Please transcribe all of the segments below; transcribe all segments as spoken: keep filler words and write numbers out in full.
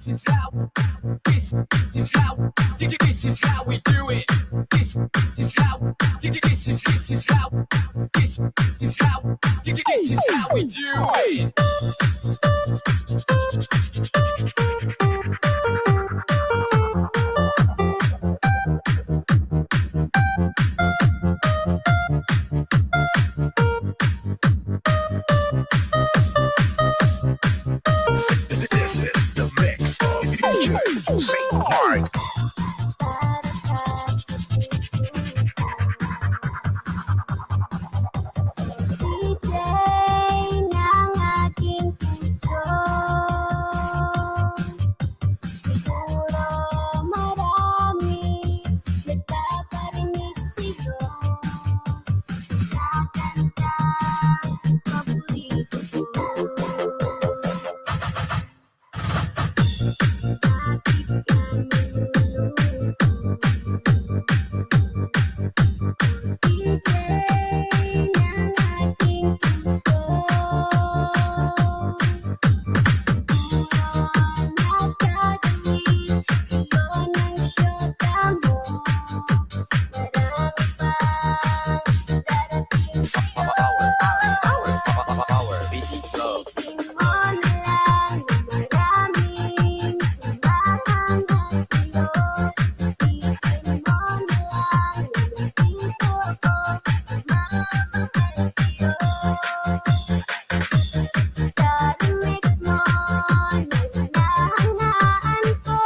is how, this, this is how, this is how we do it. This, this is how, this is, this is how, this, this is how, this is how we do it. This is the mix of D J Saint Mark. Siguro marami nagpaparinig sa'yo. Kakanta, paborito ko. Kapit ka niluluto. D J ng aking puso. Puro nagkagaling, iyon ang syota mo. Marami pang darating sa'yo. Power, power, power, power, power, power, beats, love. Isipin mo na lang na maraming mahanga sa'yo. Isipin mo na lang na nandito ako, mamamahal sa'yo. Sa remix mo na hinahangaan ko.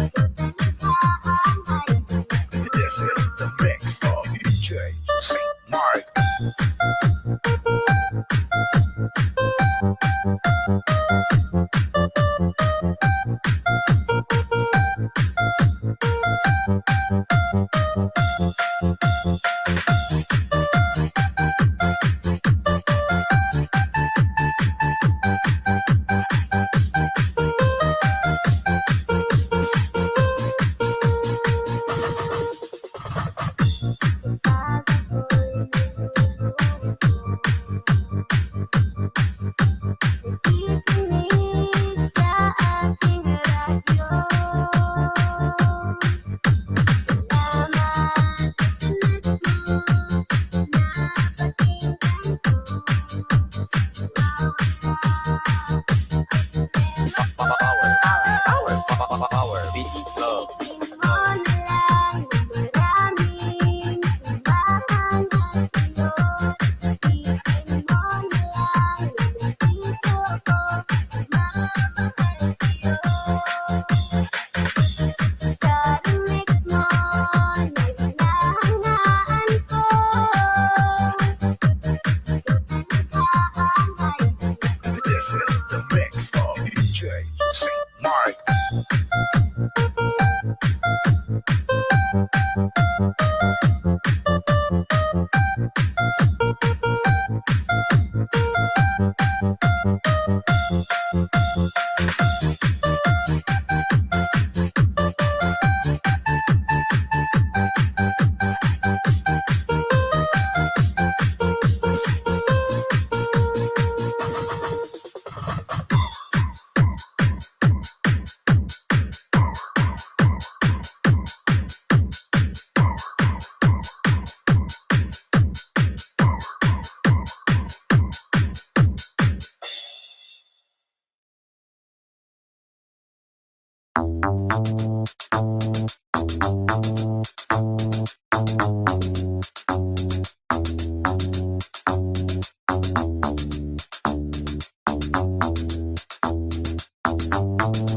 Ikaw talaga ang idol. This is the mix of D J Saint Mark. Nakikinig sa ating radyo. Salamat sa tunog mo, napakinggan ko. Wala ang problema. Power, power, power, power, power, power, beats, love. Isipin mo na lang na maraming mahanga sa'yo. Isipin mo na lang na nandito ako, mamamahal sa'yo. Sa remix mo na hinahangaan ko. Ikaw talaga ang idol. This is the mix of D J Saint Mark.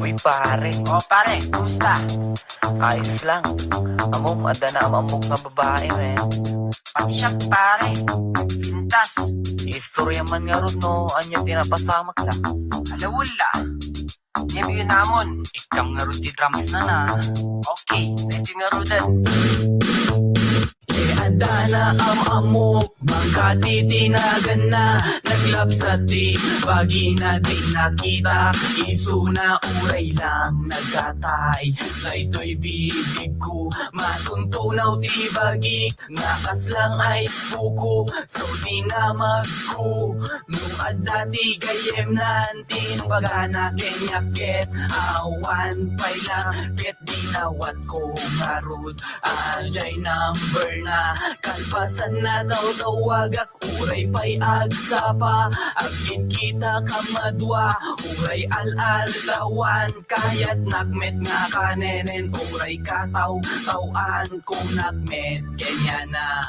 Uy, pare. O, pare, kumusta? Ayos lang. Ammom, adda naammok nga babae, men. Pati siya, pare. Pintas. Istorya man ngarud no ania ti napasamak la. Ala, wala. Nia, biyon namon. Ikkan ngarud ti drums na na. Okay, daytoy ngaruden. Idiay Dana am-ammok, mangkati ti naganna, naglapsat ti bagina, di nakita, isuna uray lang nagkatay. Daytoy bibigko, matuntunaw ti bagik, nga kaslang ice kuko, so dinamagko. No adda ti gayyemna, ti imbagana kaniak ket awan pay la, ket dinawatko ngarud. Adiay number na, kalpasanna tawtawagak, uray pay agsapa, agkitkitak a madua, uray al-alawan, kayatnak met nga kanenen, uray kataw-taw-an, kunak met kaniana,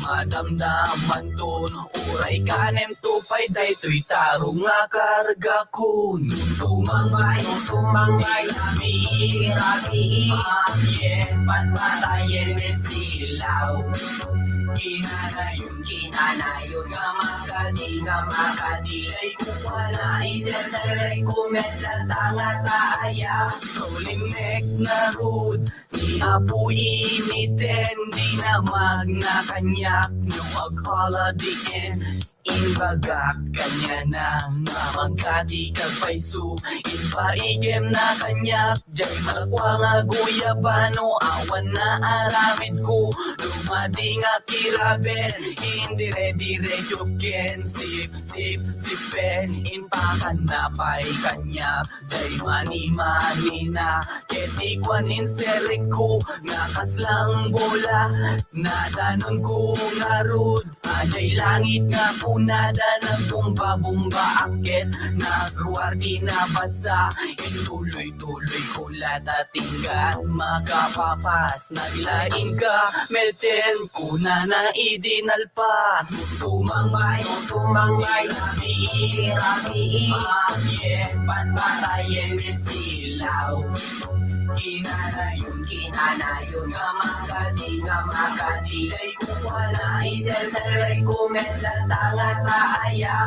madamdamanton, uray kanemto pay daytoy tarong nga kargakon. Sumangmay, sumangmay, rabii, rabii, patpatayen met silaw. Kinanayon, kinanayon, nga makadi, nga makadi, ay kukuana, iserserek ko met latta nga taaya. Sulimek ngarud, ni Apo initen, dinamagna kaniak, no agpaladiin, imbagak kaniana, nga mangkati kagpayso, impaigemna kaniak, diay malakwa nga guyabano, awan naaramidko, dumadi nga kiraben, indiredire ken sipsipsipen, impakanna pay kaniak, diay manimanina, ket ti kuan inserrekko, nga kaslang bola, nadanonko ngarud, adiay langit nga kunada, nagbumbabumbaak ket nagruar ti nabasa, intuloy-tuloy ko la ta tinggal makapapas, naglaing ka meten, kunana idi nalpas. Sumangmay, sumangmay, rabii, rabii, patpatayen met silaw. Kinanayon, kinanayon, nga makadi, nga makadi, ay kukuana, iserserek ko met latta nga taaya.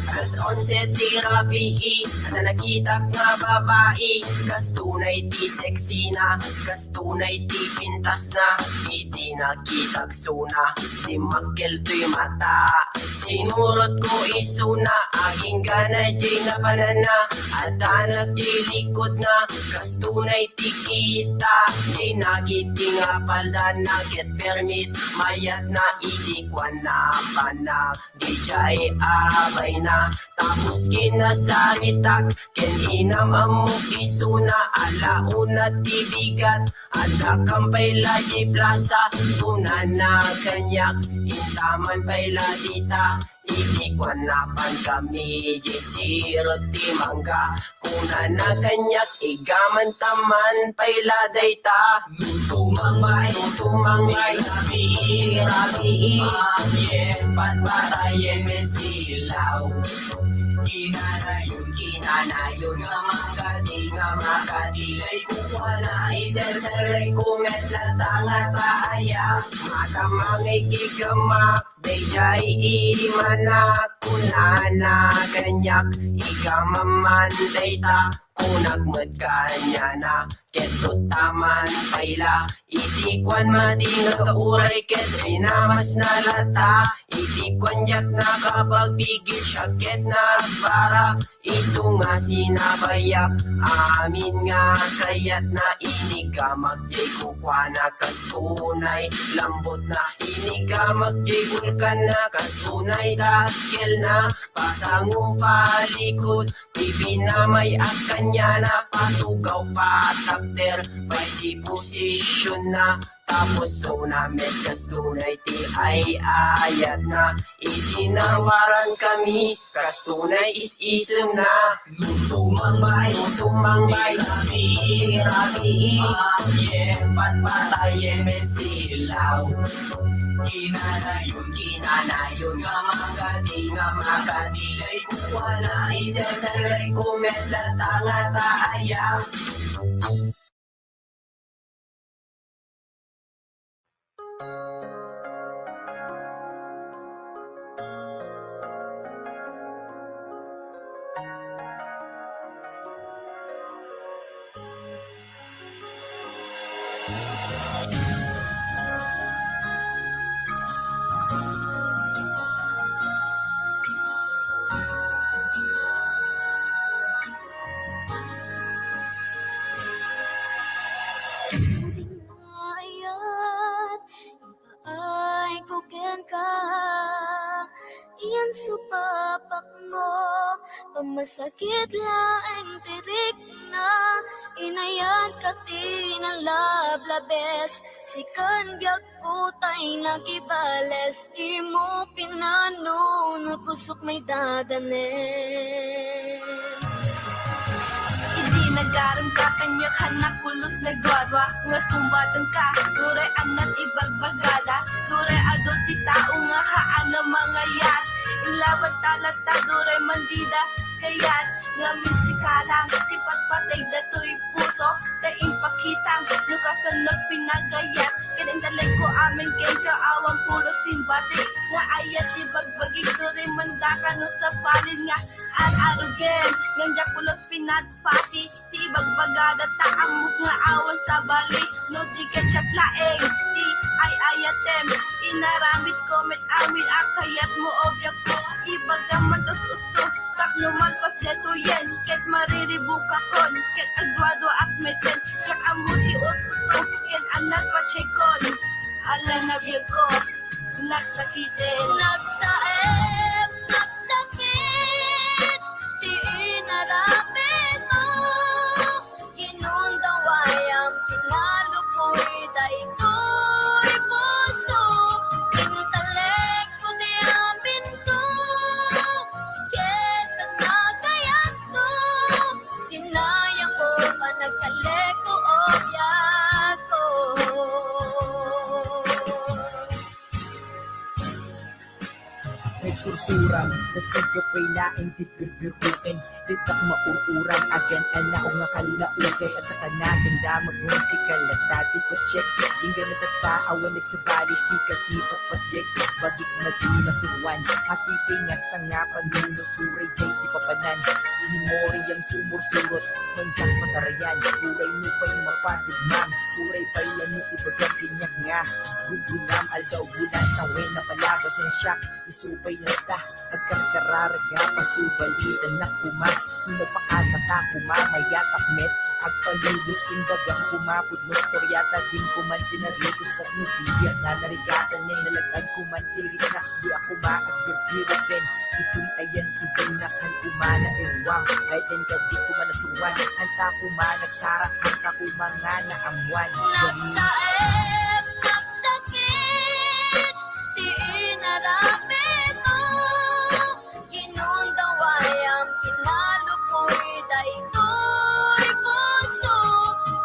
Alas onse ti rabii, adda nakitak nga babai, kas tunay ti sexy na, kas tunay ti pintas na, idi nakitak suna, dimmakkel toy mata. Sinurotko isuna, agingga na diay napananna, addanak diay likudna, kas tunay ti kita, diay nakit ti nga paldana, ket permit mayatna, idi kuan napanak, diay abayna, tapos kinasaritak, ken inam-ammok isuna, ala una ti bigat, adda kam pay la diay plasa, kunana kaniak, intaman pay la dita, idi kuan napan kami, diay sirot ti mangga, kunana kaniak, igaman ta man pay la dayta. No sumangmay, no sumangmay, rabii, rabii, patpatayen met silaw. Kinanayon, kinanayon, nga makadi, nga makadi, ay kukuana, iserserek ko met latta nga taaya. Makamangay ti gamak, daydiay idi manak, kunana kaniak, igaman man dayta, kunak met kaniana, ket utaman pay la, idi kuan madi nga kauray ket inamasna latta, idi kuan diak nakapagbigil siak ket nagbara, isu nga sinabayak, amin nga kayatna, inigamak diay kukuana, kas tunay lambutna, inigamak diay bulkanna, kas tunay dakkelna, pasango palikud, ti pinamay-at kaniana, patugaw patakder, pay ti posisionna, tapos suna met kas tunay ti ay-ayatna, idi nawaran kami, kas tunay is-isemna. No sumangmay, no sumangmay, rabii, rabii, patpatayen met silaw. Kinanayon, kinanayon, nga makadi, nga makadi, ay kukuana, iserserek ko met latta nga taaya. Supapakmo, pamasakit laeng ti rikna, inayat ka ti nalablabes, sikan biag kutay nakibales, dimo pinanunot, pusok maidadanes. Idi nagaramka kaniak, hanak pulos nagduadua, nga sumbatenka, turay anat ibagbagada, turay adu ti tao nga haan a mangayat, inlaban ta latta, turay mandida, kayat, ngamin sika lang, ti patpateg datoy puso, ta impakitam, no kasano pinagayat, ken intalekko amin kenka awan pulos simbati, nga ayat ti bagbagik, turay mandaka no sapalin nga ar-arugen, ngem diak pulos pinatpati, ti ibagbagada ta ammok nga awan sabali, no di ket siak laeng ti ay-ayatem, inaramidko met amin a kayatmo, o biagko, ibagam man ta usto, tapno malpas daytoyen, ket mariribukakon, ket agduaduaak meten, diak ammo ti ususto, ken anat patiekon, ala na biagko, nagsakiten. Nagsaem, nagsakit, ti inaramidmo. Inundawayam, kinalupoy, daytoy puso, intalekko ti aminko, ket nagkayatko, sinayangko, panagtalekko, o biagko. Nagsursuram, nasigapay laeng ti birbirbuken, ditak maur-uram, agan-anao nga kallauke, at kanagan damag nga sika latta ti patiek, inggan a tatta awan nagsabali, sika ti patpatiek, bagik na di masuruan, apipi nga tanga panunot, turay jay ti papanan, memoriam sumursurot, manjak matarayan, turay no pay mapatugmam, turay pay la no ibagam kaniak nga, gulgulnam aldaw bulan, tawen napalabas ang siak, isu pay latta, agkarkararag nga pasubalitan na kuma, no nagpakataka kuma, mayatak met, agpalubos, imbagam kuma, pudno istorya ta din kuman pinaritos, at no bibiag nga narigatan, nay nalagad kuman, tirik na, di ako maagbirbiro ken, itum ayan, itum na kan kuma na irwang, ay ten ka di kuma nasuruan, anta kuma nagsara, anta kuma nga naamuan. Nagsaem, nagsakit, ti inaramidmo, inundawayam, kinalupoy, daytoy puso,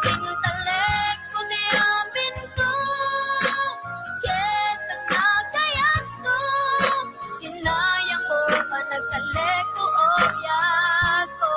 intalekko ti aminko, ket nagkayatko, sinayangko, panagtalekko, o biagko.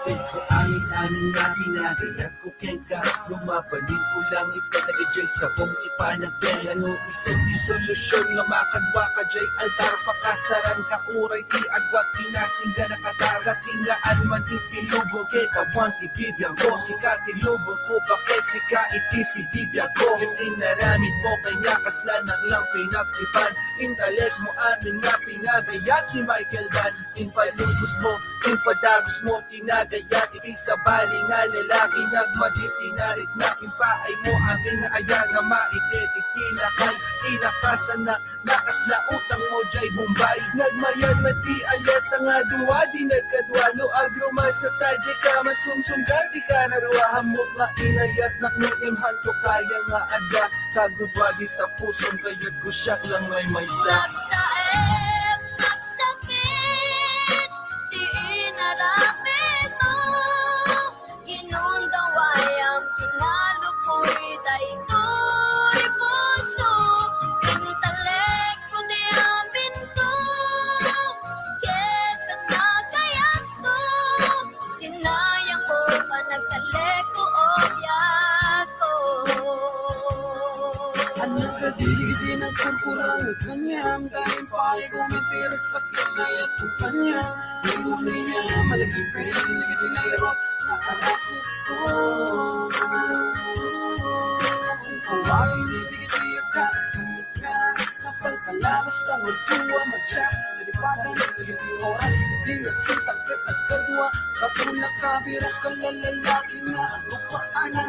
Ket ko amin-amin nga pinagayat ko kenka, lumabalinko lang ipatagad jay sabong ti panagbiag, no isu ti solusyon nga makadua ka jay altar, pakasaran ka uray ti agwat, pinasinggan a katarga, tingaan man ti pilubong, ket awan ti bibiagko, sika ti lubongko, baket sika iti sibibiagko, ngem inaramidmo kaniak kasla nang lang pinagtripan, intalekmo amin nga pinagayat ni Michael Van, impalubosmo, impadagosmo, tinagayat iti sabali nga lalaki, nagmadi ti nariknak, impaaymo amin nga aya nga maitedek ti lakay, inakasan na, nakasla utangmo jay Bombay. Nagmayat na ti ayat nga dua, di nagkadua, no agromance ta jay ka masumsumgan, ti kararua, ammok nga inayatnak, ngem hanto kaya nga adda kagudua, di tapuson, kayatko siak lang maymaysa. Nagsaem, nagsakit, ti inaramidmo, inundawayam, kinalupoy, daytoy puso, intalekko ti aminko, ket nagkayatko, sinayangko, panagtalekko, o biagko. Annak a di, di, di nagkurkurang kaniam, daytoy pay kumitir sakit na yat kumpanya. Di mo na iya malagipin, di ka tinayrot na anak ko. Kung kaway, di ka tiyak ka, sumit ka. Kapal ka na, basta magduwa, madyak. Nalipagan, di ka di oras, di na sitang ket nagkadua. Kapag nakabiro ka, lalalaki na, ano pa, anak?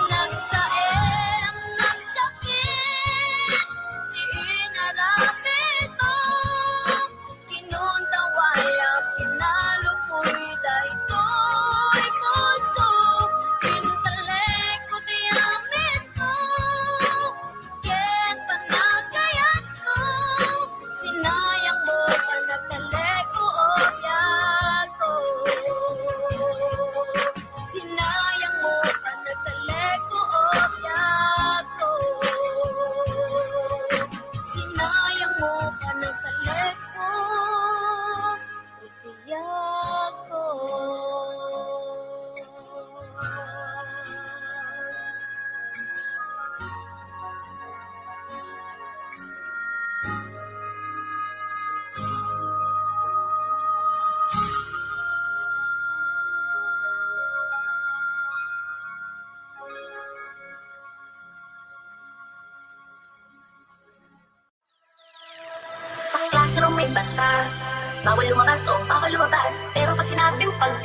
Nagsaem, nagsakit ti inaramidko. Kinundawayak, kinalupoy daytoy puso. Intalekko ti amitko ken panagkayatko. Sinayangmo panagtalekko, o biagko. Sinayangmo panagtalekko, o biagko. Sinayangmo panagtalekko, o biagko. Sa classroom may batas. Bawal lumabas, o bawal lumabas. Pero pag sinabing pag,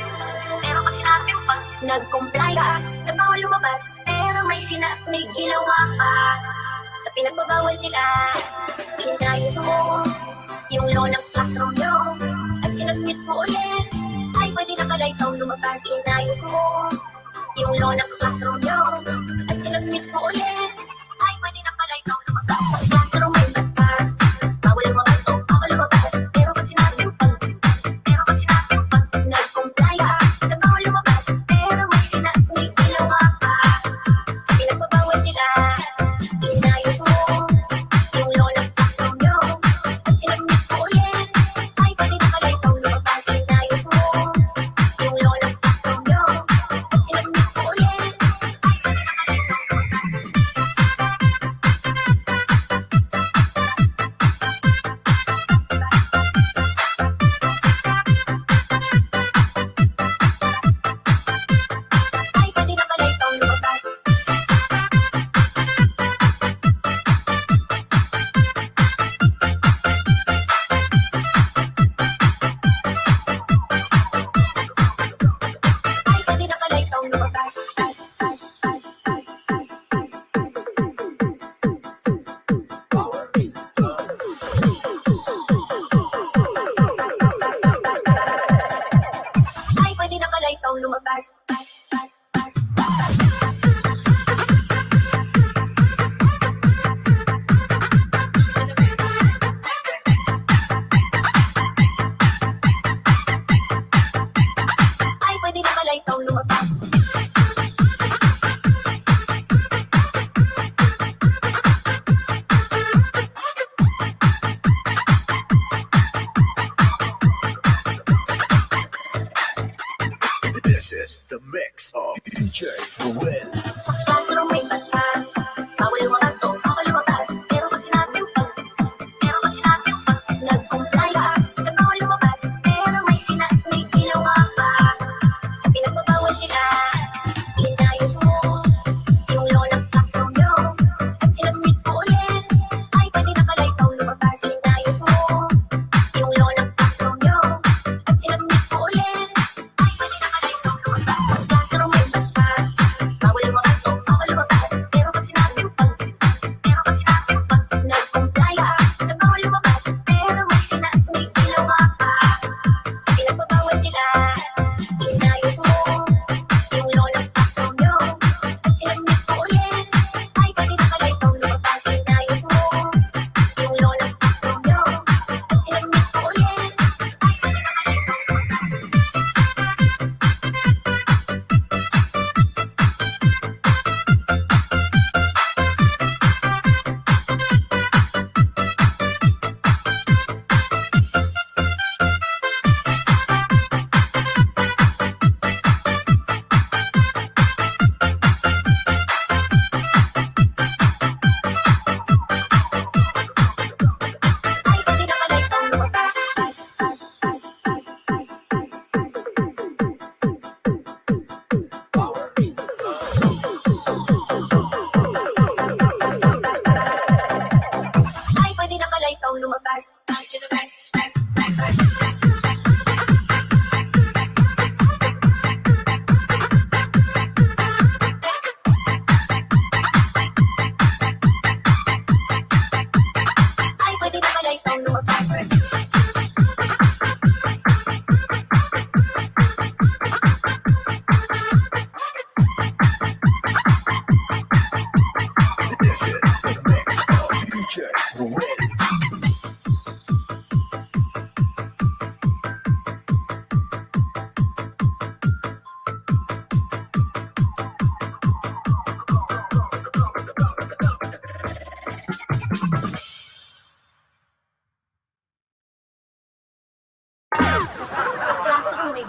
pero pag sinabing pag, nag-comply ka na bawal lumabas. Pero may sina-, may ginawa ka sa pinagbabawal nila. Inayos mo yung law ng classroom nyo at sinabmit mo ulit. Ay, pwede na pala ikaw lumabas. Inayos mo yung law ng classroom nyo at sinabmit mo ulit. Ay, pwede na pala ikaw lumabas. Sa classroom may batas. Bawal lumabas, o bawal lumabas. Pero pag sinabing pag, pero pag sinabing pag, nag-comply ka na bawal lumabas. Pero may sina-, may ginawa ka sa pinagbabawal nila. Inayos mo yung law ng classroom nyo. At sinabmit mo ulit. Ay, pwede na pala ikaw lumabas. Inayos mo yung law ng classroom nyo. At sinabmit mo ulit. Ay, pwede na pala ikaw lumabas.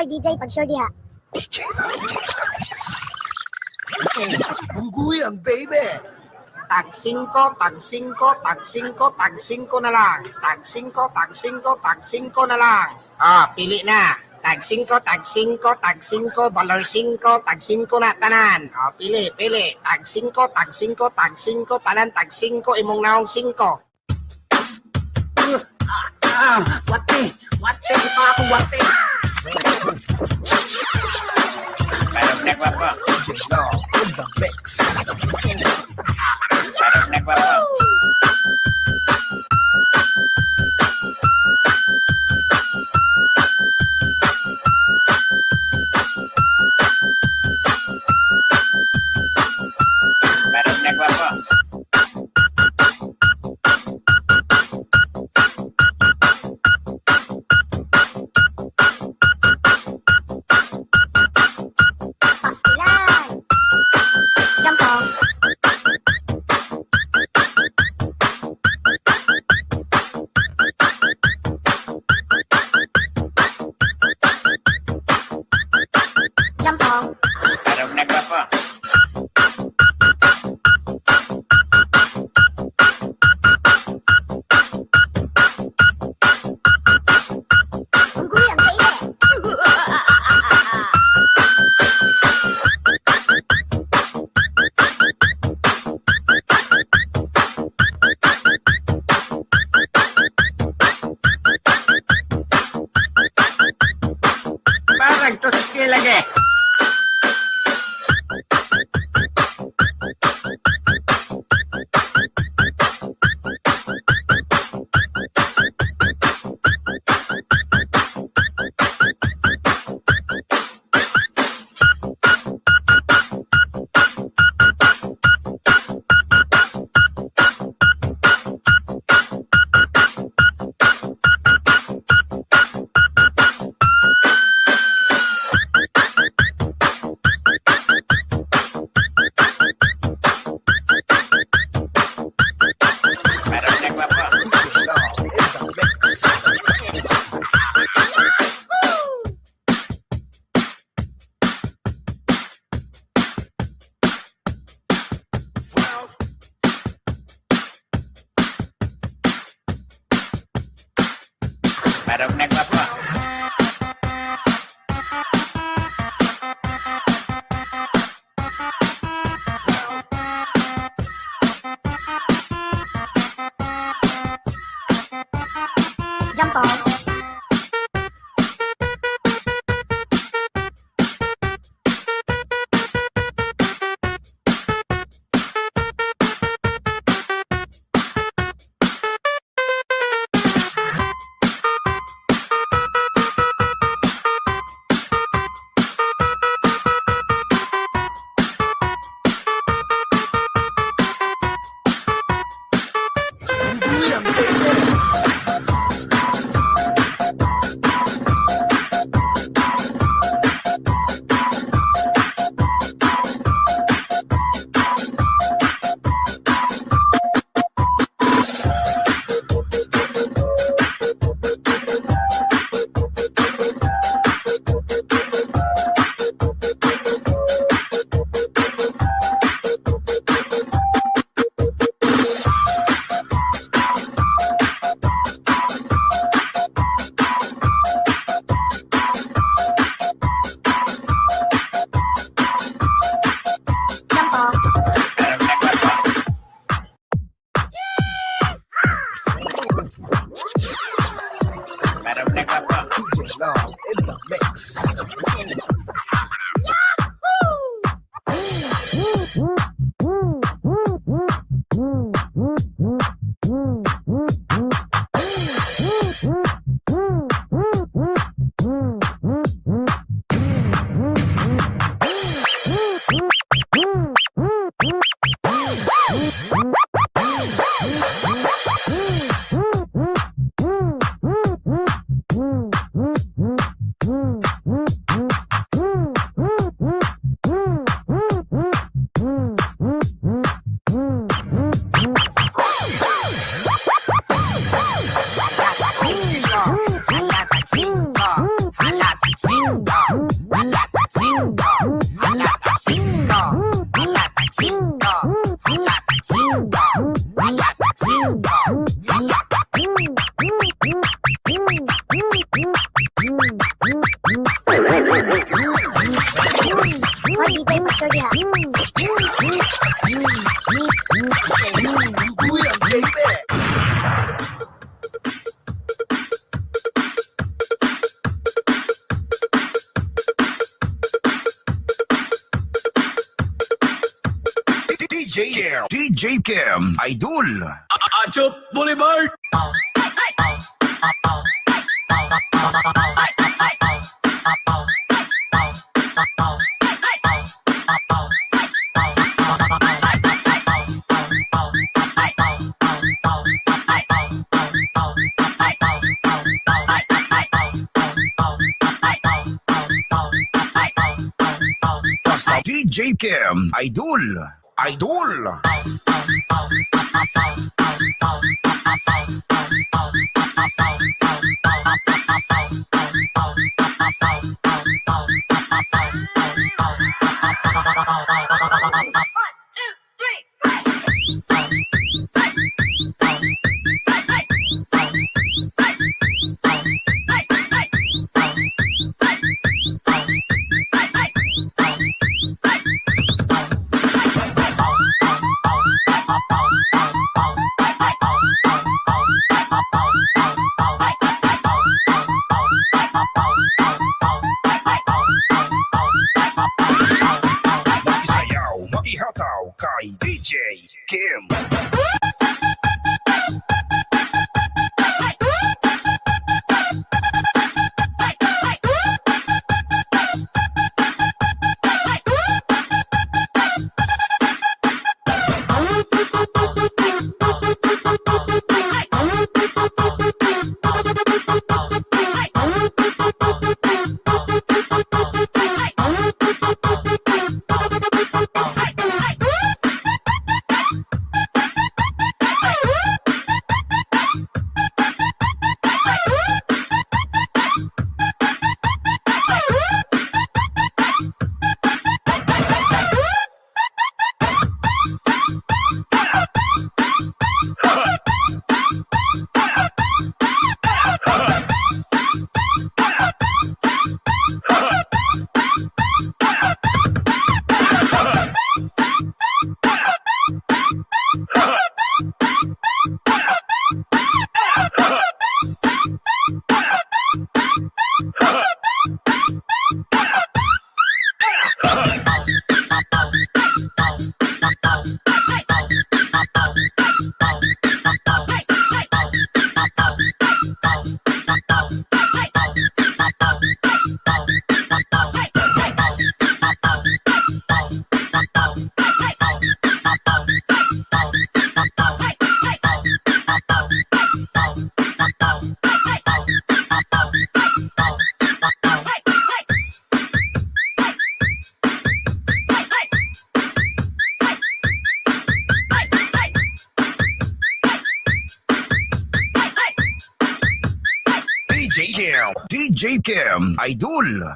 Ay, D J, pag-sure diha. Unggoy ang baby. Tag singko, tag singko, tag singko, tag singko na lang. Tag singko, tag singko, tag singko na lang. Ah, pili na. Tag singko, tag singko, tag singko, balor singko, tag singko na tanan. Ah, pili, pili. Tag singko, tag singko, tag singko, tanan tag singko, imong naong singko. Ah, wati, wati, pa ako, wati. Parang nagwapa. Parang nagwapa. Parang nagwapa. Pastilan! Jampong! Jampong! Parang nagwapa. Unggoy ang kainit. Parang tuski lagi. Parang nagwapa. Jampong. Kaya. Uy, ang baby! D J Kim. D J Kim, Idol. Achop Boulevard. Basta D J Kim, Idol. Idol. Makisayaw, makihataw kay D J Kim. D J Kim. D J Kim, Idol.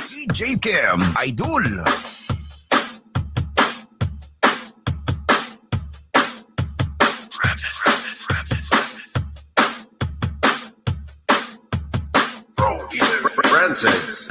D J Kim, Idol. Francis.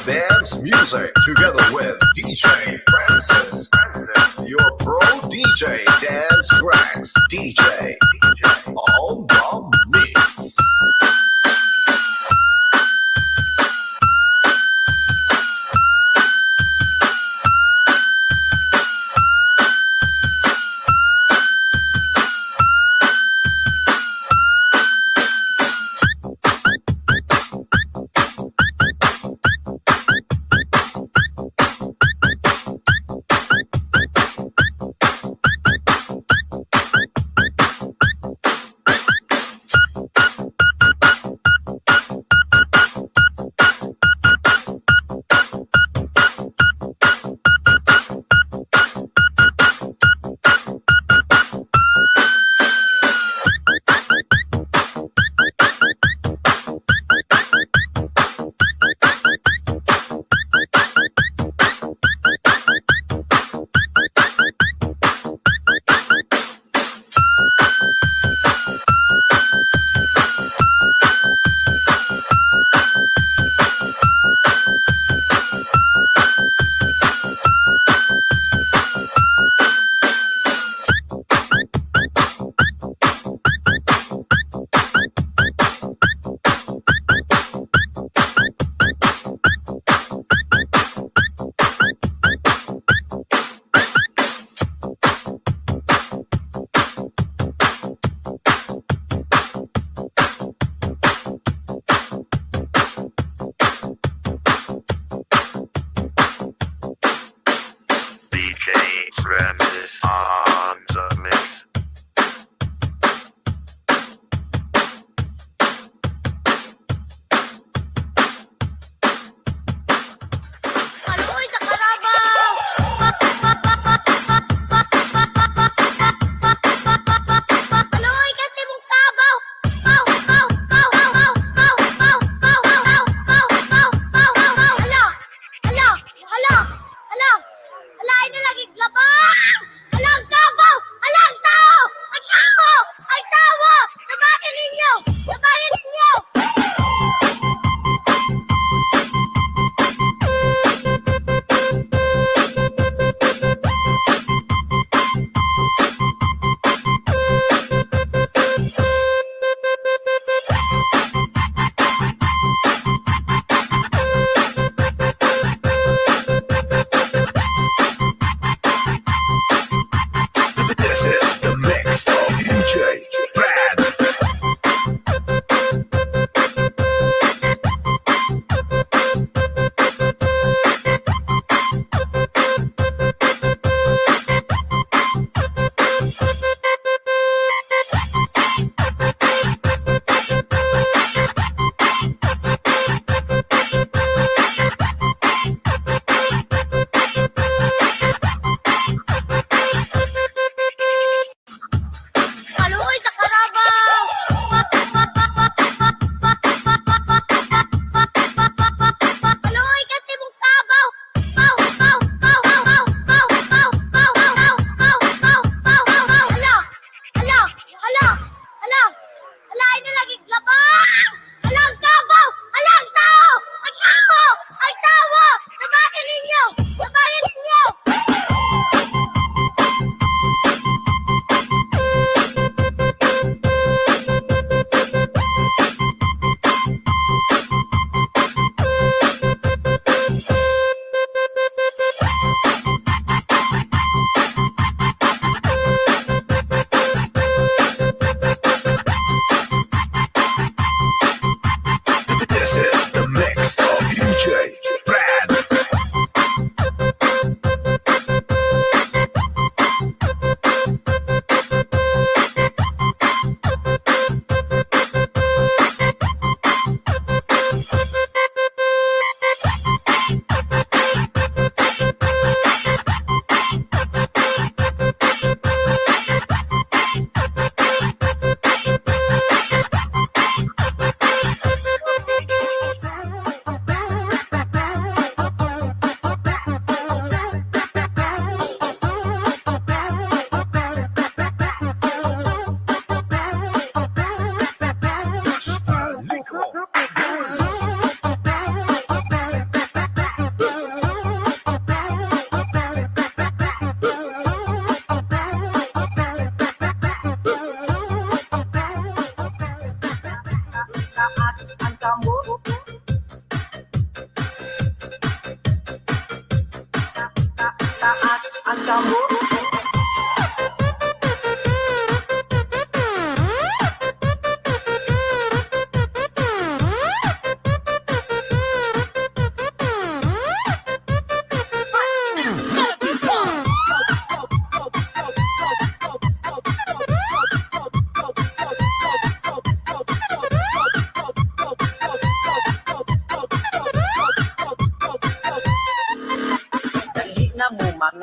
dance music together with D J Francis. Francis, your pro D J dance tracks. D J on the mix.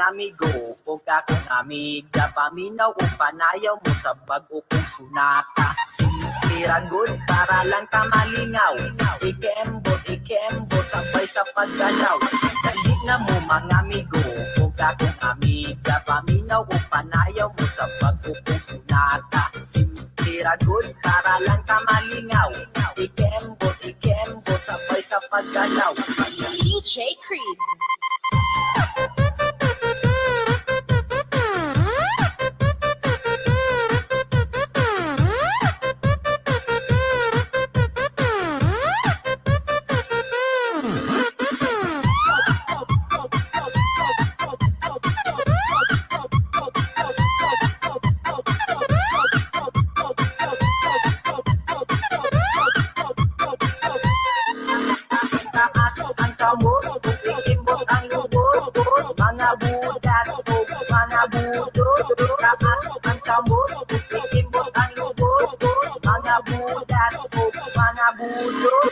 amigo, o kakong amiga, paminaw o panayaw mo sa bag-o kong sonata. Simple ra gud para lang ka malingaw. Ikembot, ikembot, sabay sa pagganaw. Dali na mo, mga amigo, o kakong amiga, paminaw o panayaw mo sa bag-o kong sonata. Simple ra gud para lang ka malingaw. Ikembot, ikembot, sabay sa pagganaw. D J Chris. Taas ang kamot, ikimbot ang lubot, mga budas o mga budot. Taas ang kamot, ikimbot ang lubot, mga budas o mga budot.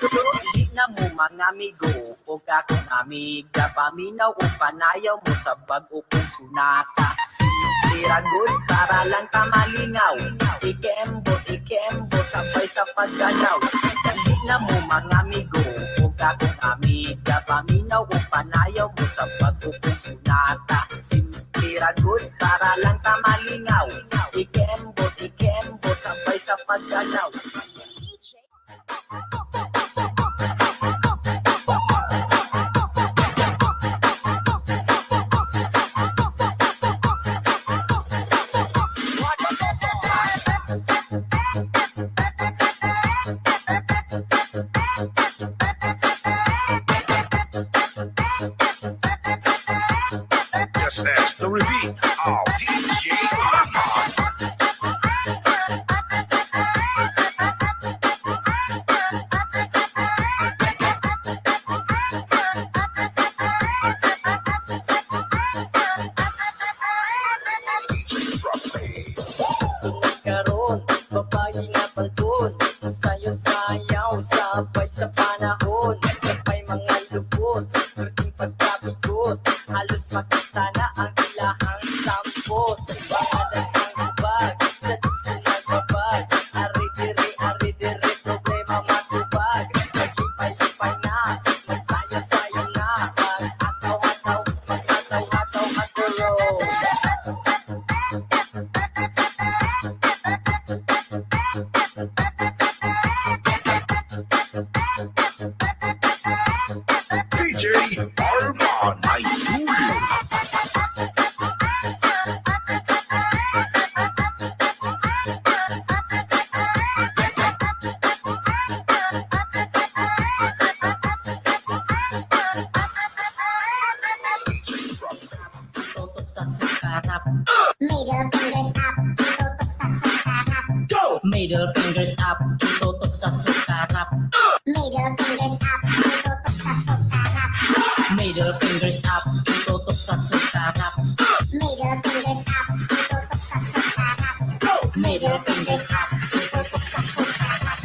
Di na mo, mga amigo, o kakong amiga, paminaw o panayaw mo sa bag-o kong sonata. Simple ra gud para lang ka malingaw. Ikembot, ikembot, sabay sa pagganaw. Dali na mo, mga amigo, o kakong amiga, paminaw o panayaw mo sa bag-o kong sonata. Simple ra gud para lang ka malingaw. Ikembot, ikembot, sabay sa pagganaw. This is the repeat of D J Arman. Karon, babayi nga balbon, sayaw-sayaw, sabay sa panahon, sabay mga lubot, perting pagkabigot, halos makita na ang ilahang sampot. Mga daghang lubag, sa disco nagbabag, ari diri, ari diri, problema matubag, maglipay-lipay na, magsayaw-sayaw na, mag-ataw-ataw, mag-ataw-ataw, agulo. D J Arman Aidul. Itutok sa sukarap. Middle fingers up, itutok sa sukarap. Go! Middle fingers up, itutok sa sukarap. Middle fingers up, itutok sa sukarap. Middle fingers up, itutok sa sukarap. Middle fingers up, itutok sa sukarap. Go! Middle fingers up, itutok sa sukarap.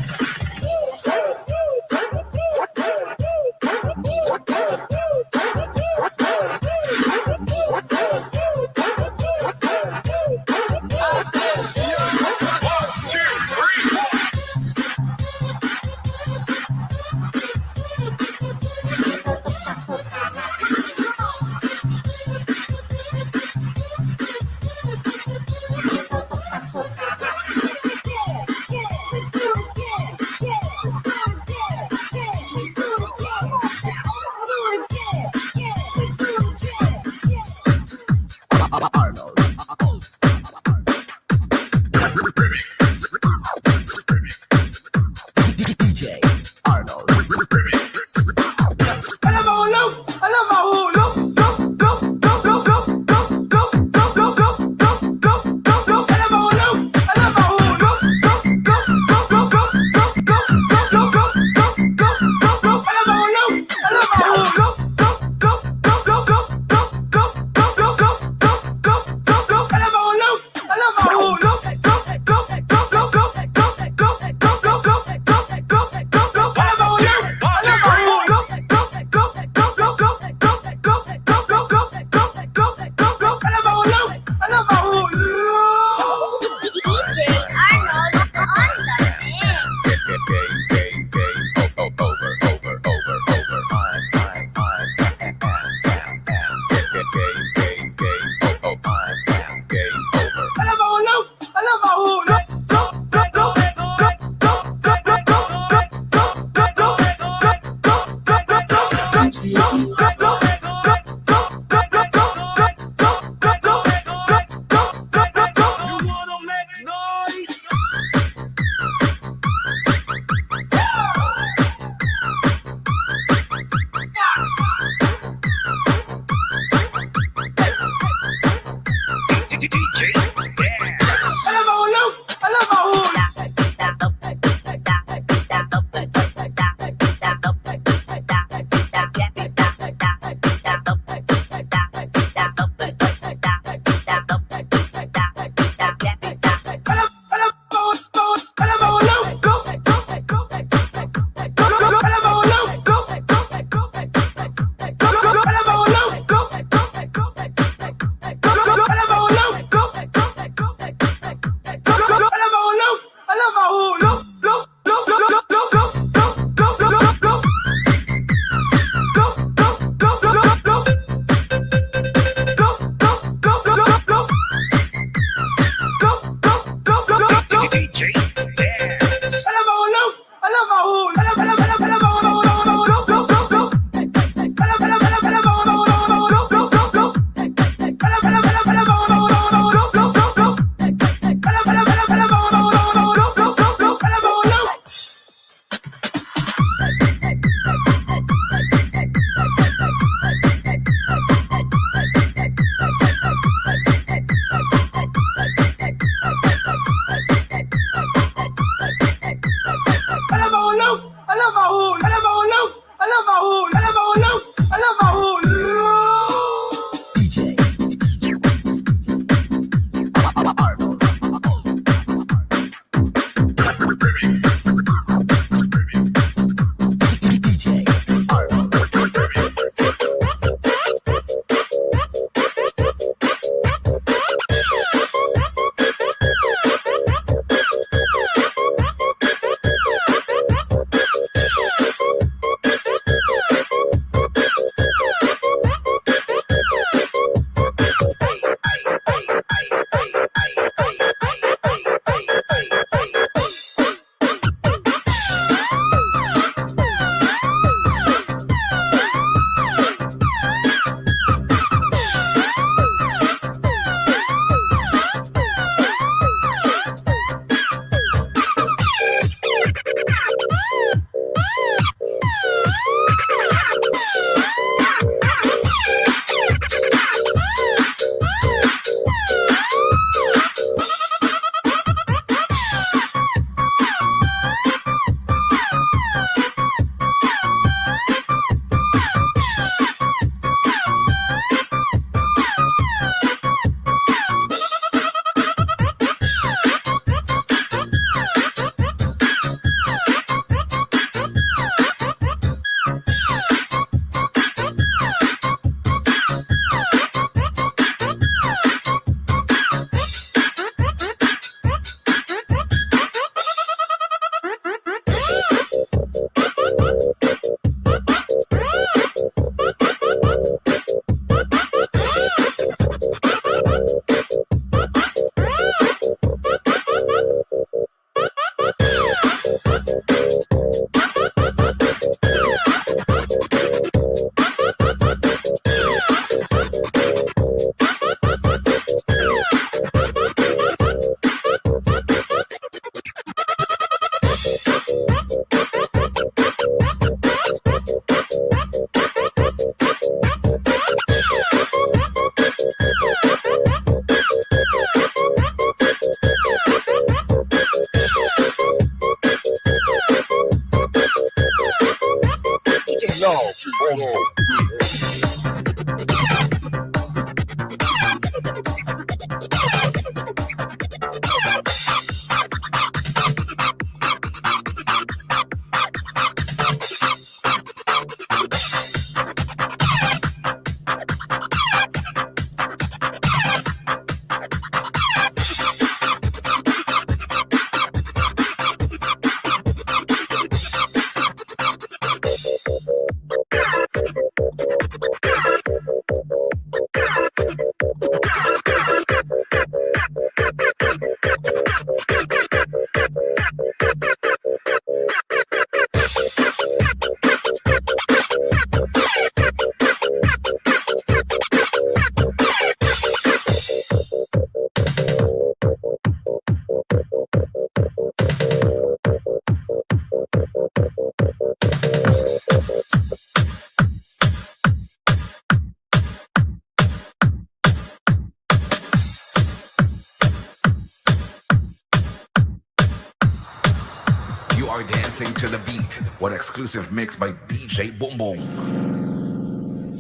Are dancing to the beat. One exclusive mix by D J Boom Boom.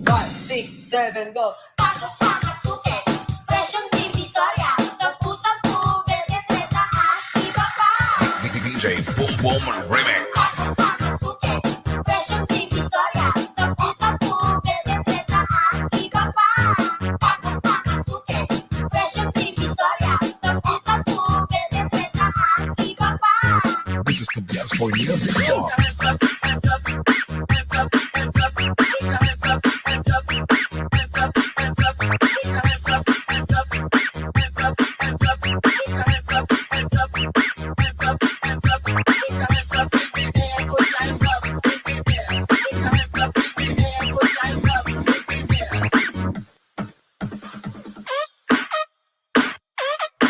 Five, six, seven, go. Pasok, pasok, suki. Presyong Divisoria. Tapusan po, Bebe Treta at iba pa. D J Boom Boom Remix. Pasok, pasok, suki. Presyong Divisoria. Tapusan po, Bebe Treta at iba pa. Pasok, pasok, suki. Presyong Divisoria. Tapusan po, Bebe Treta at iba pa. This is the best for you. This is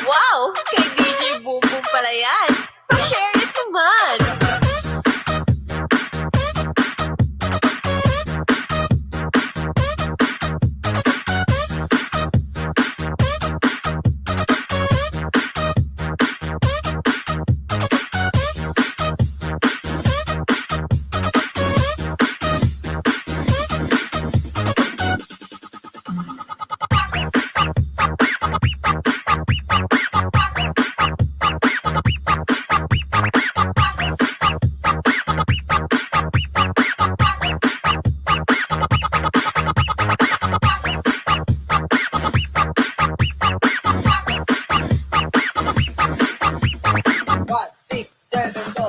Wow! Kay D J Boom Boom pala yan. Pa-share it naman! One, six, seven, go.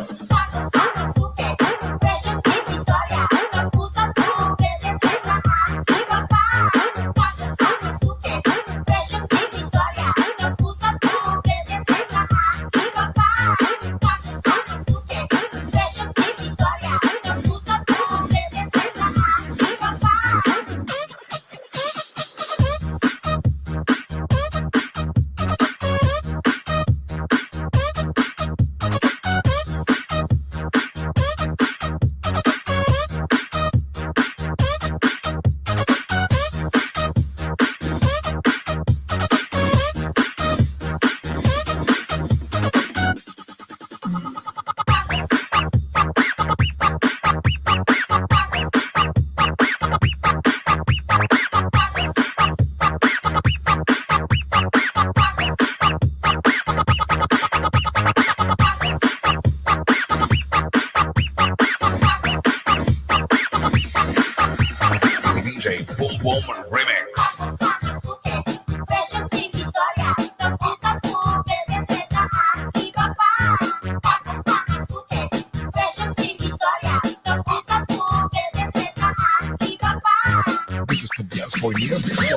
D J Boom Boom Remix. This is the best for you. This is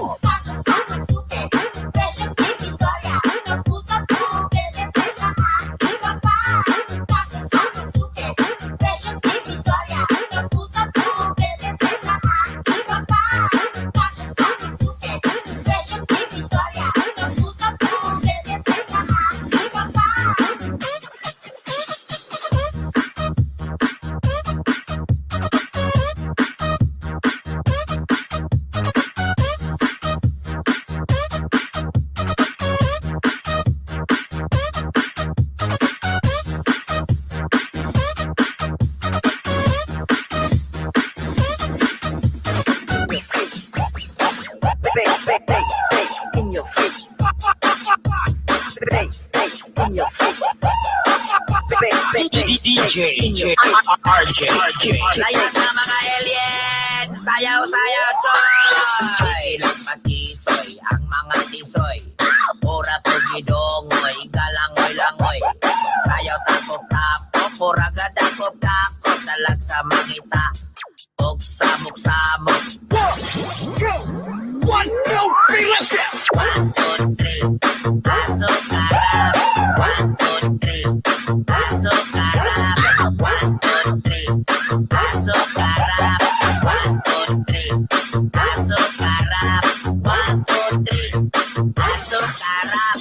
Bass, bass, bass in your face. Bass, bass in your face. Bass, bass, bass. D J R J. Layag na mga alien, sayaw, sayaw, choy! Ilang patisoy ang mga tisoy. Pura pugidongoy, galangoy-langoy. Sayaw tapok-tapok, pura gadakop-dakop, dalag sa mangita. Ug samok-samok. One, two, one, two, three, let's go! One, two, three, aso karap. One, two, three, aso karap. One, two, three, aso karap. One, two, three, aso karap. One, two, three, aso karap.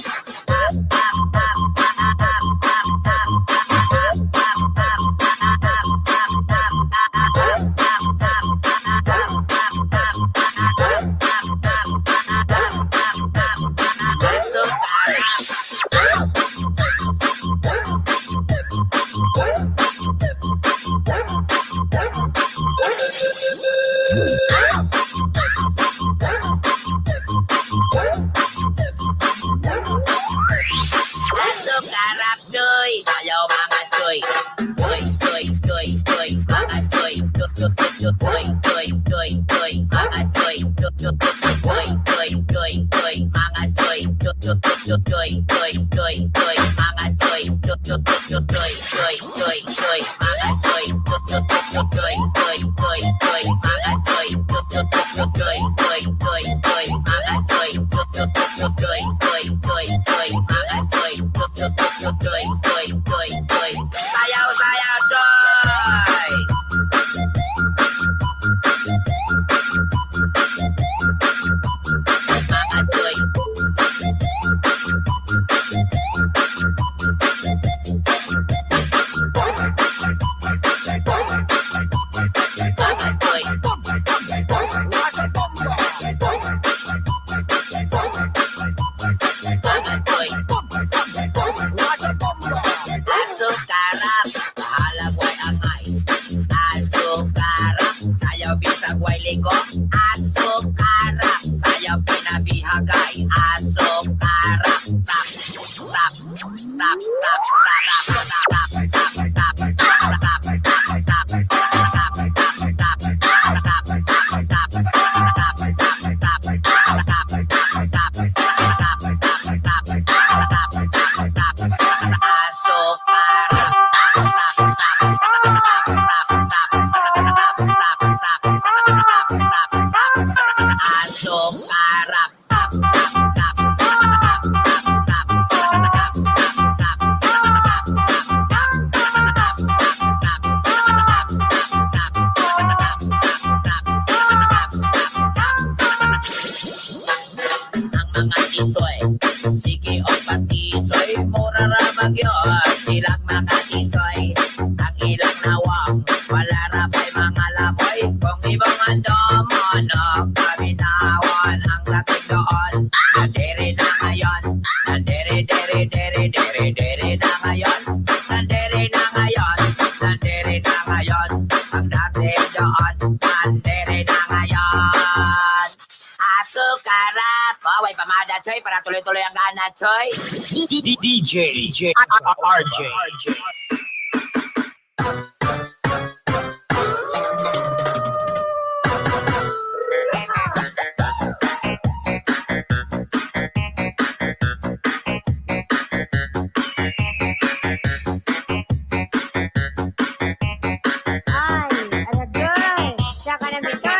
Joy, joy, joy, joy, mga joy. Joy, joy, joy, joy, mga joy. Joy, joy, joy, joy, mga joy. Joy, joy, joy, joy, mga joy. Joy, joy, joy, joy, mga joy. Joy, joy, joy, joy, mga joy. Joy, joy, joy, joy, mga joy. Joy, joy, joy, joy, joy. Sayaw, sayaw, joy! Mga joy. Mga joy. Mga joy. Asukarap, halagway angay. Asukarap, sayaw bisag way liko. Asukarap, sayaw pinabihagay. Asukarap, tap, tap, tap, tap. Asukarap. Asukarap. Ang mga tisoy, sige o patisoy, mura ra bagyo, silang mga tisoy. Ang ilang nawong, wala ra pay mga lamoy. Kung ibong ando mo, no, paminawon ang dating doon. Nandiri na ngayon, nandiri, diri, diri, diri, diri na ngayon. Nandiri na ngayon, nandiri na ngayon. Ang dating doon, nandiri na ngayon. Asukarap. Oh, way pamada, Choy, para tuloy-tuloy ang gana, Choy. D J, D J, R J. Ay, aray, Choy. Siya ka na, Mister.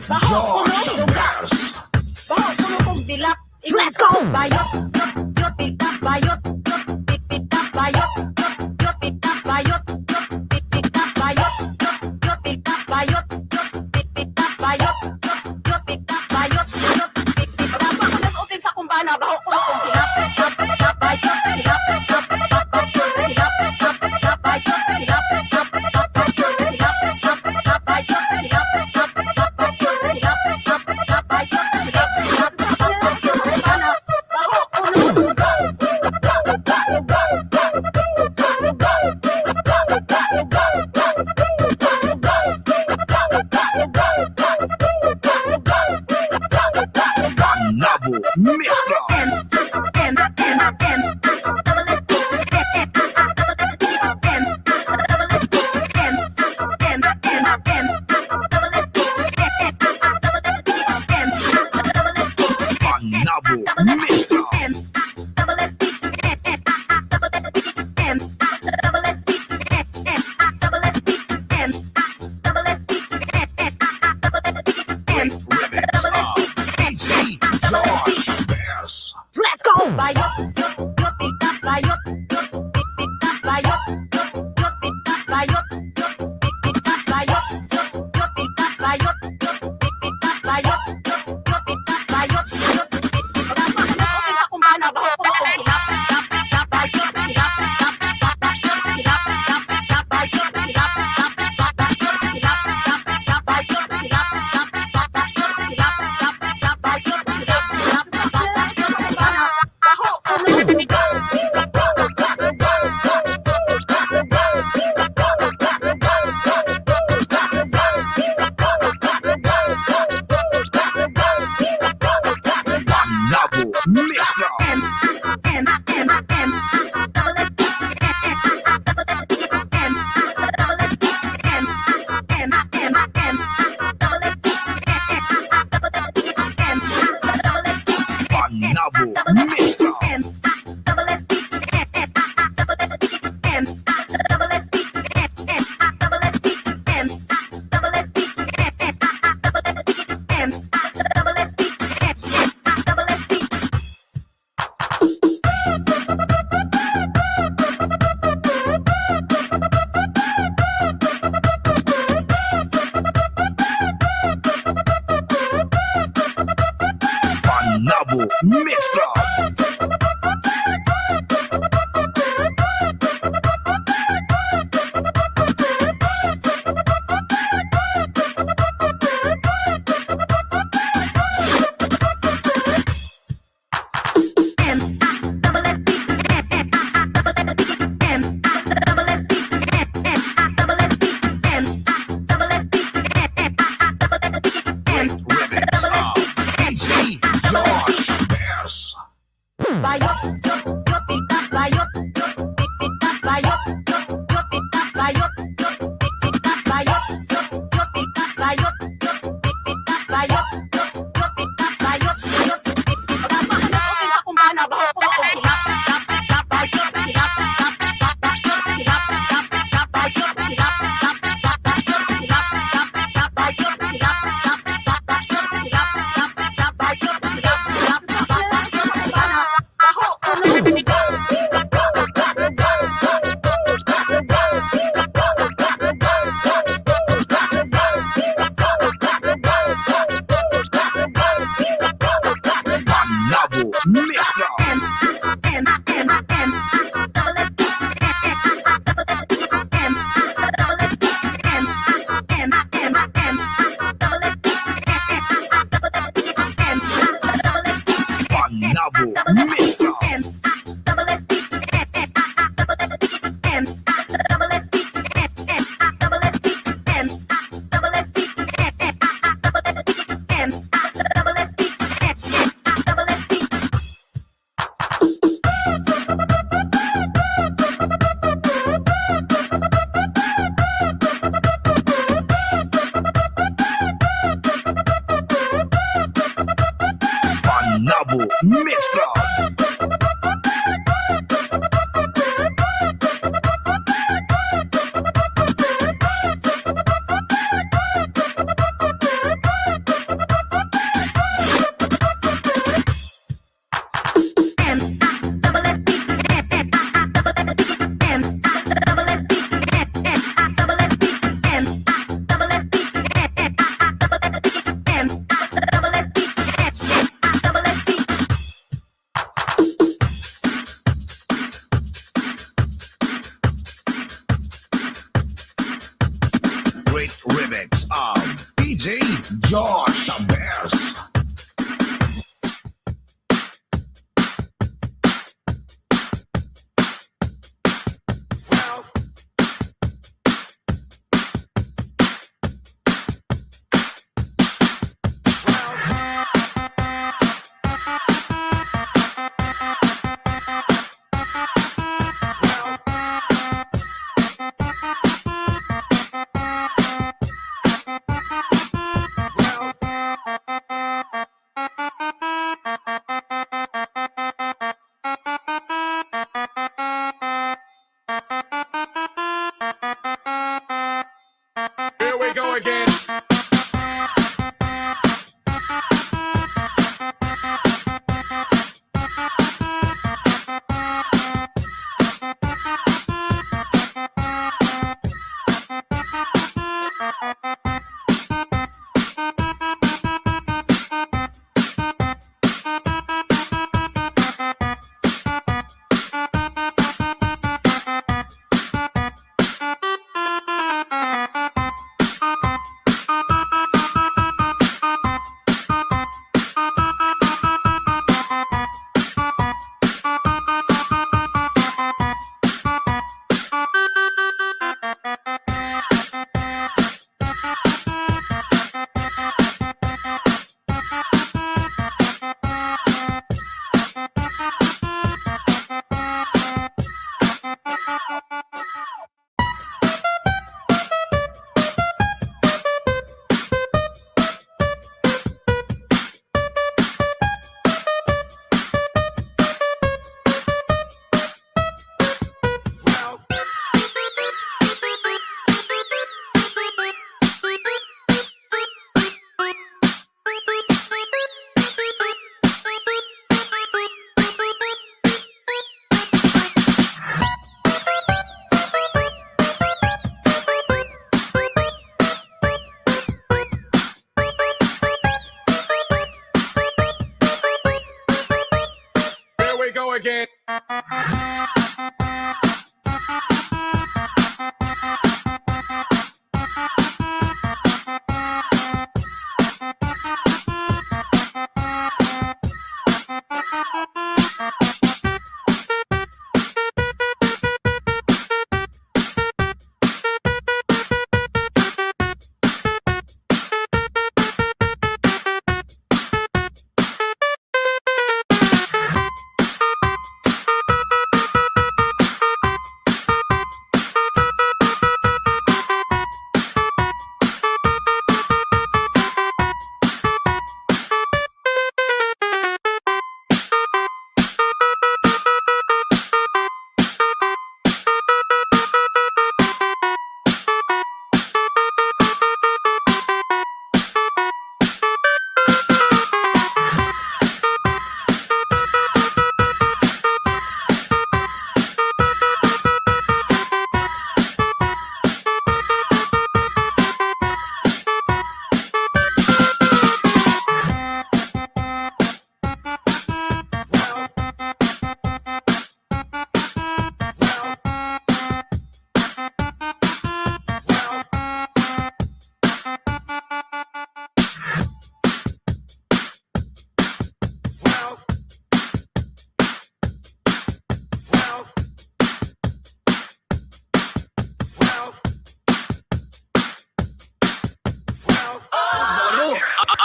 Baho, Josh kuno, Bears. Baho, kuno, kong dilak. Let's go! Bayot, yot, yot, pita, bayot, yot, pita, bayot, yot, yot, pita, bayot, yot, pita, bayot, yot, yot, pita, bayot, yot, pita, bayot, yot, yot, pita, bayot, yot, pita, bayot. Kuno, utin sa kumbana, baho, kuno, kong dilak. Bayot, dilak, bayot, dilak. Nabo Mixcloud. Panabo Mixcloud. Remix of D J Josh Bass. Let's go! Bayot, yot, yot, pita, bayot, yot, pita, bayot, yot, yot, pita, bayot, yot, pita, bayot, yot, yot, pita, bayot, yot, pita, bayot, yot, yot, pita, bayot, yot, pita, bayot. Kumbana, baho, kuno, kong dilak. Panabo Mixcloud. Panabo Mixcloud. Panabo Mixcloud. Remix of D J Josh Bass. Bayot, yot, yot, pita, bayot, yot, pita, bayot, yot, yot, pita, bayot, yot, pita, bayot, yot, yot, pita, bayot, yot, pita, bayot, yot, yot, pita, bayot, yot, pita, bayot. Kumbana, baho, kuno, kong dilak. Panabo Mixcloud. Panabo Mixcloud. Panabo Mixcloud. Josh the best. Here we go again. Here we go again.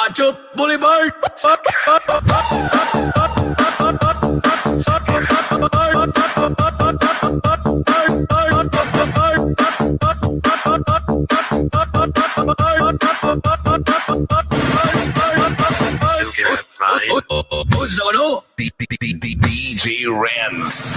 Achup Boulevard. Still get it, Ryan. D- D- D- D- D- D J Renz.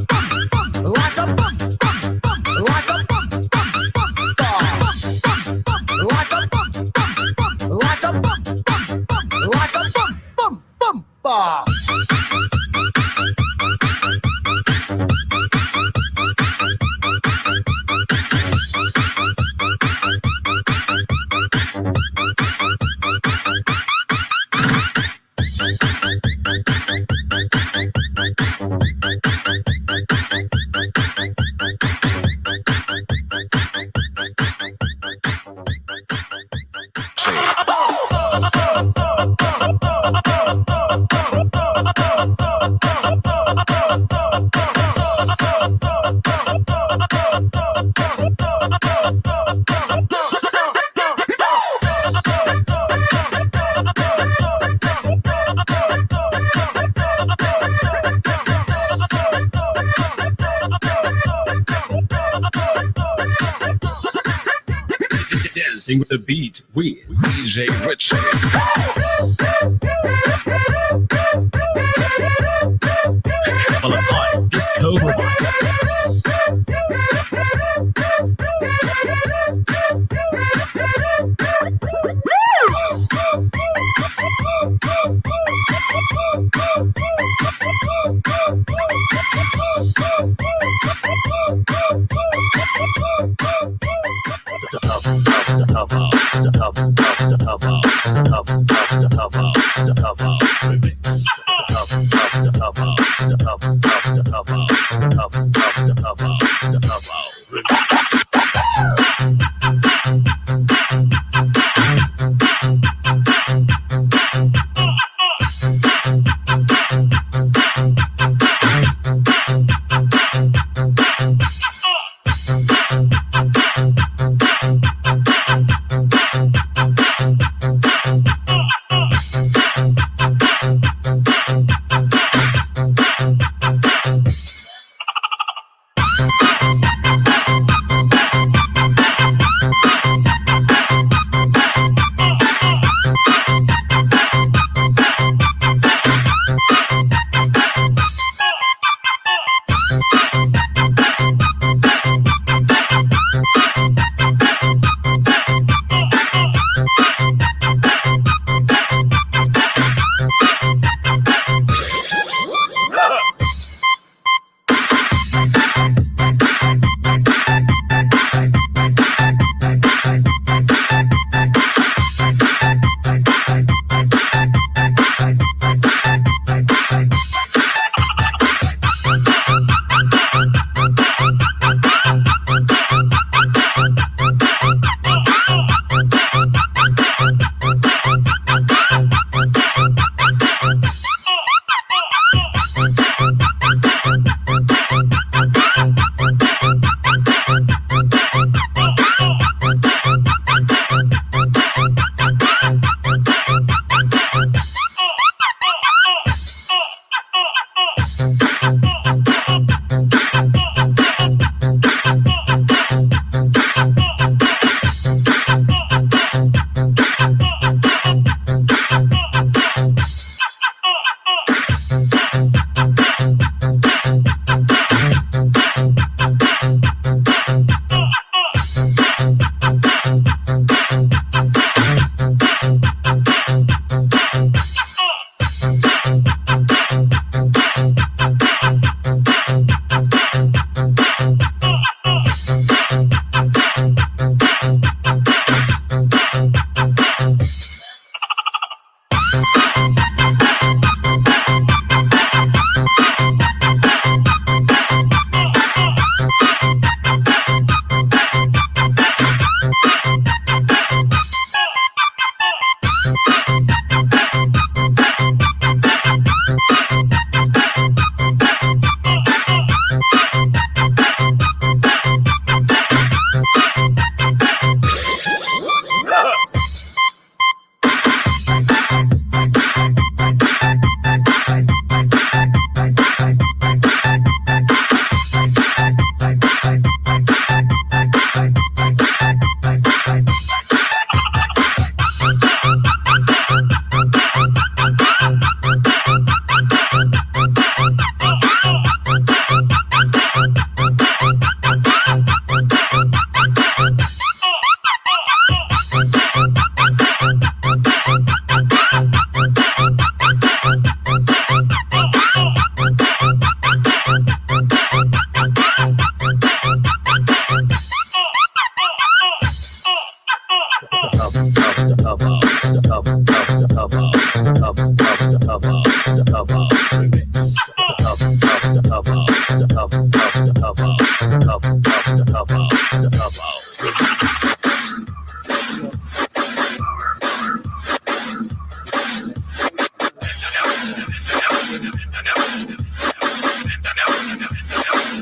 Dancing with the beat with D J Richie. Malapad Disco Mobile.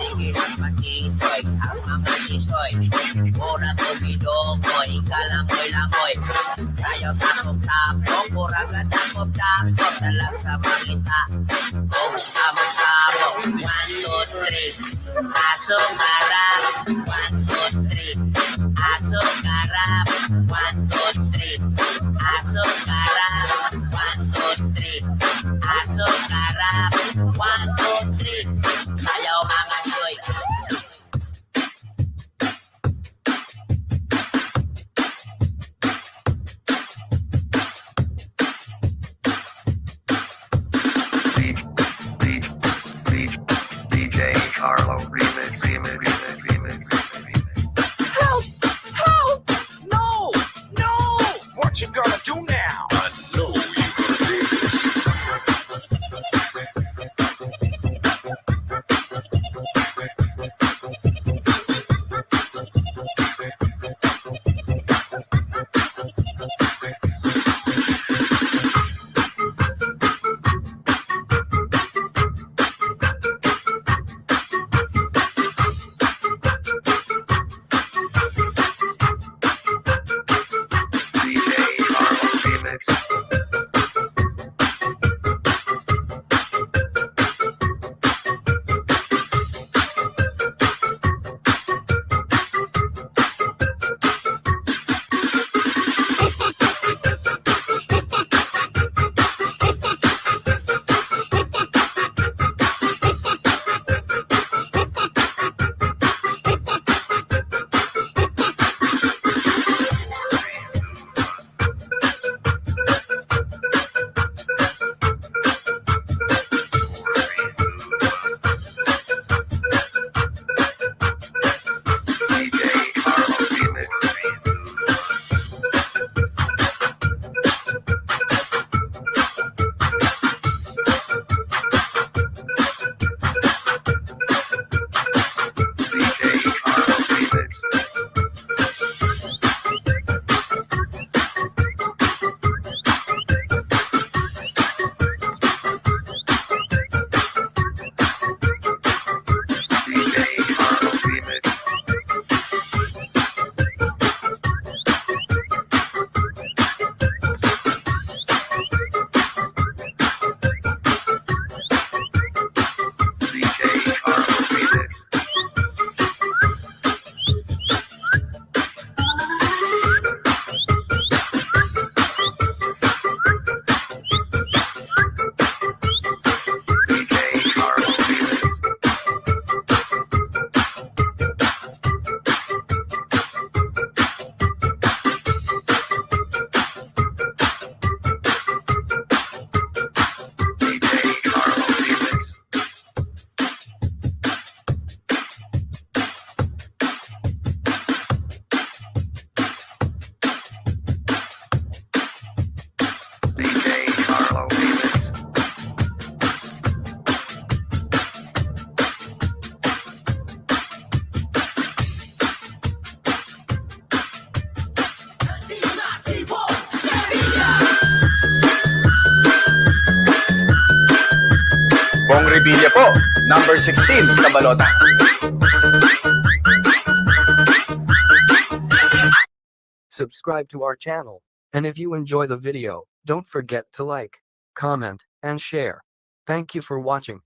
Sige lang, patisoy ang mga tisoy. Mura ko bidokoy, kalangoy-langoy. Tayo takop-takop, mura ka takop-takop. Talag sa mangita, ug sabog-sabog. One, two, three. Aso karap. One, two, three. Aso karap. One, two, three. Aso karap. One, two, three. Aso karap. One, two, three. Sayaw, mga choy. D, D, D, D J Carlo remix, remix, remix, remix, remix. Help! Help! No! No! What you gonna do now? I know you gonna dig this. D J Carlo remix. D J Carlo Remix. Bong Revilla po, number sixteen sa balota. Subscribe to our channel. And if you enjoy the video, don't forget to like, comment, and share. Thank you for watching.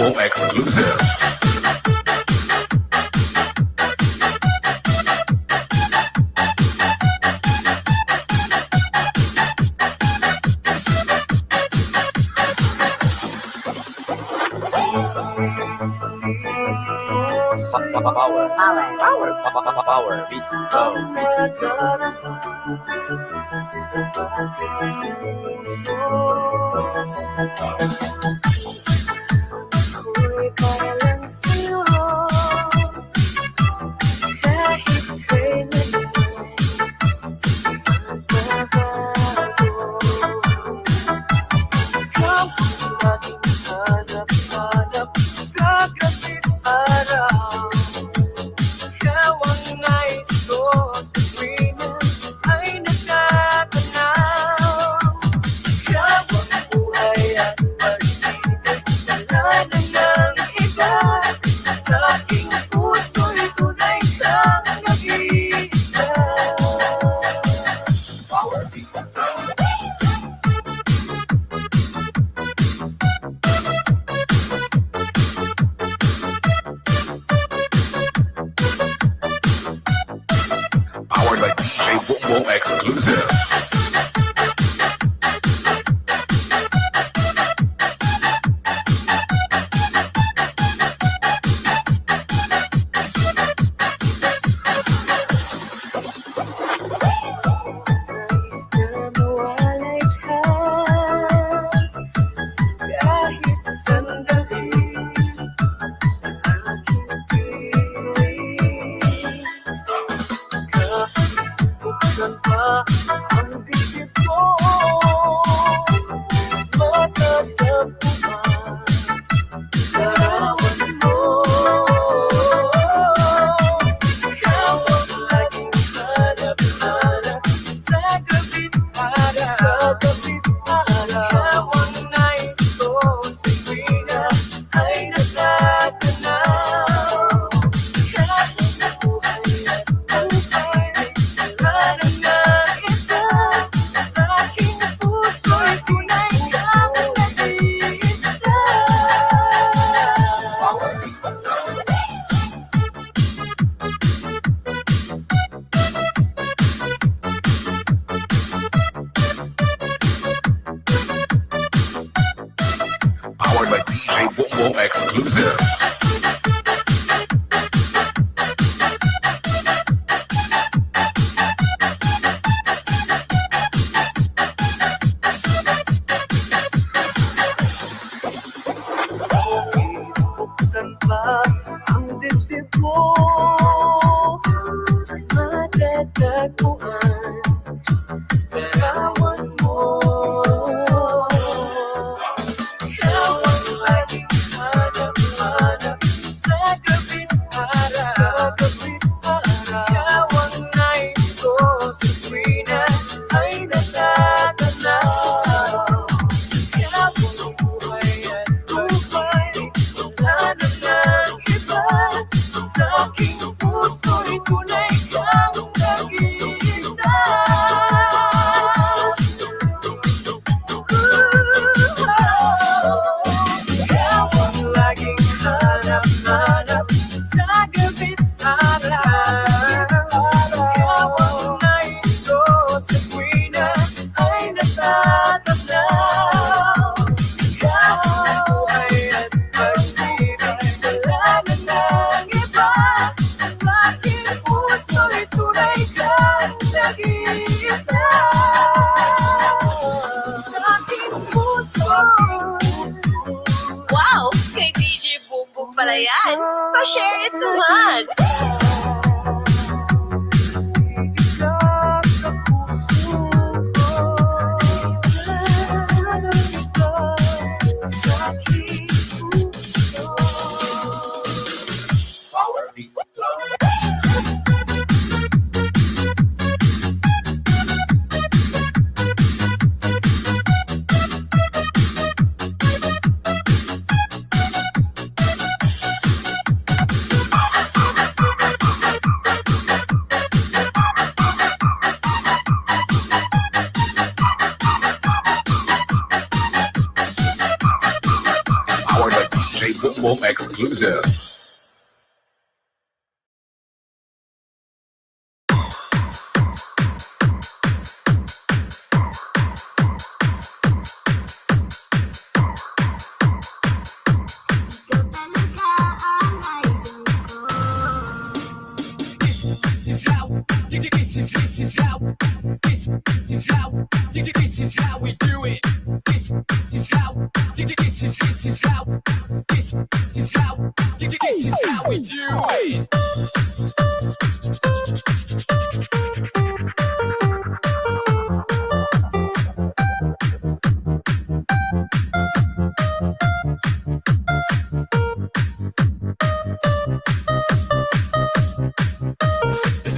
Exclusive. Power. Power. Power. Power. Beats. Go. Beats. Ako'y para lang sa'yo. Kahit kailan ay magbabago. Ikaw ang laging hanap-hanap sa gabi't araw. Ikaw ang nais ko sa tuwina ay natatanaw. Ikaw ang buhay at pag-ibig, wala na nang iba. Sa aking puso'y tunay kang nag-iisa. Power Beats. Powered by D J Bongbong Exclusive. Nais na mawalay ka kahit sandali sa aking piling. Kahit buksan pa ang dibdib ko, matatagpuan larawan mo. Ikaw ang laging hanap-hanap sa gabi't araw. Ikaw ang nais ko sa tuwina ay natatanaw. Kahit buhay at buhay, wala na nang iba. Sa aking puso'y tunay kang nag-iisa. Powered by D J Bongbong Exclusive. Buksan pa ang dibdib mo, matatagpuan larawan mo. Ikaw ang laging hanap-hanap sa gabi't araw. Ikaw ang nais ko sa tuwina ay natatanaw. Ikaw ang buhay at buhay, wala na nang iba. Sa aking puso'y tunay kang nag-iisa. Ikaw ang laging hanap-hanap sa gabi't araw. Ikaw ang nais ko sa tuwina ay natatanaw. Ikaw ang buhay at pag-ibig, wala na nang iba. Sa aking puso'y tunay kang nag-iisa. Sa aking puso. Wow! Kay D J Bongbong pala yan. Pa-share it naman. Power Beats. Boom exclusive. Ikaw talaga ang idol ko. This is how, this is, this is how, this, this is how, this is how we do it. This, this is how, this is, this is how, this, this is how, this is how we do it.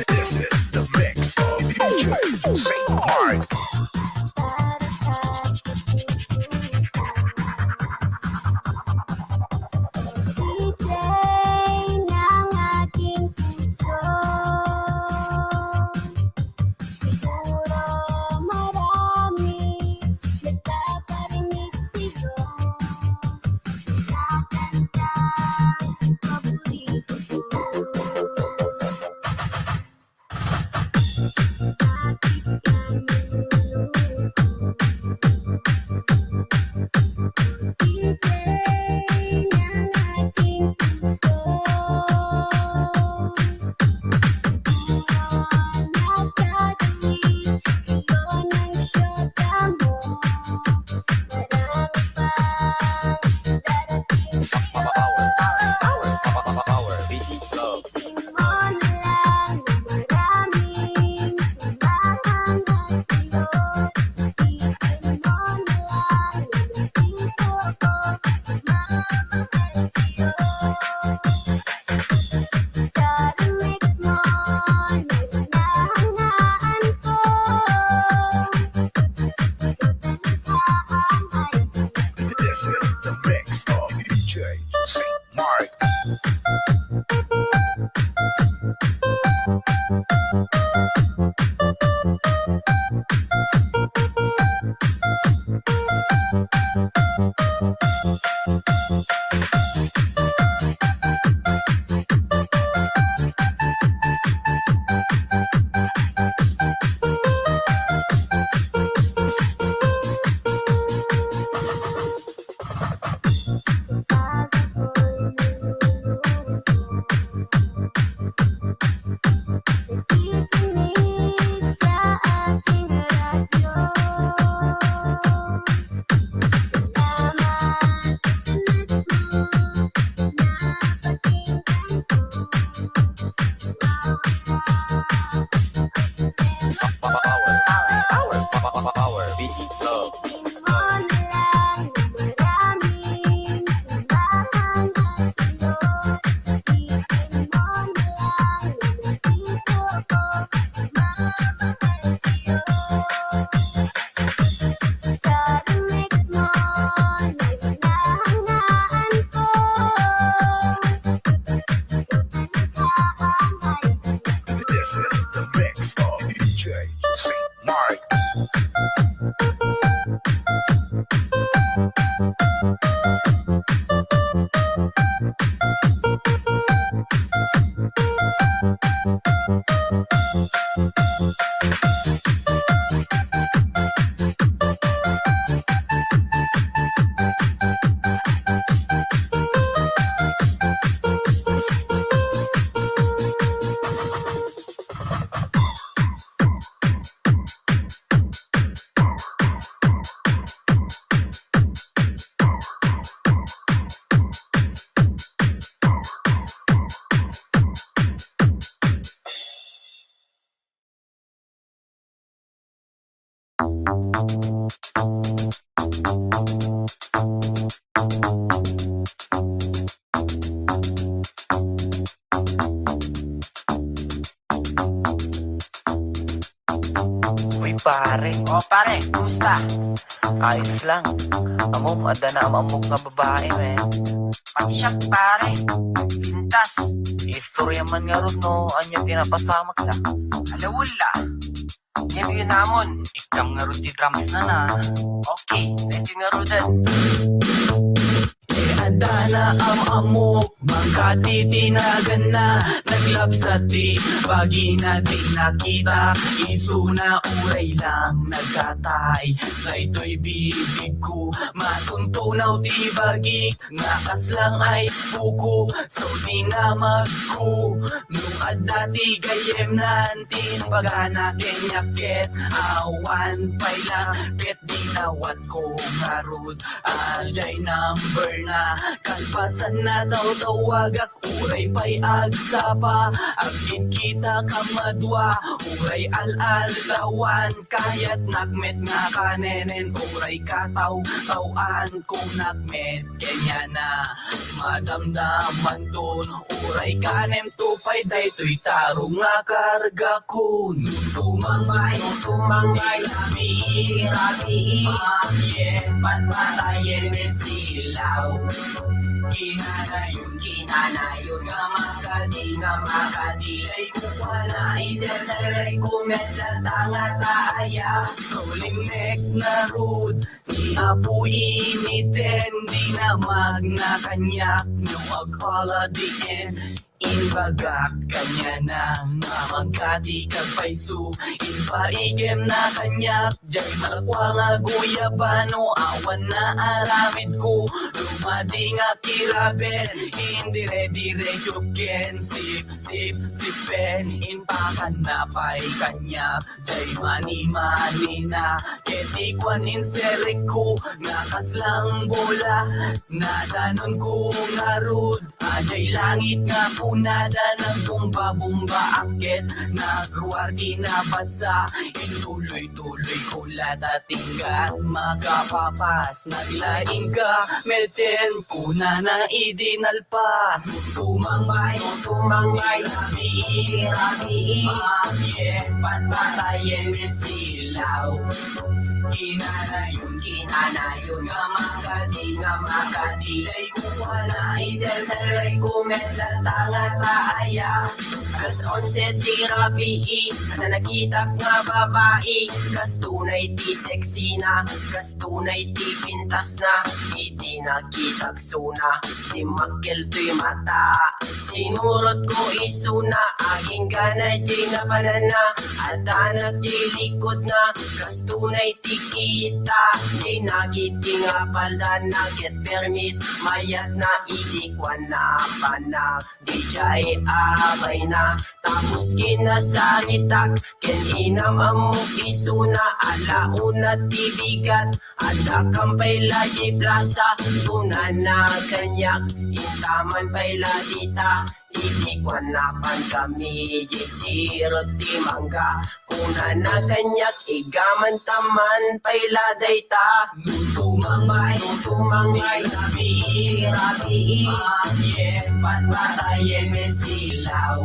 This is the mix of D J Saint Mark. D J ng aking puso. Siguro marami nagpaparinig sa'yo. Kakantang paborito ko. Bakit ka nalulungkot? D J ng aking puso. Buwan na taguig, iyon ang syota mo. Marami pang darating sa'yo. Power, power, power, power, power, power, beats, love. Di mo na lang na maraming mahanga sa'yo. Isipin mo na lang na nandito ako, mamamahal sa'yo. Sa remix mo na hinahangaan ko. Ikaw talaga ang idol. This is the mix of D J Saint Mark. Nakikinig sa aking radyo. Salamat sa text mo na pakinggan ko. Power, power, power, power, power, power, beats, love. Isipin mo na lang na maraming mahanga sa'yo. Isipin mo na lang na nandito ako, mamamahal sa'yo. Sa remix mo na hinahangaan ko. Ikaw talaga ang idol. This is the mix of D J Saint Mark. Uy, pare. O, pare, kumusta? Ayos lang. Ammom, adda naam-ammok nga babae, men. Pati siya, pare. Pintas. Istorya man ngarud no ania ti napasamakda. Alawul la. Ngem yun namon. Ikkan ngarud ti drums na na. Okay, daytoy ngaruden. Adda na Am-ammok, mangkati ti naganna, naglabsat ti bagina, di nakita, isuna uray lang nagkatay. Daytoy bibigko, matuntunaw ti bagik, nga kaslang ice kuko, so dinamagko. No adda ti gayyemnan, ti bagana kaniak ket awan pay la, ket dinawatko ngarud. Adiay number na, kalpasan na tawtawagak, uray pay agsapa, agkitkitak a madua, uray al-alawan, kayatnak met nga kanenen, uray kataw-taw-an, kunak met kaniana, madamdamanton, uray kanemto pay daytoy tarong nga kargakon. Sumangmay, sumangmay, rabii, rabii, rabii, patpatayen met silaw. Kinanayon, kinanayon, nga makadi, nga makadi, ay kukuana, iserserrek ko met latta nga taaya. Sulimnek ngarud, ni Apo initen, dinamagna kaniak, no agpaladien, imbagak kaniana, nga mangkati kagpayso, impaigemna kaniak, diay malakua nga guyabano, awan naaramidko, lumadi nga kiraben, indire-diretso ken sip-sip-sipen, impakanna pay kaniak, diay mani-manina, ket ti kuan inserrek ko, nga kaslang bola, nadanonko ngarud, adiay langit nga kunada, nagbumba-bumba, ket nagruar ti nabasa, intuloy-tuloy ko la, ta tingga makapapas, naglaing ka, meten, kunana idi nalpas. Sumangmay, sumangmay, rabii, rabii, patpatayen met silaw. Kinanayon, kinanayon, nga makadi, nga makadi, ay kukuana, iserserrek ko met latta nga taaya. Alas onse ti rabii, adda nakitak nga babai, kas tunay ti sexy na, kas tunay ti pintas na, idi nakitak suna, dimmakkel toy mata. Sinurotko isuna, agingga na diay napananna, addanak diay likud na, kas tunay ti kita, diay nakit ti nga palda na, ket permit, mayat na, idi kuan na panak. Diay abay na, tapos kinasaritak, ken inam-ammok isuna, alauna ti bigat, adda kam pay la diay plasa, kunana kaniak, intaman pay la dita, idi kuan na pan kami, diay sirot ti mangga, kunana kaniak, igaman taman pay la dayta. No sumangmay, no sumangmay, rabii, rabii, patpatayen met silaw.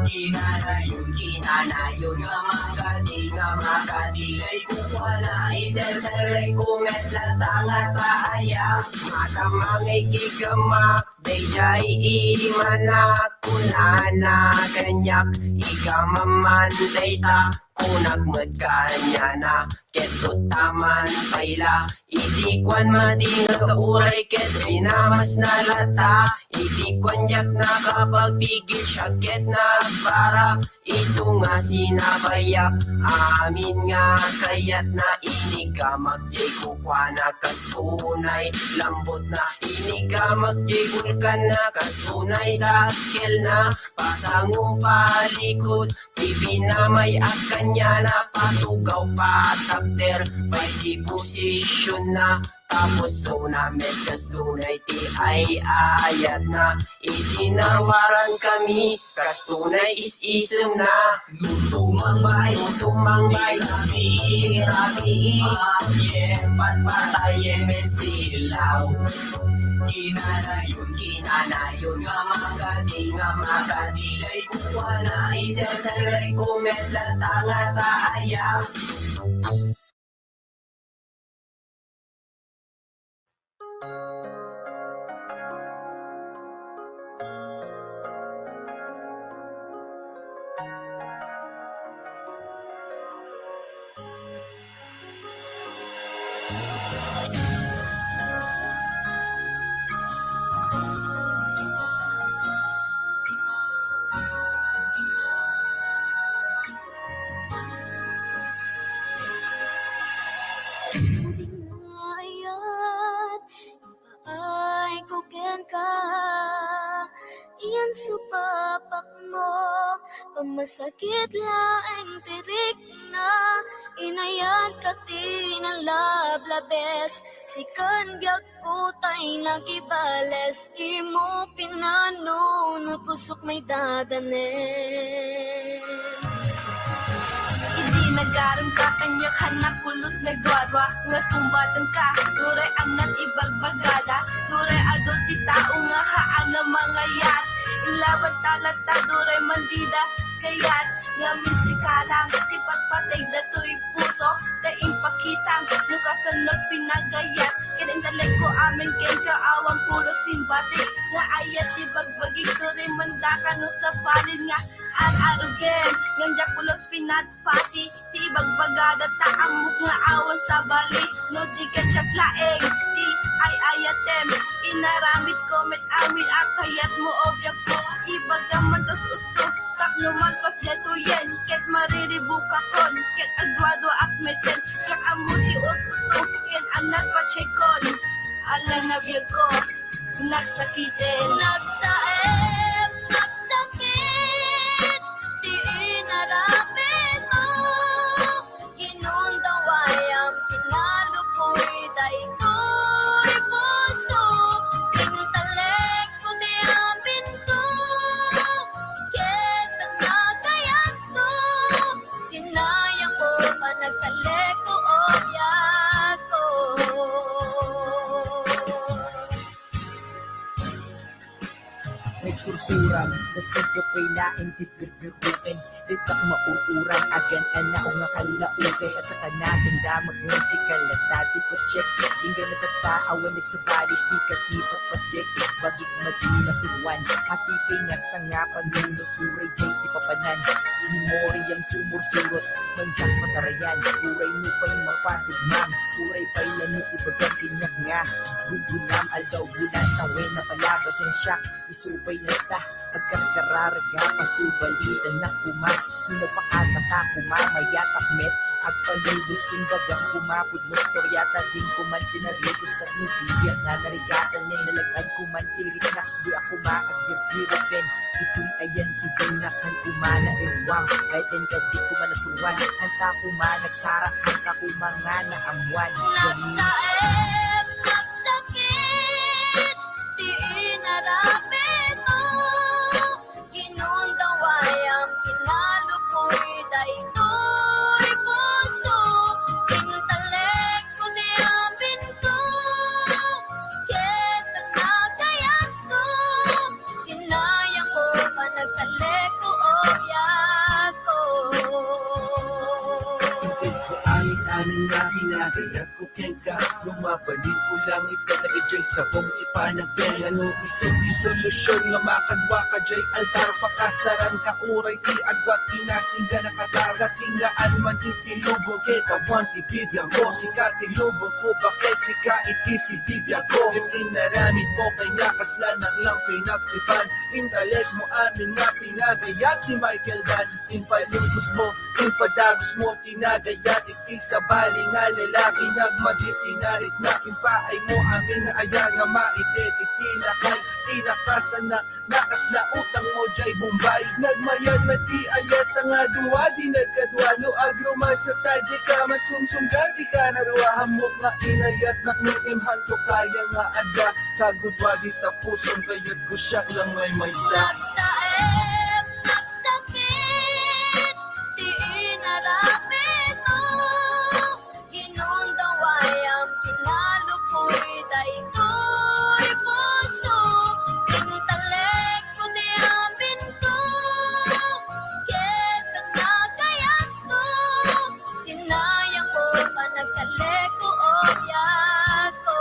Kinanayon, kinanayon, nga makadi, nga makadi, ay kukuana, iserserrek ko met latta nga taaya. Madamangay ti gamak, daydiay imana, kunana kaniak, igaman man dayta, kunak met kaniana, ket utaman pay la, idi kuan madi nga kauray ket binamas na latta, idi kuan diak nakapagbigil siak ket nagbara, isu nga sinabayak, amin nga kayatna, inigamak diay kukuana, kas tunay lambutna, inigamak diay bulkanna, kas tunay dakkelna, pasango palikud, ti pinamay-at kaniana, patugaw patakder, pay ti posisionna, tapos suna met kas tunay ti ay-ayatna, idi nawaran kami, kas tunay is-isemna. No sumangmay, no sumangmay, rabii, rabii, patpatayen met silaw. Kinanayon, kinanayon, nga makadi, nga makadi, ay kukuana, iserserrek ko met latta nga taaya. Supapakmo, pamasakit laeng ti rikna, inayat ka ti nalablabes, sikan biag kutay nakibales, imo pinanunot pusok maidadanes. Idi nagaram ka kaniak, haan a pulos nagduadua, nga sumbaten ka, turay anat ibagbagada, turay adu ti tao nga haan a mangayat, inlaban ta latta, turay mandida, kayat, ngamin sika lang, ti patpateg datoy puso, ta impakitam, no kasano pinagayat, ken intalekko amin kenka awan pulos simbati, nga ayat ti bagbagik, turay mandaka no sapalin nga ar-arugen, ngem diak pulos pinatpati, ti ibagbagada ta ammok nga awan sabali, no di ket siak laeng, ti ay-ayatem, inaramidko met amin a kayatmo, o biagko, ibagam man ta usto, tapno malpas daytoyen, ket mariribukakon, ket agduaduaak meten, diak ammo ti ususto, ken anat patiekon, ala na biagko, nagsakiten. Nagsaem, nagsakit, ti inaramidmo, kinundawayam, kinalupoy, daytoy puso, intalekko ti aminko, ket nagayatko, sinayangko, panagtalekko, o biagko. Nagsursuram, nasingkapay laeng ti birbiruken, ditak maur-uram, agan-anaw nga kallaukay, at katanagan damag nga si kalata ti patsek, inggan na tatta, awan nagsabali, sika ti patpatgek, bagik madi masuruan, hati pay nga tanga panunot, uray jay ti papanan, memoriam sumursurot, manjak matarayan, uray nupay mapatugmam, uray pay lano ibagam ti nga, gunggunam, aldaw bulan, tawen, napalabas, ang siak, Isu pay latta, agkarkararag a pasubalitan na koma. Pinapaataka koma, mayatak met, agpalubos, simbagam koma, pudno, istorya ta din koman pinaribos, at ni bibiag na narigatan, ni nalagad koman, tirik na, di ako maagirgirupen. Itoy ayan, ti dinakan koma na iruam, ay ten ka di koma nasuruan, anta koma nagsara, anta koma nga naamuan. Nagsaem, nagsakit, ti inaramidmo, kinundawayam, kinalupoy, daytoy puso, intalekko ti aminko, ket nagayatko, sinayangko, panagtalekko, o biagko. Ket ko amin-amin nga kayat ko kenka, lumabalikko lang ipadag jay sabong ti panagbenga no isip ti solusyon nga makadua ka jay altar, pakasaran ka uray ti agwat, ti nasingga na katara, tingaan man iti lubong ket awan ti bibiag ko, sika ti lubong ko, baket sika iti si bibiag ko, ket inaramid mo kanya kasla nang lang pinagtripan, intalek mo amin nga pinagayat ni Michael Van, impalubos mo, impadagus mo, Kinagayat iti sabali nga lalaki, nagmadi ti narikna, impaay mo amin nga aya nga maited iti lakay, tinakasan na, nakasla utang mo jay Bombay. Nagmayat na ti ayat nga dua, di nagkadua no agroman sa tajay ka, masumsum ka ti kararua, hammok nga inayat, naknutim hanto kaya nga adda, kagudua di tapuson, kayat ko siak lang may maysa. Nagsaem, nagsakit, ti inaramidmo, kinundawayam, kinalupoy, daytoy puso, intalekko ti aminko, ket nagayatko, sinayangko, panagtalekko, o biagko.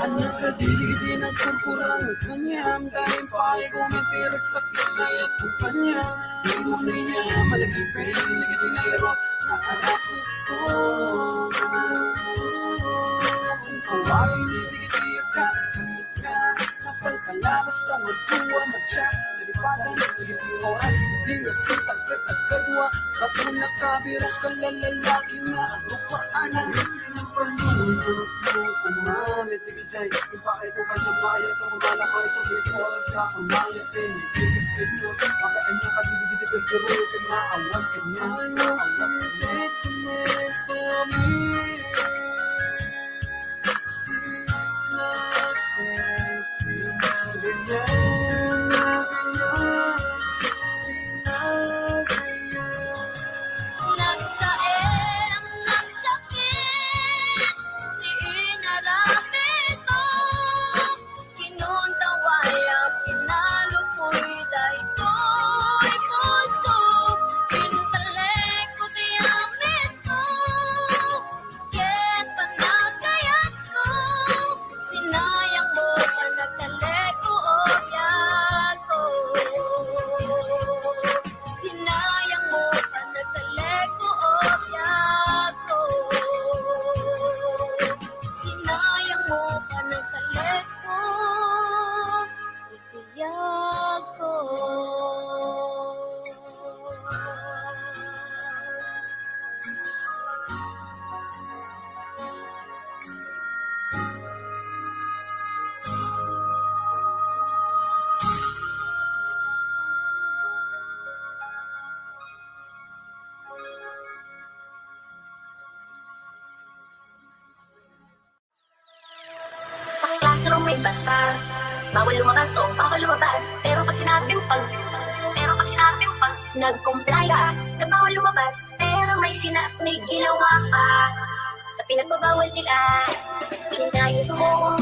Ania kadagiti nagkurkurang kaniam, ta impaay ko met ti ragsakit, ayat ko kaniam. Di mo niya malagipin, dagiti nairot nga anak ko. Kung kawain, dagiti agkakasamit ka, napalpalabas ta magkuwa, madya, nalipatan, dagiti oras, di nasitag ket agkadua, ba't mo nakabiro ka, lalaki nga, ano pa, anak? Nagsaem, nagsakit ti inaramidko. Kinuntawayak, kinalupoy daytoy puso. Intalekko ti amitko ken panagkayatko. Sinayangmo panagtalekko, o biagko. Sinayangmo panagtalekko, o biagko. Sinayangmo panagtalekko, o biagko. Sa classroom may batas. Bawal lumabas, o bawal lumabas. Pero pag sinabing pag, pero pag sinabing pag, nag-comply ka na bawal lumabas. Pero may sina-, may ginawa ka sa pinagbabawal nila. Inayos mo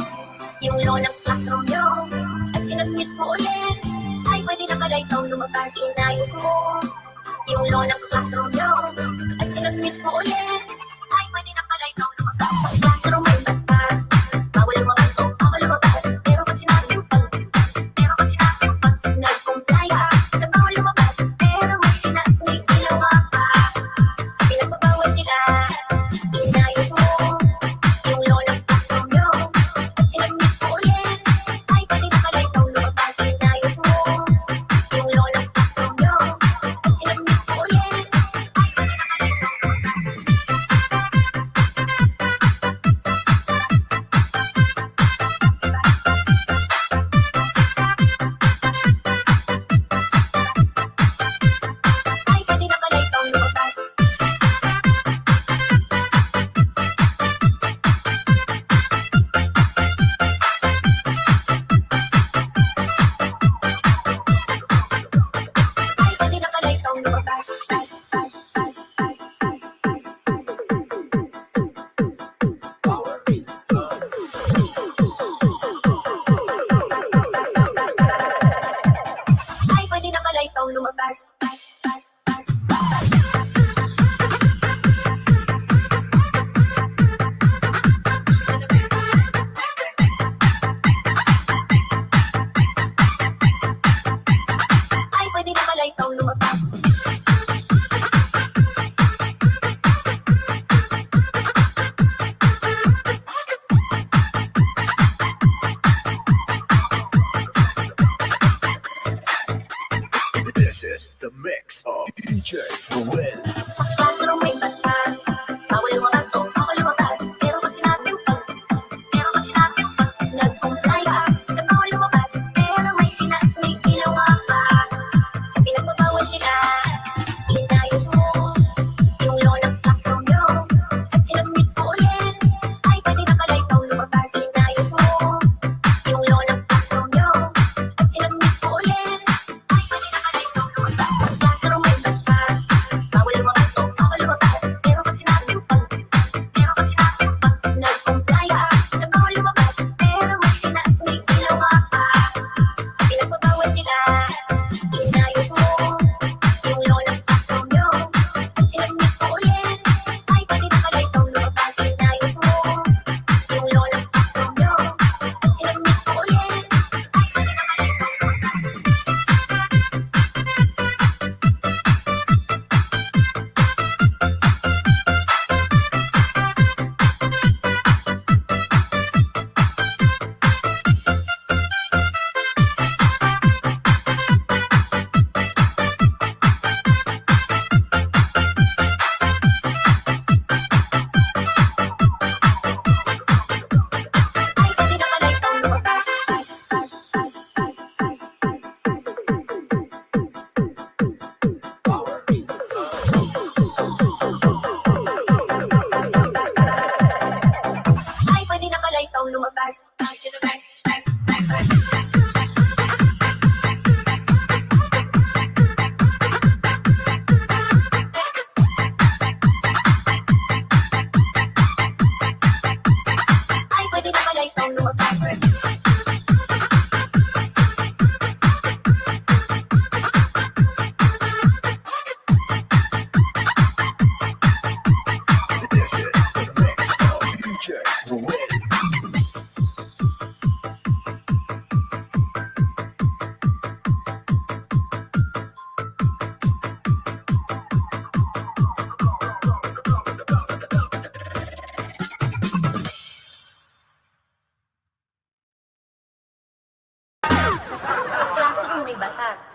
yung law ng classroom nyo. At sinabmit mo ulit. Ay, pwede na pala ikaw lumabas. Inayos mo yung law ng classroom nyo. At sinabmit mo ulit. Ay, pwede na pala ikaw lumabas. Sa classroom may batas. Bawal lumabas, o bawal lumabas. Pero pag sinabing pag, pero pag sinabing pag, nag-comply ka na bawal lumabas. Pero may sina-, may ginawa ka sa pinagbabawal nila. Inayos mo yung law ng classroom nyo. At sinabmit mo ulit. Ay, pwede na pala ikaw lumabas. Inayos mo yung law ng classroom nyo. At sinabmit mo ulit. Ay, pwede na pala ikaw lumabas.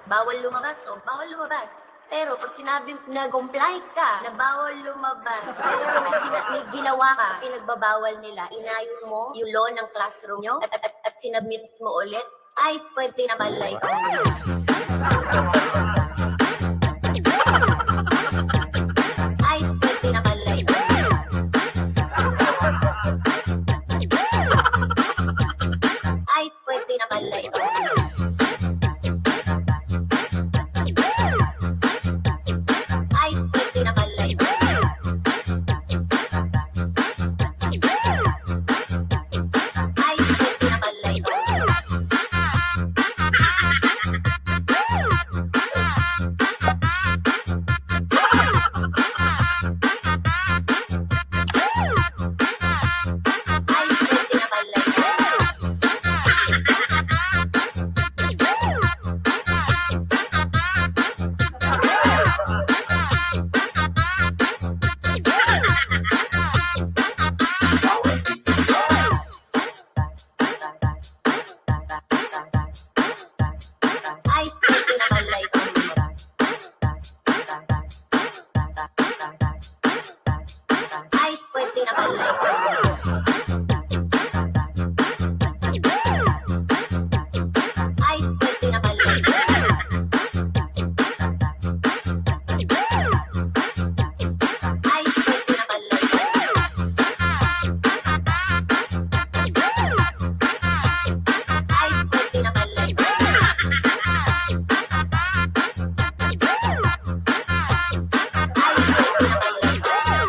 Bawal lumabas, o, bawal lumabas. Pero pag sinabi, nag-comply ka na bawal lumabas, pero may sina-, may ginawa ka, pinagbabawal nila, inayon mo yung law ng classroom nyo, at, at, at, at sinubmit mo ulit, ay, pwede na pala ikaw. Ay, pwede na pala ikaw. Ay, pwede na pala ikaw. Ay, pwede na pala ikaw. Ay, pwede na pala ikaw. Ay, pwede na pala ikaw. Ay, pwede na pala ikaw. Ay, pwede na pala ikaw. Ay, pwede na pala ikaw. Ay, pwede na pala ikaw. Ay, pwede na pala ikaw. Ay, pwede na pala ikaw.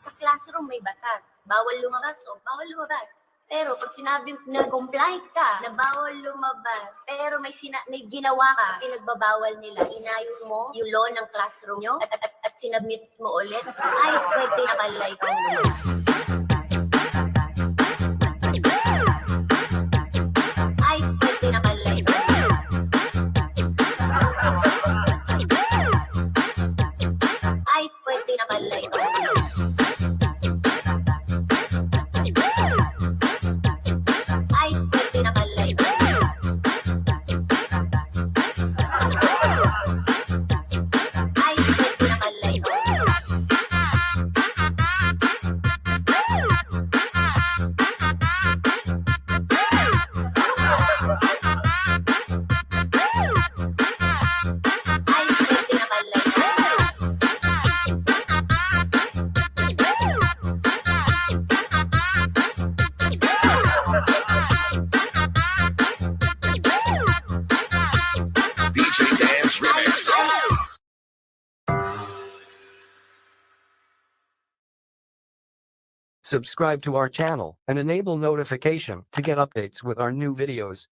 Sa classroom may batas. Bawal lumabas, o, bawal lumabas. Pero pag sinabi, nag-comply ka na bawal lumabas, pero may sina-, may ginawa ka, pinagbabawal nila, inayon mo yung law ng classroom nyo, at, at, at, at sinubmit mo ulit, ay, pwede na pala ikaw. Ay, pwede na pala ikaw. Ay, pwede na pala ikaw. Ay, pwede na pala ikaw. Ay, pwede na pala ikaw. Ay, pwede na pala ikaw. D J Dance Remix. Subscribe to our channel and enable notification to get updates with our new videos.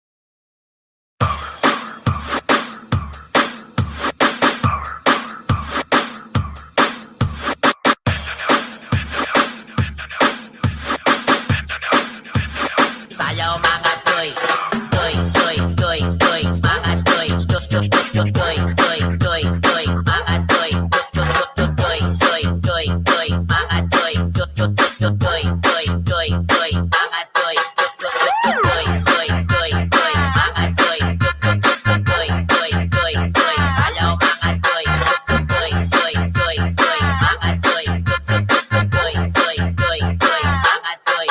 Sayaw, mga toy, toy, toy, toy, toy, mga toy, toy, toy, toy, toy, toy, toy, toy, mga toy, toy, toy, toy, toy, toy, toy, mga toy, toy, toy, toy, toy, toy, mga toy, toy, toy, toy, toy, toy, mga toy, toy, toy, toy, toy, toy, sayaw, mga toy, toy, toy, toy, toy, mga toy, toy, toy, toy, toy, mga toy.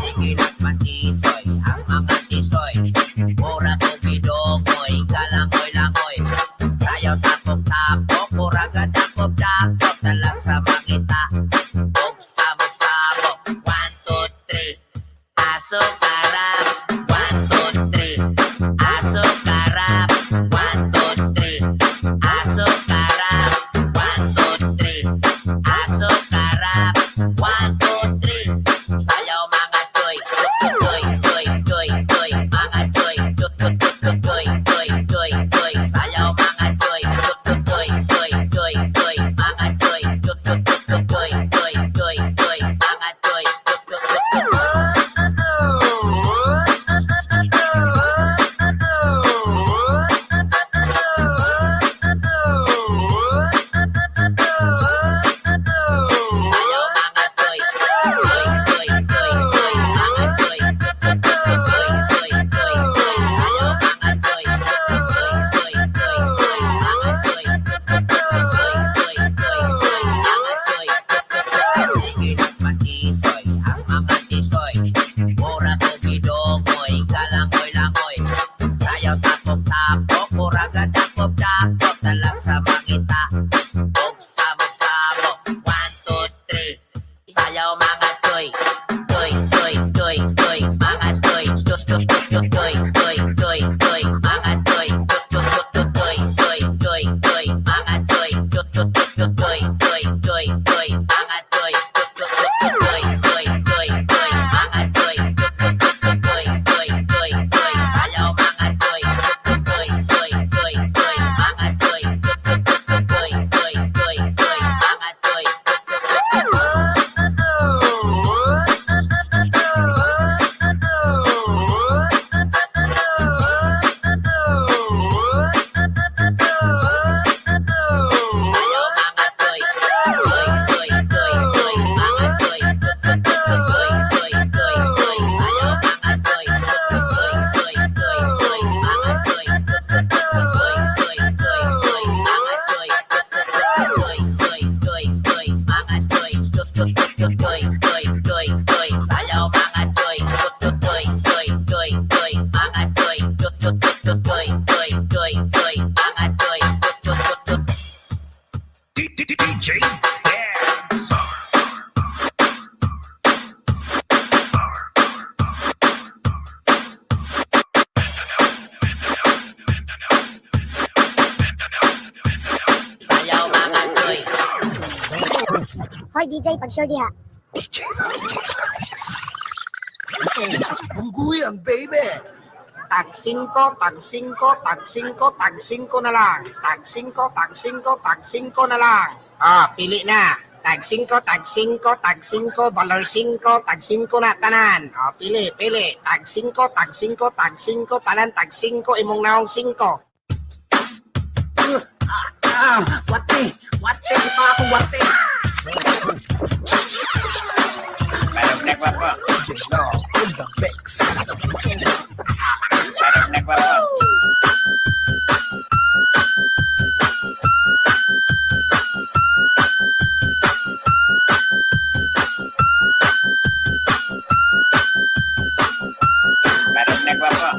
Sige, nagmatisoy ang mga tisoy. Pura ko bidongoy, kalangoy-langoy. Sayaw tapok-tapok, pura ka dakop-dakop, talag sa mangita. Buksa-buksa mo. One, two, three. Aso karap. One, two, three. Aso karap. One, two, three. Aso karap. One, two, three. Aso karap. One, two, three. Sayaw, mga toy. Toy, toy, toy, toy, mga toy. Toy, toy, toy, toy, toy, toy. Sayaw, mga toy. Toy, toy, toy, D J, pag-sure diha. Unggoy ang baby. Tag singko, tag singko, tag singko, tag singko na lang. Tag singko, tag singko, tag singko na lang. Ah, pili na. Tag singko, tag singko, tag singko, balor singko, tag singko na tanan. Ah, pili, pili. Tag singko, tag singko, tag singko, tanan tag singko, imong naong singko. Ah, ah, wati, wati, di pa ako wati. Parang nagwapo. Parang nagwapo. Parang nagwapo.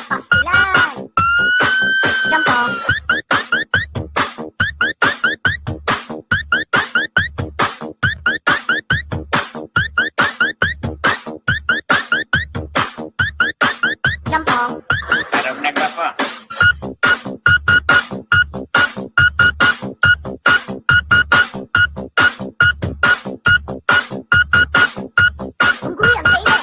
Pastilan! Jampong! Jampong! Parang nagwapo. Unggoy ang kainit.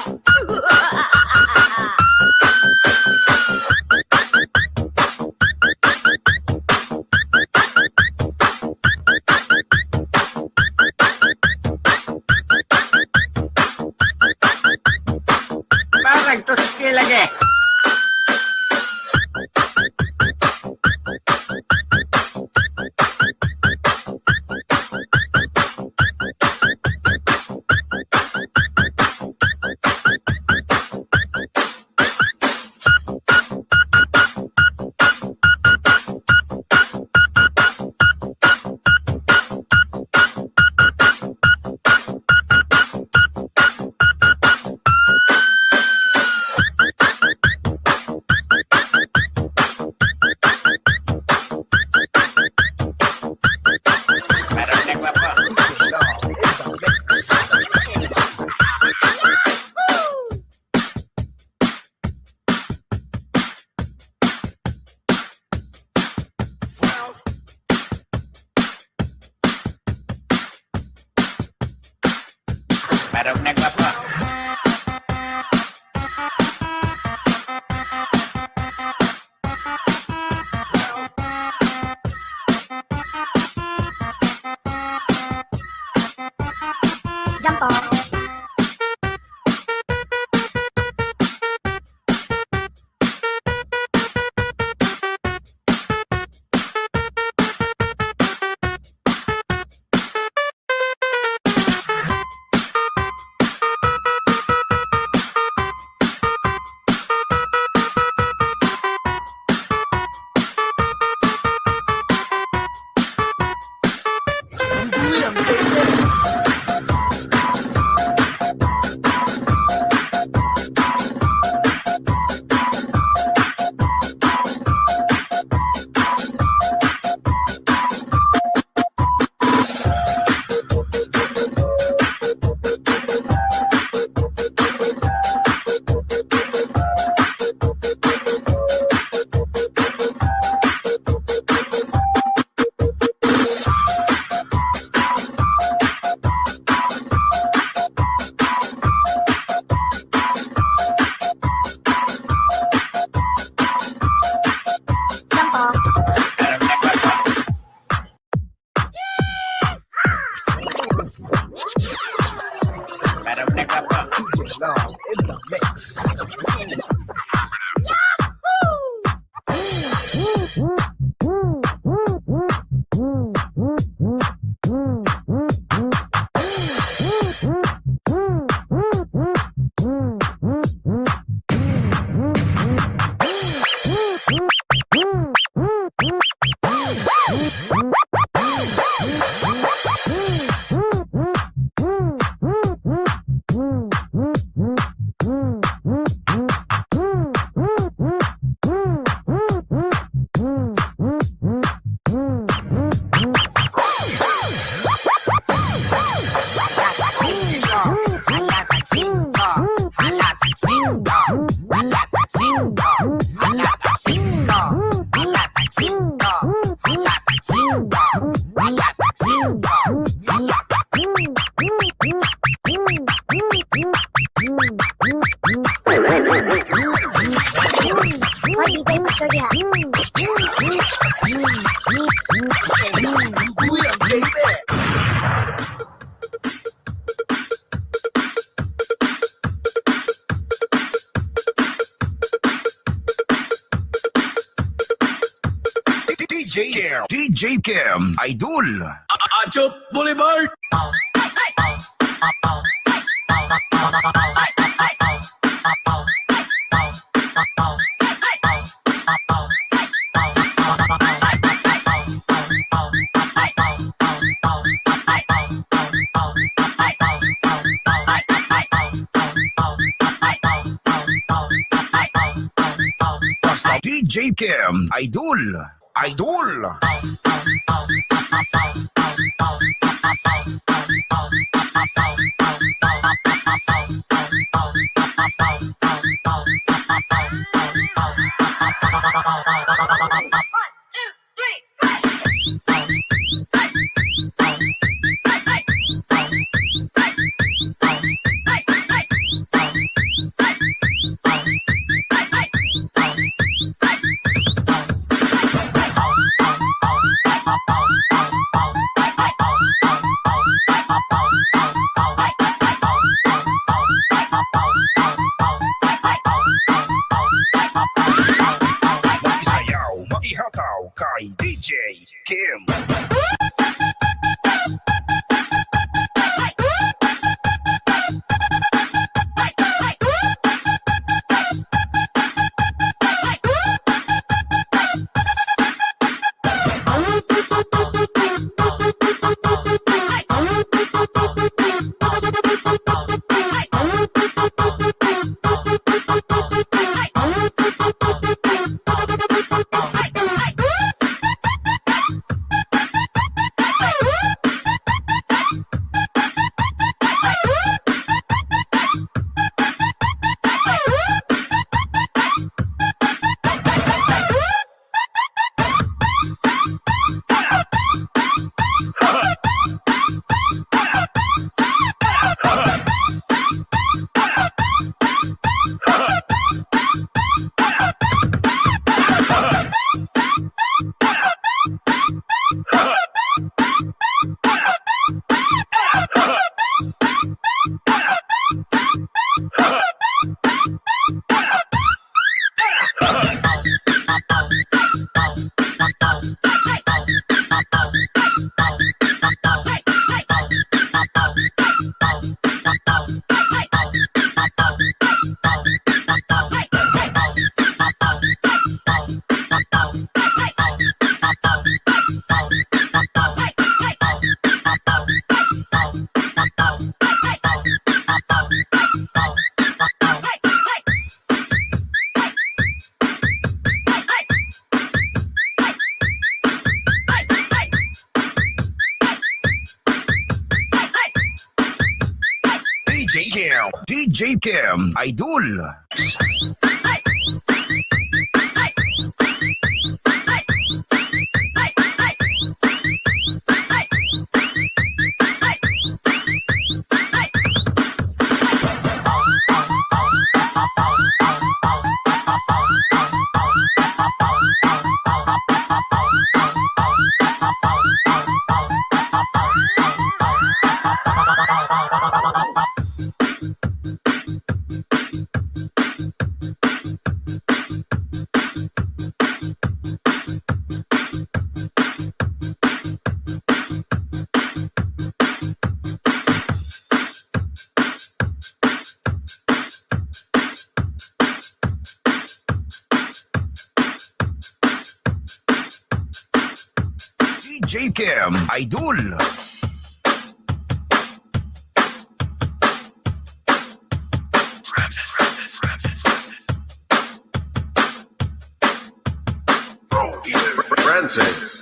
Parang tuski lagi. Parang nagwapo. Jampong. D J Kim. D J Kim, Idol. Achup Boulevard. Basta D J Kim, Idol. Idol. Makisayaw, makihataw kay D J Kim. D J Kim. D J Kim, Idol. D J Kim, Idol. Francis.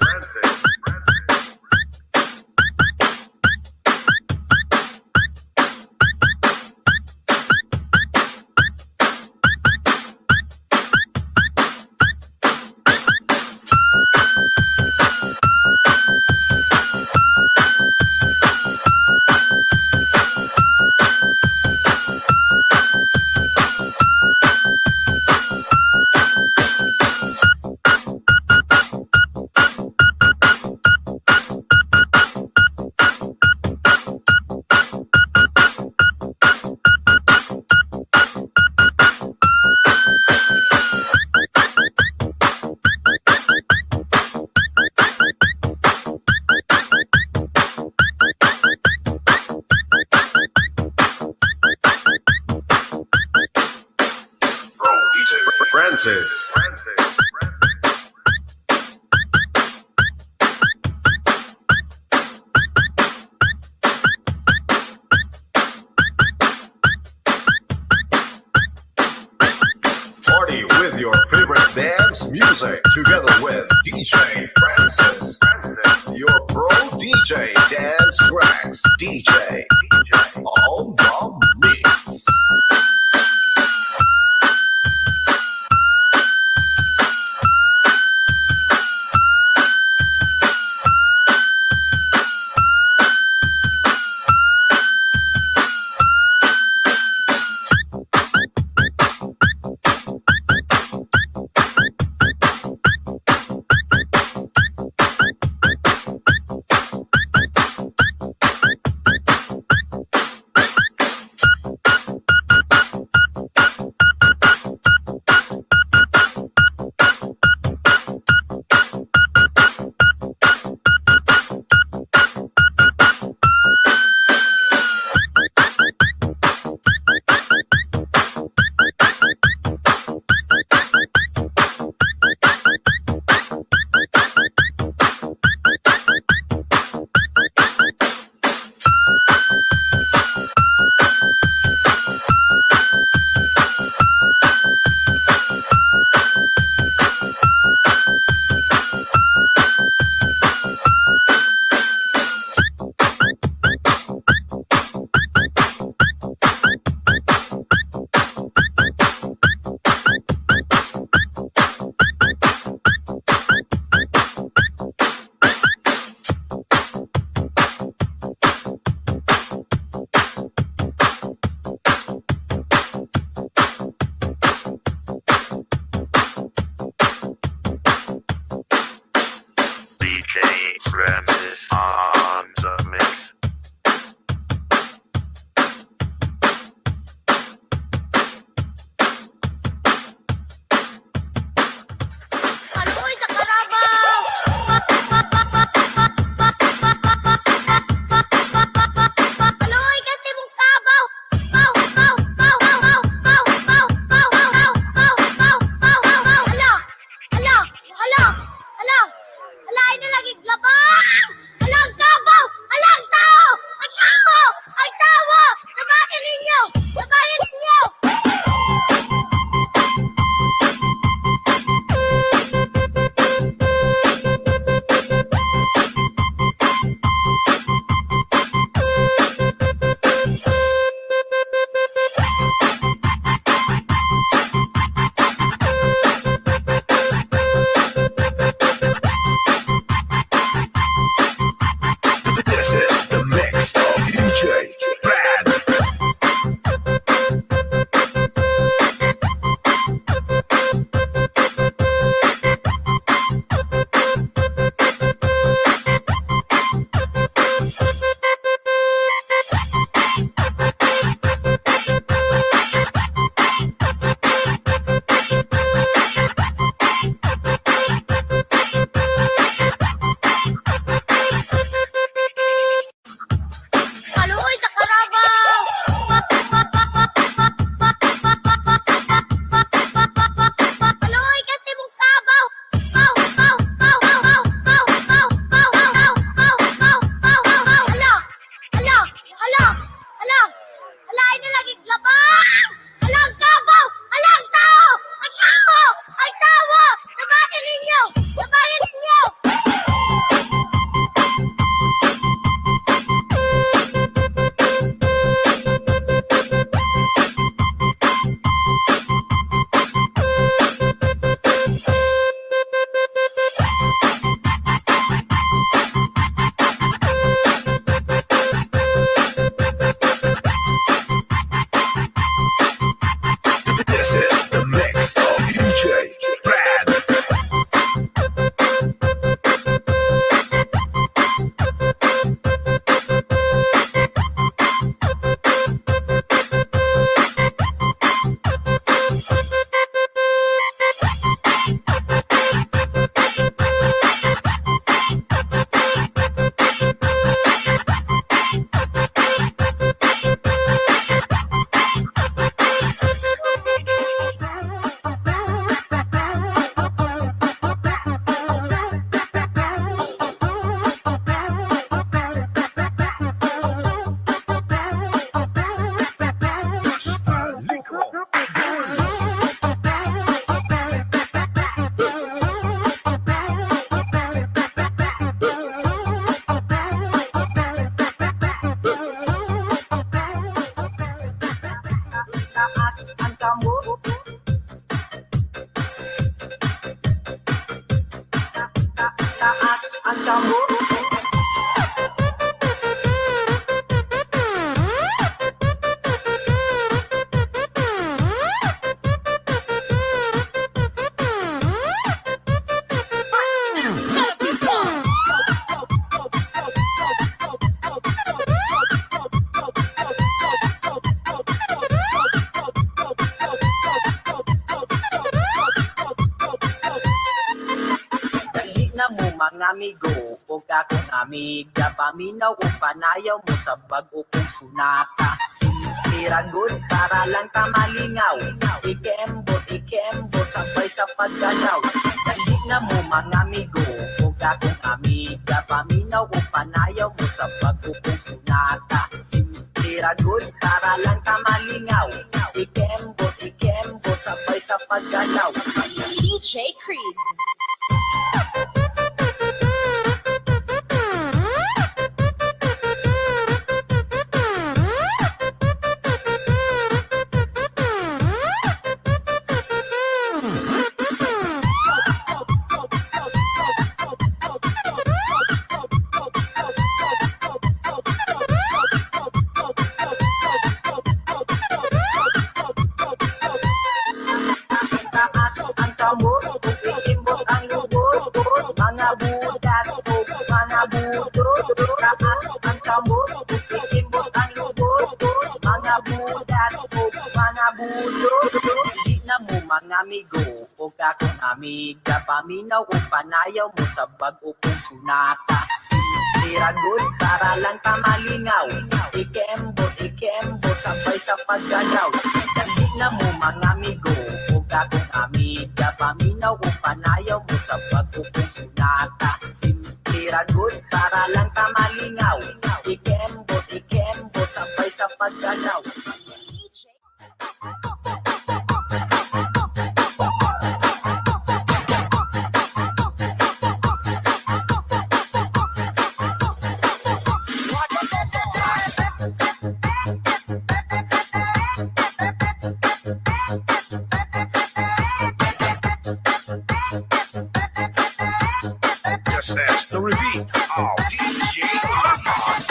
Music together with D J Francis. Francis, your pro D J dance tracks. D J on the mix. D J Francis on the mix. Aluy sa karabaw! Aluy, kasi mong kabaw! Kabaw, kabaw, kabaw! Ala! Ala! Ala! Ala, ay nalagig labang! Ala, ang kabaw! Tambok. Dali na mo, mga amigo, ug akong amiga, paminaw o panayaw mo sa bag-o kong sunata. Simple ra gud para lang ta malingaw. Ikembot, ikembot, sabay sa pagganaw. Dali na mo, mga amigo, ug akong amiga, paminaw o panayaw mo sa bag-o kong sunata. Simple ra gud para lang ta malingaw. Ikembot, ikembot, sabay sa pagganaw. D J Chris. Taas ang kamot, ug ikimbot ang lubot, mga budas, ug mga budot. Taas ang kamot, ug ikimbot ang lubot, mga budas, ug mga budot. Di na mo, mga amigo, ug akong amiga, paminaw o panayaw mo sa bag-o kong sunata. Simple ra gud para lang ta malingaw. Ikembot, ikembot, sabay sa pagganaw. Dali na mo, mga amigo, ug akong amiga, paminaw o panayaw mo sa bag-o kong sunata. Simple ra gud para lang ta malingaw. Ikembot, ikembot, sabay sa pagganaw. Just ask the repeat of D J Arman.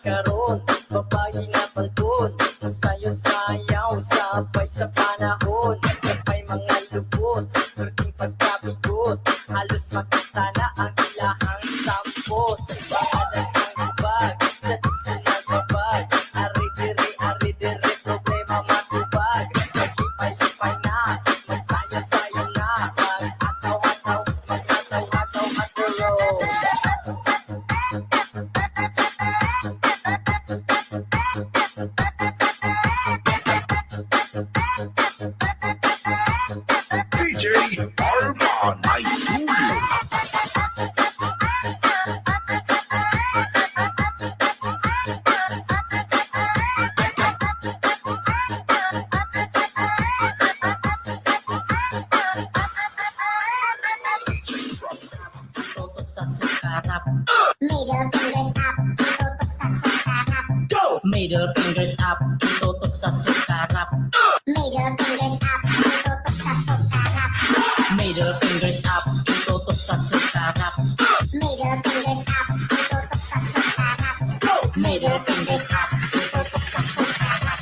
Karon, babayi nga balbon, sayaw-sayaw, sabay sa panahon, sabay mga lubot, perting pagkabigot, halos makita na ang ilahang sampot. Baanan ang lubag, sa disco nagbabag, ari diri, ari diri, problema matubag, maglipay-lipay na, magsayaw-sayaw na, mag-ataw-ataw, mag-ataw-ataw, magduro. D J Arman, I do you. Tutok sa sukarap. Middle fingers up, tutok sa sukarap. Go! Middle fingers up, tutok sa sukarap. Middle fingers up, tutok sa sukarap. Middle fingers up, tutok sa sukarap. Middle fingers up, tutok sa sukarap. Middle fingers up, tutok sa sukarap.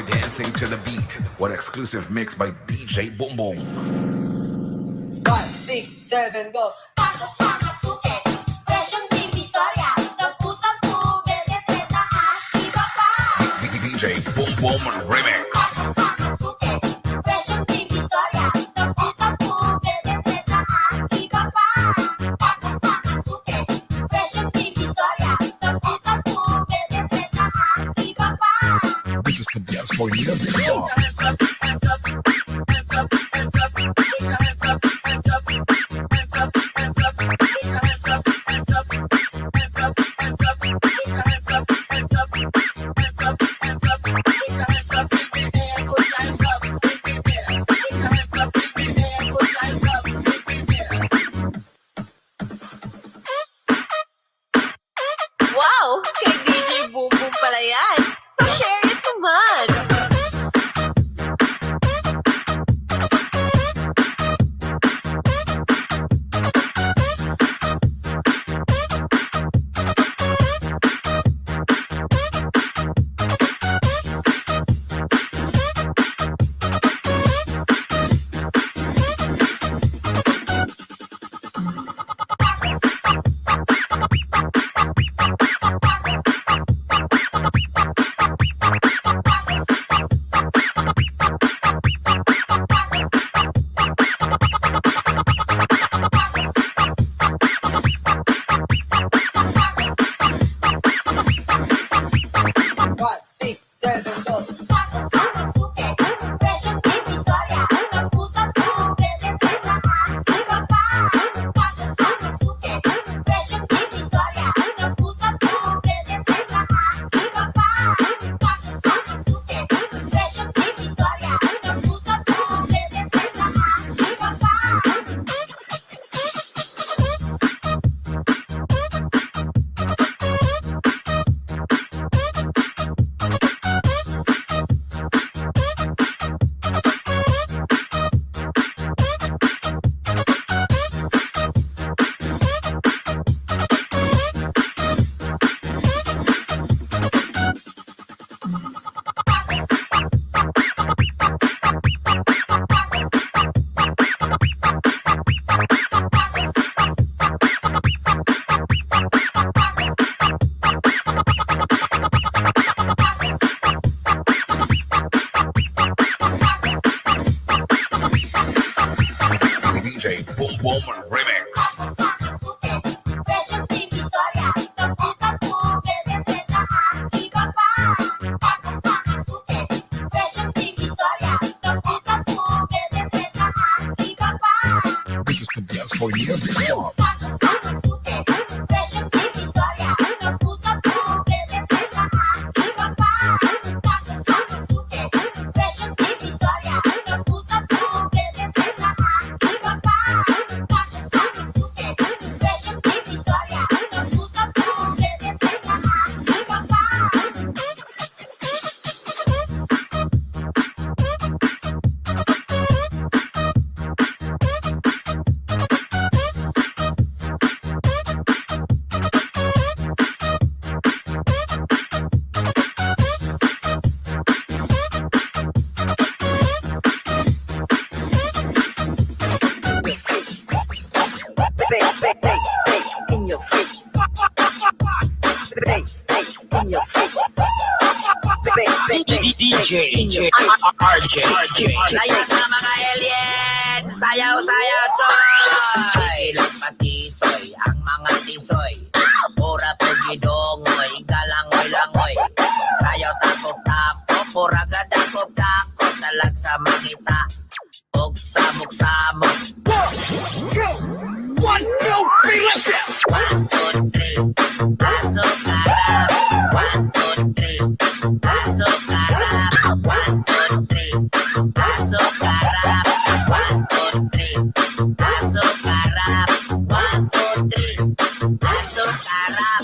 Dancing to the beat. What exclusive mix by D J Boom Boom. Five, six, seven, go. Pasok, pasok, suki. Presyong Divisoria. Tapusan po, Bebe Treta at iba pa. D J Boom Boom Remix. Pasok, pasok, suki. Presyong Divisoria. Tapusan po, Bebe Treta at iba pa. Pasok, pasok, suki. Presyong Divisoria. Tapusan po, Bebe Treta at iba pa. This is the dance for you. Wow! Kay D J Boom Boom pala yan. Pa-share it naman! Five, six, seven, go. D J Boom Boom Remix. This is the dance for you. Bass, bass, bass in your face. Bass, bass in your face. Bass, bass, bass, D J, bass in your D J, face. R J, R J. Sayaw na, mga alien! Sayaw, sayaw, choy! Ilang patisoy ang mga tisoy. Pura pagidongoy, galangoy-langoy. Sayaw tapok-tapok, pura gadakop-dakop, talagsa mangita. Ugsamok-samok. One, two, one, two, three, let's go! One, two, three, aso karap. One, two, three, aso karap. One, two, three, aso karap. One, two, three, aso karap. One, two, three, aso karap.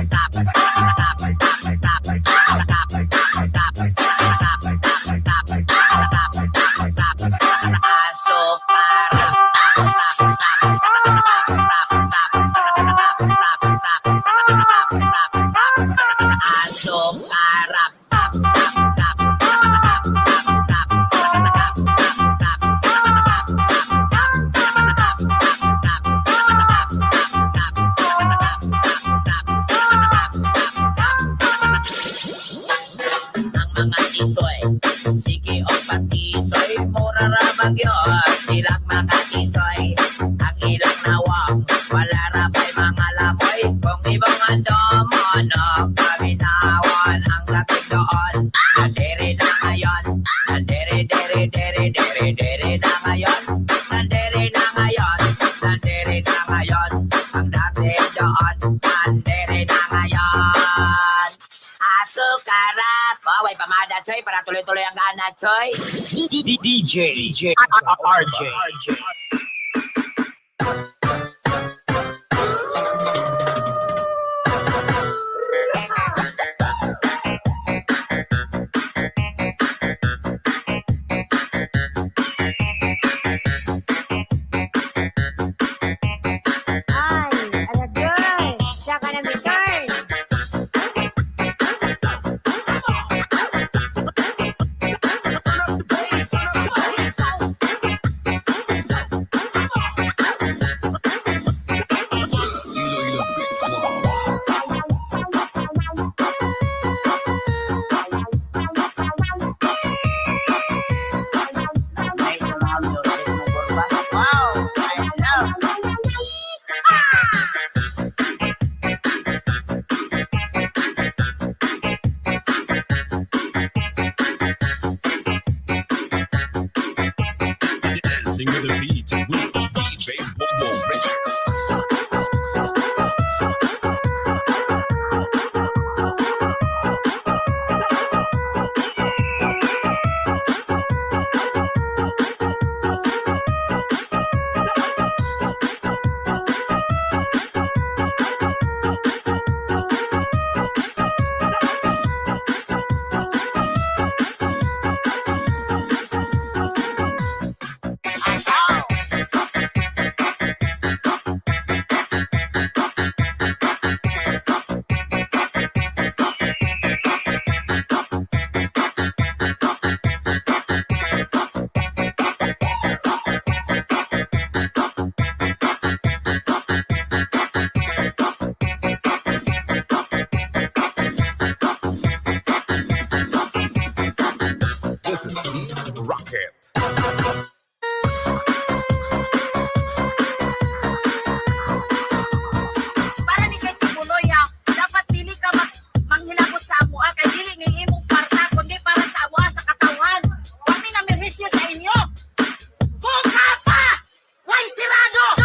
Aso para. Aso para. Ang mga tisoy, sige o patisoy, mura ra bagyo, sila makatisoy. Ang ilang nawong, wala ra pay mga lamoy. Kung imong ando mo, no, paminawan ang dating doon. Nandiri na ngayon, nandiri, diri, diri, diri, diri na ngayon. Nandiri na ngayon, nandiri na ngayon. Ang dating doon, nandiri na ngayon. Aso karap. Oh, way pamada, Choy, para tuloy-tuloy ang gana, Choy. D J, D J, R J. Ay, anak ko, siya ka na, Mister. Wow! I love. Dancing with the beat with D J Bobo Remix. This is Team Rocket. Para ni kay Tikuloy, ha, dapat dili ka mag-, manghilabot sa amoa, kay dili ni imong parta, kundi para sa amoa, sa katawhan. Wa mi namerhisyo sa inyo. Kung ka pa! Way sirado!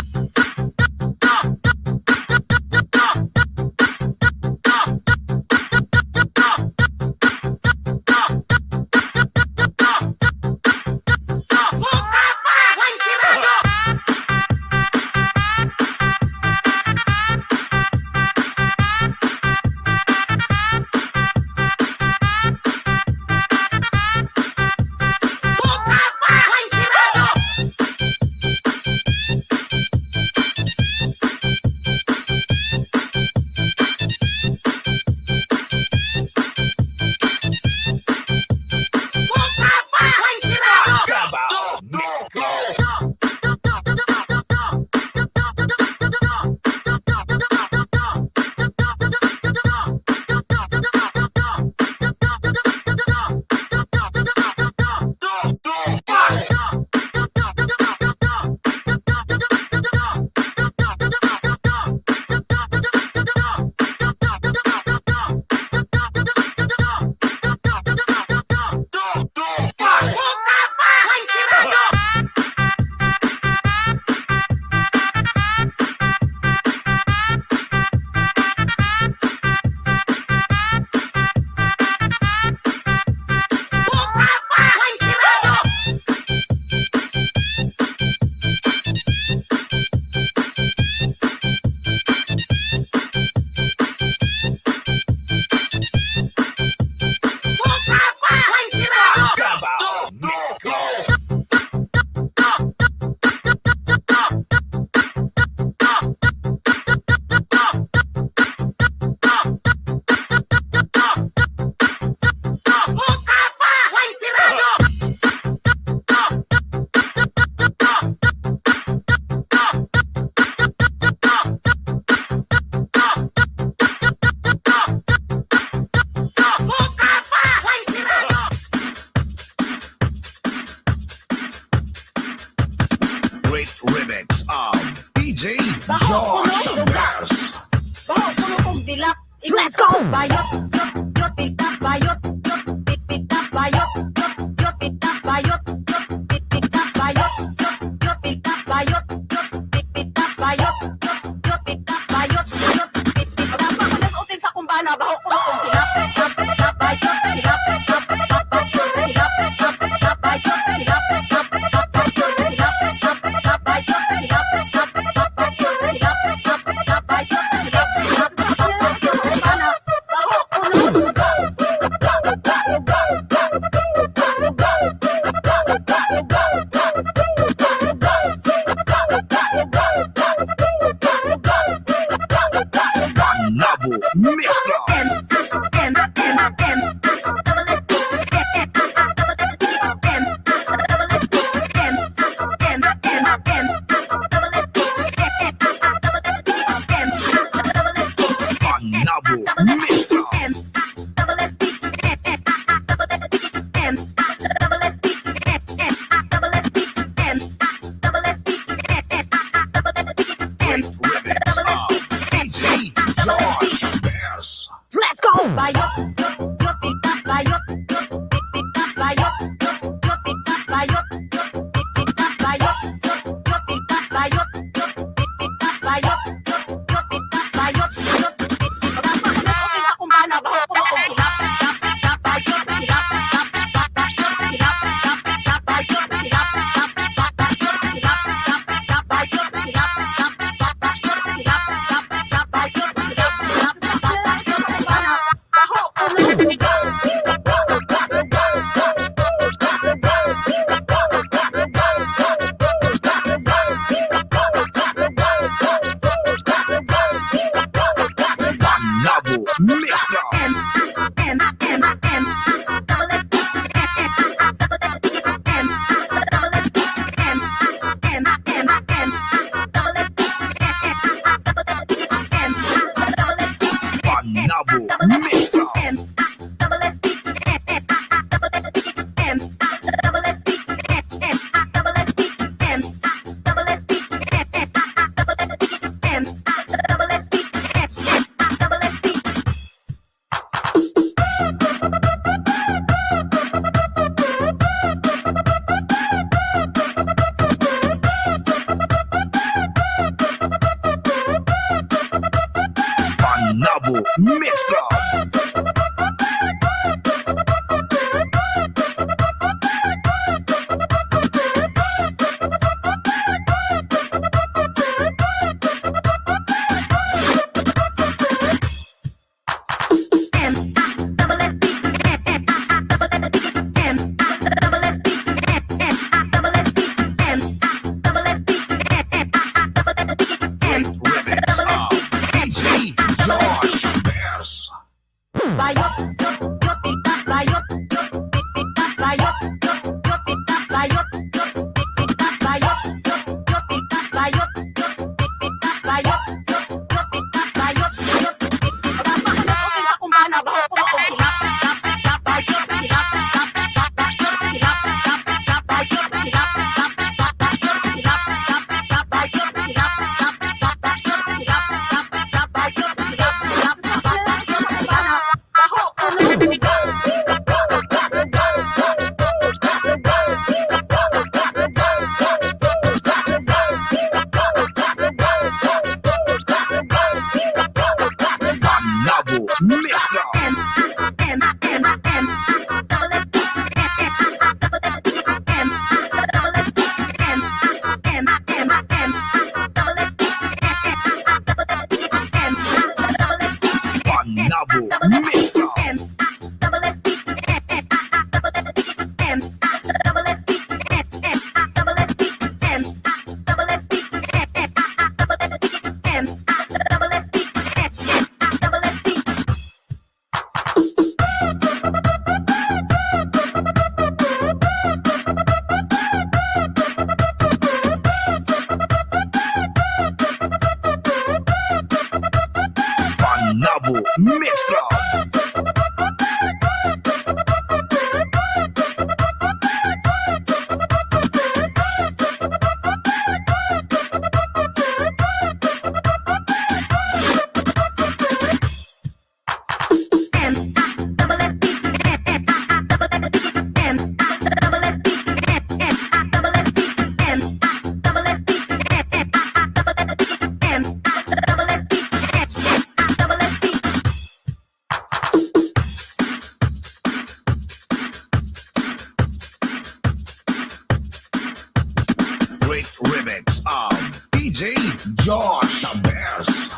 J Josh, the best.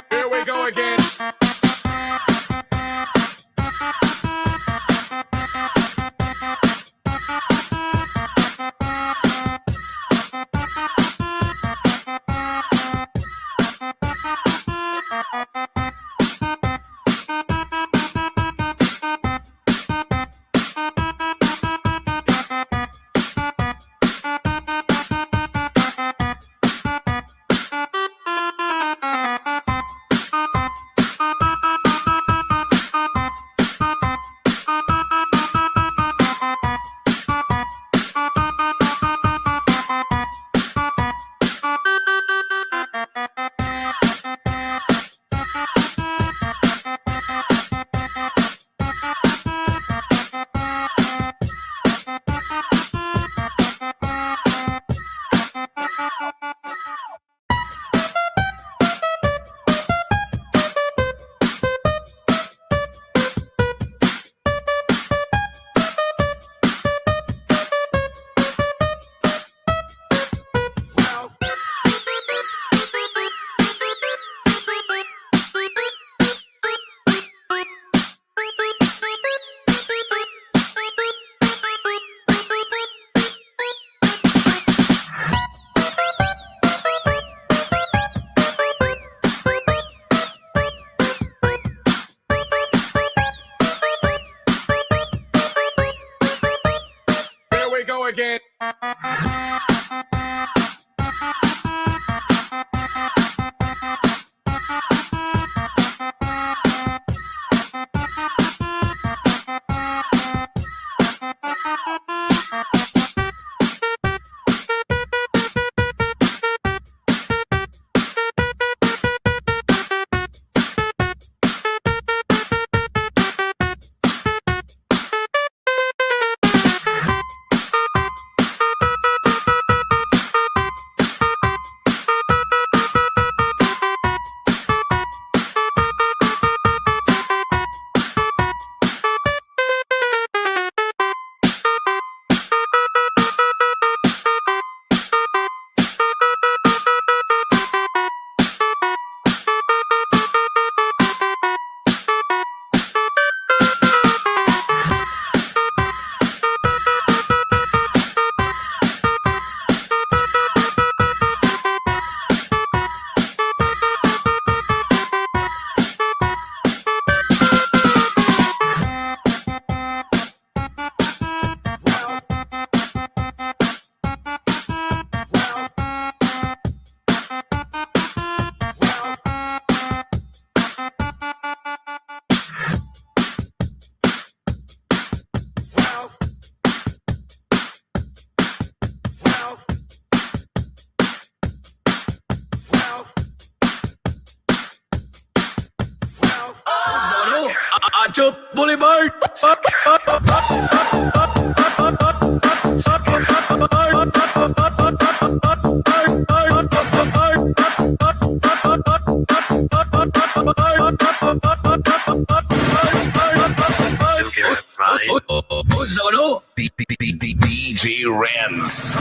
Here we go again. Here we go again. Achop Boulevard. Right. O, o, o, o, Solo. D, D, D, D, D, D J Renz.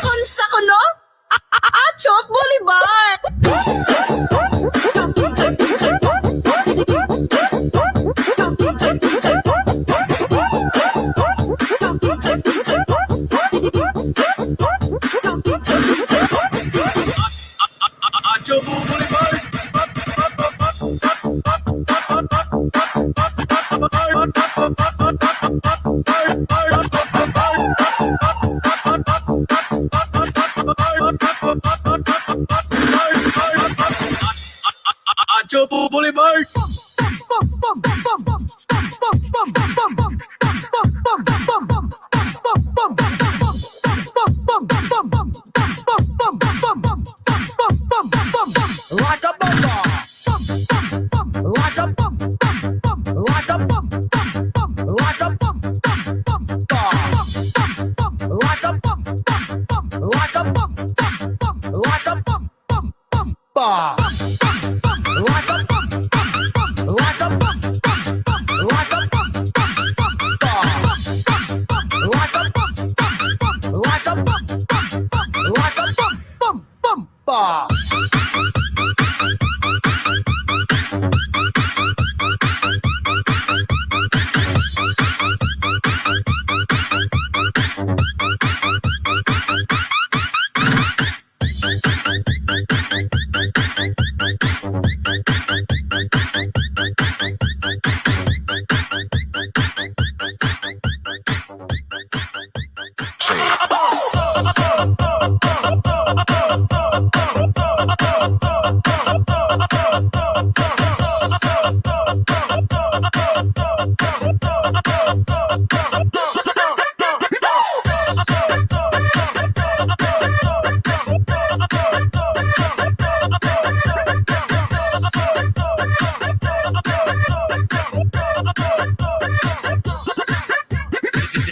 Unsa kuno? A-, a-, Achok Boulevard!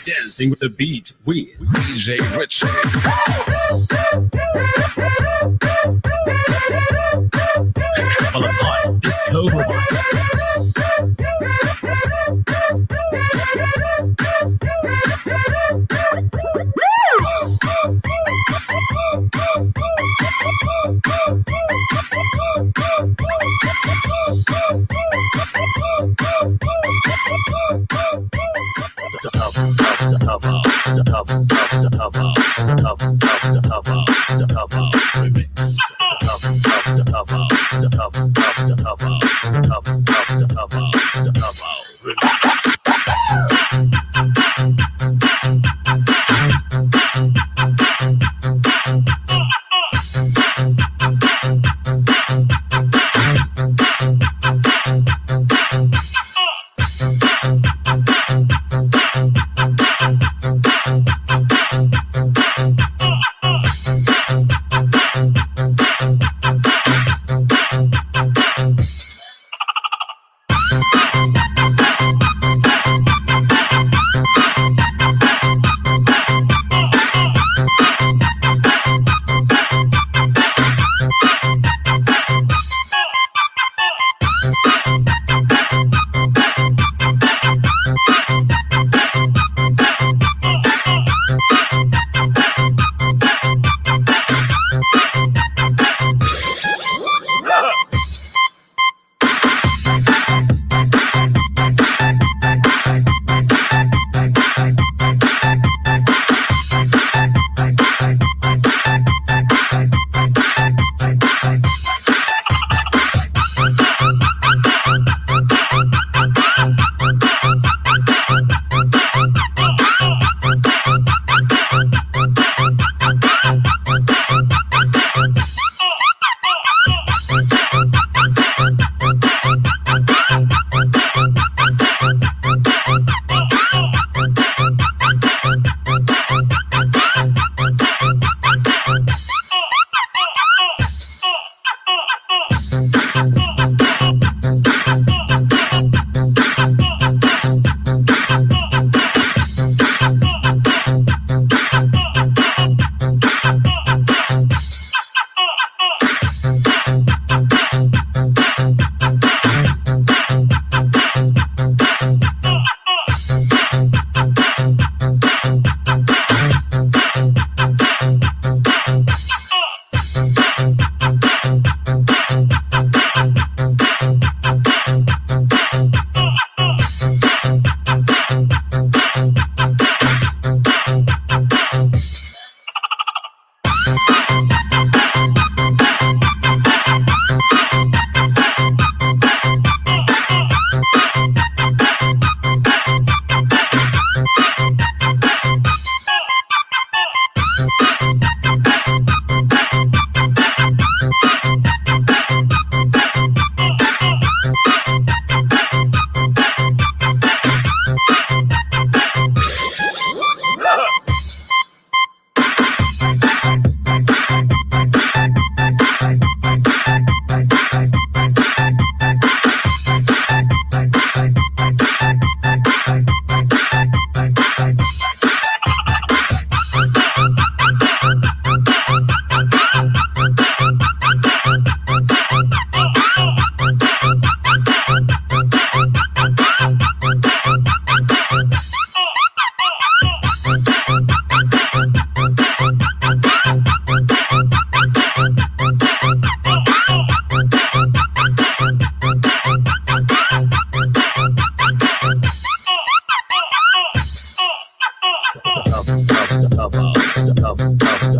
Dancing with the beat with D J Richie. Triple Disco Rewind.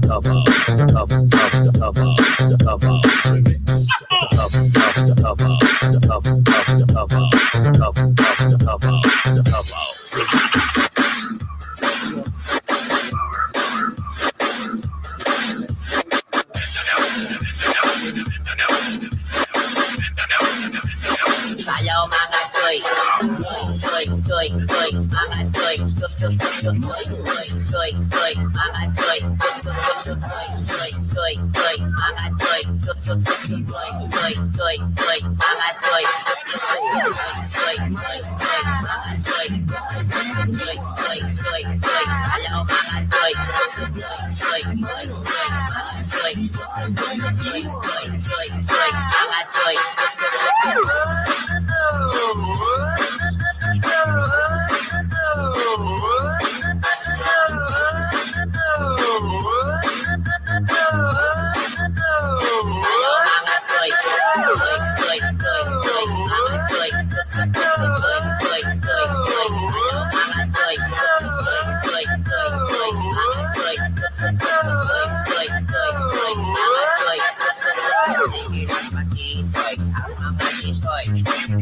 Davao, Davao, Davao, Davao, Davao remix. Davao, Davao, Davao, Davao, Davao, Davao, Davao, Davao remix. Sayaw, mga choy. Choy, choy, choy, mga choy. Choy, choy, choy, choy, choy, choy, choy, mga choy. Choy, choy, choy, choy, mga choy. Choy, choy, choy, choy, mga choy. Choy, choy, choy, mga choy. Choy, choy, choy, choy, sayaw, mga choy. Choy, choy, choy, mga choy. Sige lang, matisoy, ang mga tisoy.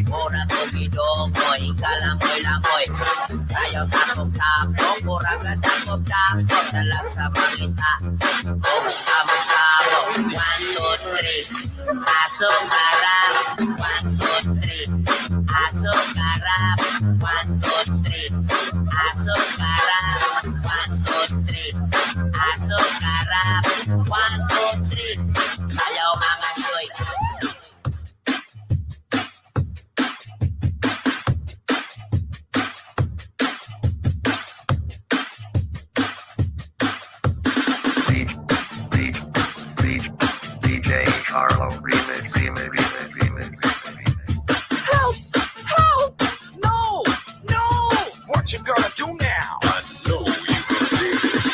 Mura ko gidukoy, kalangoy-langoy. Tayo takop-takop, mura ka dakop-dakop. Dalag sa pangita, buksa-buksa mo. One, two, three. Aso karap, one, two, three. Aso karap, one, two, three. Aso karap, one, two, three. Aso karap, one, two, three. Sayaw, mga choy. D J Carlo remix, remix, remix, remix. Help! Help! No! No! What you gonna do now? I know you gonna do this.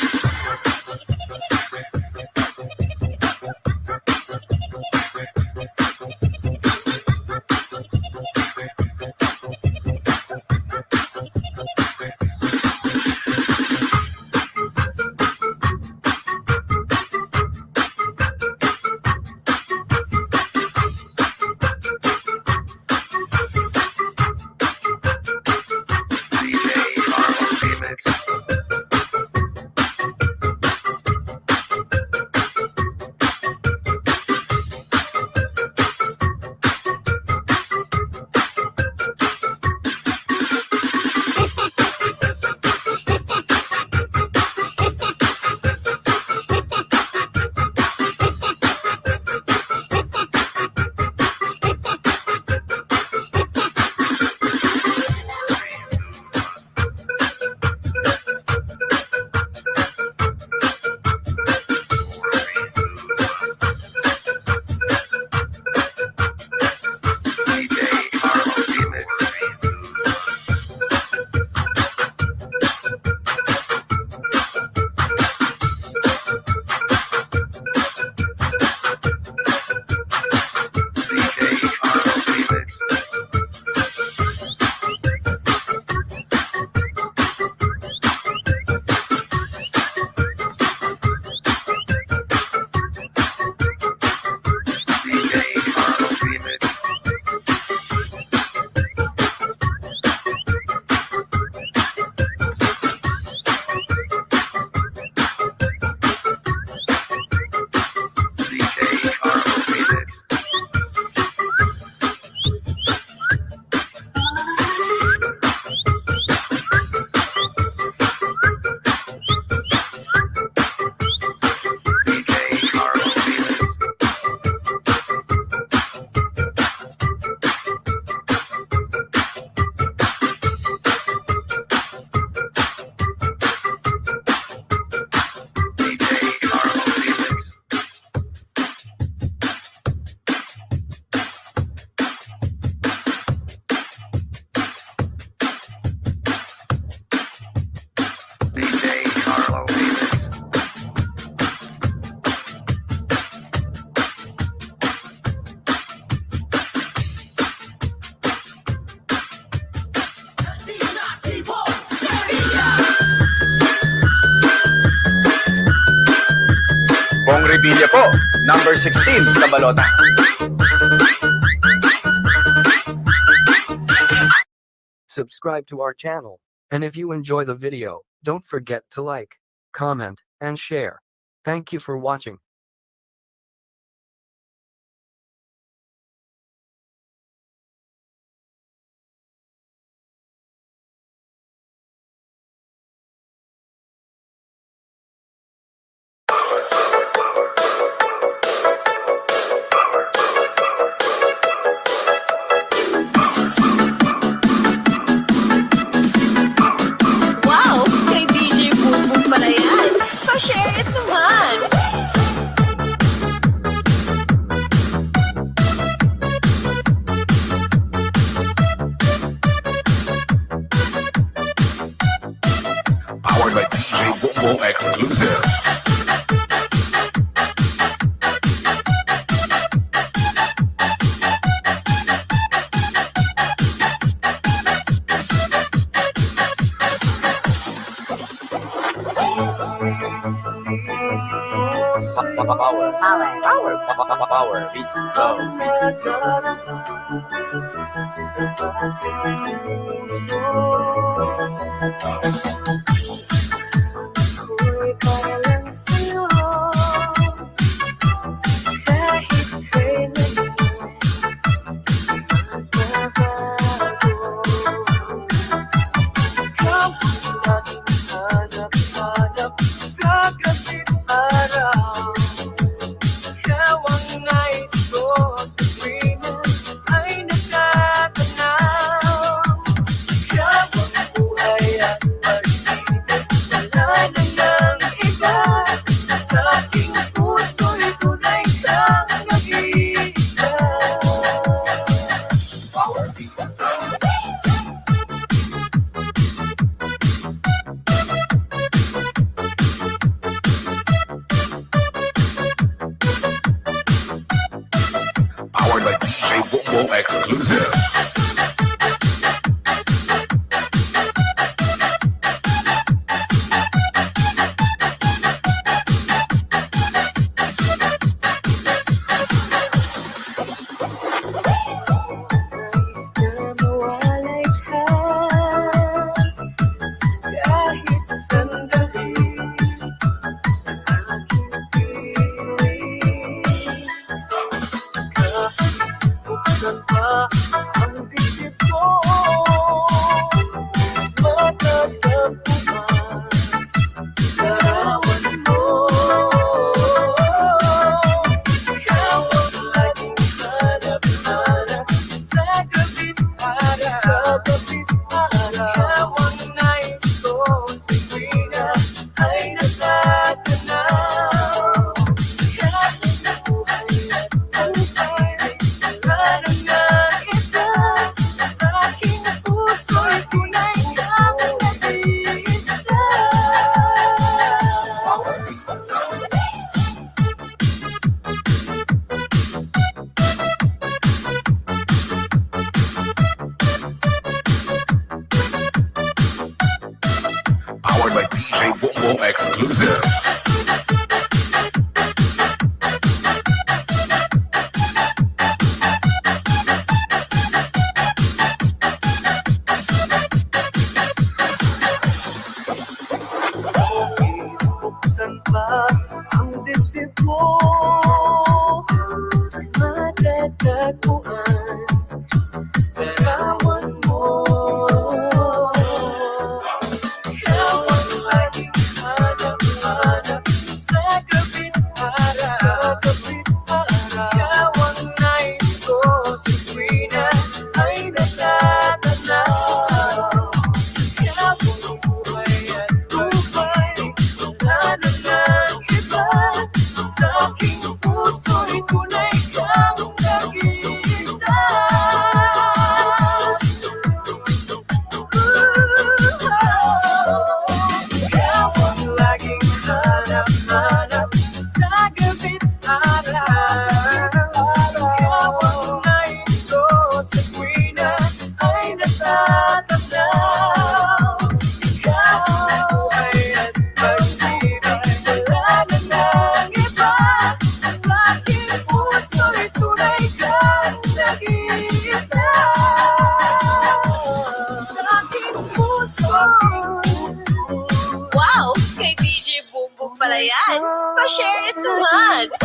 Bong Revilla po, number sixteen sa balota. Subscribe to our channel. And if you enjoy the video, don't forget to like, comment, and share. Thank you for watching. Wow! Kay D J Boom Boom pala yan! Pa-share it naman! Powered by D J Bongbong Exclusive. Power. Power. Power. Power. Power. Power. Beats. Go. Beats. Ako'y para lang sa'yo. Kahit kailan magbabago. Ikaw ang laging hanap-hanap sa gabi't araw. Ikaw ang nais ko sa tuwing ay nakatanaw. Ikaw ang buhay at pag-ibig, wala na nang iba. Sa aking puso'y tunay kang nag-iisa. Power Pizza. Powered by D J Bongbong Exclusive. Nais na mawalay ka kahit sandali sa aking piling. Kahit buksan pa ang Mats.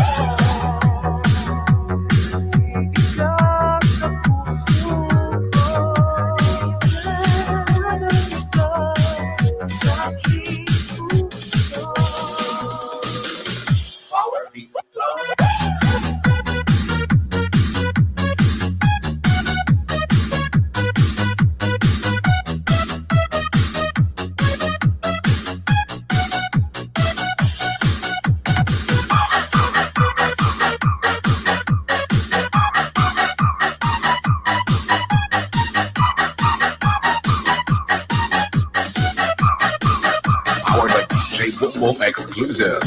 Powered by D J Boom Boom Exclusive.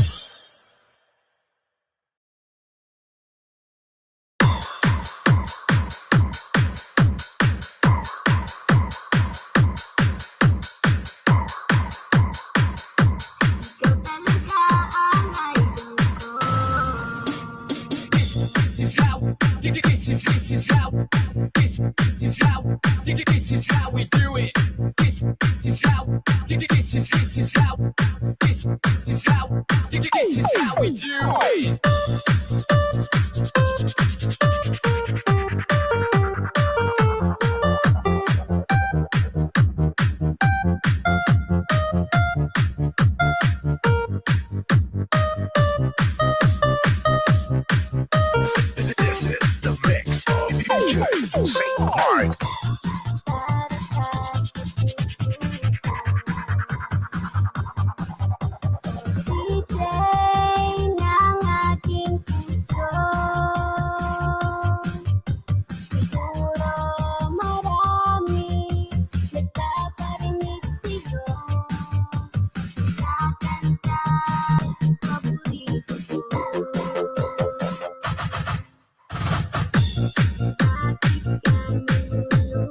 Ikaw talaga ang idol ko. This, this is how, this, this is, this is how, this, this is how, this, this is how we do it. This, this is how, this, this is, this is how, this, this is how, this, this is how we do it. This is the mix of D J Saint Mark. D J ng aking puso. Siguro marami nagpaparinig sa'yo. Kakanta paborito ko. Bakit ka nalulungkot?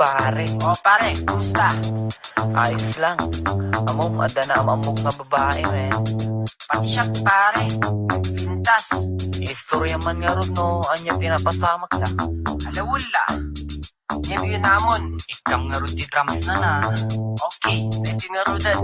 Pare, O pare, kumusta? Ayos lang. Amom, adda na am-ammok nga babae, men. Pati siya, pare. Pintas. Istorya man ngarud no ania ti napasamak la. Alawul la. Nia biyo namon. Ikam ngarud ti drums na na. Okay, daytoy ngaruden.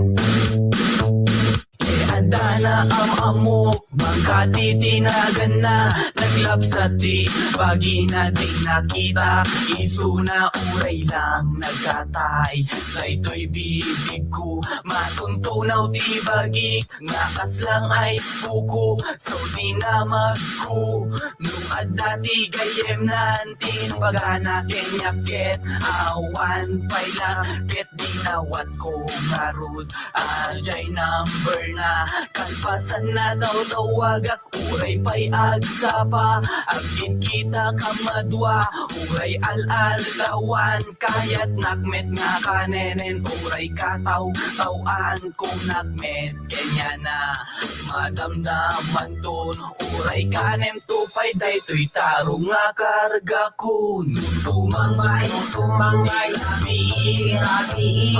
Adda na am-ammok, mangkati ti naganna, naglapsat ti bagina, di nakita, isuna uray lang nagkatay. Daytoy bibigko, matuntunaw ti bagik, nga kaslang ice kuko, so dinamagko. No adda ti gayyemnan, ti bagana kaniak ket awan pay la, ket dinawatko ngarud adiay number na. Kalpasan na tawtawagak, uray pay agsapa, agkitkita ka madua, uray al-alawan, kayatnak met nga kanenen, uray kataw-taw-an, kunak met kaniana, madamdamanton, uray kanem to pay daytoy tarong nga kargakon. Sumangmay, sumangmay, rabii, rabii,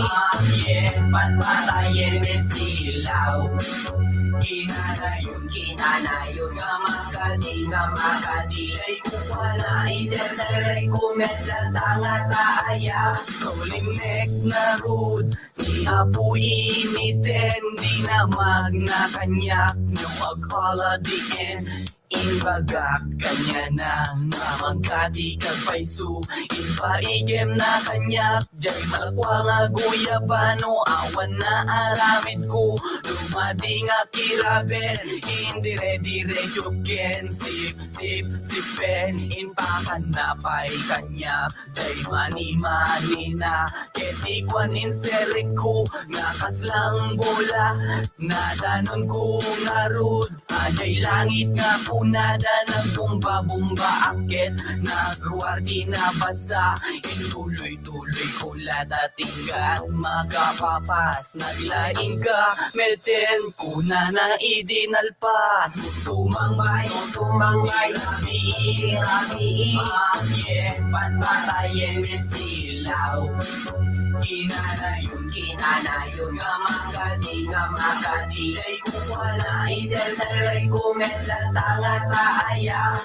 patpatayen, silaw. Kinanayon, kinanayon, nga makadi, nga makadi. Ay kukuana, iserserek ko met la ta nga taaya. Sulinek ngarud, ni Apo initen, dinamagna kaniak, no agpaladien. Imbagak kaniana nga mangkati kagpayso, impaigem na kaniak, diay malakwa nga guyabano, awan na aramidko, dumadi nga kiraben, indire-diretso ken sip-sip-sipen, impakan na pay kaniak, diay mani-manina, ket ti kuan inserek ko, nga kaslang bola, nadanonko ngarud, Adiay langit nga kunada, nagbumba-bumba a ket nagruar ti nabasa. Intuloy-tuloy ko la ta tingga makapapas. Naglaing ka meten kunana idi nalpas. Sumangmay, sumangmay, rabii, rabii, patpatayen, silaw. Kinanayon, kinanayon, nga makadi, nga makadi. Ay kukuana, iserserek ko met la ta nga taaya.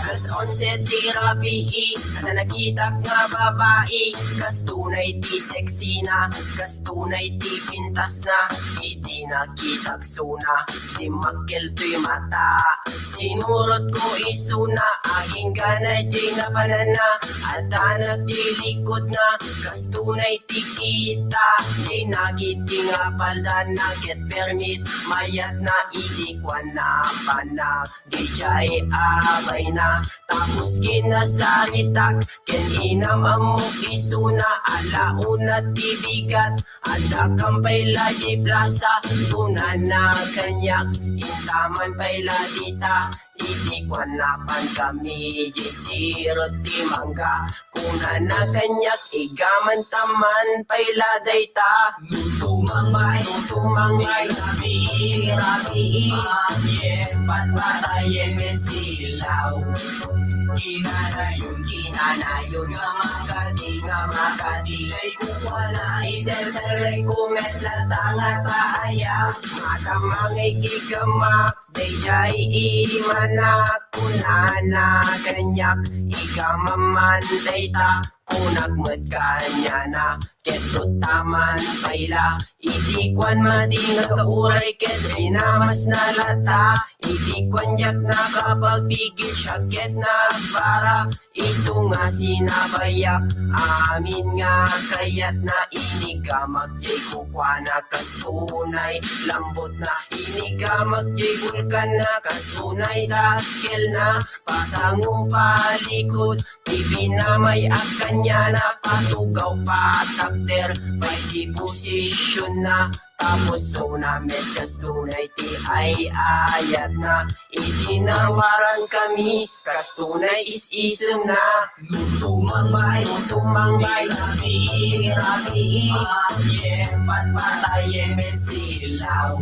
Alas onse ti rabii, adda nakitak nga babai. Kas tunay ti sexy na, kas tunay ti pintas na. Idi nakitak suna, dimmakkel toy mata. Sinurot ko isuna, agingga na diay napananna. Addanak diay likod na, kas tunay ti kita. Diay nakit ti nga palda na, ket permit mayat na, idi kuan na panak. Diay abay na, tapos kinasaritak, ken inam-ammok isuna, alauna ti bigat. Adda kam pay la diay plasa, kunana kaniak, intaman pay la dita. Idi kuan na pan kami, diay sirot ti mangga. Kunana kaniak, igaman taman pay la dayta. No sumangmay, no sumangmay, rabii, rabii, patpatayen, silaw. Kinanayon, kinanayon, nga makadi, nga makadi. Ay kukuana, iserserek ko met la ta nga taaya. Madamangay ti gamak, daydiay imana, kunana kaniak, igaman man dayta. Kunak met kaniana, ket utaman pay la. Idi kuan, madi nga kauray ket binamas na la ta. Idi kuan, diak nakapagbigil siak ket nagbara. Isu nga sinabayak amin nga kayatna. Idi gamak diay kukuana, kas tunay lambutna. Idi gamak diay bulkanna, kas tunay dakkelna. Pasango, palikod, ti binamay-ak kaniana, patugaw, patakder, pay ti posisionna, Tapos so namet kas tunay ti ay-ayatna. Iti nawaran kami, kas tunay is-isemna. Sumambay, sumambay, rabii, rabii, patpatayen met silaw.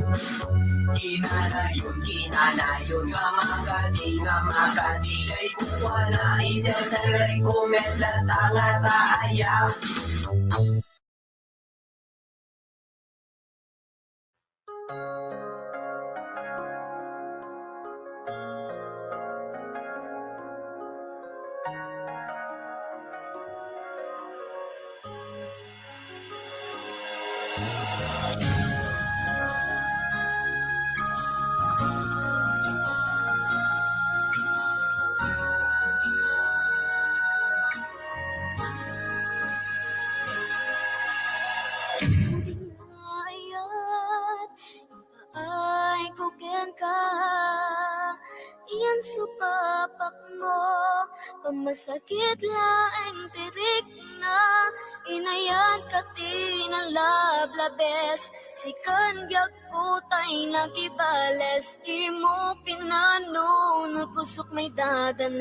Kinanayon, kinanayon, nga makadi, nga makadi, ay kuwana, iserserek ko met latta nga taaya. Puding ayat, ipaay ko kenka, iyan sumapakmo, pamasakit laeng ti rikna, inayat ka ti nalablabes, sikan biag Kutay nakibales, imo pinanunot, pusok maidadanes.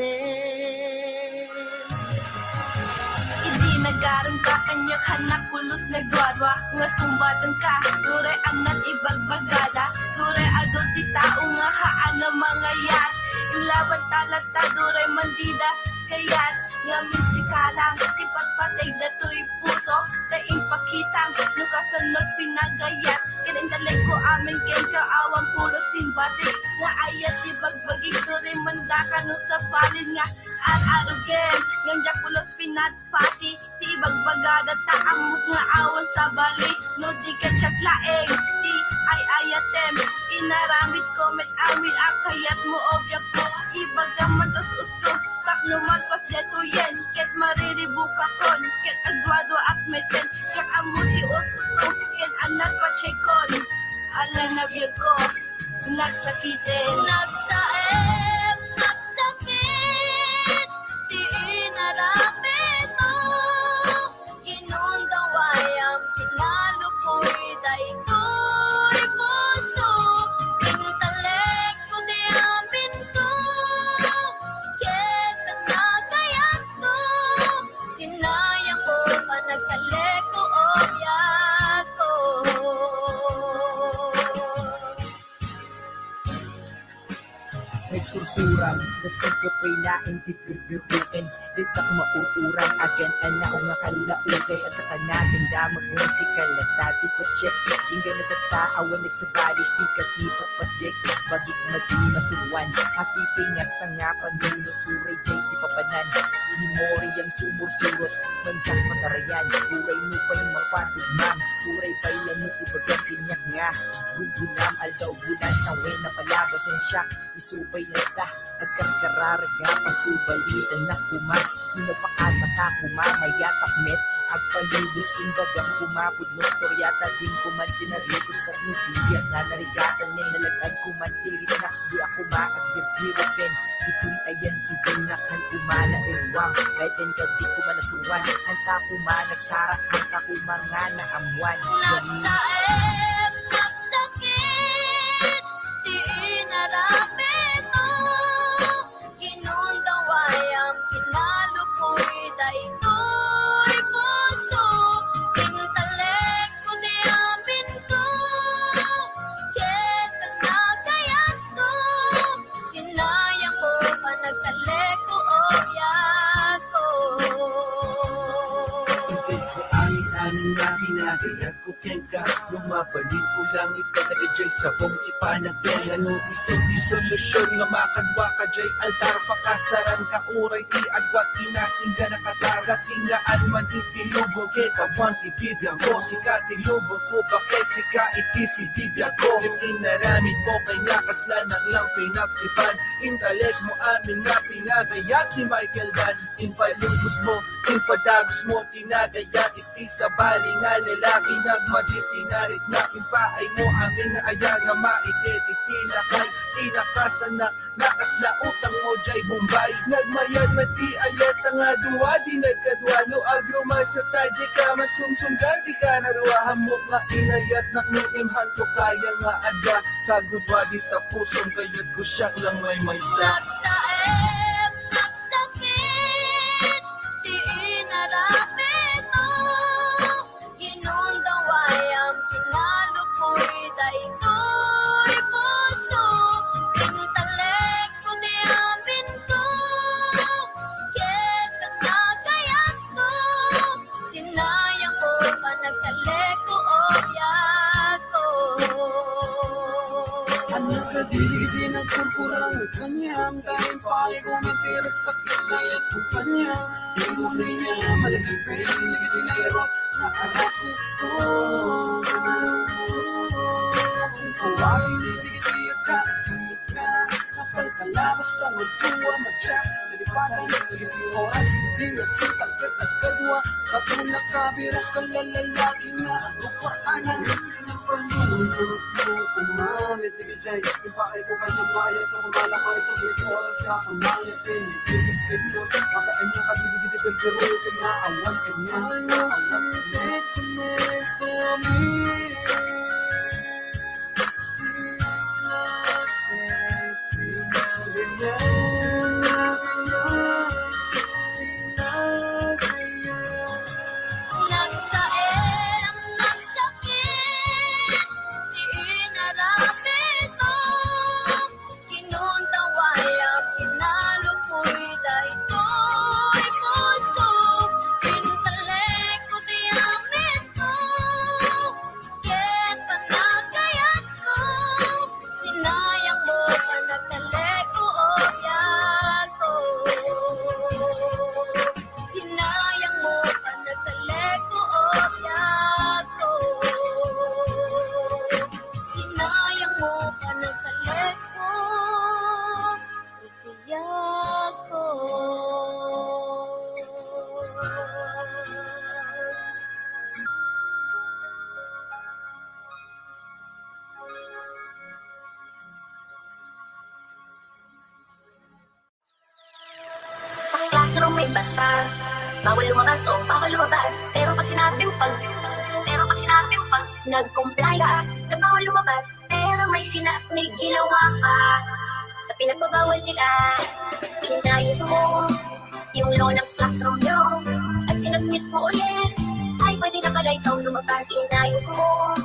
Idi nagarem ka kaniak, hannak pulos nagduadua, nga sumbaten ka, duray annat ibagbagada, duray adu ti tao nga haan a mangayat, inlaban ta latta, duray man dida kayat, ngamin sika lang, ti patpateg datoy puso, ta impakitam, no kasano pinagayat, ken intalekko amin kenka awan pulos simbatek, nga ayat ti bagbagik, duray man daka no sapalen nga ar-arugen, ngem diak pulos pinatpati, ti ibagbagada ta ammok nga awan sabali, no di ket siak laeng, ti ay-ayatem, inaramidko met amin a kayatmo, o biagko, ibagam man ta usto, tapno malpas daytoyen, ket mariribukakon, ket agduaduaak meten, ket ammo ti ususto, ken annat patiaykon. Ala na biagko, nagsakiten. Nagtaem, nagsakit, ti inaramidmo. Inundawayam, kinalukoy daytoy puso, intalekko ti aminko, ket nagayatko, sinayangko, panagtalekko, o biagko. Nagsursuram, nasingkot pay laeng ti birbirbuken, ditak mauuram, agen a naong a kallaukay, agkakanagan damag nga sikal a dati patsek, inggana tatta awan nagsabali, sika ti patpatdek, bagik madi masuruan, apipi nga tanga panunot, uray jay ti papanan, memoriam sumursurot, manjak matarayan, uray nupay mapatugmam, uray pay lano ibagan kaniak nga, gunggunam, aldaw bulan, tawen, napalabasan siak, Isu pay latta, agkarkararag nga pasubali, anak koma, no napaataka koma, mayatak met, agpalubos, imbagak koma, pudno istorya ta din koma pinaribos, ket no diak nga narigatan, nalagad koma ti rikna, diak koma agbirbirok ken, itoy ayan ti dinnak, haan koma nairwang, ay ten ket di koma nasuruan, haan ta koma nagsarak, haan ta koma nga naammuan. Nagtaem, nagsakit, ti inaramidmo. Inundawayam, kinalukoy daytoy puso. Intalekko ti aminko, ket nagayatko. Sinayangko, panagtalekko, o biagko. Ket ko amin-amin nga pinagayat ko kenka, no mabalinko lang ipadagad jay sabong ti panagbiag, no isu ti solusyon nga makadua ka jay altar, pakasaran ka uray ti agwa ti nasinggan a katara, tingaan man iti lubong ket awan ti bibiangko, sika ti lubongko, baket sika iti sibibiagko. Ket inaramidmo kaniak kasla naklang pinagtripan, intalekmo amin nga pinagayat ni Michael Van, impalubosmo, impadagosmo, Tinagayat iti sabali nga lalaki, nagmadi ti narikna, impaaymo amin nga aya nga mai-, Iti kinakay, kinakasanak, nakasla utang mo jay Bombay. Nagmayat na ti ayat nga dua, di nagkadua no agruman sa tajay ka, masumsum ka, di ka naruahan mo nga inayat, naknunim hanto kaya nga ada, kagudua di tapuson, kayat ko siak lang may maysa. Nagtaem, nagsakit, ti inarapitmo. Ginundawayam, kinalupoy daytoy puso. Intalekko ti aminko, ket nagkayatko. Sinayangmo, panagtalekko, o biagko. Ania kadagiti nagkurkurang kaniam, dayta pay kumintirak sakit na iyat kumpanya. Di mo niya malagipin, dagiti nairot na anak ko. Kung kaway, dagiti agkasangit na, napalpala, basta magduwa, madya, nalipatan, dagiti oras, di nasita, ket nagkadua, kapu, nakabirok, kalalalaki na, agrupa, anak, napalunod mo, kumamit, Jay, ipaay ko kanya bayad, kung malakay sa may oras ka, kung langit din, ikikiskip ko, makain niya kasi di di pero kanya, awan kanya. Alam sa pilit mo kami. Nagsaem, nagsakit, ti inarapitmo. Kinundawayam, kinalupoy daytoy puso. Intalekko ti amitko, ket panagkayatko. Sinayangmo, panagtalekko, o biagko. Sinayangmo, panagtalekko, o biagko. Sinayangmo, panagtalekko, biagko. Sa classroom may batas. Bawal lumabas o bawal lumabas. Pero pag sinabing pag, pero pag sinabing pag nag-comply ka na bawal lumabas, pero may sina-, may ginawa ka sa pinagbabawal nila, inayos mo yung law ng classroom nyo at sinabmit mo ulit, ay pwede na pala ikaw lumabas. Inayos mo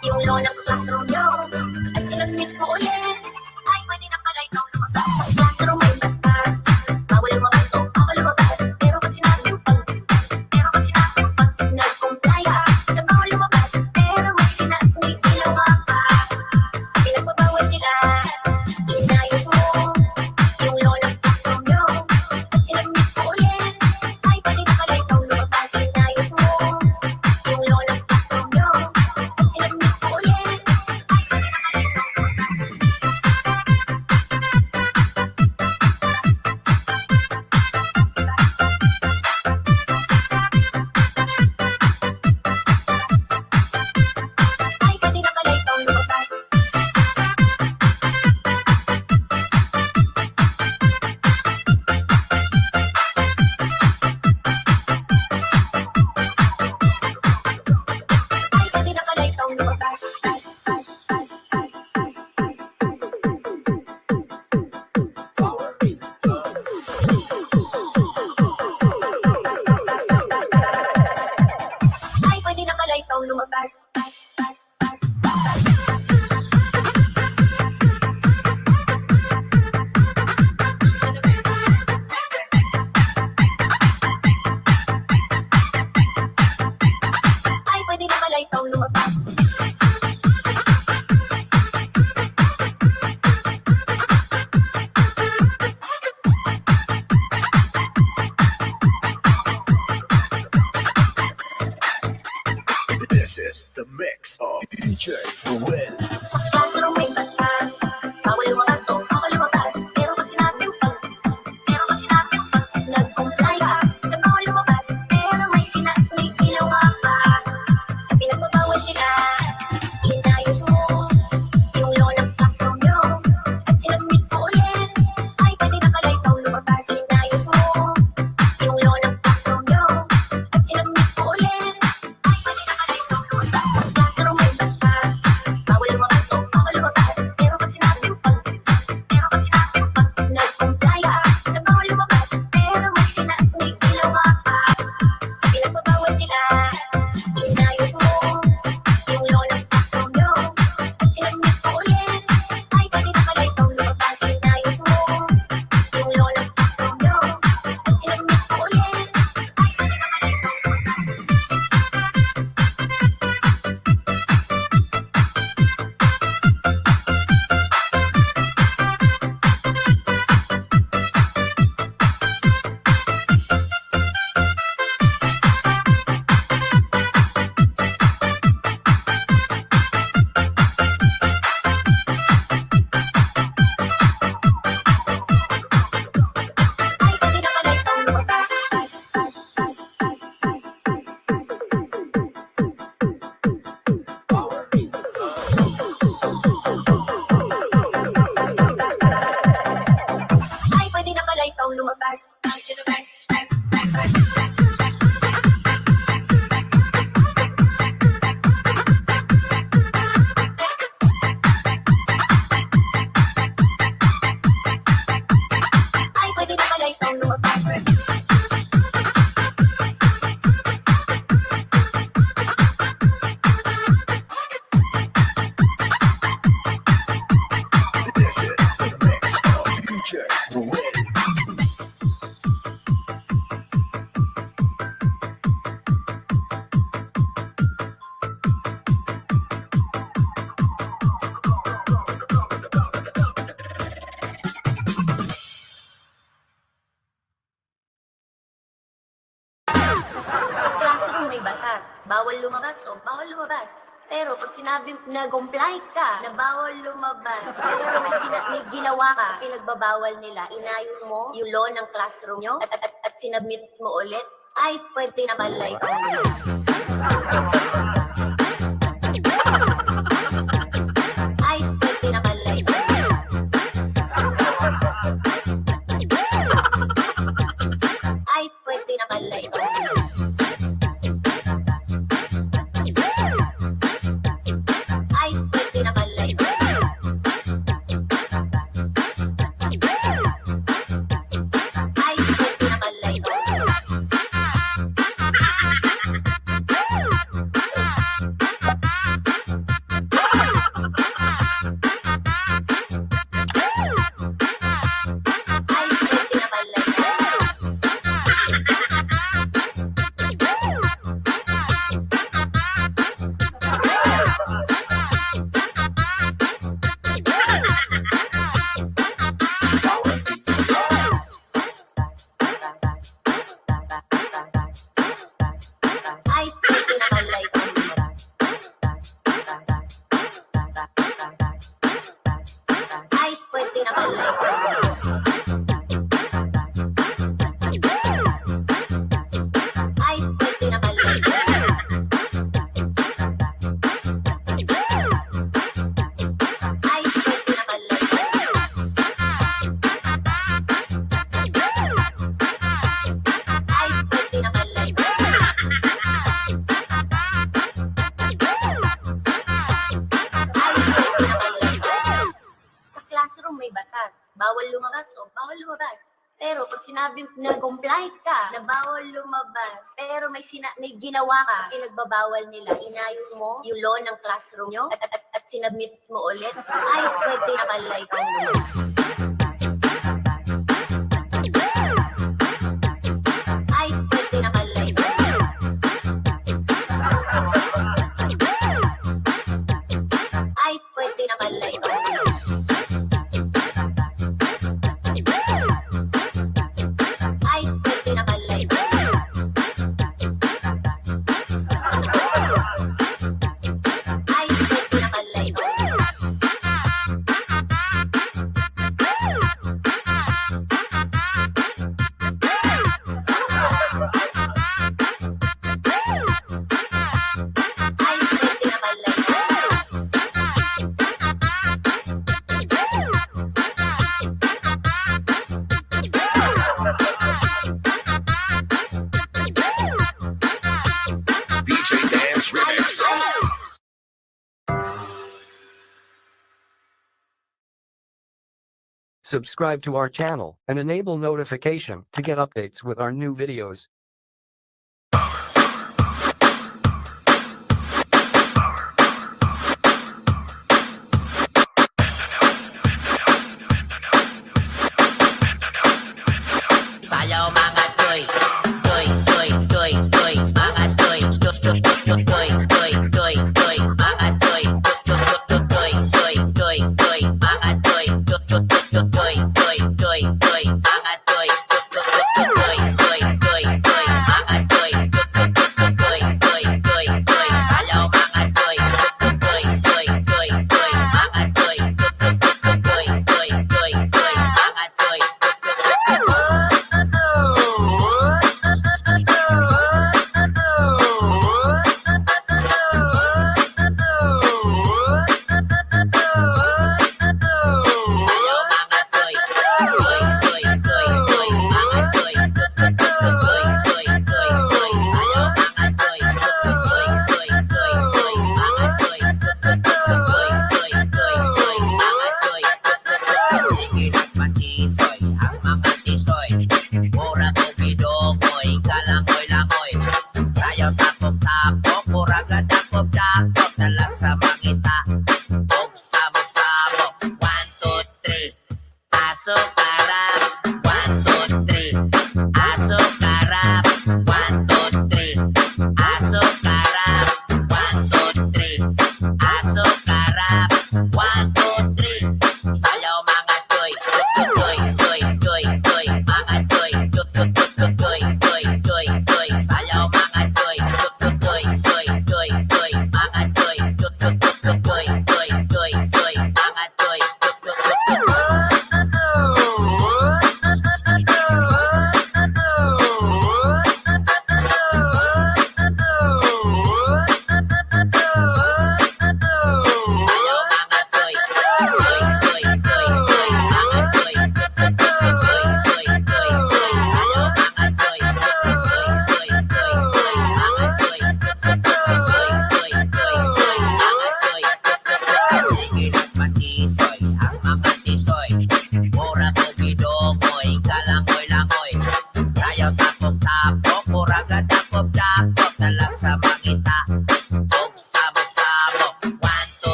yung law ng classroom nyo at sinabmit mo ulit, ay pwede na pala ikaw lumabas. Sa classroom may batas. Bawal lumabas o bawal lumabas. Pero pag sinabing pag, pero pag sinabing pag nag-comply ka na bawal lumabas, pero may sina-, may ginawa ka sa pinagbabawal nila, inayos mo yung law ng classroom nyo at sinabmit mo ulit, ay pwede na pala ikaw lumabas. Inayos mo yung law ng classroom nyo at sinabmit mo ulit, ay pwede na pala ikaw lumabas. Ay pwede na pala ikaw lumabas. Ay pwede na pala ikaw lumabas. Ay pwede na pala ikaw lumabas. Ay pwede na pala ikaw lumabas. This is the mix of D J Ruel. Sa classroom may batas. Bawal lumabas o bawal lumabas. Pero pag sinabing pag, pero pag sinabing pag, nag-comply ka na bawal lumabas. Pero may sina-, may ginawa ka sa pinagbabawal nila. Inayos mo yung law ng Ikaw lumabas. Ay, pwede na pala ikaw lumabas. Sa classroom may batas. Bawal lumabas o bawal lumabas. Pero pag sinabi, nag-comply ka na bawal lumabas, pero may, sina- may ginawa ka, pinagbabawal nila, inayon mo yung law ng classroom nyo at, at, at, at sinabmit mo ulit, ay pwede na pala ikaw. Ay pwede na pala ikaw. Ay pwede na pala ikaw. Ay pwede na pala ikaw. Ay pwede na pala ikaw. Ay, pwede na pala ikaw lumabas. Ay, pwede na pala ikaw lumabas. Ay, pwede na pala ikaw lumabas. Ay, pwede na pala ikaw lumabas. Ay, pwede na pala ikaw. Ay, pwede na pala ikaw. Sa classroom may batas. Bawal lumabas o bawal lumabas. Pero pag sinabi, nag-comply ka na bawal lumabas, pero may sina- may ginawa ka, pinagbabawal nila, inayon mo yung law ng classroom nyo at, at, at, at sinabmit mo ulit, ay, pwede na pala ikaw lumabas. Ay, pwede na pala ikaw lumabas. Ay, pwede na pala ikaw lumabas. Ay, pwede na pala ikaw lumabas. Ay, pwede na pala ikaw lumabas. Ay, pwede na pala ikaw lumabas. D J Dance Remix. Subscribe to our channel and enable notification to get updates with our new videos. Sayaw, mga choy. Choy, choy, choy, choy, mga choy. Choy, choy, choy, choy, choy, choy, mga choy. Choy, choy, choy, choy, choy, choy, mga choy. Choy, choy, choy, choy, choy, choy, mga choy. Choy, choy, choy, choy, choy, mga choy. Choy, choy, choy, choy, choy, sayaw, mga choy. Choy, choy, choy, choy, mga choy. Choy, choy, choy, choy, choy, mga choy.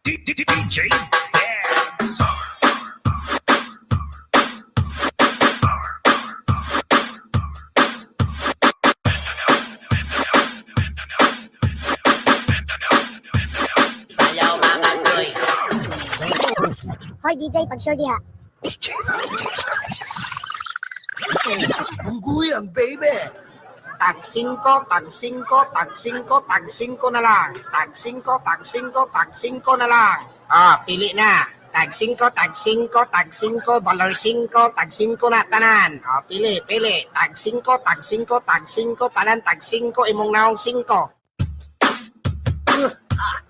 D- D- D- D J Dance. Sayaw, mga toy. Hoy, D J, pag-sure diha. D J Unggoy ang baby. Tag singko, tag singko, tag singko, tag singko na lang. Tag singko, tag singko, tag singko na lang. Ah, pili na. Tag singko, tag singko, tag singko, balor singko, tag singko na tanan. Ah, pili, pili. Tag singko, tag singko, tag singko, tanan tag singko, imong naong singko.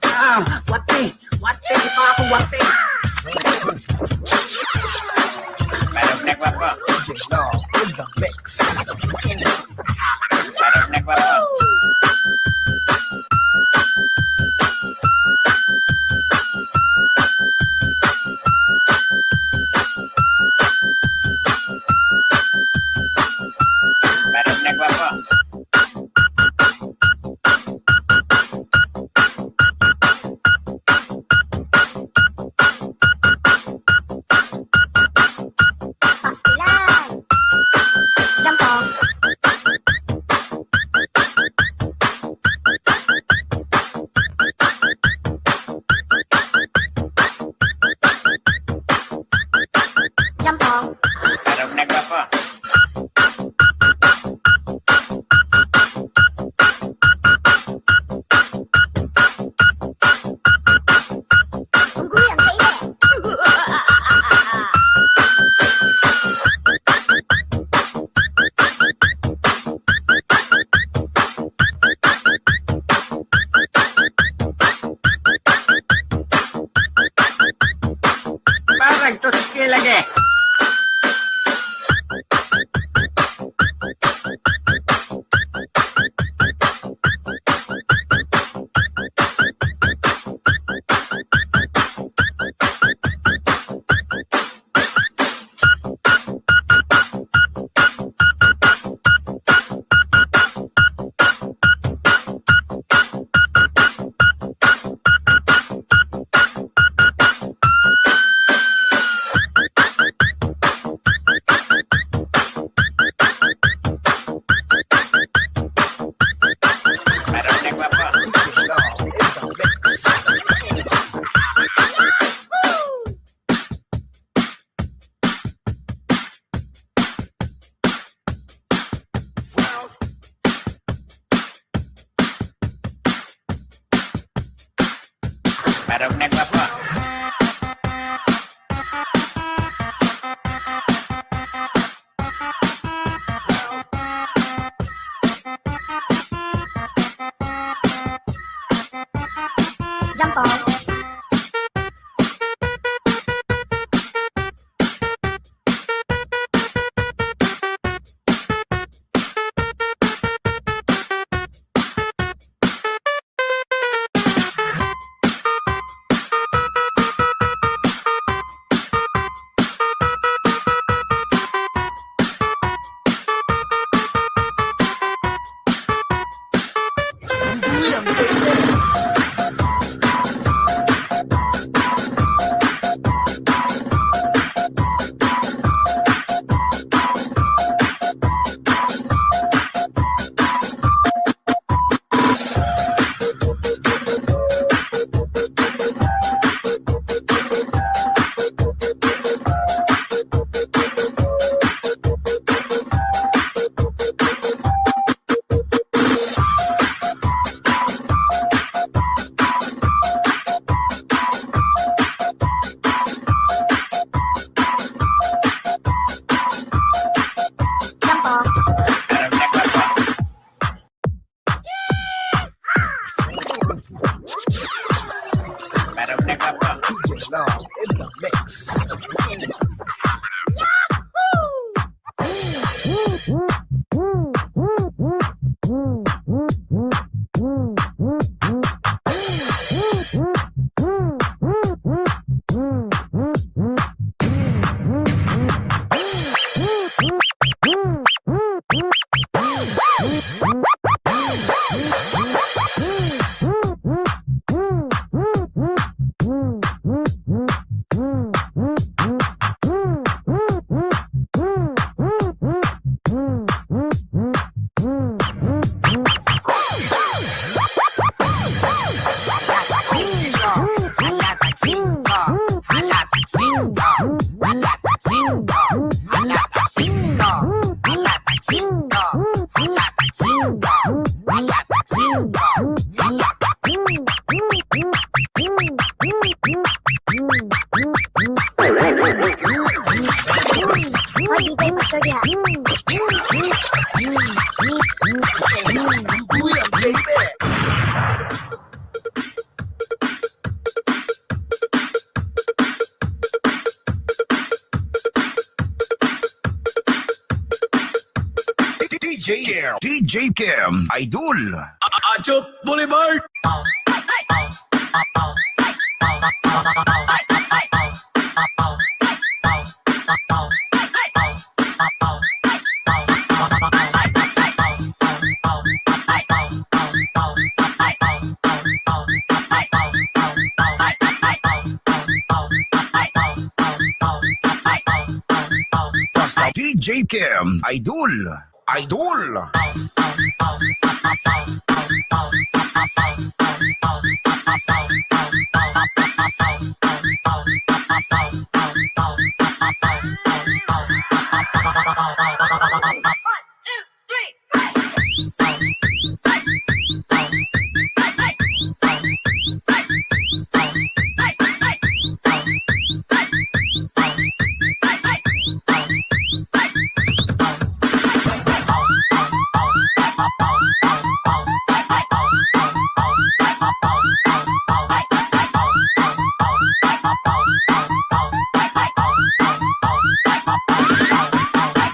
Ah, wati! Wati! Ito ako, wati! Parang nagwapo. D J Law in the mix. Parang nagwapo. Parang nagwapo. Pastilan! Jump off! Jump off! Parang nagwapo. Unggoy ang kainit. Parang tuski lagi. D J Kim. D J Kim, Idol. Achop Boulevard. Basta D J Kim, Idol. Idol.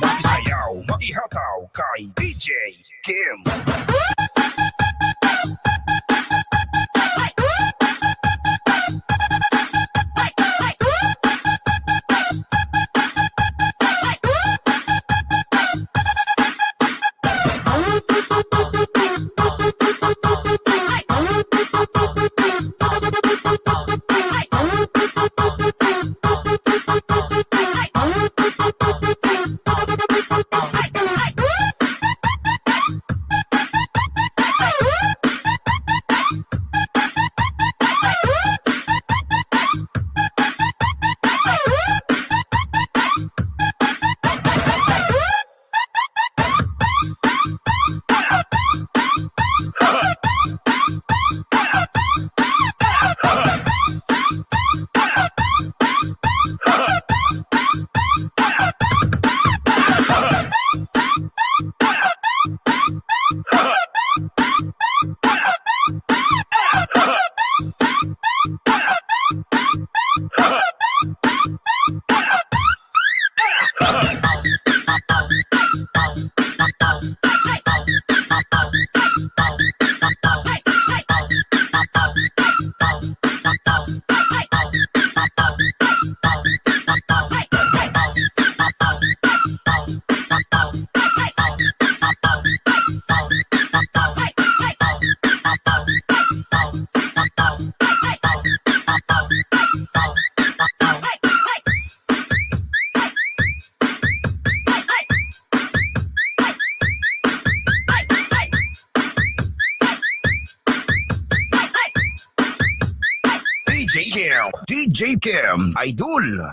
Makisayaw, makihataw kay D J Kim. D J Kim. D J Kim, Idol.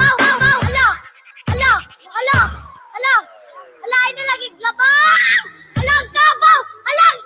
Aw, aw, aw, hala! Hala! Hala! Hala! Hala, ay nalagig labang! Hala, ang kabaw! Hala, ang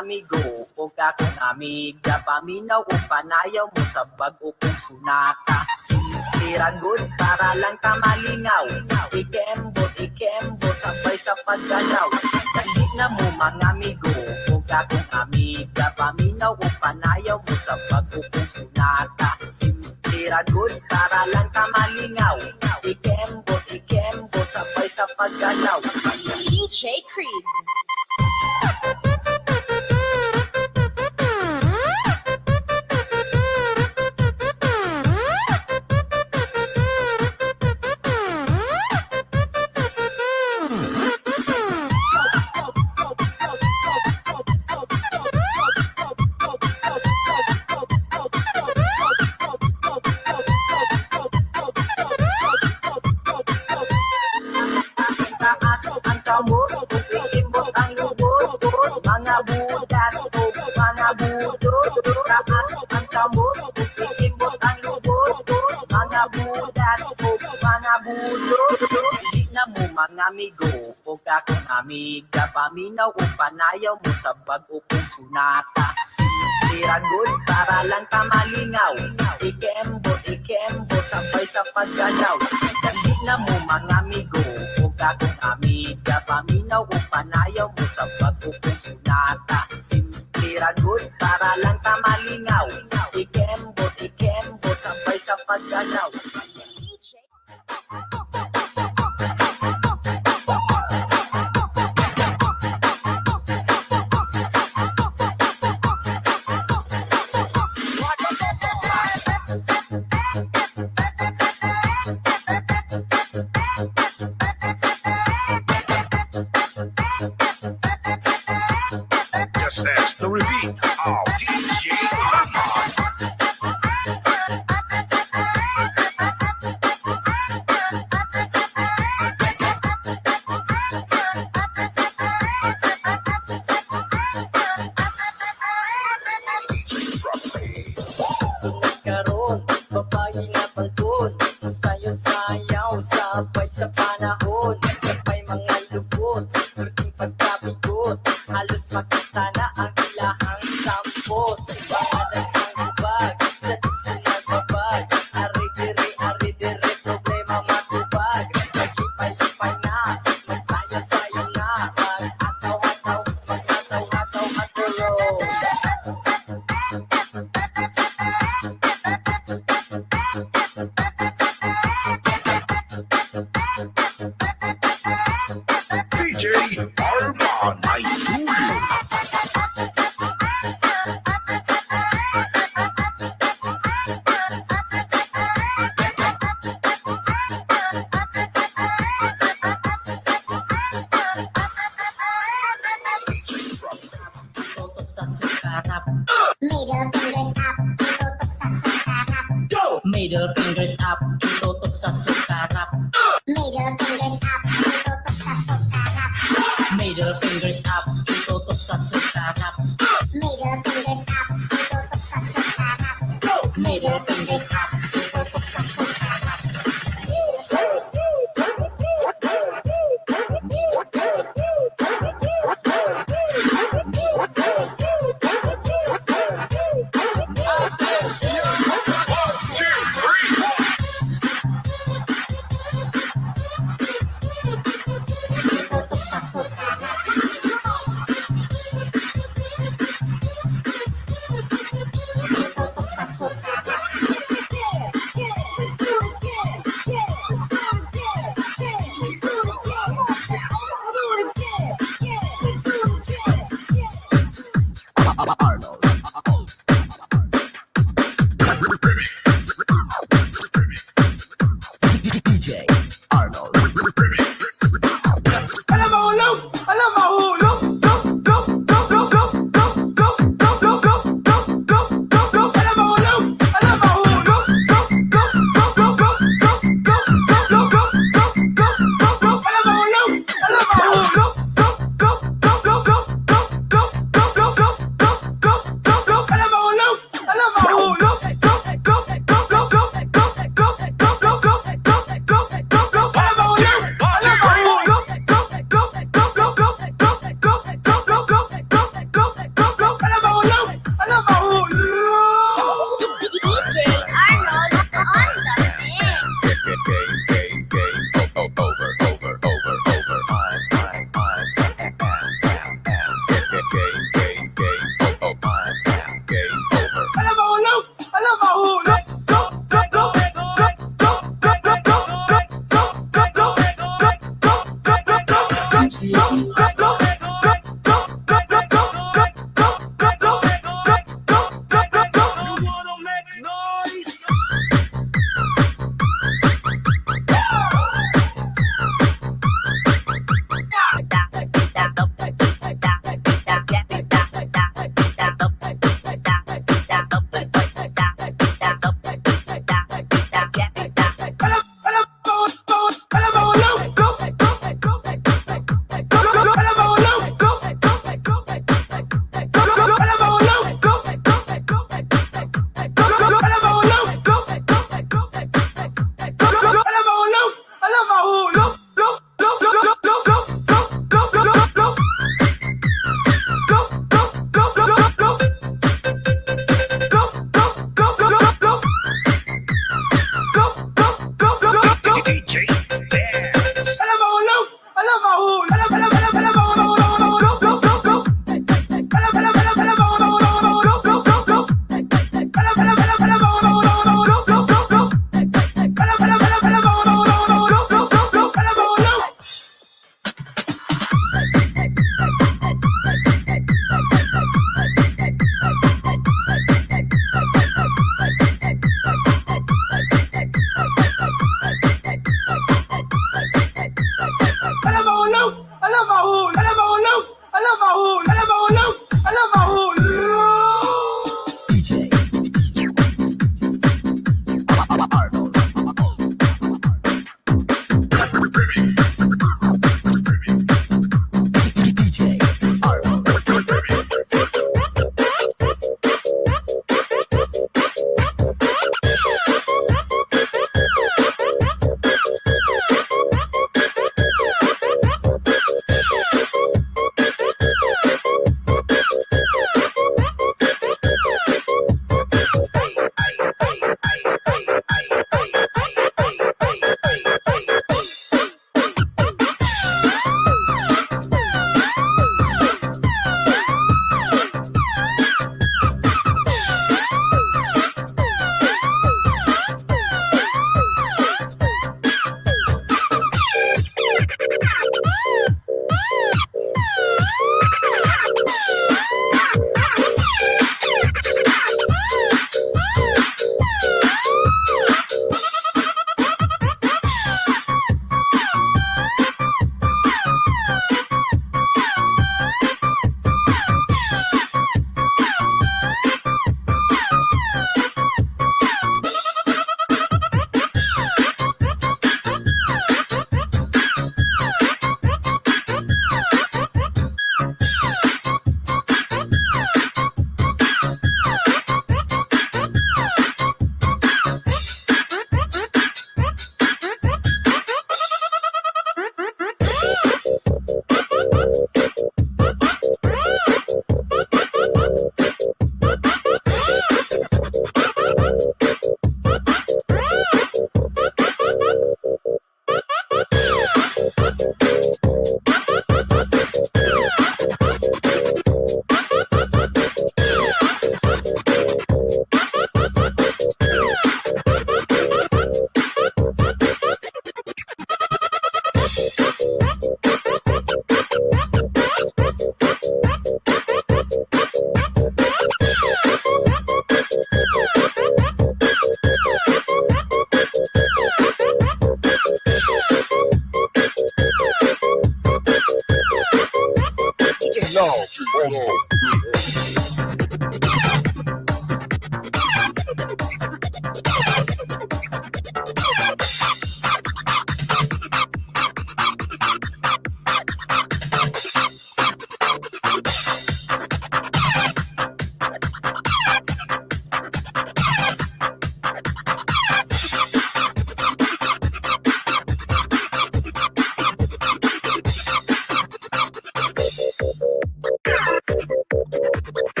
amigo, o kakong amiga, paminaw o panayawmo sa bag-o kong sonata. Simple ra gud para lang ta malingaw. Ikembot, ikembot, sabay sa paggalaw. Dali na mo, mga amigo, o kakong amiga, paminaw o panayawmo sa bag-o kong sonata. Simple ra gud para lang ta malingaw. Ikembot, ikembot, sabay sa paggalaw. D J Chris. Taas ang kamot, ikimbot ang lubot, mga budas o mga budot. Taas ang kamot, ikimbot ang lubot, mga budas o mga budot. Di na mo, mga amigo, o kakong amiga, paminaw o panayawmo sa bag-o kong sonata. Simple ra gud para lang ta malingaw. Ikembot, ikembot, sabay sa paggalaw. Dali na mo, mga amigo, o kakong amiga, paminaw o panayawmo sa bag-o kong sonata. Simple ra gud para lang ta malingaw. Ikembot, ikembot, sabay sa paggalaw. Just ask the repeat of D J Arman. Karon, babayi nga balkon, sayaw-sayaw, sabay sa panahon, sabay mga lubot, perting pagkabigot, halos makita na ang ilahang sampot. Pangalan ang hubag, sa disco nagbabag, ari diri, ari diri, problema matubag, maglipay-lipay na, magsayaw-sayaw na, mag-ataw-ataw, mag-ataw-ataw, matulog. D J Arman ay tuloy. Tutok sa sukarap. Middle fingers up, itutok sa sukarap. Go! Middle fingers up, itutok sa sukarap. Middle fingers up, itutok sa sukarap. Middle fingers up, itutok sa sukarap. Middle fingers up, itutok sa sukarap. Go! Middle fingers up, itutok sa sukarap.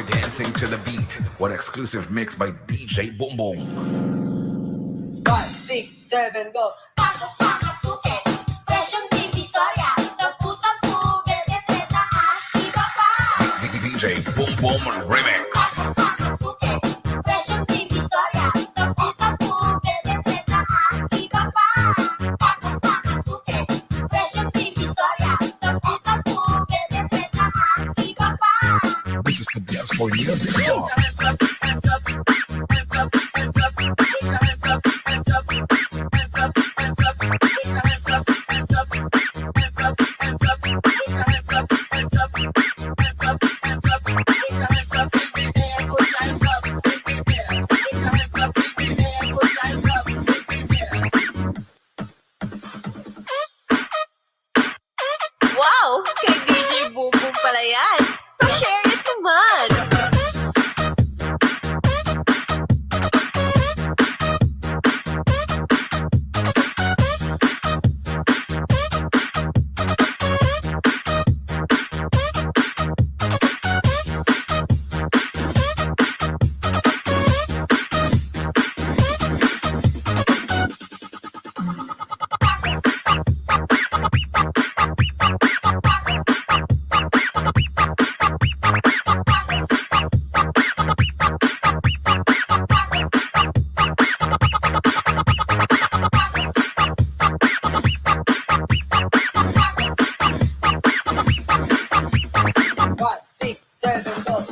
Dancing to the beat. One exclusive mix by D J Boom Boom. Five, six, seven, go. Pasok, pasok, suki. Fresh ang Divisoria. Tapusan ko, bebe, treta, at iba pa. D J Boom Boom Remix. Pasok, pasok, suki. Fresh ang Divisoria. Tapusan ko, bebe, treta, at iba pa. Pasok, pasok, suki. Fresh ang Divisoria. Tapusan ko, bebe, treta, at iba pa. This is the dance for you. This is Wow! Kay D J Boom Boom pala yan. Pa-share it naman! Five, six, seven, go.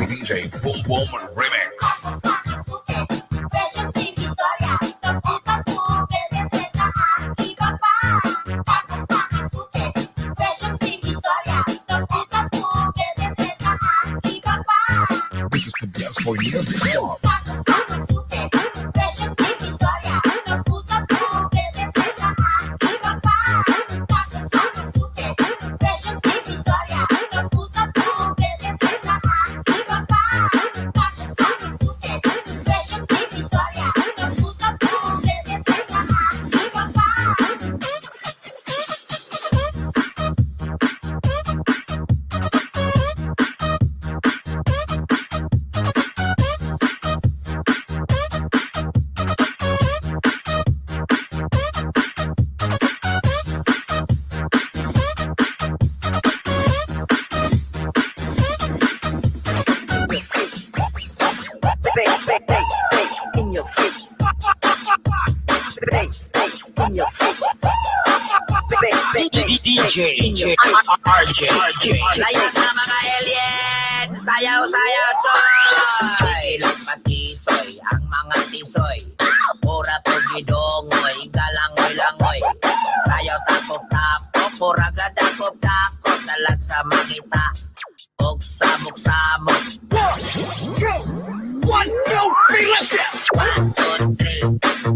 D J Boom Boom Remix. This is the best for you. This is Bass, bass, bass in your face. Bass, bass in your face. Bass, bass, D J, bass in your face. R J, R J. Layo na mga alien, sayaw, sayaw, choy! Lagpatisoy ang mga tisoy. Pura pugidongoy, galangoy-langoy. Sayaw tapok-tapok, pura gadakop-dakop, dalag sa mangita. Ug samok-samok. One, two, one, two, three, let's go! One, two, three.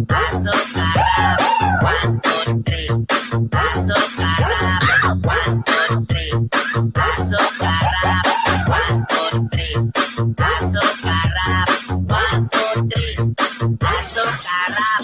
Aso karap. One, two, three. Aso karap. One, two, three. Aso karap. One, two, three. Aso karap. One, two, three. Aso karap.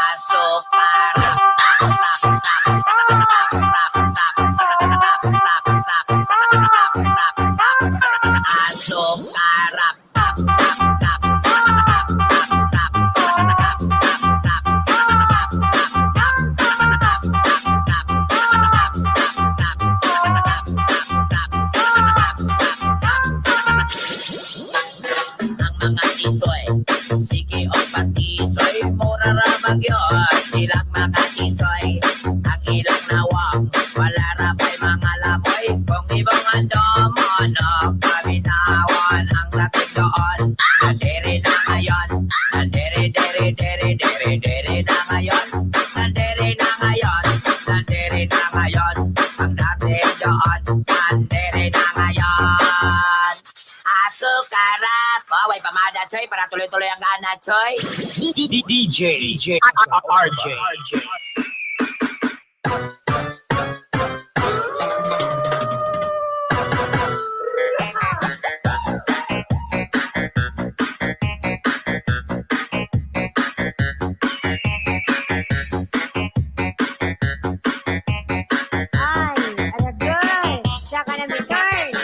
Aso para. Aso para. Ang mga tisoy, sige o patisoy, mura ra bagyo, silang makatisoy. Ang ilang nawong, wala ra pay mga lamoy. Kung ibong ando mo, no, paminawan ang dating doon. Nandiri na ngayon, nandiri, diri, diri, diri, diri na ngayon. Nandiri na ngayon, nandiri na ngayon. Ang dating doon, nandiri na ngayon. Aso karap. Oh, way pamada, Choy, para tuloy-tuloy ang gana, Choy. D J R J. Ay, aragay. Siya ka na, Miguel.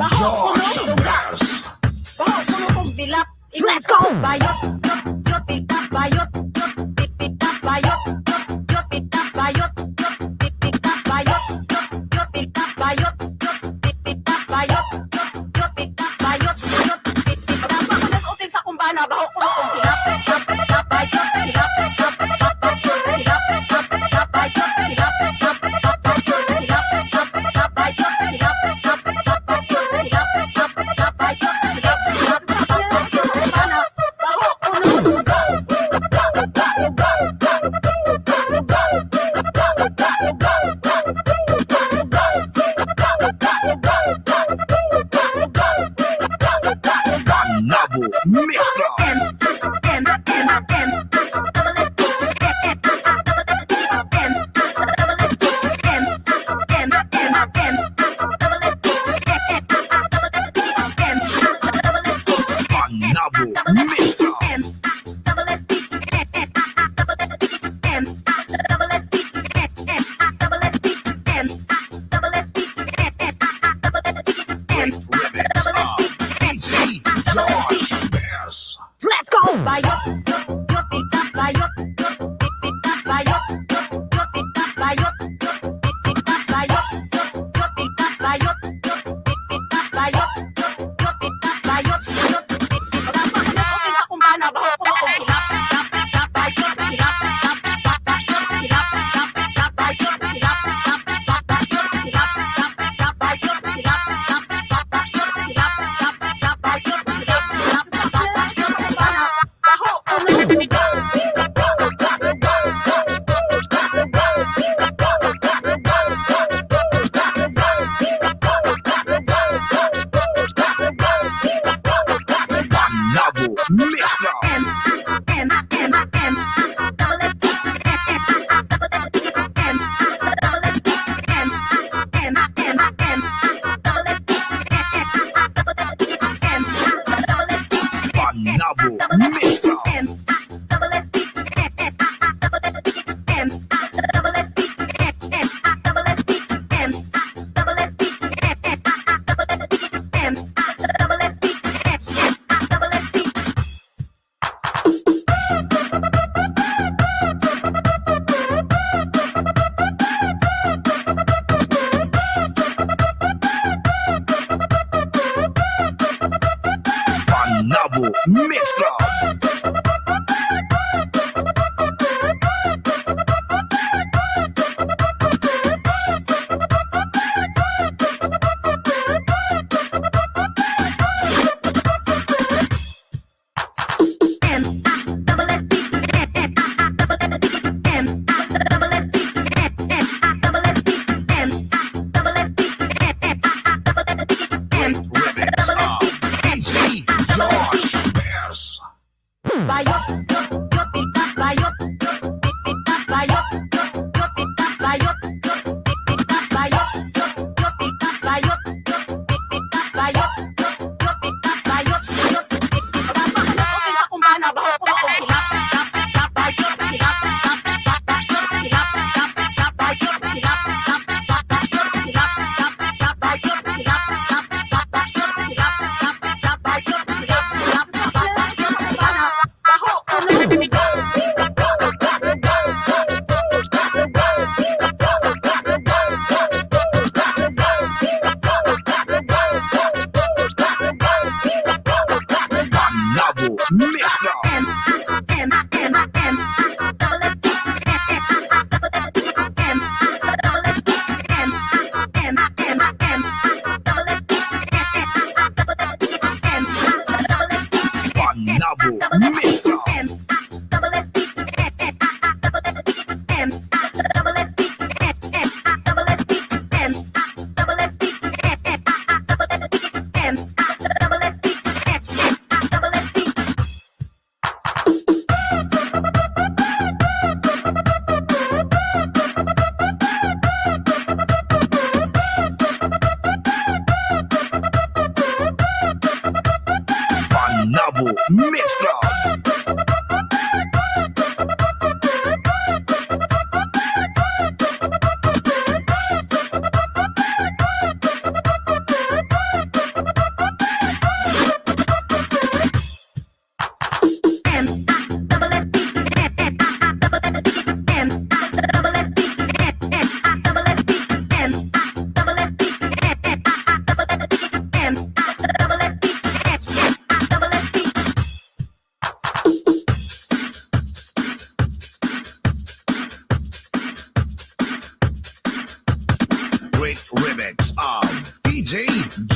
Baho, kuno, tugak. Baho, kuno, kog dilak. Let's go! Bayot, yot, yot, pita, bayot, yot, pit, pita, bayot, yot, yot, pita, bayot, yot, pit, pita, bayot, yot, yot, pita, bayot, yot, pit, pita, bayot, yot, yot, pita, bayot, yot, pit, pita. Baho, kuno, uting sa kumbana, baho, kuno, kog dilak.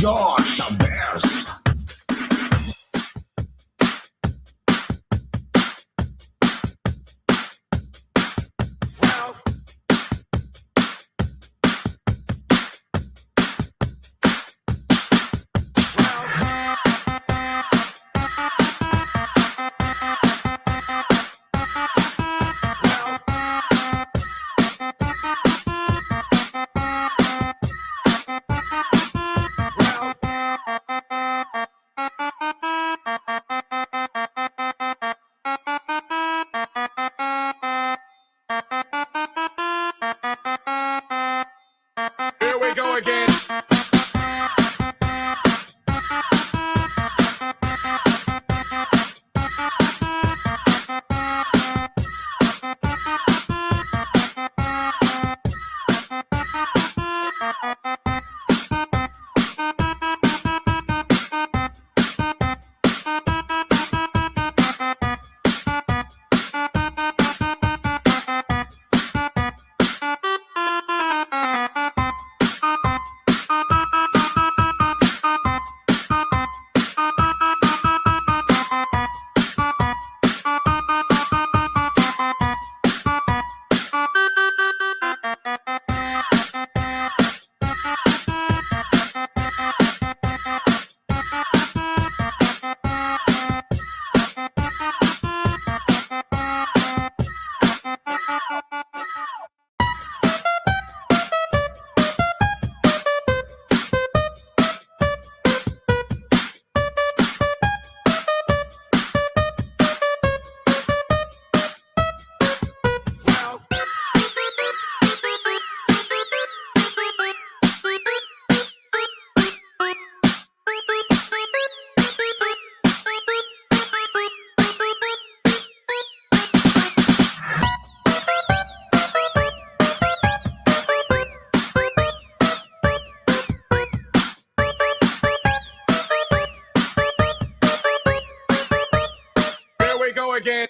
Josh, the best. Here we go again. Here we go again.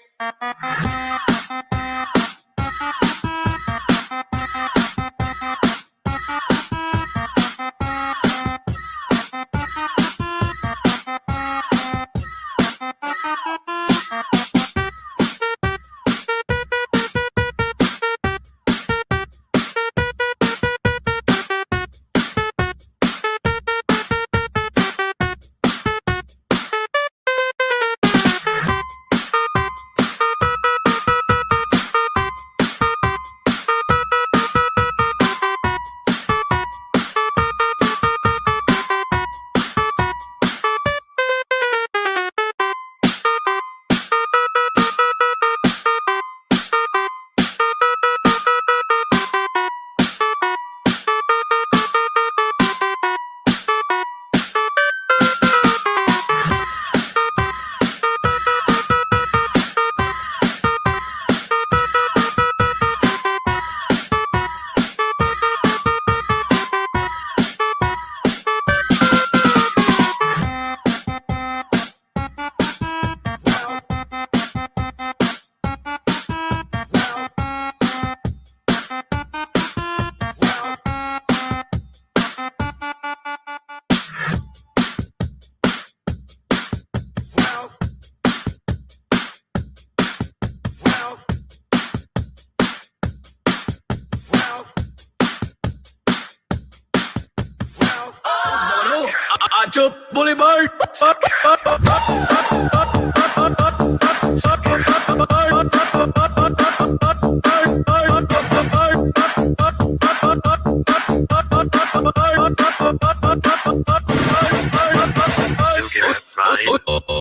Acho Boulevard. Still can't find.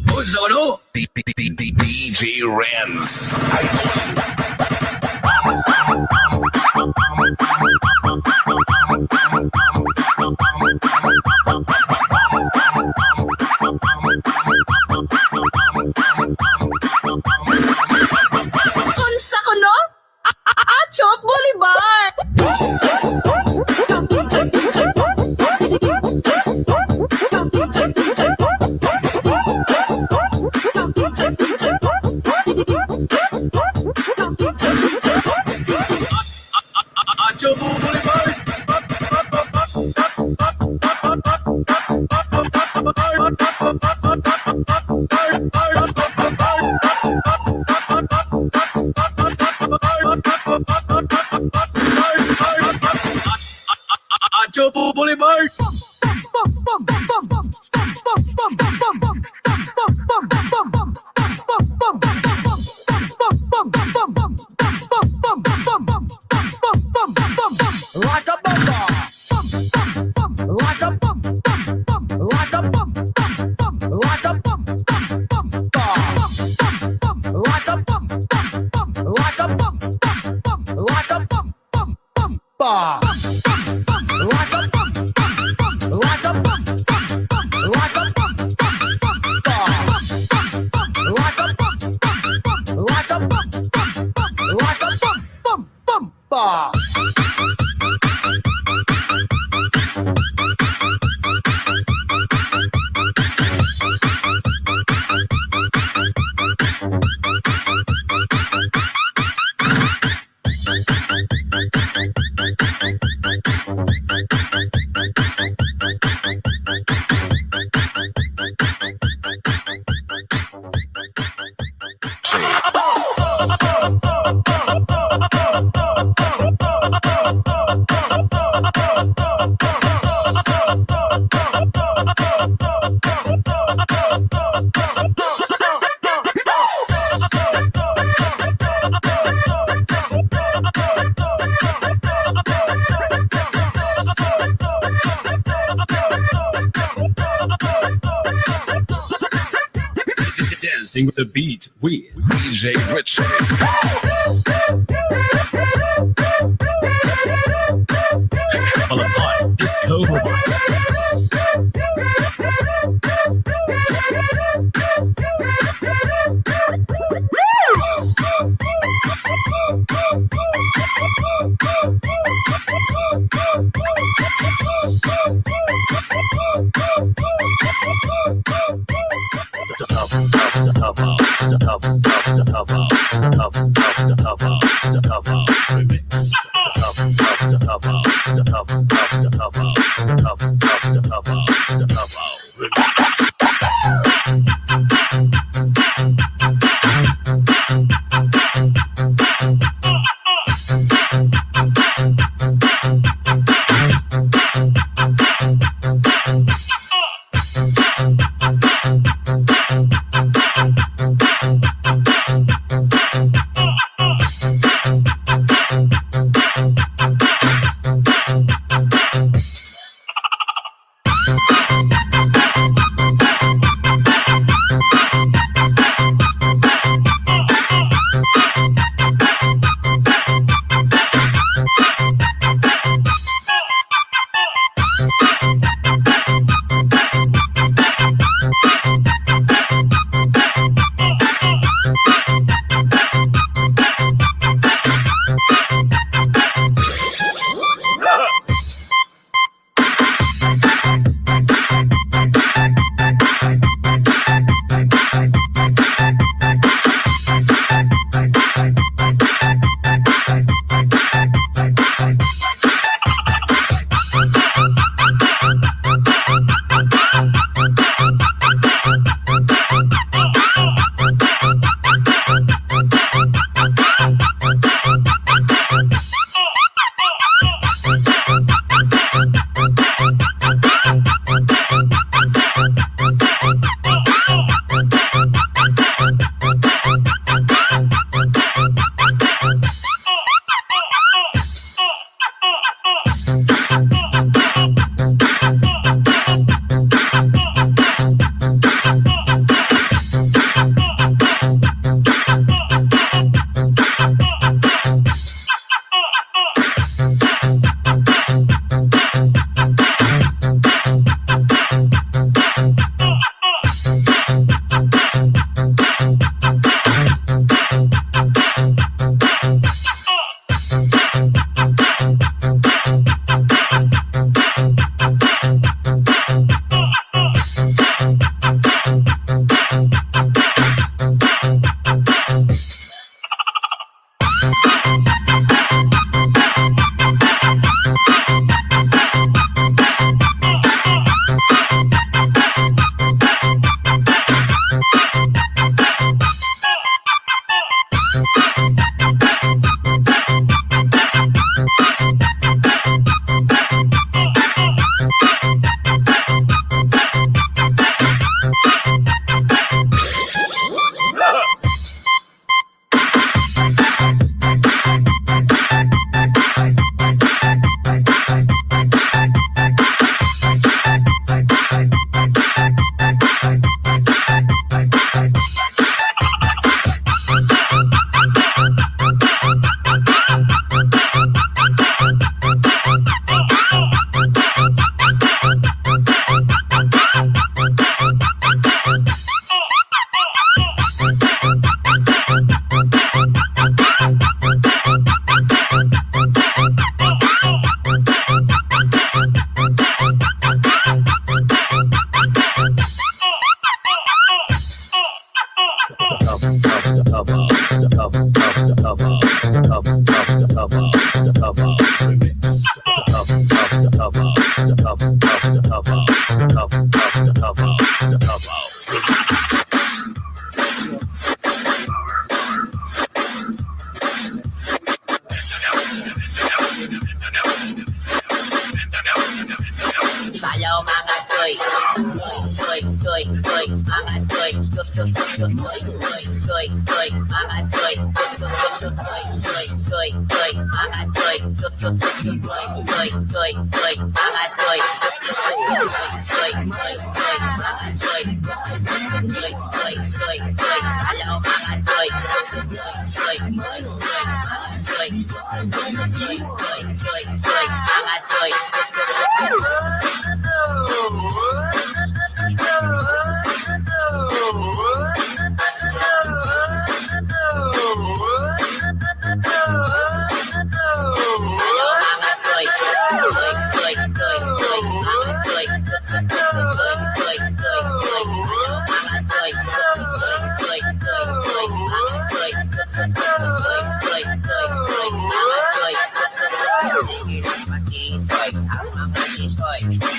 Who's the one? D- D- D- D- D J Renz. Boulevard. Like a bomb. Like a bomb. Like a bomb. Like a bomb. Like a bomb. Like a bomb. Like a bomb. Like a bomb. Dancing with the beat with D J Richie. Malapay Disco Mobile.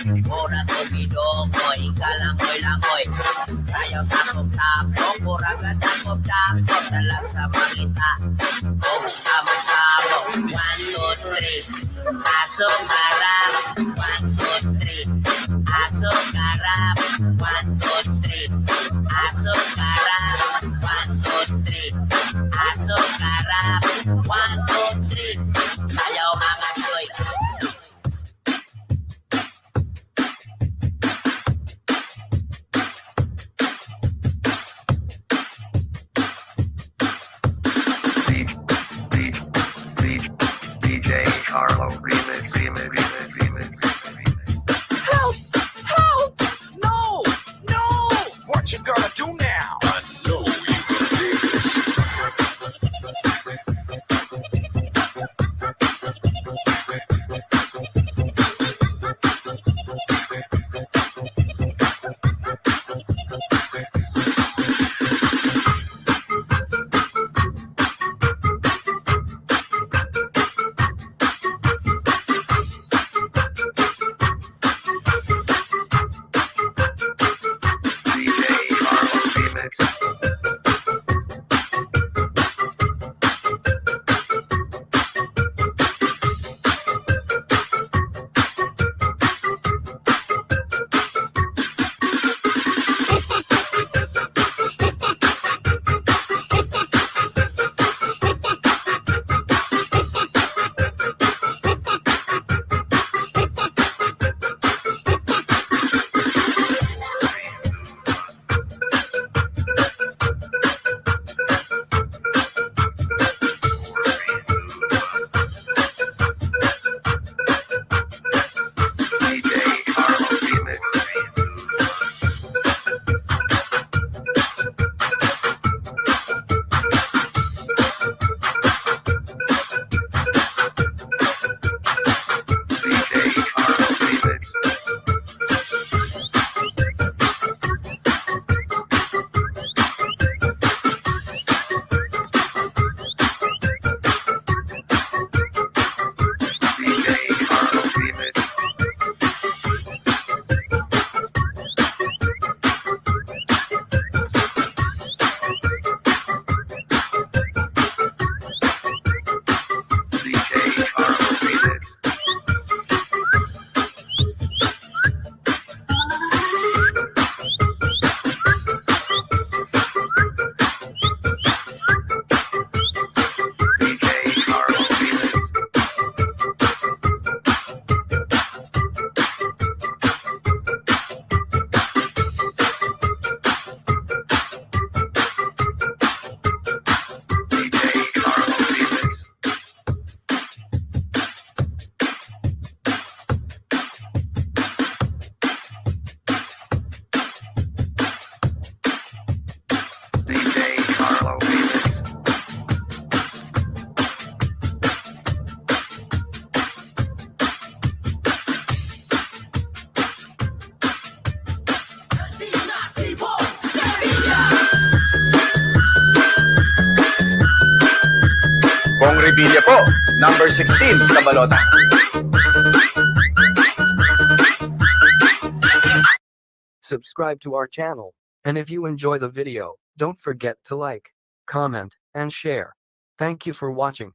Mura ko bidokoy, kalangoy-langoy. Tayo takop-takop, mura ka takop-takop. Talag sa mangita, buksa mo sabo. One, two, three. Aso karap, one, two, three. Aso karap, one, two, three. Aso karap, one, two, three. Aso karap, one, two, three. Sayaw, mga choy. D J Carlo remix, remix, remix, remix, remix. Help! Help! No! No! What you gonna do now? I know you gonna dig this. D J Carlo remix. D J Carlo Remix. Pong Revilla po, number sixteen sa balota. Subscribe to our channel. And if you enjoy the video, don't forget to like, comment, and share. Thank you for watching.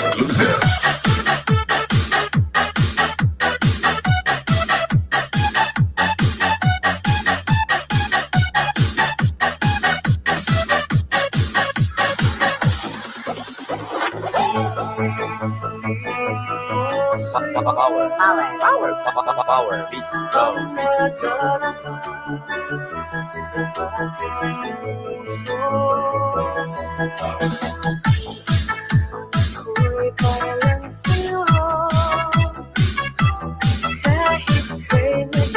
Exclusive. Power. Power. Power. Power. Power. Beats. Go. Beats. Ako'y para lang sa'yo. Kahit kailan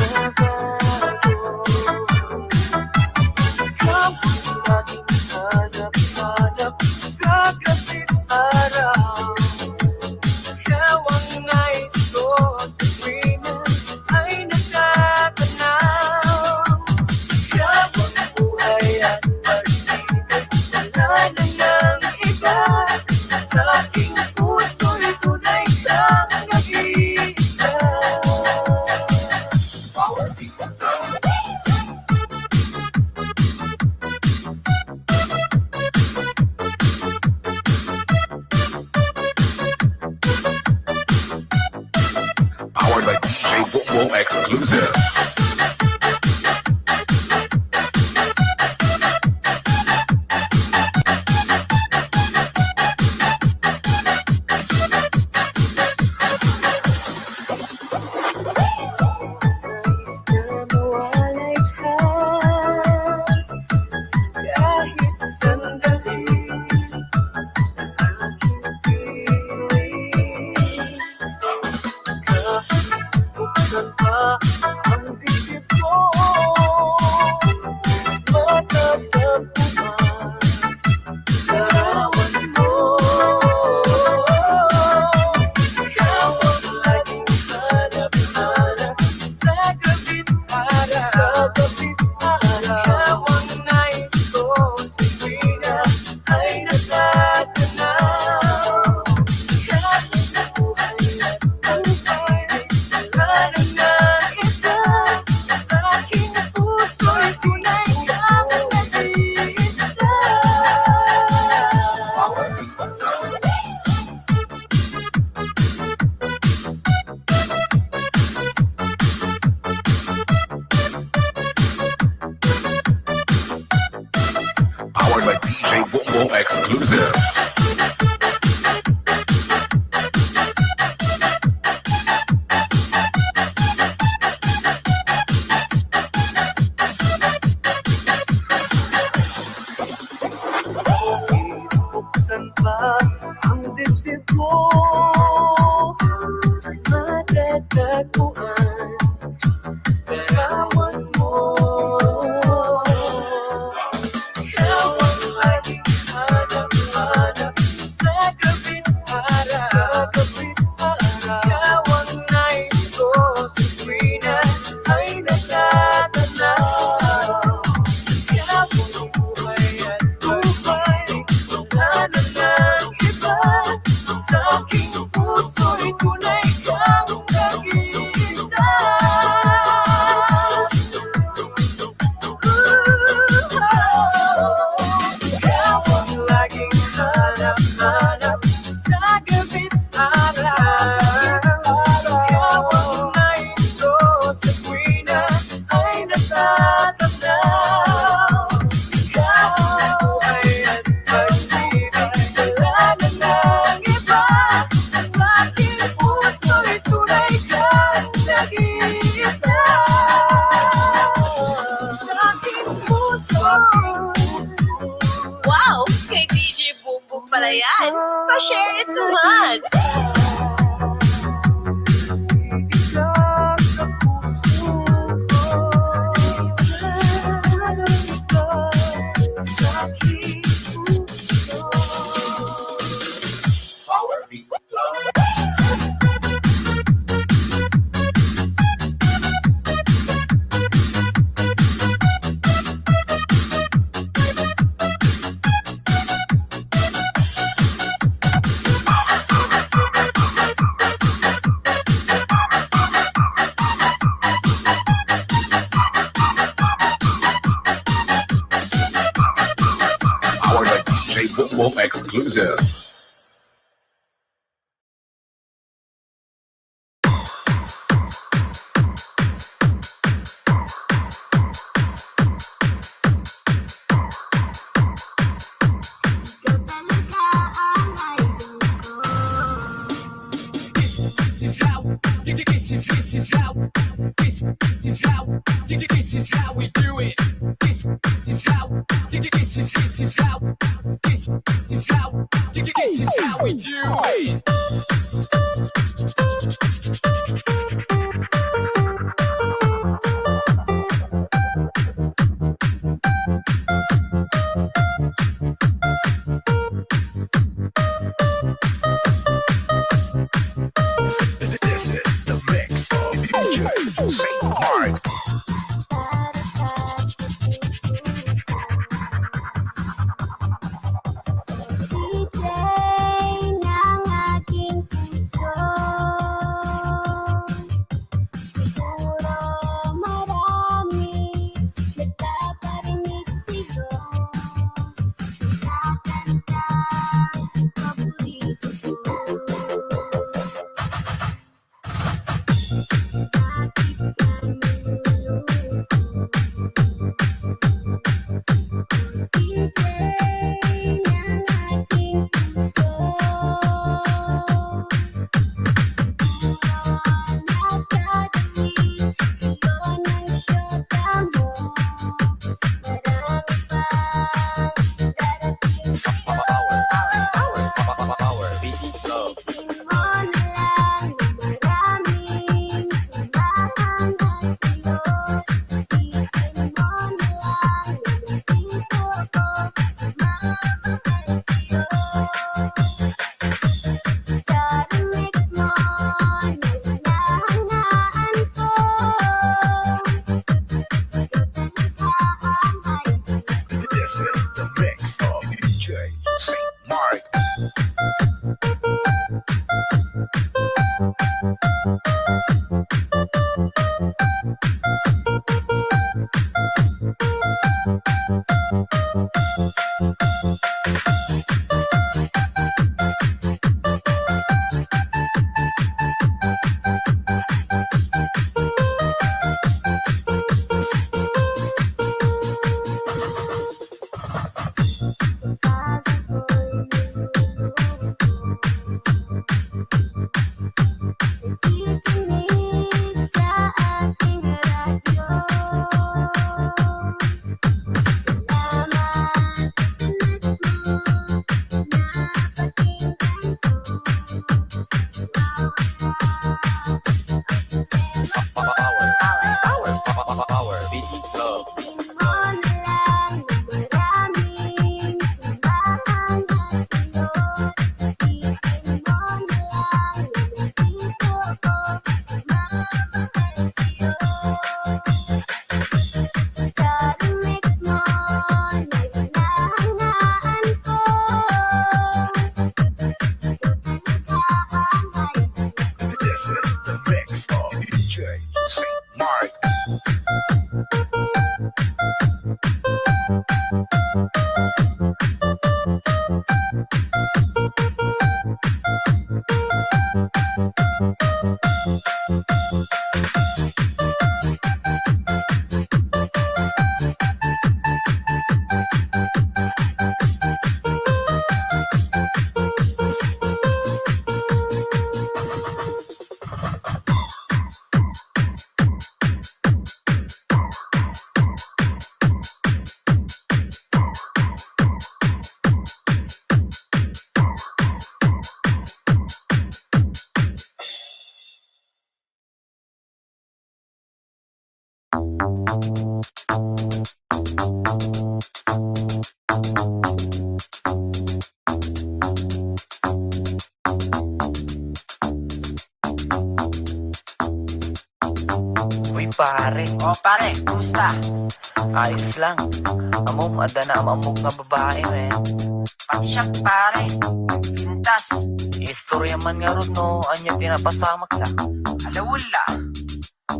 magbabago. Ikaw ang laging hanap-hanap sa gabi't araw. Ikaw ang nais ko sa tuwina ay natatanaw. Ikaw ang buhay at pag-ibig, wala na nang iba. Sa aking puso'y tunay kang nag-iisa. Power Beats. Powered by D J Boom Boom Exclusive. Kahit sandali sa aking piling. Kahit buksan pa ang dibdib ko, matatagpuan larawan mo. Ikaw ang laging hanap-hanap sa gabi't araw. Sa gabi't araw. Ikaw ang nais ko sa tuwina ay natatanaw. Kahit sa buhay at buhay, wala na nang iba. Sa aking puso'y tunay kang nag-iisa. Powered by D J Boom Boom Exclusive. Buksan pa ang dibdib mo, matatagpuan larawan mo. Ikaw ang laging hanap-hanap sa gabi't araw. Sa gabi't araw. Ikaw ang nais ko sa tuwina ay natatanaw. Ikaw ang buhay at buhay, wala na nang iba. Sa aking puso'y tunay kang nag-iisa. Ikaw ang laging hanap-hanap sa gabi't araw. Ikaw ang nais ko sa tuwina ay natatanaw. Ikaw ang buhay at pag-ibig, wala na nang iba. Sa aking puso'y tunay kang nag-iisa. Sa aking puso. Wow! Kay D J Boom Boom pala yan. Pa-share it naman. Sa aking puso. Power Beats. Powered by D J Boom Boom X. Loser. Ikaw talaga ang idol ko. This is how, this is, this is how, this, this is how, this is how we do it. This, this is how, this is, this is how, this, this is how, this is how we do it. This is the mix of D J Saint Mark. D J ng aking puso. Siguro marami nagpaparinig sa'yo. Kakanta paborito ko. Bakit ka nalulungkot? D J ng aking puso. Puro nagkadali, iyon ang syota mo. Marami pang darating sa'yo. Power, power, power, power, power, B T Club. Sabihin mo na lang na maraming mahanga sa'yo. Isipin mo na lang na nandito ako, mamamahal sa'yo. Sa remix mo na hinahangaan ko. Ikaw talaga ang idol. This is the mix of D J Saint Mark. Nakikinig sa ating radyo. Salamat sa text mo, napakinggan ko. Mawala ang problema. Power, power, power, power, power, power, B T Club. Isipin mo na lang na maraming mahanga sa'yo. Isipin mo na lang na nandito ako, mamamahal sa'yo. Sa remix mo na hinahangaan ko. Ikaw talaga ang idol. This is the mix of D J Saint Mark. Uy, pare. O, pare, kumusta? Ayos lang. Ammom, adda naam-ammok nga babae, men. Pati siya, pare. Pintas. Istorya man ngarud no ania ti napasamak la. Alawul la.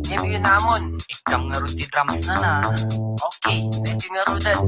Ngem iyon namon. Ikkam ngarud ti drums na na. Okay, daytoy ngaruden.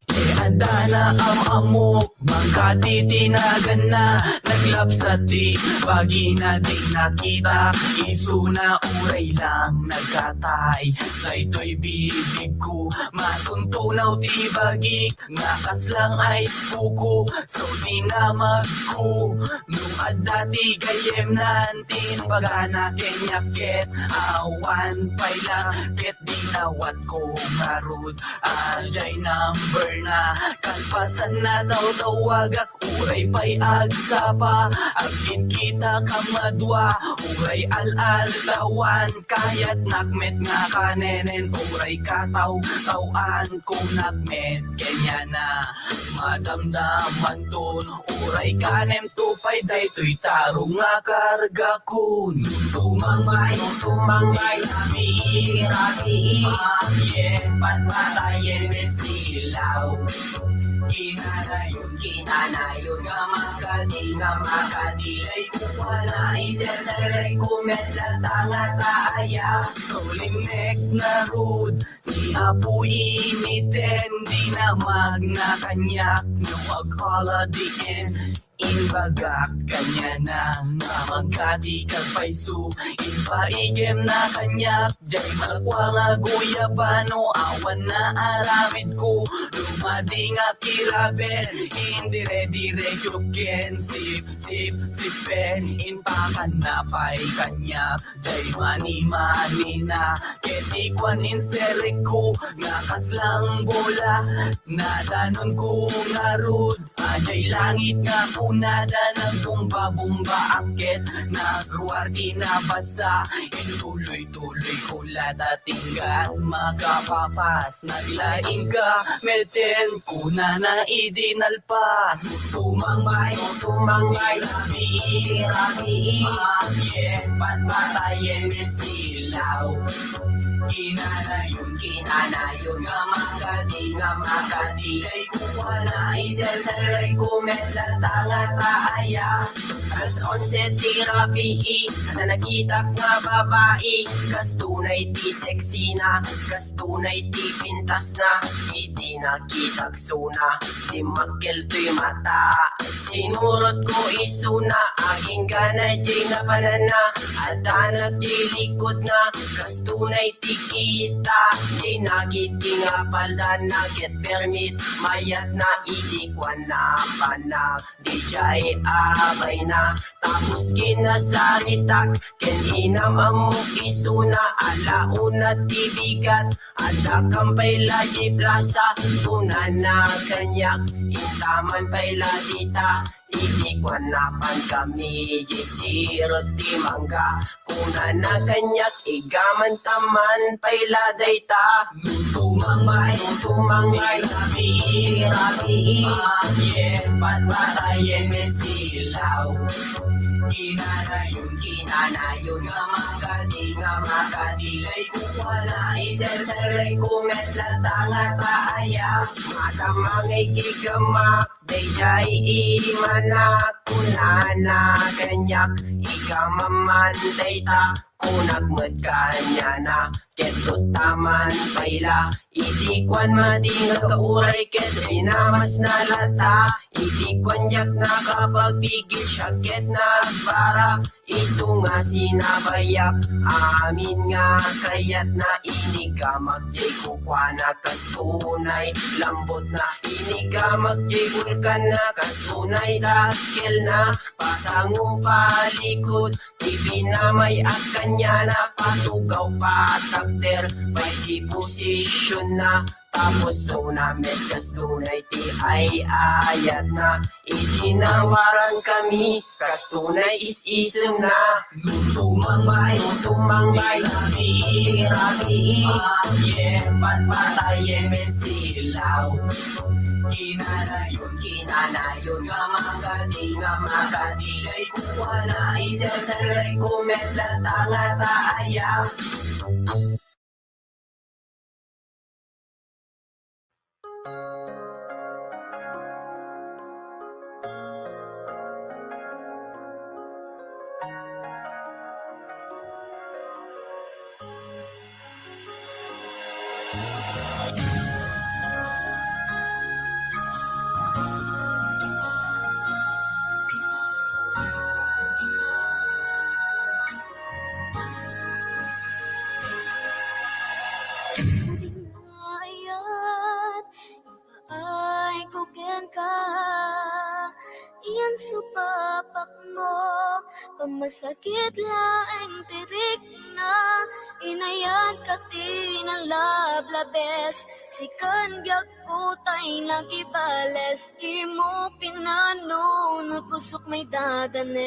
Iyan Dana am-ammok, mangkati ti naganna, naglapsat ti bagina, di nakita, isuna uray lang nagkatay. Daytoy bibigko, matuntunaw ti bagik, nga kaslang ice kuko, so dinamagko. No adda ti gayyemnan, ti imbagana kaniak ket awan pay la, ket dinawatko ngarud. Adiay number na, kalpasan na tawtawagak, uray pay agsapa, agkitkitak a madua, uray al-altawan, kayatnak met nga kanenen, uray kataw-taw-an, kunak met kaniana, madamdamanton, uray kanemto pay daytoy tarong nga kargakon. Sumangmay, sumangmay, rabii, rabii, patpatayen met silaw. Kinanayon, kinanayon, nga makadi, nga makadi, ay kukuana, iserserek ko met latta nga taaya. Sulimek ngarud, ni Apo initen, dinamagna kaniak, no agala diin, imbagak kaniana, nga mangkati kagpayso, impaigem na kaniak, diay malakwa nga guyabano, awan na aramidko, lumadi nga kiraben, indire-diretso ken sip-sip-sipen, impakan na pay kaniak, diay mani-manina, ket ti kuan inserek ko, nga kaslang bola, nadanonko ngarud, adiay langit nga kunada, nagbumba-bumba a ket nagruar ti nabasa, intuloy-tuloy ko latta ti inggan makapapas, naglaing ka meten, kunana idi nalpas. Sumangmay, sumangmay, rabii, rabii, patpatayen met silaw. Kinanayon, kinanayon, nga makadi, nga makadi, ay kukuana, iserserek ko met latta nga taaya. Alas onse ti rabii, adda nakitak nga babai, kas tunay ti sexy na, kas tunay ti pintas na, idi nakitak suna, dimmakkel toy mata. Sinurot ko isuna, agingga na diay napananna, addanak diay likod na, kas tunay ti kita, diay nakit ti nga palda na, ket permit mayat na, idi kuan na panak. Diay abay na, tapos kinasaritak, ken inam-ammok isuna, ala una ti bigat, adda kam pay la diay plasa, kunana kaniak, intaman pay la dita, idi kuan na pan kami, diay sirot ti mangga, kunana kaniak, igaman ta man pay la dayta. No sumangmay, no sumangmay, rabii, rabii, patpatayen met silaw. Kinanayon, kinanayon, nga makadi, nga makadi, ay kukuana, iserserek ko met latta nga taaya. Madamangay ti gamak, daydiay imana, kunana kaniak, igamaman dayta, kunak met kaniana, ket tuttaman pay la, idi kuan madi nga kauray ket rinamas na latta, idi kuan diak nakapagbigil siak ket nagbara, isu nga sinabayak, amin nga kayatna, inigamak diay kukuana, kas tunay lambutna, inigamak diay bulkanna, kas tunay dakkelna, pasango palikut, ti pinamay-at kaniana, patugaw patagder, pay ti posisionna, tapos suna met kas tunay ti ay-ayatna, idi nawaran kami, kas tunay is-isemna. No sumangmay, no sumangmay, rabii, rabii, patpatayen met silaw. Kinanayon, kinanayon, nga makadi, nga makadi, ay kukuana, iserserek ko met latta nga taaya. Pakmo, pamasakit laeng ti rikna, inayat ka ti nalablabes, sikan biag kutay nakibales, imo pinanunot pusok may dadanes.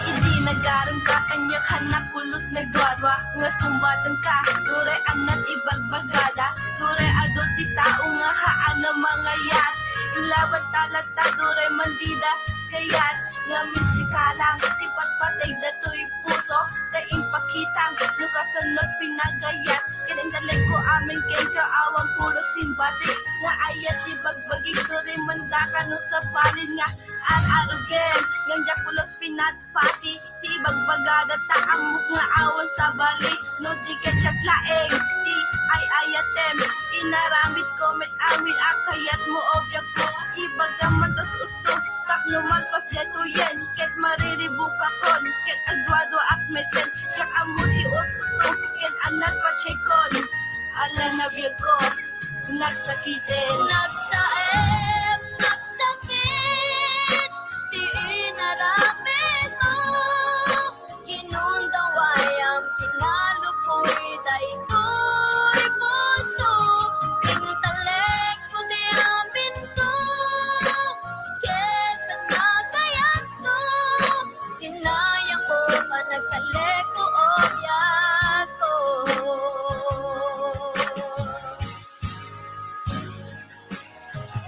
Idi nagarem ka kaniak, hannak pulos nagduadua, nga sumbaten ka, turay annat ibagbagada, turay adu ti tao nga haan a mangayat, inlaban ta latta, turay mandida, kayat, ngamin sika lang, ti patpateg datoy puso, ta impakitang, no kasano pinagayat, ken intalekko amin kenka awan pulos simbati, nga ayat ti bagbagik, turay mandaka no sapalin nga ar-arugen, ngem diak pulos pinatpati, ti ibagbagada ta ammok nga awan sabali, no di ket siak laeng ti ay-ayatem, inaramidko met amin a kayatmo, o biagko, ibagam man ta usto, tapno malpas daytoyen, ket mariribukakon, ket agduaduaak meten, diak ammo ti ususto, ken annat patiekon, ala na biagko, nagsakiten. Nagsaem, nagsakit, ti inaramidmo, kinundawayam, kinalupoy, daytoy puso, intalekko ti aminko, ket nagayatko, sinayangko, panagtalekko, o biagko.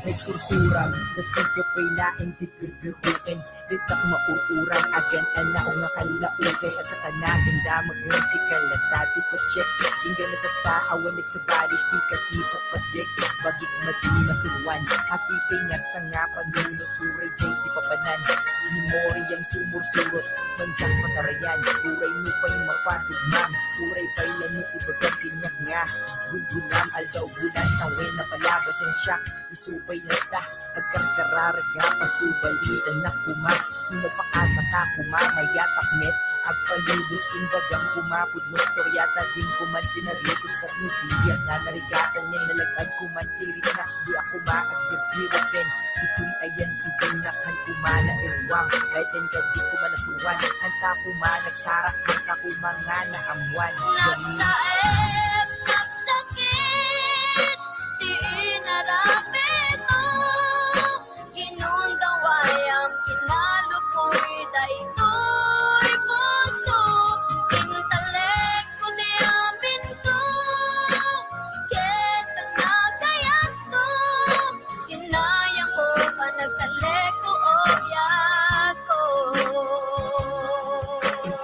Nagsursuram, nasingkapay laeng ti gurguruken. Ditak maur-uram, agan-anao nga kallaugen, a katanagan damag nga sika latta ti patiek. Inggana tatta, awan nagsabali, sika ti patpatiek. Bagik madi masuruan, apipay nga tanga panunot, uray jay ti papanan. Memoriam sumursurot, manjak patarayan, uray nupay mapadugman, uray pay la no ibagam kaniak nga gulgulam, aldaw bulan, tawen napalabas ang siak. Isu pay latta, agkarkararag nga pasubalitan na koma. Napakaataka koma, mayatak met, agpalubos, imbagam koma, pudno istorya ta din koman pinaritos, ket ni Biblia nga narigatan nga nalagan koman ti rikna, di a koma agbirbiro ken ditoy ayan ti dinnakan koma na iruang, ket inka di koma nasuan, anta koma nagsarak, anta koma nga naammuan. Nagsaem, nagsakit, ti inaramidmo, kinundawayam, kinalupoy, daytoy puso, intalekko ti aminko, ket nagayatko, sinayangko, panagtalekko, o biagko.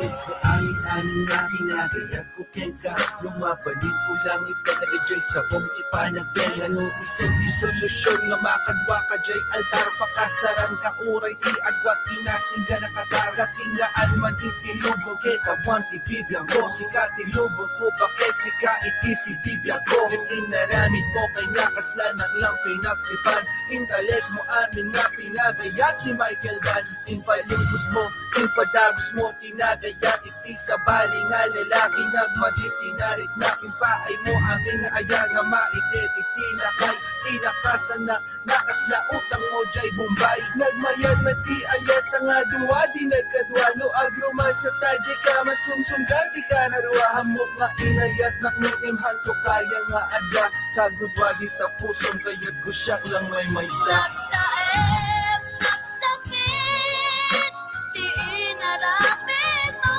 Ket ko amin-amin nga gayat ko kenka, lumabaling ko langit kadagiti sabong ti panagbengan, no isu ti solusyon nga makadua ka jay altar, pakasaran ka uray ti agwat, pinasinggan a katara, tingaan man iti lubong, ket awan ti bibiangko, sika ti lubong ko, baket sika iti si bibiangko, ket inaramid mo kay nga kasla naklang pinagtripan, intalek mo amin nga pinagayat ni Michael Van, impalubos mo, impadagus mo, tinagayat iti sabali nga lalaki, nagmadi ti narikna, impaay mo amin nga aya nga maited iti lakay, pinakasan na, nakasla utang mo jay Bombay. Nagmayat na ti ayat nga dua, di nagkadua, no agrumansa ta jay ka masumsumgan ti kanarua, hammok nga inayat nak no imhan ko kaya nga adda, kagudua di tapuson, kayat ko siak lang may maysa. Nagsaem, nagsakit, ti inaramidmo,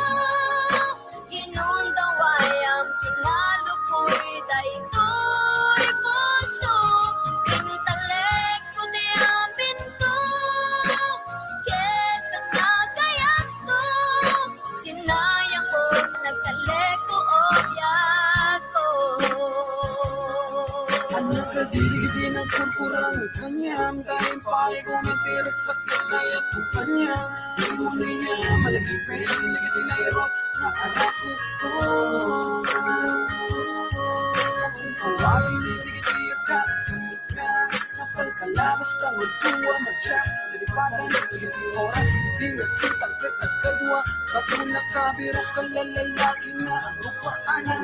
kinundawayam, kinalupoy, daytoy puso, intalekko ti aminko, ket nagayatko, sinayangko, nagtalekko, o biagko. Annak a diri iti nagkurkurang kaniam, ta impay ko mentiras sakit na yaku kaniam. Di mo niya malagipin, dagiti nairot nga arakko. Kung away, dagiti agkasangit ka, napalpalabas, tangod ko a matyak. Pagano iti oras, iti nasitang ket nagkadua, bato nakabirok ka lalalaki na agrupa, ana.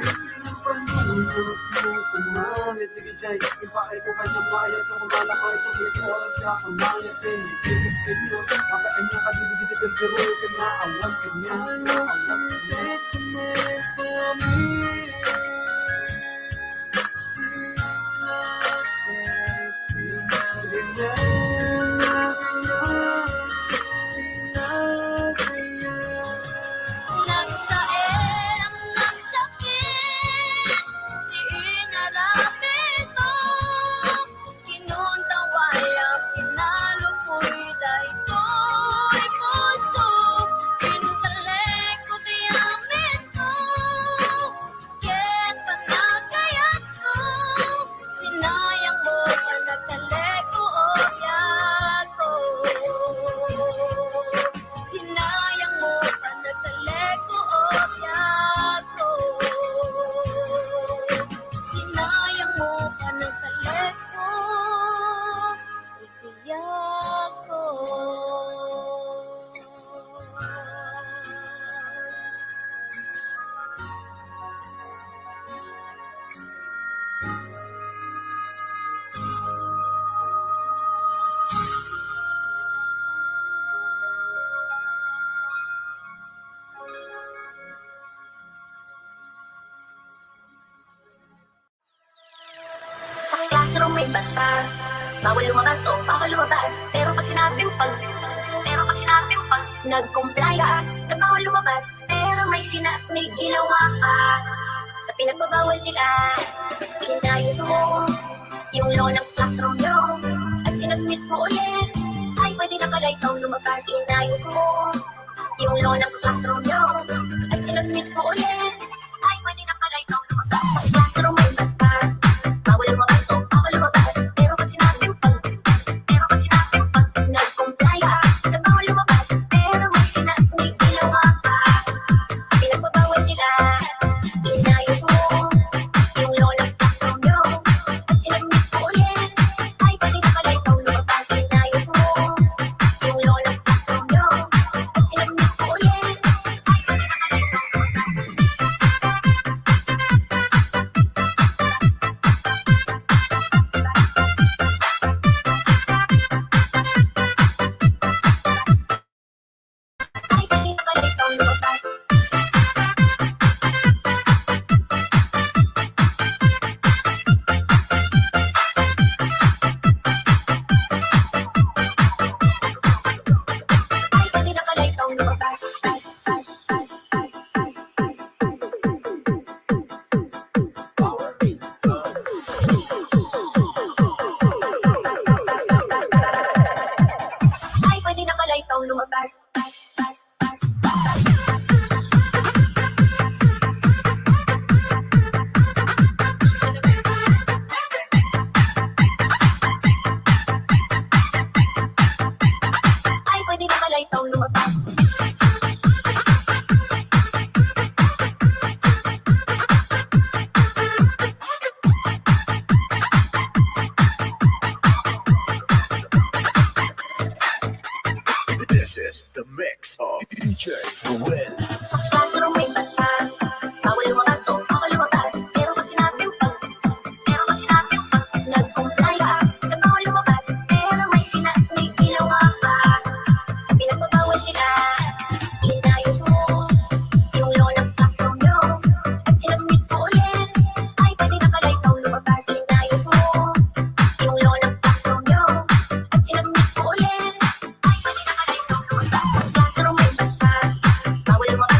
Panunot mo kumamit, iti jay, ipaay ko kanya mayat, kung malakay sa iti oras ka, kumamit, eh, iti biskit ko, makaanya ka, didi, didi, pero, pero, na, awan kanya. Ano sa iti kumamit? Nagsaem, nagsakit ti inaramidko. Kinuntawayak, kinalupoy daytoy puso. Intalekko ti amitko. Ket panagkayatko, sinayang mo panagtalekko, o biagko. Sinayang mo panagtalekko, o biagko. Sinayang mo panagtalekko, o biagko. Sa classroom may batas. Bawal lumabas, o bawal lumabas. Pero pag sinabing pag, pero pag sinabing pag, nag-comply ka, na bawal lumabas. Pero may sina-, may ginawa ka. Sa pinagbabawal nila, inayos mo yung law ng classroom nyo. At sinabmit mo ulit, ay pwede na pala ikaw lumabas. Inayos mo yung law ng classroom nyo. At sinabmit mo ulit, ay pwede na pala ikaw lumabas. Sa classroom may batas. Bawal lumabas, o bawal lumabas. Pero pag sinabing pag, pero pag sinabing pag, nag-comply ka, na bawal lumabas. Pero may sina-, may ginawa ka. Sa pinagbabawal nila, inayos mo yung law ng classroom nyo. At sinabmit mo ulit, ay pwede na pala ikaw lumabas. Inayos mo yung law ng classroom nyo. At sinabmit mo ulit, ay pwede na pala ikaw lumabas. Ay, pwede na pala ikaw lumabas. Ay, pwede na pala ikaw lumabas. This is the mix of D J Ruel. Sa classroom may batas. Bawal lumabas, o bawal lumabas. Pero pag sinabing pag, pero pag sinabing pag, nag-comply ka. Na bawal lumabas, pero may sina-, may ginawa ka. Sa pinagbabawal nila, inayos mo yung law ng classroom nyo. At sinabmit mo ulit, ay pwede na pala ikaw lumabas. Inayos mo yung law ng classroom nyo. At sinabmit mo ulit, ay pwede na pala ikaw lumabas. Sa classroom may batas. Bawal lumabas,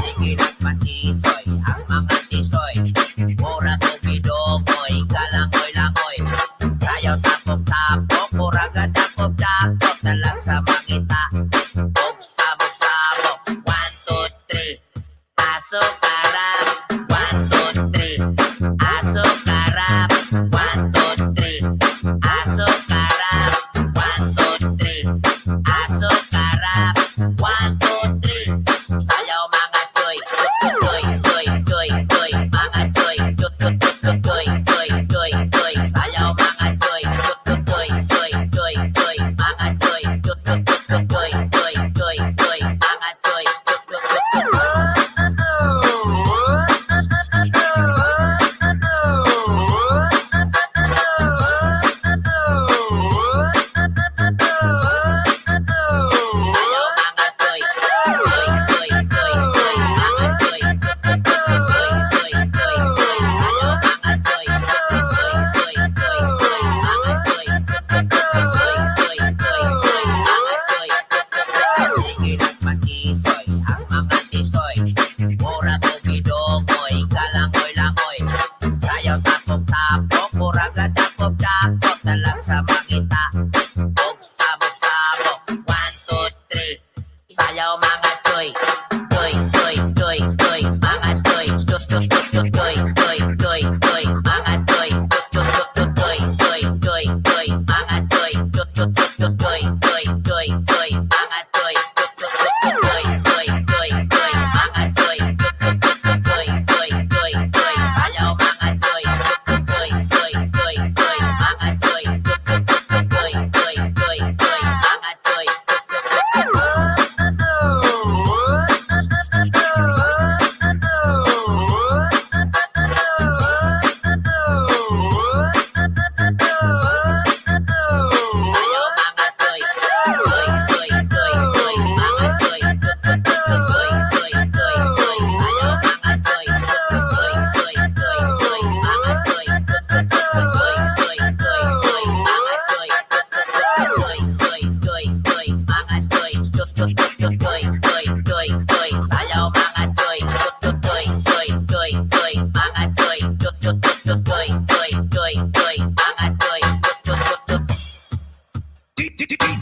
Sige, nagpatisoy ang mga tisoy. Pura tumidukoy, kalangoy-langoy. Sayaw tapok-tapok, pura gadakop-dakop, talag sa mangita. Bugsa-bugsa-bok. One, two, three. Aso karap. One, two, three. Aso karap. One, two, three. Aso karap. One, two, three. Aso karap. One, two, three. Sayaw mga choy. Choy, choy, choy, choy. Mga choy. Choy, choy, choy, choy. Sayaw mga choy. Choy, choy,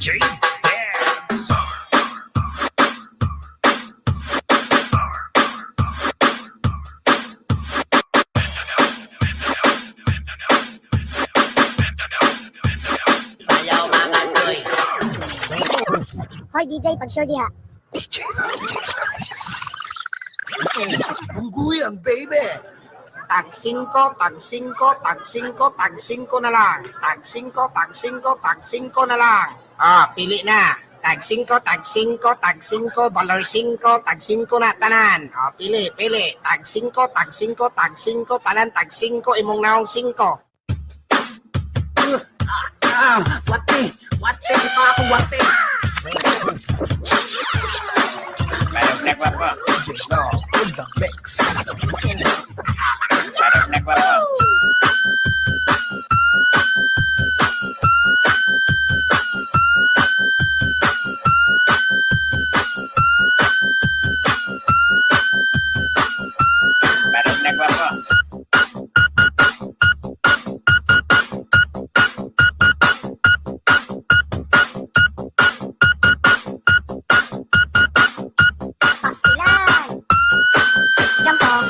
Dance. Sayaw, mga choy. Hoy, D J, pag-sure diha. Bungguyan, baby! Tag singko, tag singko, tag singko, tag singko na lang. Tag singko, tag singko, tag singko na lang. Ah, pili na. Tag singko, tag singko, tag singko, balor singko, tag singko na tanan. Ah, pili, pili. Tag singko, tag singko, tag singko, tanan tag singko, imong naong singko. Ah, wati, wati, di pa ako wati. Balog na gwapo. Balog na gwapo. Balog na gwapo. Pastilan! Jampong!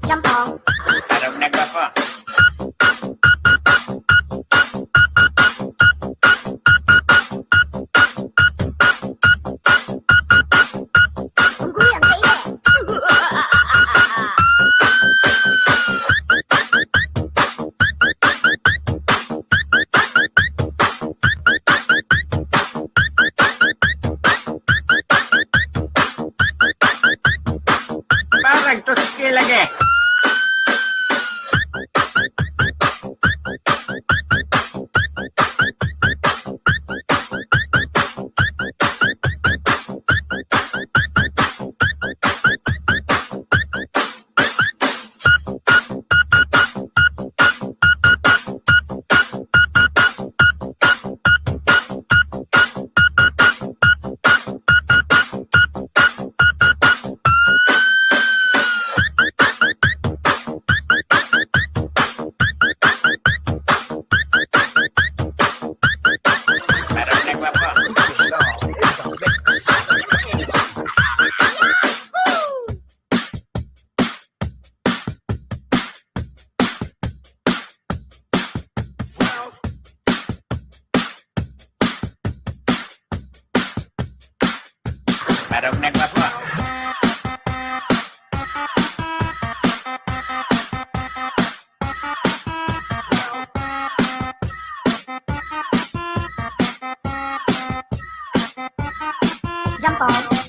Jampong! Balog na gwapo. Unggoy ang kainit. Parang to si lagi. Balog na gwapo. Jampong.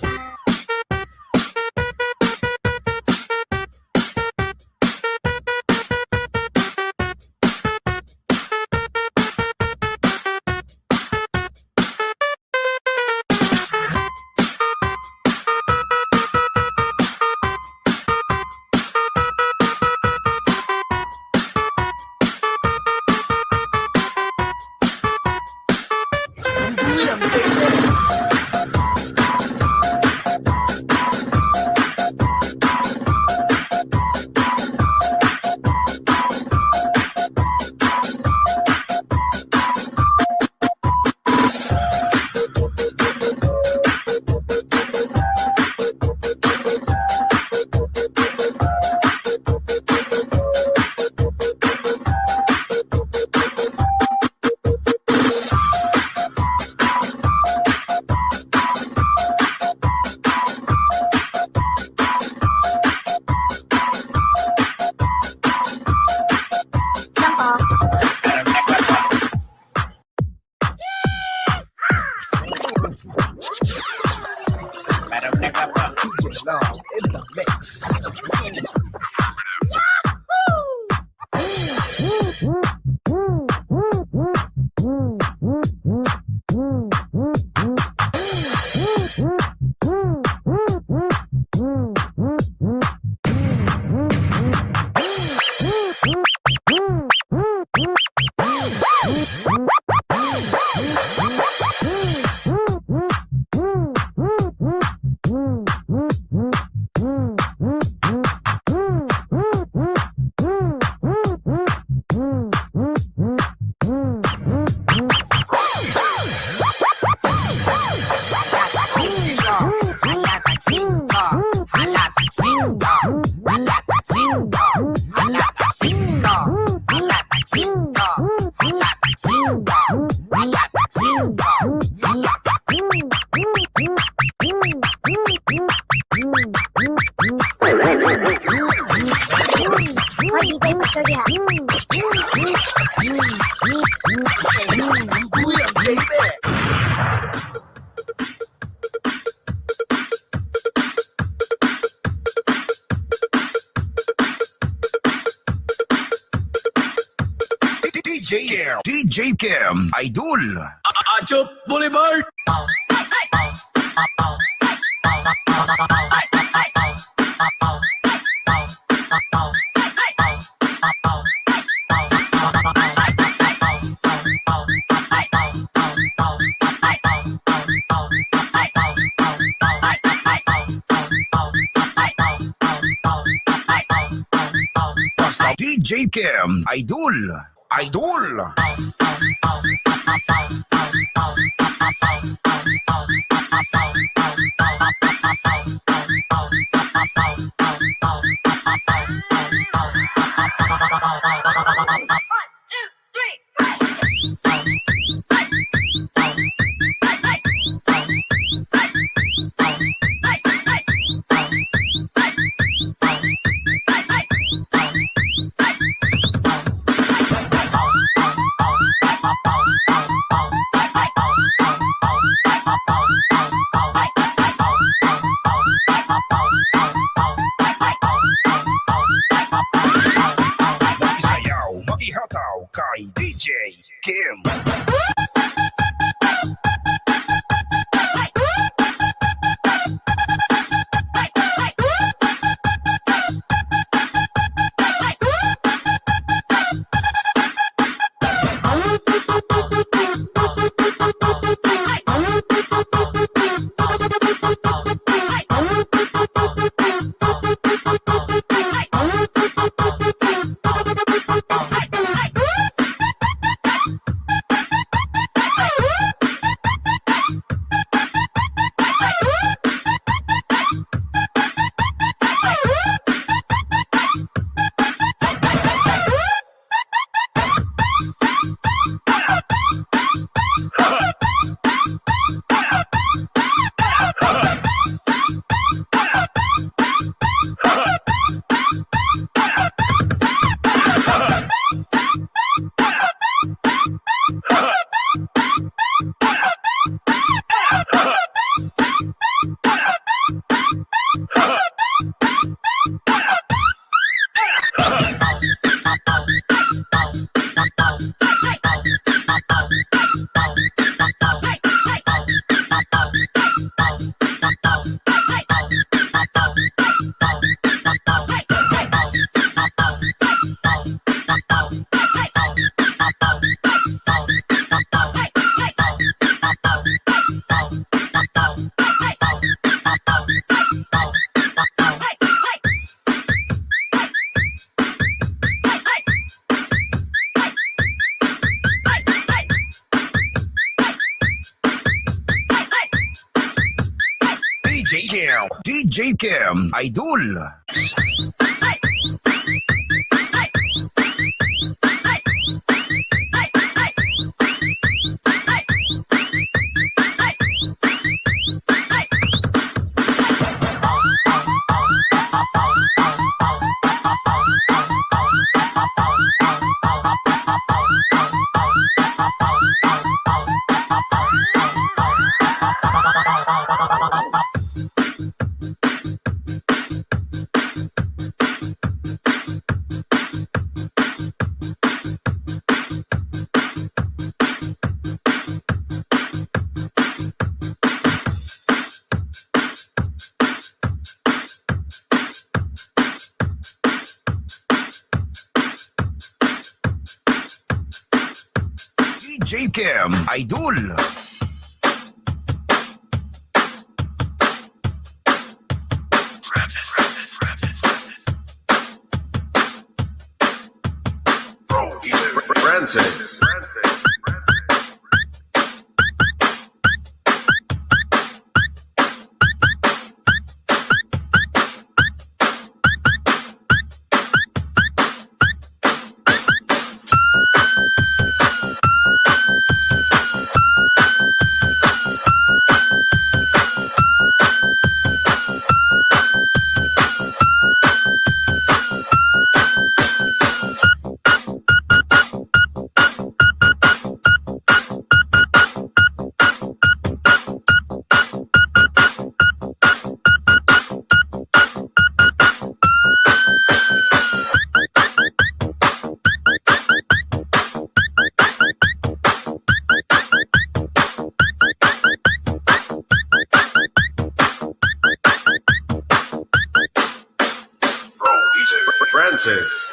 D J Kim. D J Kim, Idol. Achup Boulevard. Basta D J Kim, Idol. Idol. Makisayaw, makihataw kay D J Kim. D J Kim. D J Kim, Idol. D J Kim, Idol. Francis. Francis.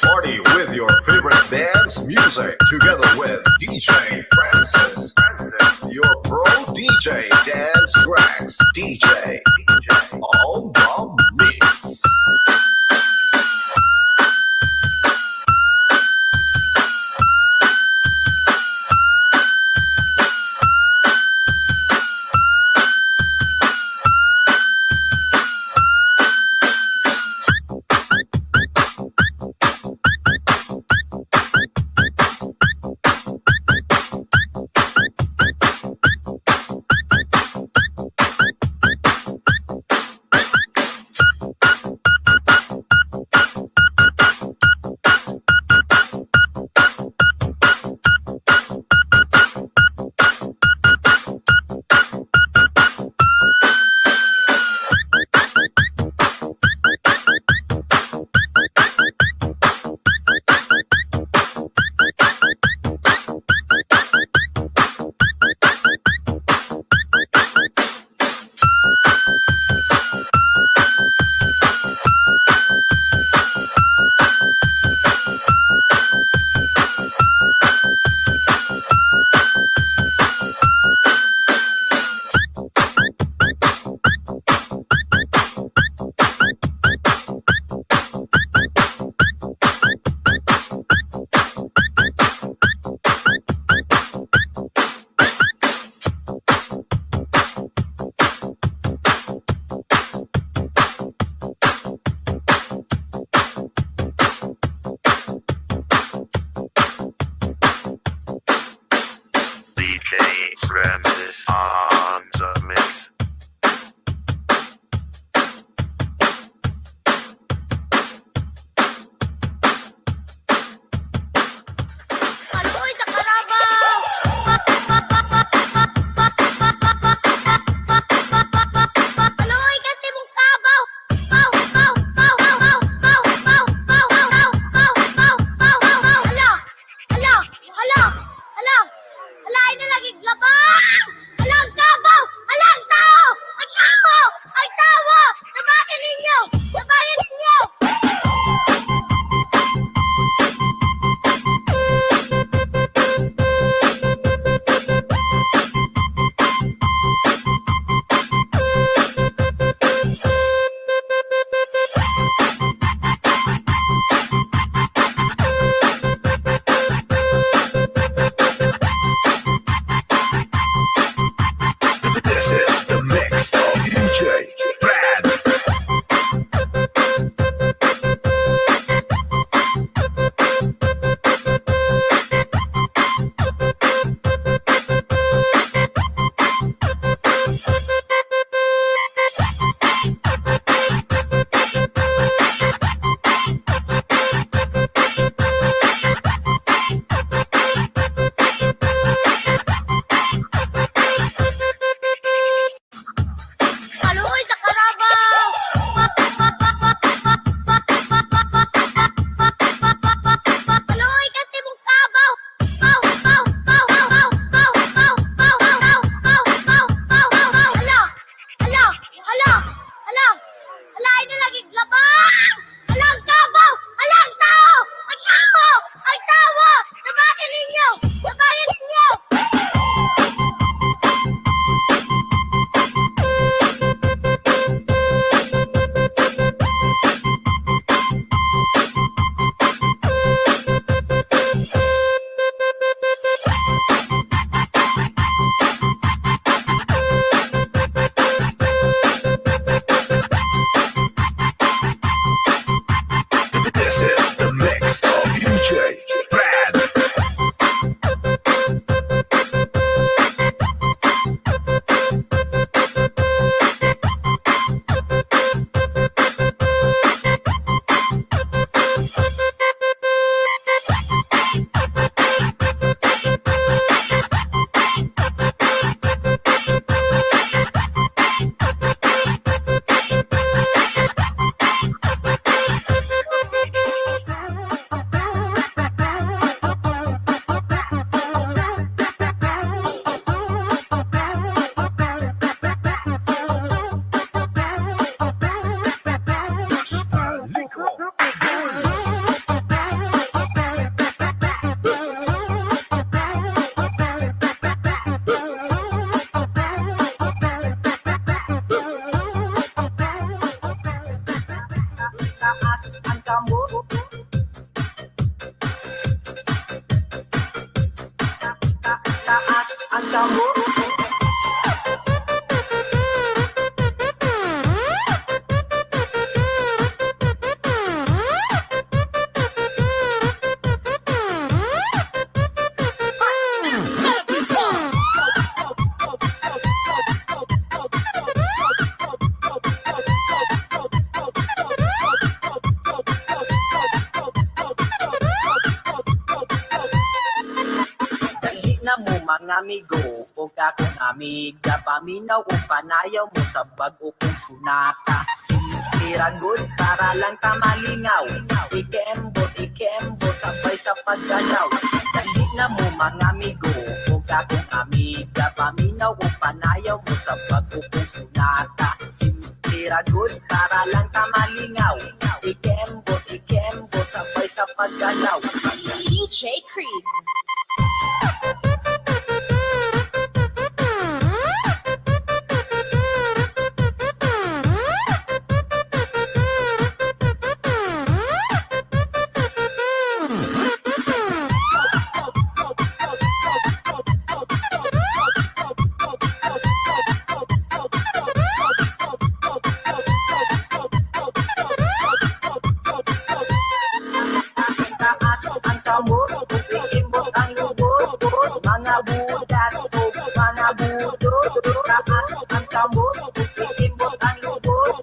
Party with your favorite dance music together with D J Francis. Francis, your pro D J dance tracks D J on the mix. D J Francis on the mix. Aluy, sa karabaw! Aluy, kasi mong kabaw! Kabaw, kabaw, kabaw! Ala! Ala! Ala! Ala! Ala, ay nalagig labang! Alang kabaw! Alang tao! Ang tao! Ang tao! Sabayan ninyo! Sabayan ninyo! This is the mix of D J Brad. Aluy, sa karabaw! Aluy, kasi mong kabaw! Kabaw, kabaw, kabaw! Ala! Ala! Ala! Ala, ay nalagig labang! Alang kabaw! Alang tao! Ang tao! Ang tao! Sabayan ninyo! Sabayan ninyo! Ang kamot. Ta-, ta-, taas ang kamot. Dali na mo, mga amigo, o kakong amiga, paminaw o panayaw mo sa bag-o kong sunata. Simple ra gud para lang ta malingaw. Ikembot, ikembot, sabay sa pagdalaw. Dali na mo, mga amigo, o kakong amiga, paminaw o panayaw mo sa bag-o kong sunata. Simple ra gud para lang ta malingaw. Ikembot, ikembot, sabay sa pagdalaw. D J Chris. Taas ang kamot, iimbot ang lubot, mga budas o mga budot. Taas ang kamot, iimbot ang lubot,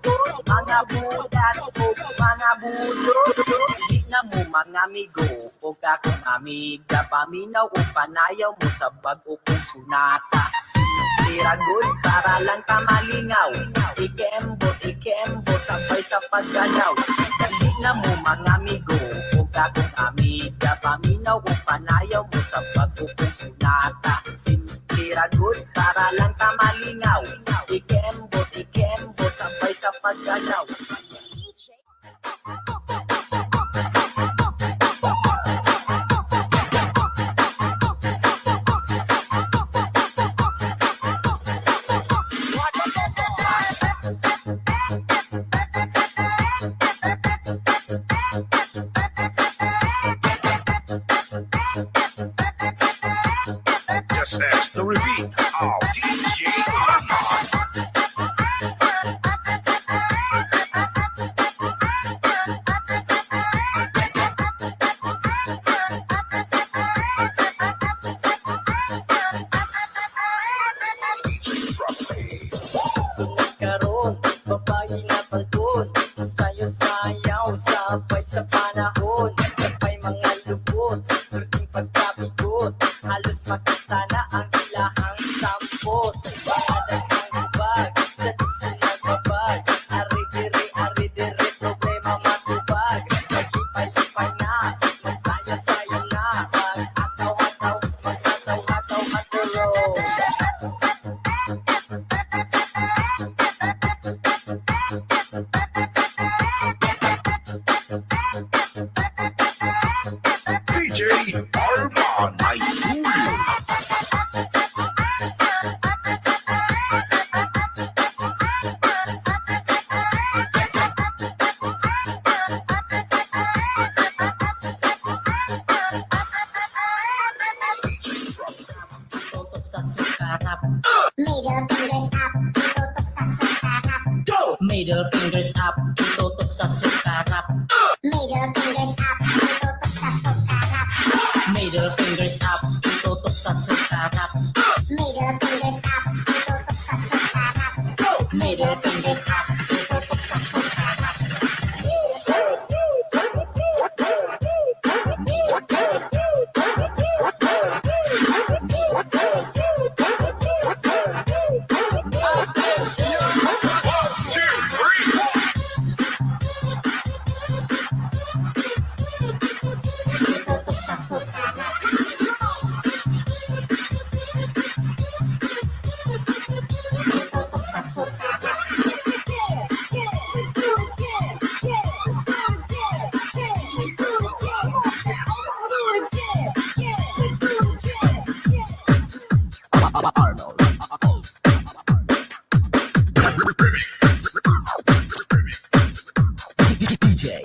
mga budas o mga budot. Dali na mo, mga amigo, o kakong amiga, paminaw o panayaw mo sa bag-o kong sunata. Simple ra gud para lang ta malingaw. Ikembot, ikembot, sabay sa pagdalaw. Dali na mo, mga amigo, o kakong amiga, paminaw o panayaw mo sa bag-o kong sunata. Simple ra gud para lang ta malingaw. Ikembot, ikembot, sabay sa pagdalaw. Just ask the repeat of D J Arman. Karon, babayi nga balkon, sayaw-sayaw, sabay sa panahon, sabay mga lubot, perting pagkabigot, halos makita na ang ilahang sampot. Maadat ang lubag, sa disco nagbabag, ari diri, ari diri, problema matubag, maglipay-lipay na, magsayaw-sayaw na, mag-ataw-ataw, mag-ataw-ataw, aturo. D J Arman, ay tuyo. Tutok sa sukarap. Middle fingers up, itutok sa sukarap. Go! Middle fingers up, itutok sa sukarap. Middle fingers up, itutok sa sukarap. Middle fingers up, itutok sa sukarap. Middle fingers up, itutok sa sukarap. Go! Middle fingers up, itutok sa sukarap. Arnold. D J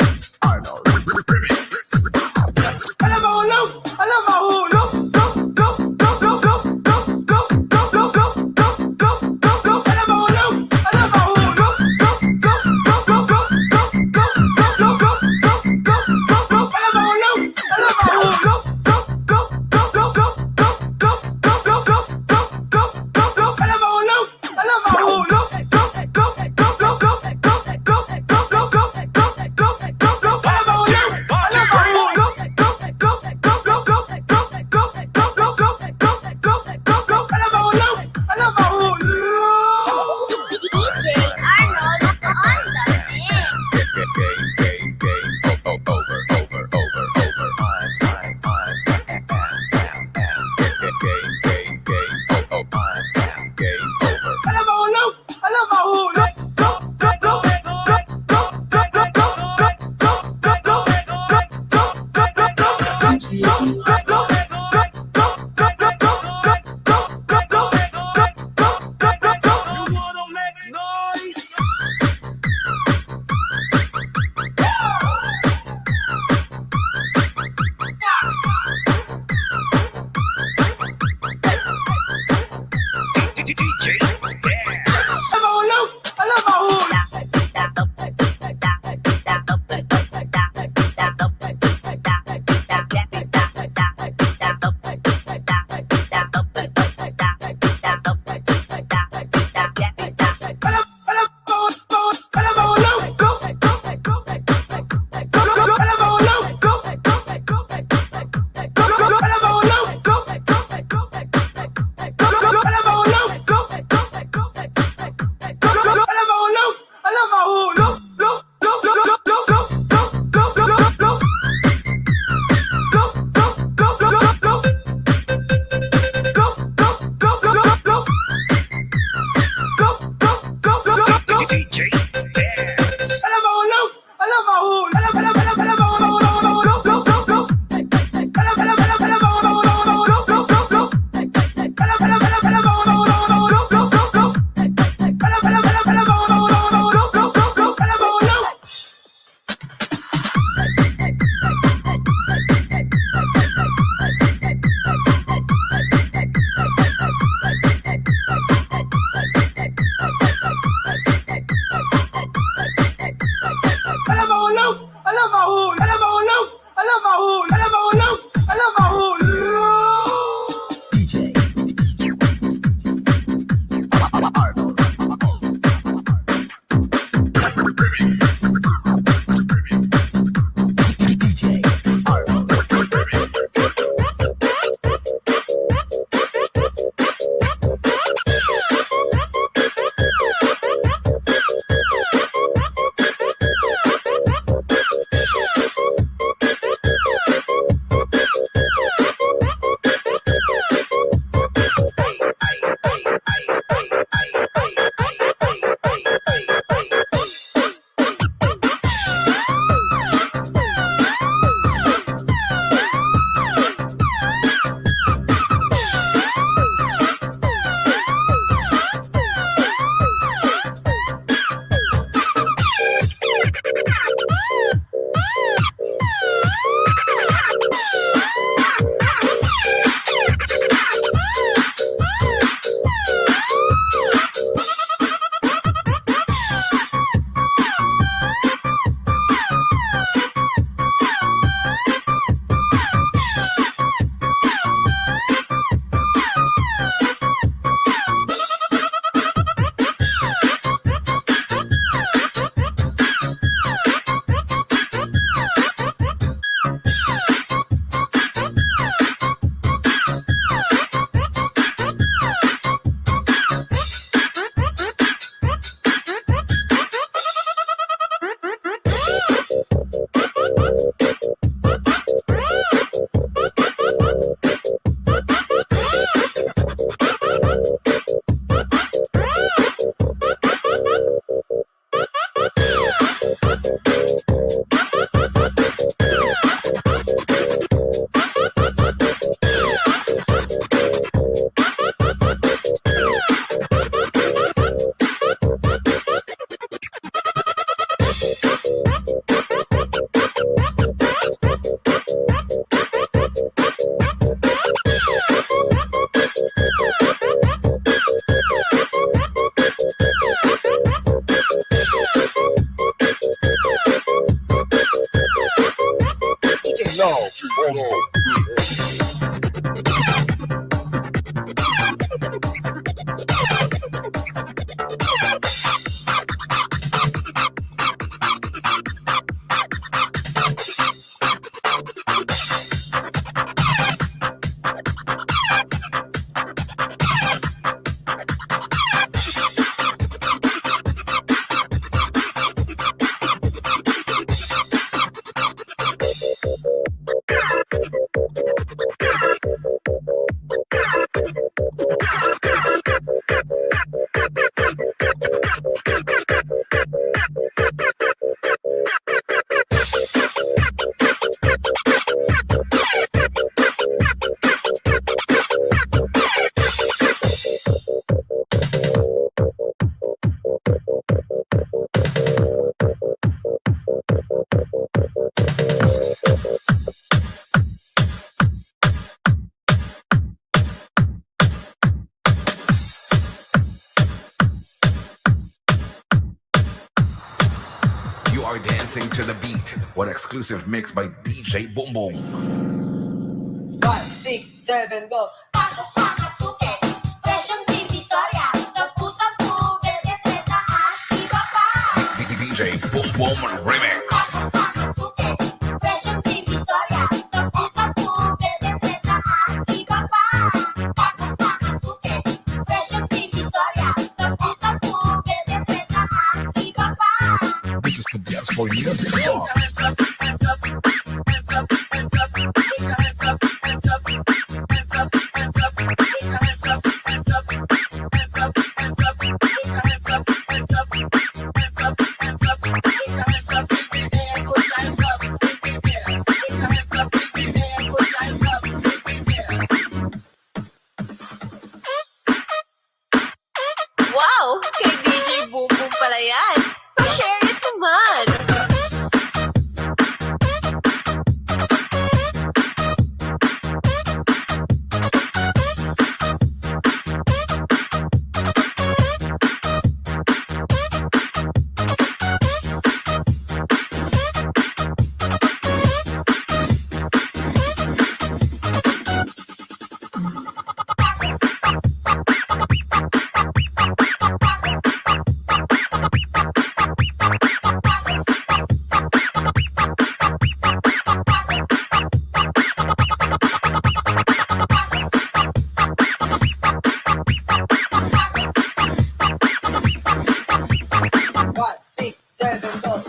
You are dancing to the beat. One exclusive mix by D J Boom Boom. Five, six, seven, go. Pasok, pasok, suki. Presyong Divisoria. Tapusan ko, Bebe Treta at iba pa. D J Boom Boom Remix. Pasok, pasok, suki. Presyong Divisoria. Tapusan ko, Bebe Treta at iba pa. Pasok, pasok, suki. Presyong Divisoria. Tapusan ko, Bebe Treta at iba pa. This is the best for you. Wow! Kay D J Boom Boom pala yan! Pa-share it naman! Five, six, seven, go.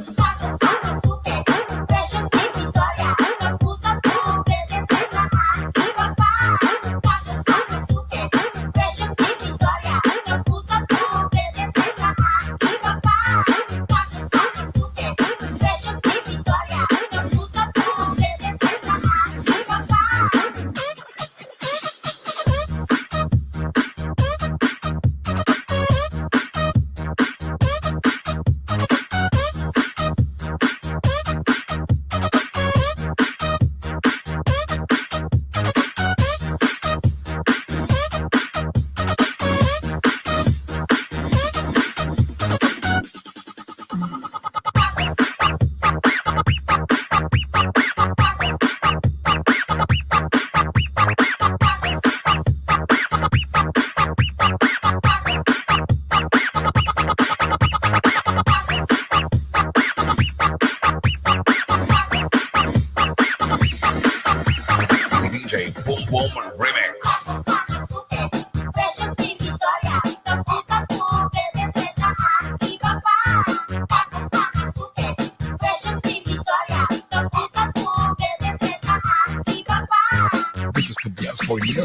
D J Boom Boom Remix. This is the best for you.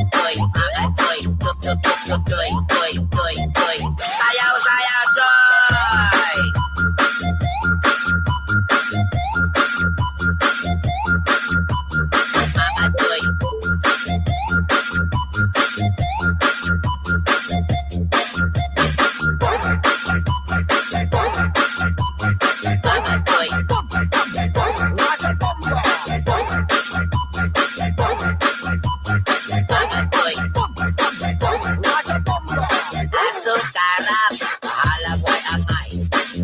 Joy, mga Joy. Joy, Joy, Joy, Joy, Joy. Sayaw, sayaw, Joy! Mga Joy. Aso karap, halagway angay.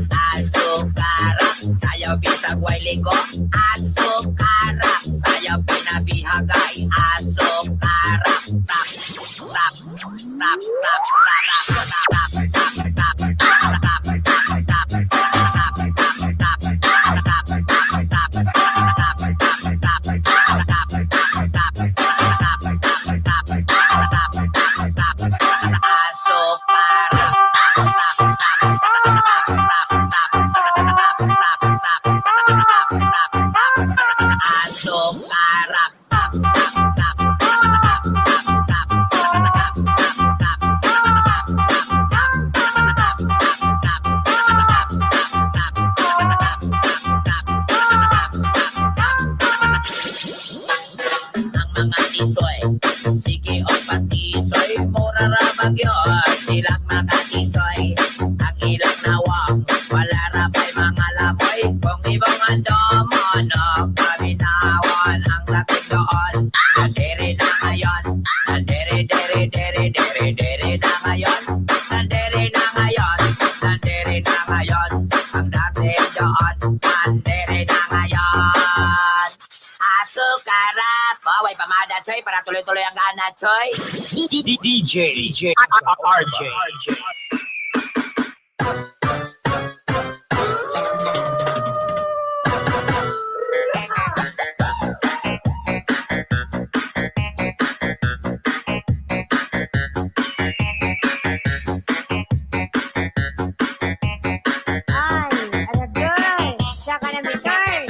Aso karap, sayaw bisag way ligo. Aso karap, sayaw pinabihagay. Aso karap, tap, tap. Aso karap. Aso karap. Ang mga tisoy, sige o patisoy, mura ra bagyo, sila'y makatisoy. Ang ilang nawong, wala ra pay mga lamoy. Kung ibong andomon, o paminawon ang dating doon. Nandiri na ngayon, nandiri, diri, diri, diri, diri na ngayon. Nandiri na ngayon, nandiri na ngayon ang dating doon. Nandiri na ngayon. Aso karap. O, way pamada, Choy, para tuloy-tuloy ang gana, Choy. D J, D J, R J. Ay, anak girl, siya ka na, Mister.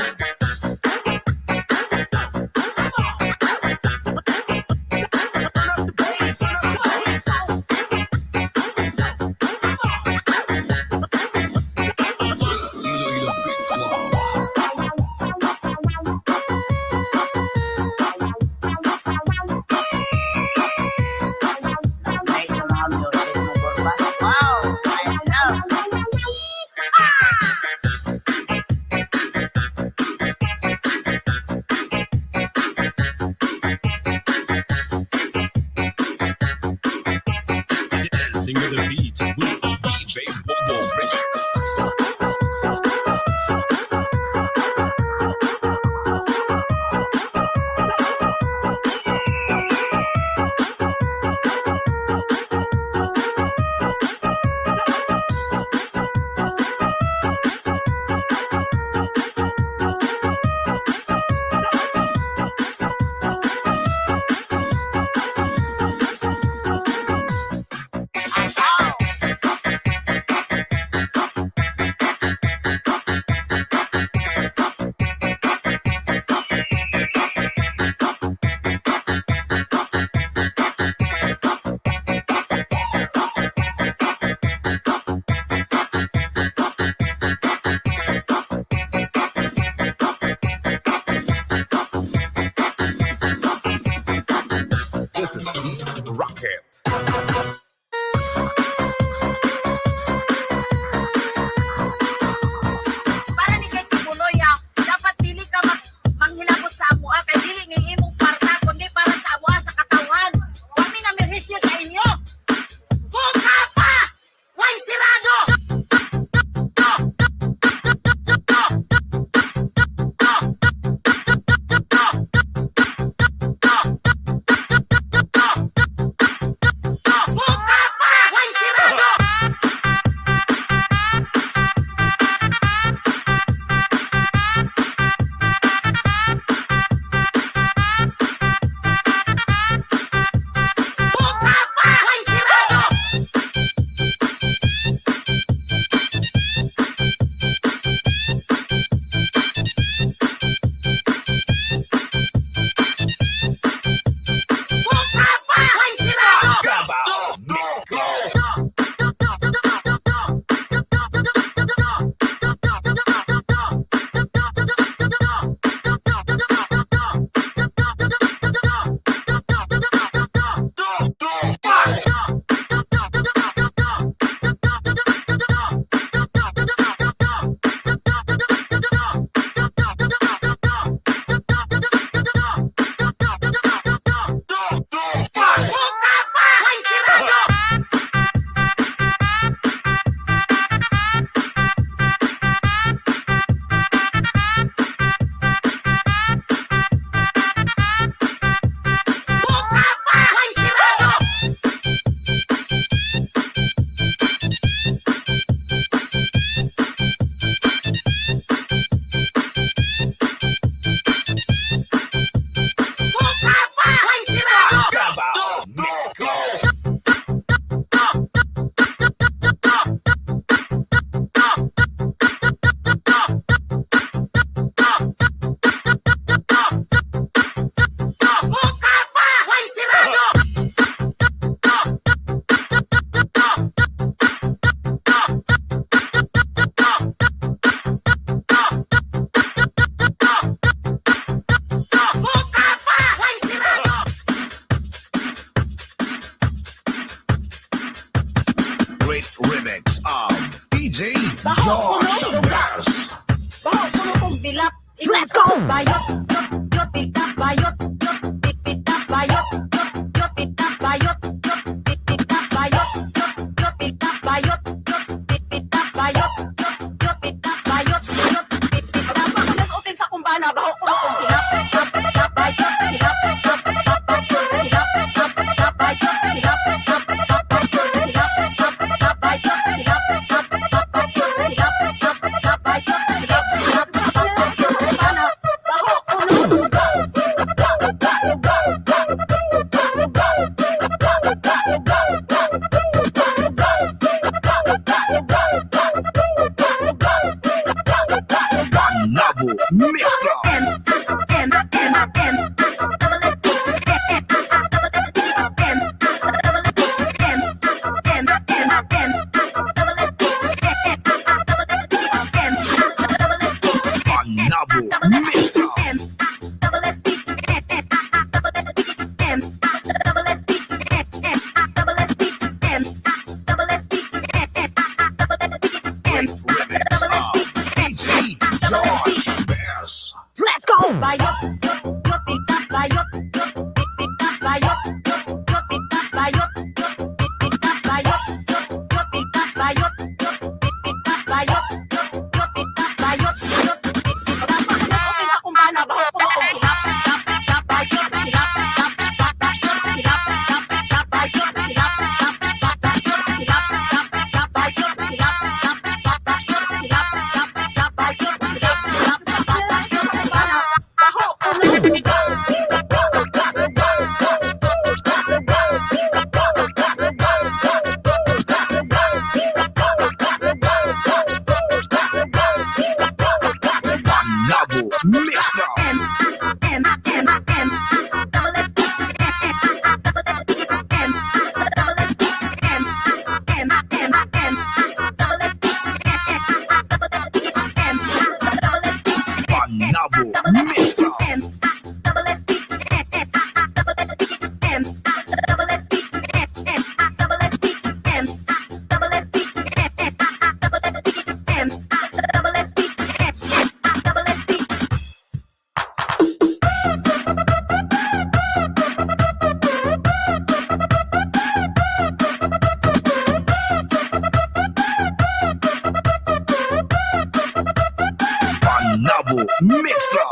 Baho, kuno, tugga. Baho, kuno, tugbilak. Let's go! Bayot, yot, yot, pita, bayot, yot, pit, pita, bayot, yot, yot, pita, bayot, yot, pit, pita, bayot, yot, yot, pita, bayot, yot, pit, pita, bayot, yot, yot, pita, bayot, yot, pit, pita. Bakit utin sa kumbana, baho, kuno, tugbilak. Panabo Mixclub. Panabo Mixclub. Remix of D J Josh Best. Let's go! Bayot, yot, yot, pita, bayot, yot, pit, pita, bayot, yot, yot, pita, bayot, yot, pit, pita, bayot, yot, yot, pita, bayot, yot, pit, pita, bayot, yot, yot, pita, bayot, yot, pit, pita. Bakit utin sa kumbana, baho, kuno, tugbilak. Panabo Mixclub. Panabo Mixclub. Panabo Mixclub.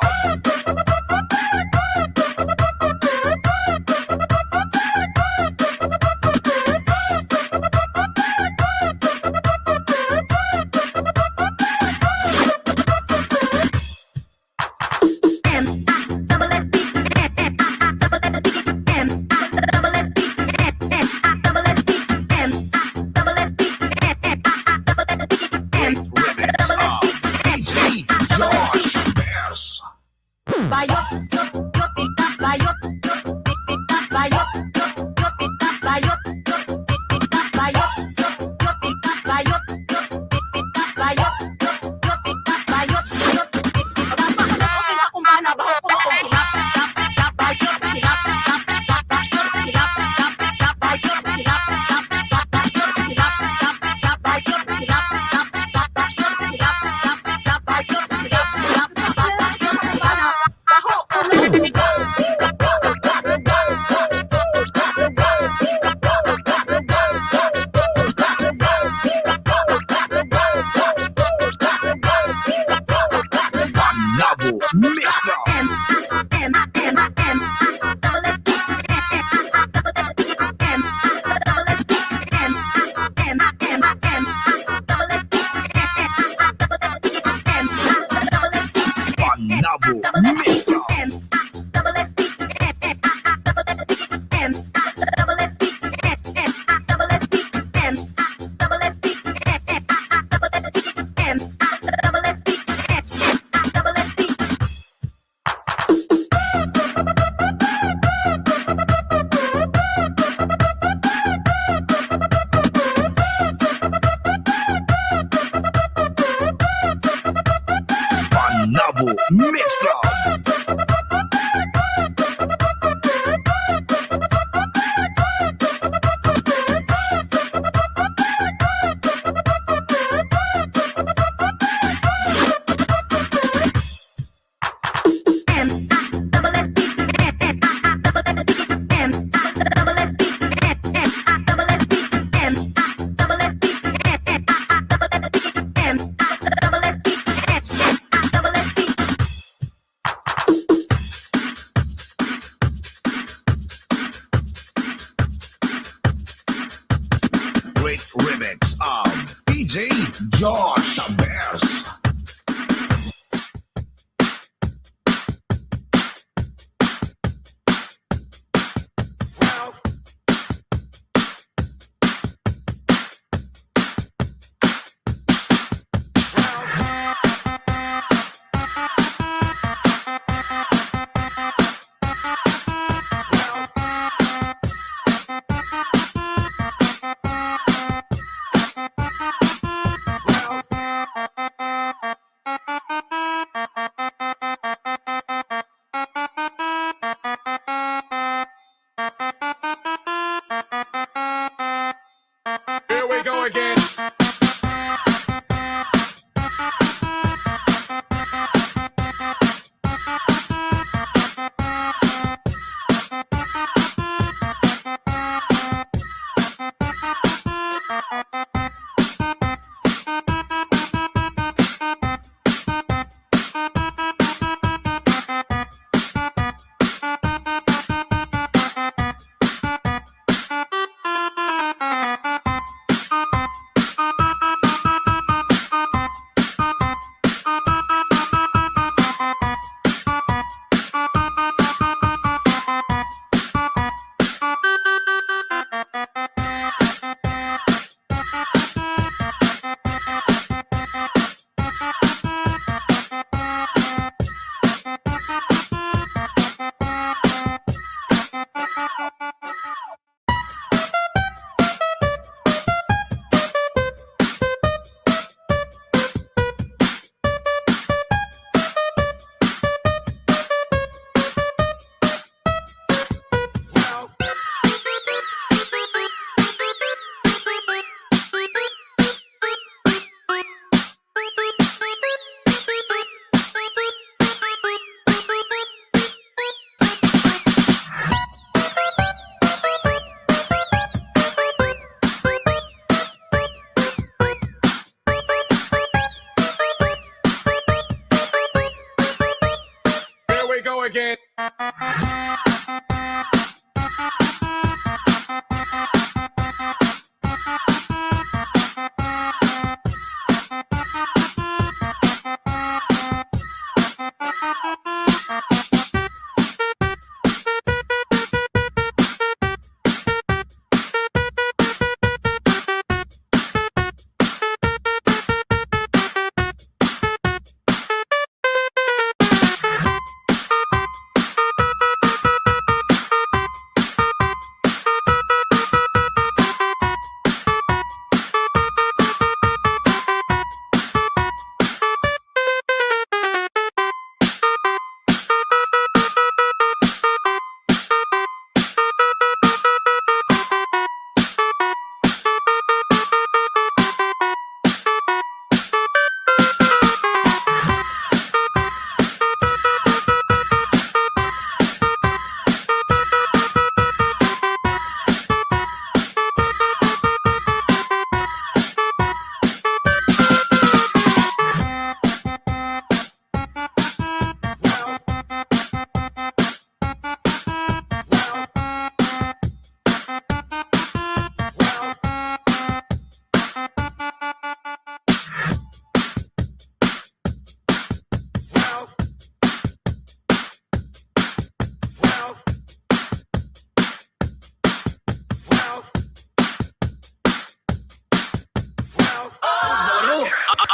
Remix of D J Josh Best. Bayot, yot, yot, pita, bayot, yot, pit, pita, bayot, yot, yot, pita, bayot, yot, pit, pita, bayot, yot, yot, pita, bayot, yot, pit, pita, bayot, yot, yot, pita, bayot, yot, pit, pita. Bakit utin sa kumbana, baho, kuno, tugbilak. Panabo Mixclub. Panabo Mixclub. Panabo Mixclub. Here we go again. Here we go again.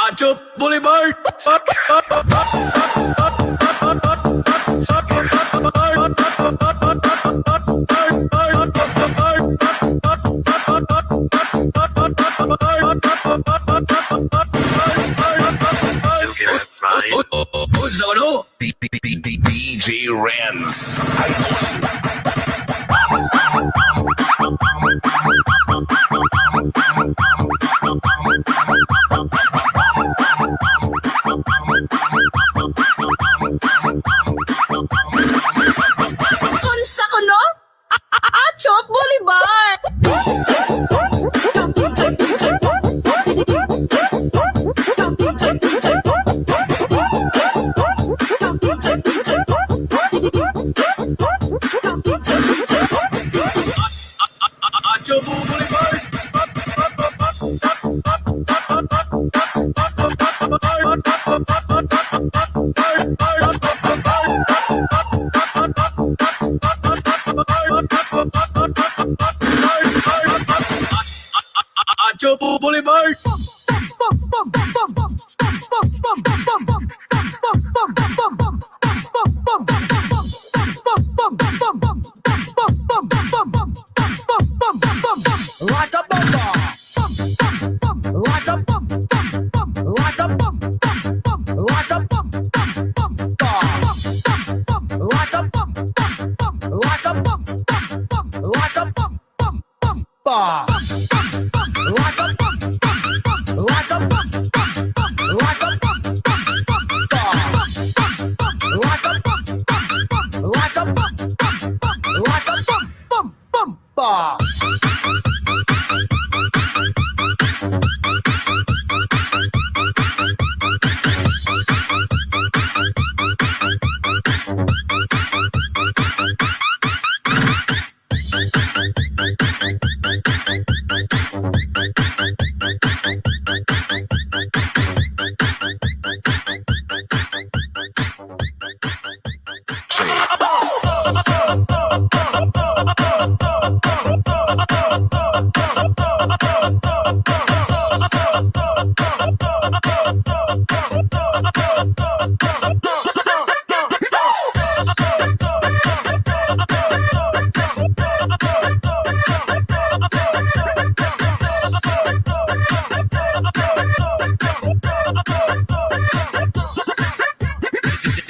Ancho Boulevard. By D- D- D- D J Renz. Unsa kuno? A-, a-, Achop Boulevard!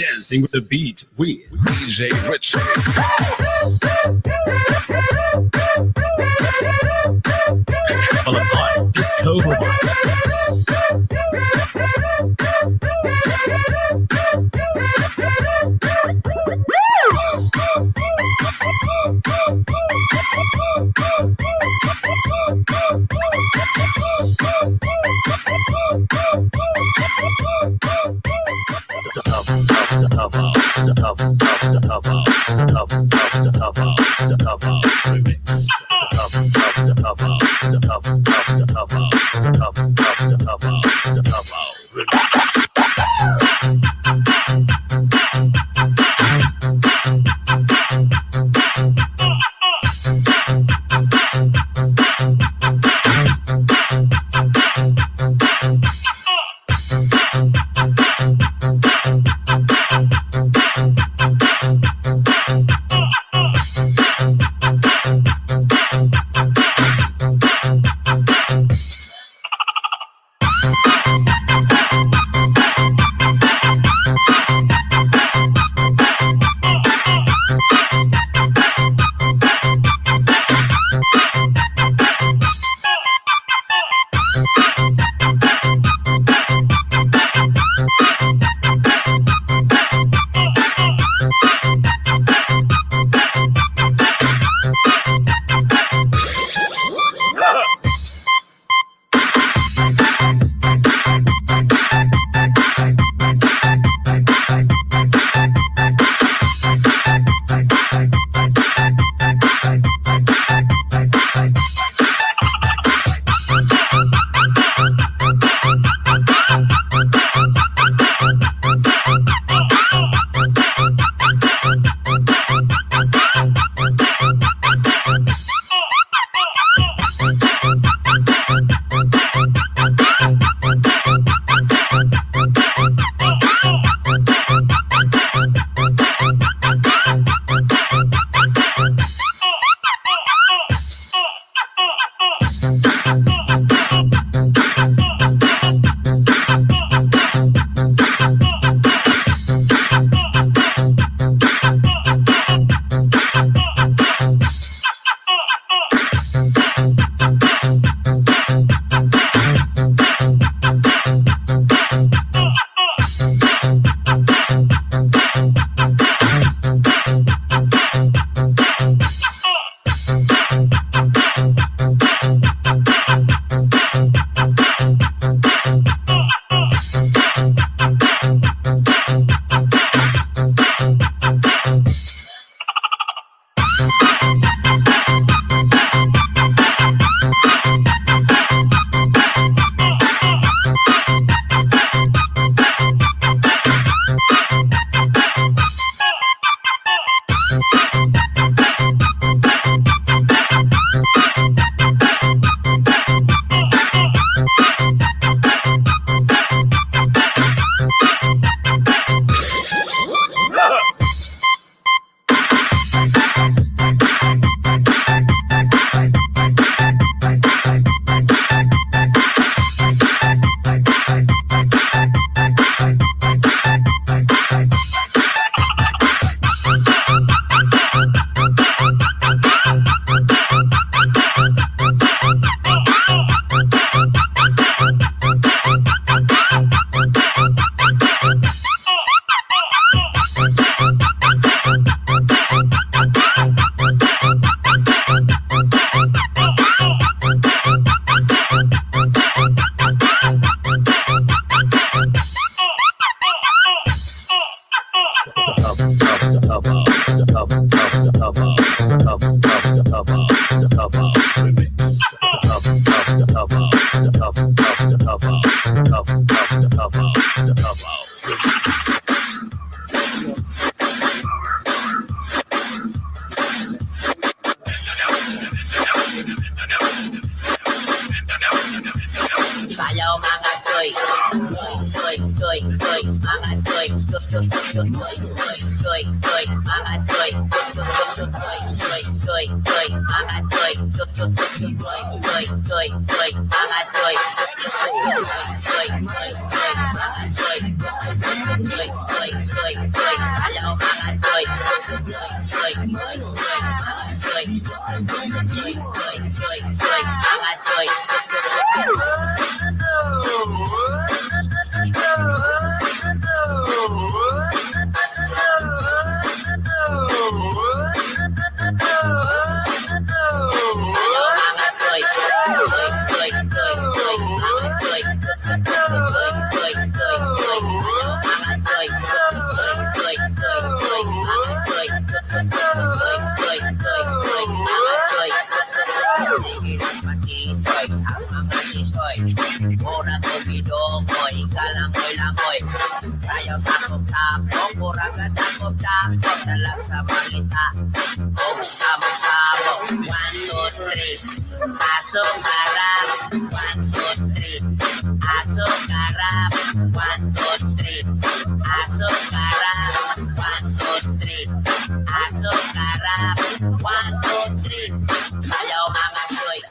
Dancing with the beat with D J Richie. Malapad Disco Mobile. Sayaw, mga toy. Toy, toy, toy, toy, mga toy. Toy, toy, toy, mga toy. Toy, toy, toy, mga toy. Toy, toy, toy, mga toy. Toy, toy, toy, mga toy. Toy, toy, toy, mga toy. Langoy-langoy. Tayo takop-tapok, kurang ka takop-tapok, talag sa mangita. Buksa, buksa, buk. One, two, three. Aso karap. One, two, three. Aso karap. One, two, three. Aso karap. One, two, three. Aso karap. One, two, three. Sayaw, mga soy.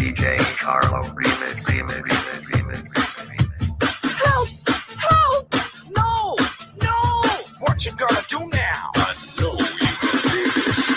D J Carlo remix, remix, remix, remix, remix. Help! Help! No! No! What you gonna do now? I know you can do this.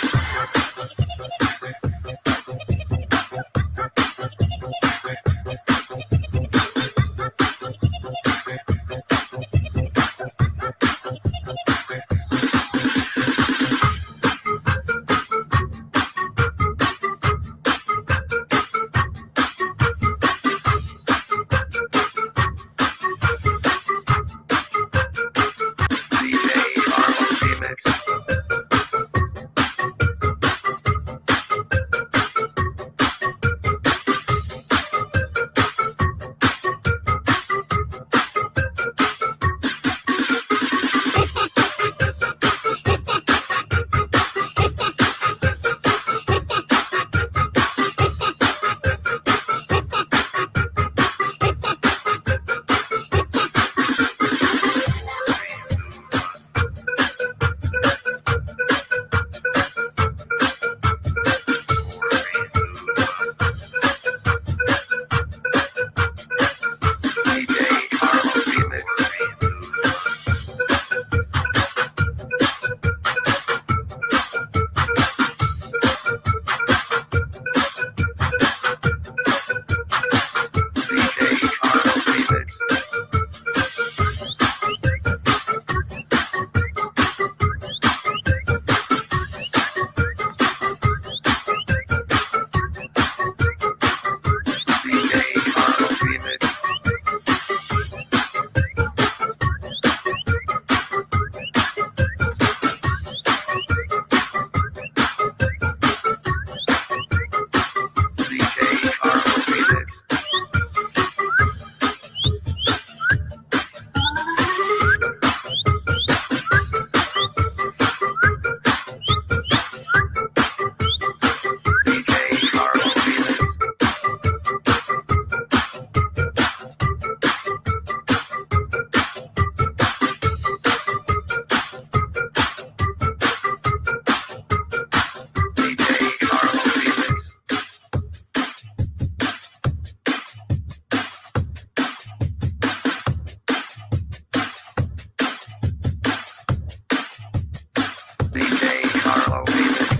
D J Carlo Remix.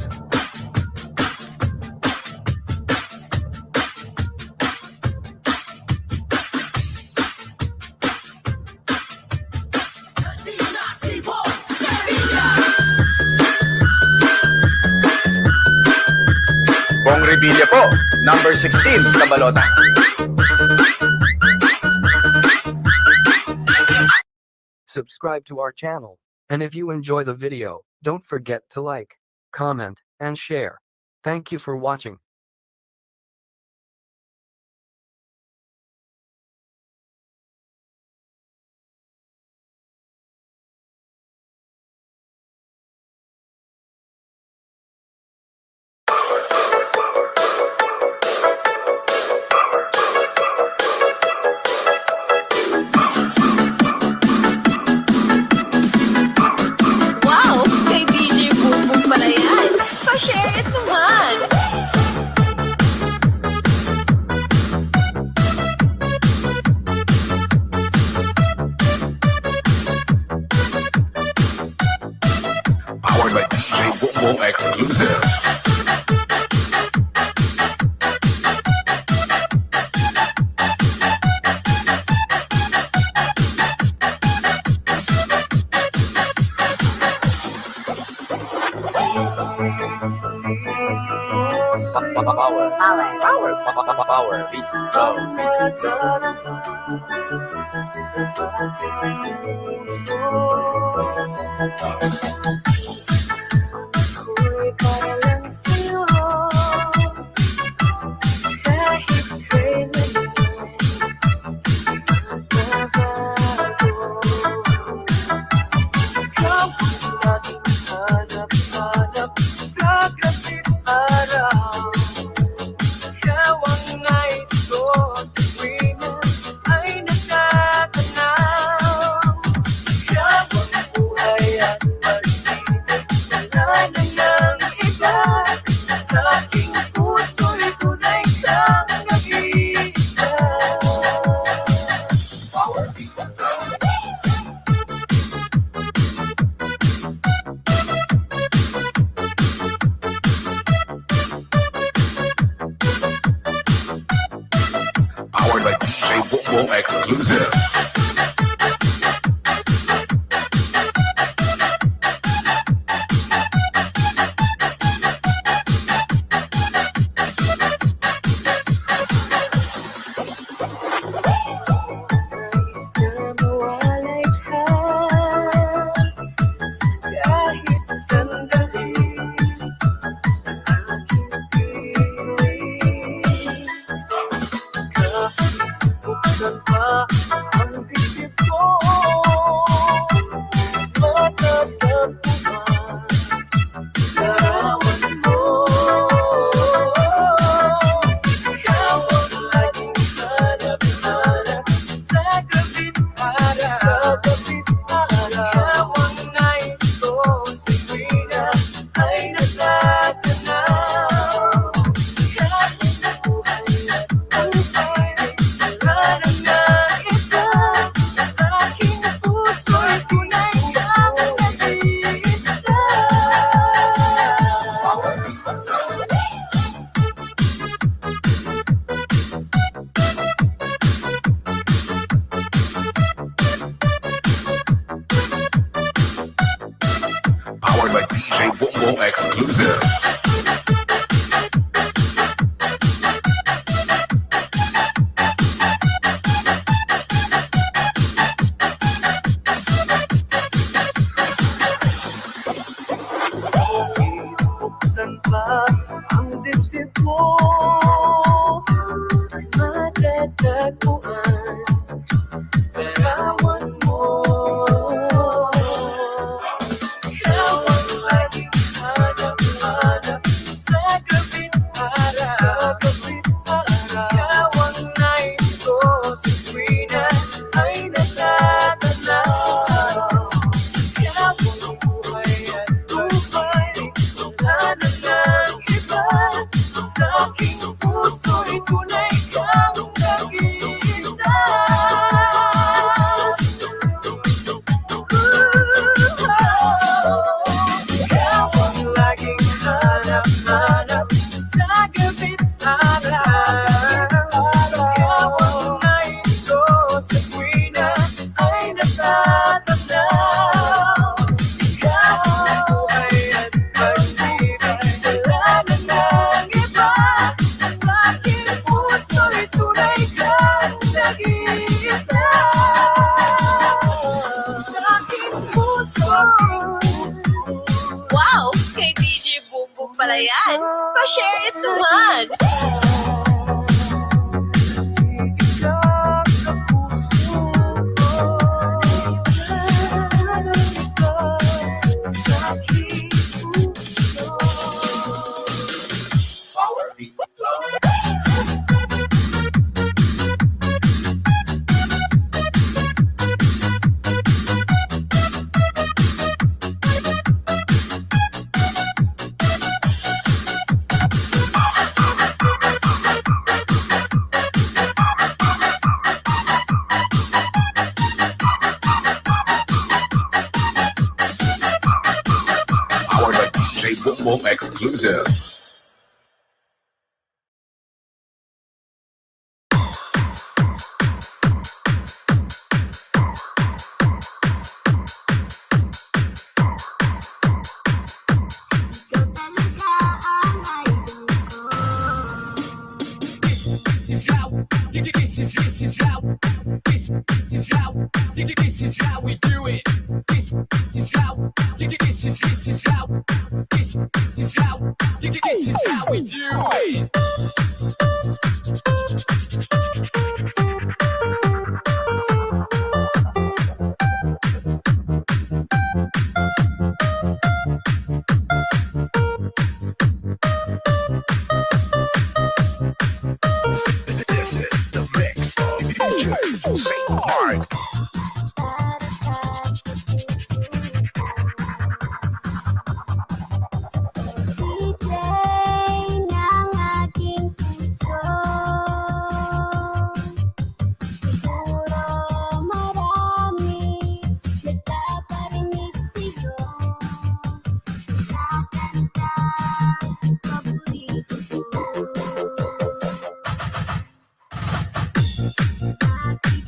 Bong Revilla po, number sixteen sa balota. Subscribe to our channel. And if you enjoy the video, don't forget to like, comment, and share. Thank you for watching. Wow! Kay D J Bugbog pala yan! Pa-share it naman! Powered by D J Bongbong Exclusive. Pa-, pa-, pa-, power. Power. Power. Pa-, pa-, pa-, pa-, power. Beats. Go. Beats. Go. Exclusive. Kahit sandali sa aking piling. Kahit buksan pa ang dibdib ko, matatagpuan larawan mo. Ikaw ang laging hanap-hanap sa gabi't araw. Sa gabi't araw. Ikaw ang nais ko, tuwina ay natatanaw. Kahit buhay at buhay, wala nang iba. Sa aking puso'y tunay kang nag-iisa. Powered by D J Bongbong Exclusive. Buksan pa ang dibdib mo, matatagpuan larawan mo. Ikaw ang laging hanap-hanap sa gabi't araw. Sa gabi't araw. Ikaw ang nais ko, tuwina ay natatanaw. Ikaw ang buhay at buhay, wala na nang iba. Sa aking puso'y tunay kang nag-iisa. Ikaw ang laging hanap-hanap sa gabi't araw. Ikaw ang nais ko, tuwina ay natatanaw. Kahit buhay at pag-ibig, wala na nang iba. Sa aking puso'y tunay kang nag-iisa. Sa aking puso. Wow! Kay D J Bongbong pala yan. Pa-share it naman. Powered by D J Bongbong Exclusive. Ikaw talaga ang idol ko. This is how, this is, this is how, this, this is how, this, this is how we do it. This, this is how, this, this is, this is how, this, this is how, this, this is how we do it. This is the mix of D J Saint Mark. Ng aking puso. Siguro marami nagpaparinig sa'yo sa kantang paborito ko. Bakit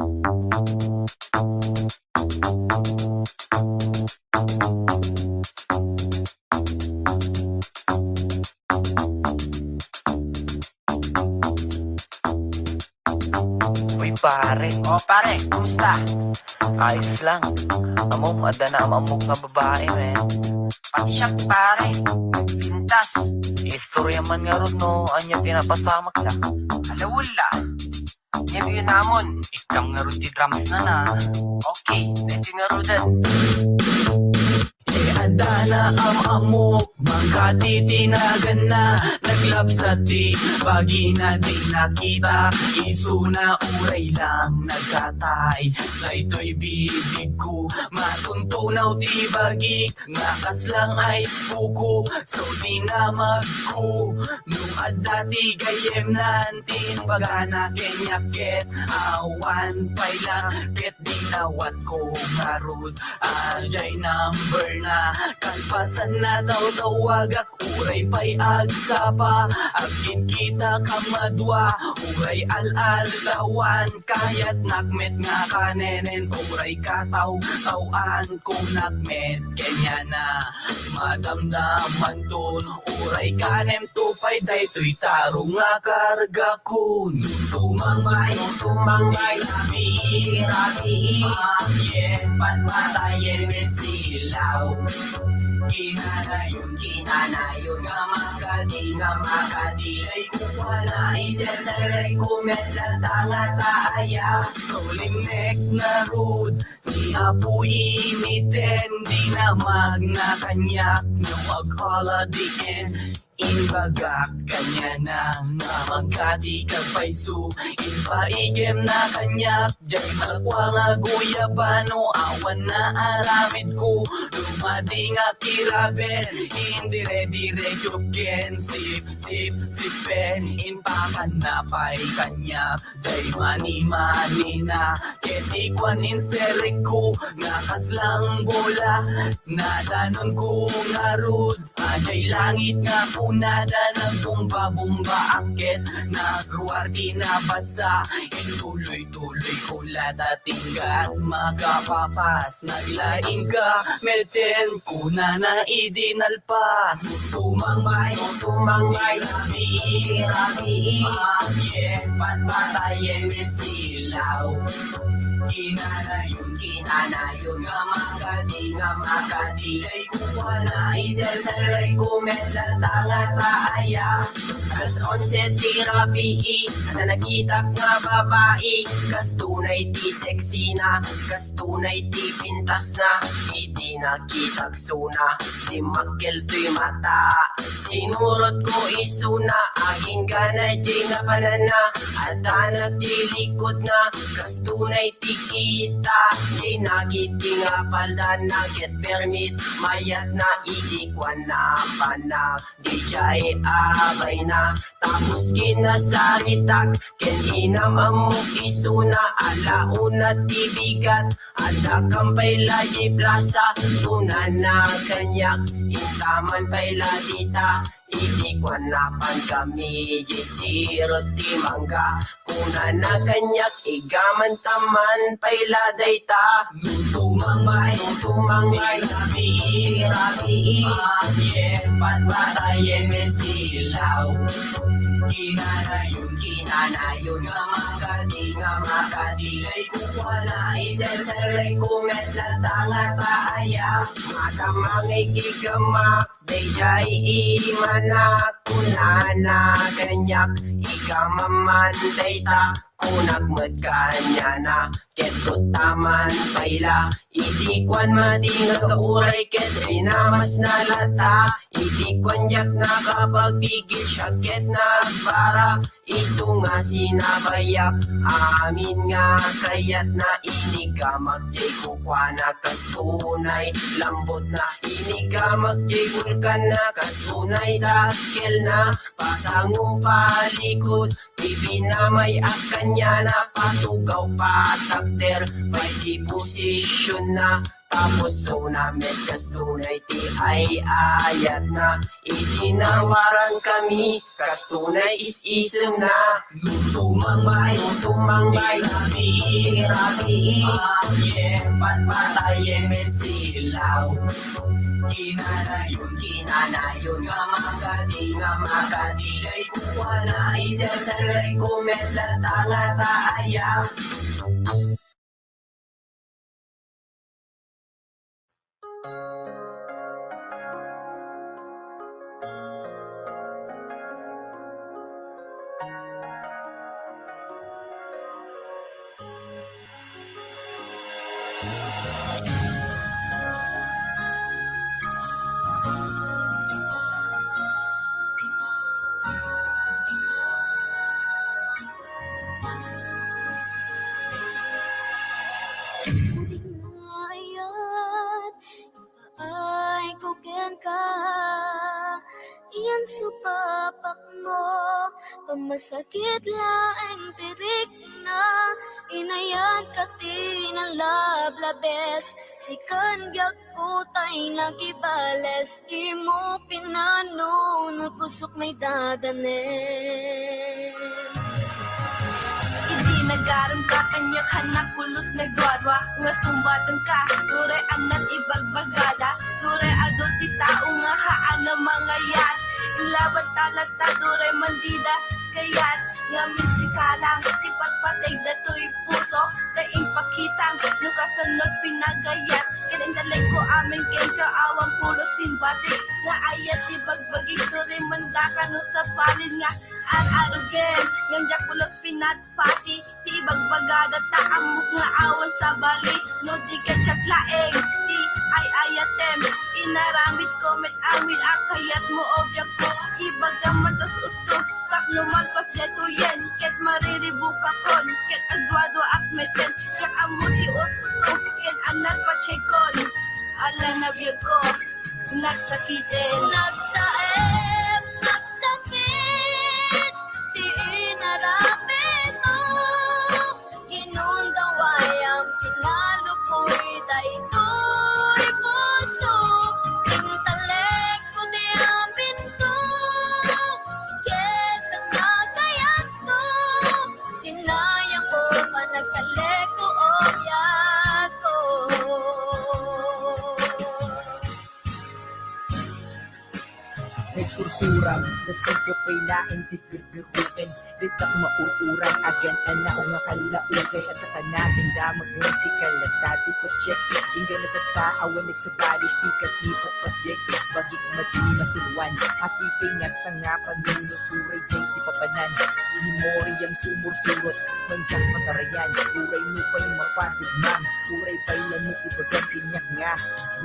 Uy, pare. O, pare, kumusta? Ayos lang. Ammom, adda naam-ammok nga babae, men. Pati siak, pare. Nagpintas. Istorya man ngarud no ania ti napasamakda. Ala, wala. Ngem yun namon. Ikam ngarud ti drumsna na. Okay, daytoy ngaruden. Adda naam-ammok, mangkati ti naganna, naglabsat ti bagina, di nakita, isuna uray lang nagkatay. Daytoy bibigko, matuntunaw ti bagik, nga kaslang ice kuko, so dinamagko. No adda ti gayyemnan, ti imbagana kaniak ket awan pay la, ket dinawatko ngarud. Adiay number na, kalpasan na tawtawagak, uray pay agsapa. Agkitkitak a madua, uray al-alawan. Kayatnak met nga kanenen, uray kataw-taw-an. Kunak met kenyan a madamdamanton, uray kanem to pay daytoy tarong a kargakon. Sumangmay, sumangmay, rabii, rabii, patpatayen met silaw. Kinanayon, kinanayon, nga makadi, nga makadi, ay kukuana, iserserek ko met latta nga taaya. Sulimek ngarud, ni Apo initen, dinamagna kaniak, no agala dien. Imbagak kaniana nga mangkati ket payso, impaigem na kaniak, diay malkua nga guyabano, awan na aramidko, dumadi nga kiraben, indire-diretso ken sip-sip-sipen, impakanna pay kaniak, diay mani-manina, ket ikuan inserrekko, nga kaslang bola, nadanonko ngarud, Adiay langit nga kunada, nagbumba-bumba a ket nagruar ti nabasa. Intuloy-tuloy ko la ta tingga makapapas. Naglaing ka meten kunana idi nalpas. Sumangmay, sumangmay, rabii, rabii, patpatayen met silaw. Kinanayon, kinanayon, nga makadi, nga makadi. Ay kukuana, iserserek ko met latta nga taaya. Alas onse ti rabii, adda nakitak nga babai. Kas tunay ti sexy na, kas tunay ti pintas na. Idi nakitak suna, dimmakkel toy mata. Sinurot ko isuna, agingga na diay napananna. Adda na ti likod na, kas tunay ti kita. Ginagiti nga palda na, ket permit mayat na, idi kuan na panak. Diay abay na, tapos kinasaritak, ken inam-ammok isuna, ala una ti bigat. Adda kam pay la diay plasa, kunana kaniak, intaman pay la dita. Idi kuan na pankami, diay sirot ti mangga. Kunana kaniak, igamantaman pay la dayta. No sumangmay, no sumangmay, rabii, rabii, patpatayen met silaw. Kinanayon, kinanayon, nga makadi, nga makadi. Ay kukuana, iserserek ko met latta nga taaya. Madamangay ti gamak, daydiay imana, kunana kaniak, igamaman dayta. Kunak met kaniana, ket kuttaman pay la. Idi kuan madi nga kauray, ket pinamas na latta. Idi kuan diak nakapagbigil, siak ket nagbara. Isu nga sinabayak, amin nga kayatna. Inigamak diay kukuana, kas tunay lambutna. Inigamak diay bulkanna, kas tunay dakkelna. Pasango, palikod, ti pinamay-at kaniana. Patugaw, patakder, pay ti posisionna. Tapos so namet kas tunay ti ay-ayatna. Idi nawaran kami, kas tunay is-isemna. Luso mangbay, luso mangbay. Rabii, rabii. Aye, patpataye met silaw. Kinanayon, kinanayon. Nga makadi, nga makadi. Ay kuana, iserserrek ko met latta nga ta aya. Puting nga ayat, ipaay ko kenka, yan supapakmo, pamasakit laeng ti rikna, inayat ka ti nalablabes, sikan biag Kutay nakibales, dimo pinano no pusok may dadanes. Idi nagarem ka kaniak, hannak pulos nagduadua, nga sumbaten ka, turay annat ibagbagada, turay adu ti tao nga haan a mangayat, inlaban ta latta, turay mandida, kayat, ngamin sika lang, ti patpateg datoy puso, ta impakitang, no kasano pinagayat, ken intalek ko amin kenka awan pulos simbati, nga ayat ti bagbagi, turay mandaka no sapalin nga ar-arugen, ngem diak pulos pinatpati, ti ibagbagada ta ammok nga awan sabali, no di ket siak laeng, ti ay-ayatem, inaramid ko met amin a kayatmo, o biag ko, ibagam man ta usto, tapno malpas detoyen, ket mariribukakon, ket agduaduaak meten, diak ammo ti usto, ken annat patiekon. Ala na biag ko, nagsakiten. Nagsaem, nagsakit, ti inaramidmo. Ginundaway am kinalupoy daytoy puso, intalekko ti aminko, ket nagkayatko, sinayangko, panagtalekko, o biagko. Nagsursuram, nasingkapay laeng ti birbiruken. Ditak maur-uran, agan-anaw nga kallaukay. At katanagan damag nga sika latta ti patsek. Ingga nagtataawan, nagsabali, sikat ni patpatyek. Bagik madi masuruan, happy pay nga tanga panuno, turay jay ti papanan. Memoriam sumursurot, manjak matarayan. Turay no pay mapadugmam, turay pay lamo ibagan kaniak nga.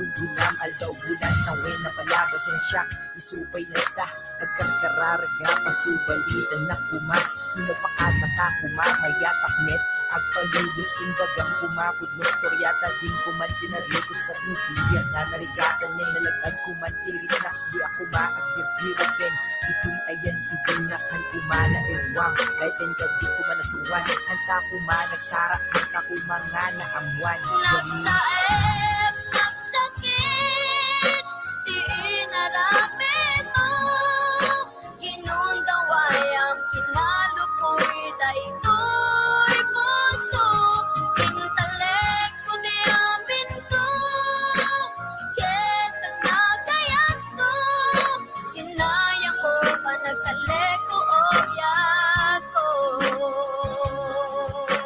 Gumgunam, aldaw, bulan, tawen, napalabas ang siak. Isu pay latta, agkarkararag nga pasubalitan na kuma. Nung nagpakadmata kuma, mayatak met, agpalubos, imbagam kuma, pudno, istorya ta din kuman pinarikos at ni Biblia nga narigatan niya, nalagad kuman, irit na, di ako maagirgiraken. Itoy ayan, ibinakan kuma na irwang, kaya ten ka di kuma nasuwan, anta kuma nagsara, anta kuma nga naamuan. Nagsaem, nagsakit, ti inaramidmo. Ginundaway am kinalupoy daytoy puso. Intalekko ti aminko, ket nagkayatko. Sinayangko, panagtalekko, o biagko.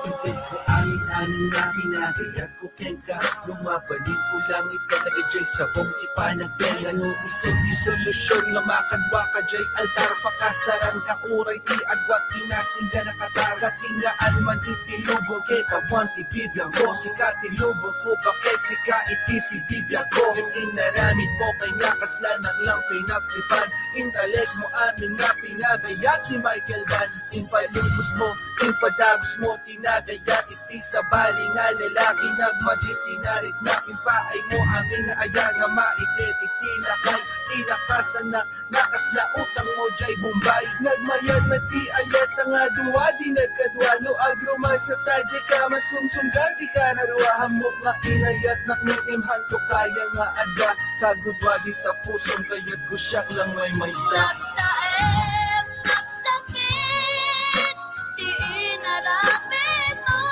Itedko amin-amin nga pinagayat ko kenka, lumabalik ko lang ita dagiti sabong ti panagbiag. Ngano isem ti solusyon nga makadua ka jay altar? Pakasaran ka uray ti agwat, ti nasingga nakatara, tingaan man iti lubong ket awan ti bibiangko. Sika ti lubong ko, baket sika iti sibibiag ko. Ngem inaramid mo kay nga kasla naklang pinagtripan. Intalek mo amin nga pinagayat ni Michael Van. Impalubos mo, impadagus mo, tinagayat iti sabali nga lalaki, nagmadi ti narikna, Paay mo amin nga aya nga maited iti lakay, inakasan na, nakasla utang mo jay Bombay. Nagmayat na ti ayat nga dua, di nagkadua no agruman sa ta jay ka masumsum, ganti ka na ruaham mo nga inayat, naknitim hanto kaya nga adda kagudua, di tapuson kayat ko siak lang may maysa. Nagtaem, nagsakit, ti inaramid mo.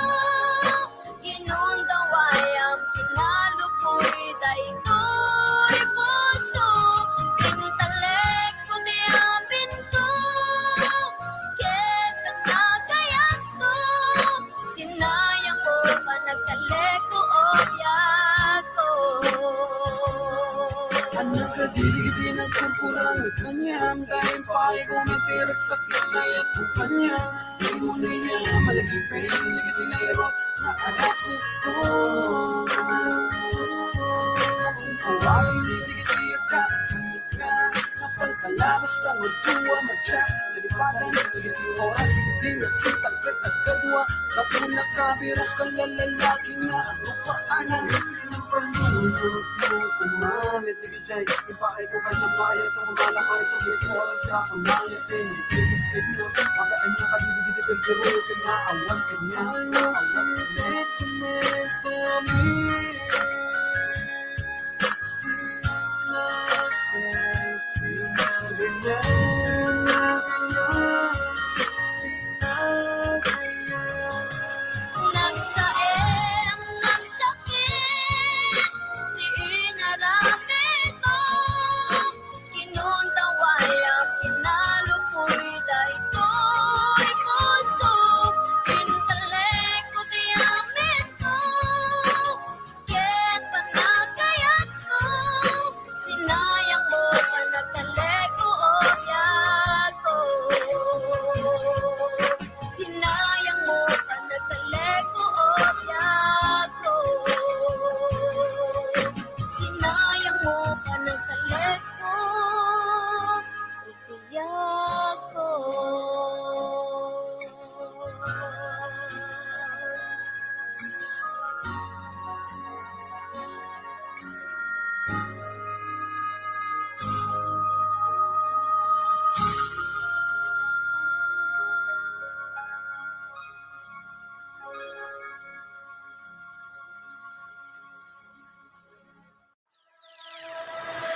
Inundaway ang kinalupoy daytoy puso, intalek ko ti amin ko, ket nagkayat ko, sinayang ko, panagtalek ko, obya ko. Anak, kadiri iti nagkurkurang kaniam, dahil pay ko matirik sakit na yat ko kaniam. Di mo na iya malagipin, sige, tinayro na anak ko. Kung kawali, sige, sige, kapasan ka. Kapal ka labas ka, magduwa, magtsak. Nalipatan, sige, sige, oras, sige, sige, nasitang ka, nagkadua. Kapag nakabiro ka, lalalaki na, ano pa, anak? Ang pagluto mo, kumamit, Jay, ipaay ko kay nabaya, ito ang malakay sa oras sa pamangit, eh, kiss ka dito, makain na ka, di, di, di, di, pero, pero, kinaawan ka niya. Awan ka niya. Nagsaem, nagsakit, ti inaramid mo. Kinundaway ang kinalupoy daytoy puso. Intalek ko ti amin ko. Ket panagayat ko, sinayang mo panagtalek ko, obya ko. Sinayang mo panagtalek ko, obya ko. Sinayang mo panagtalek ko, obya ko.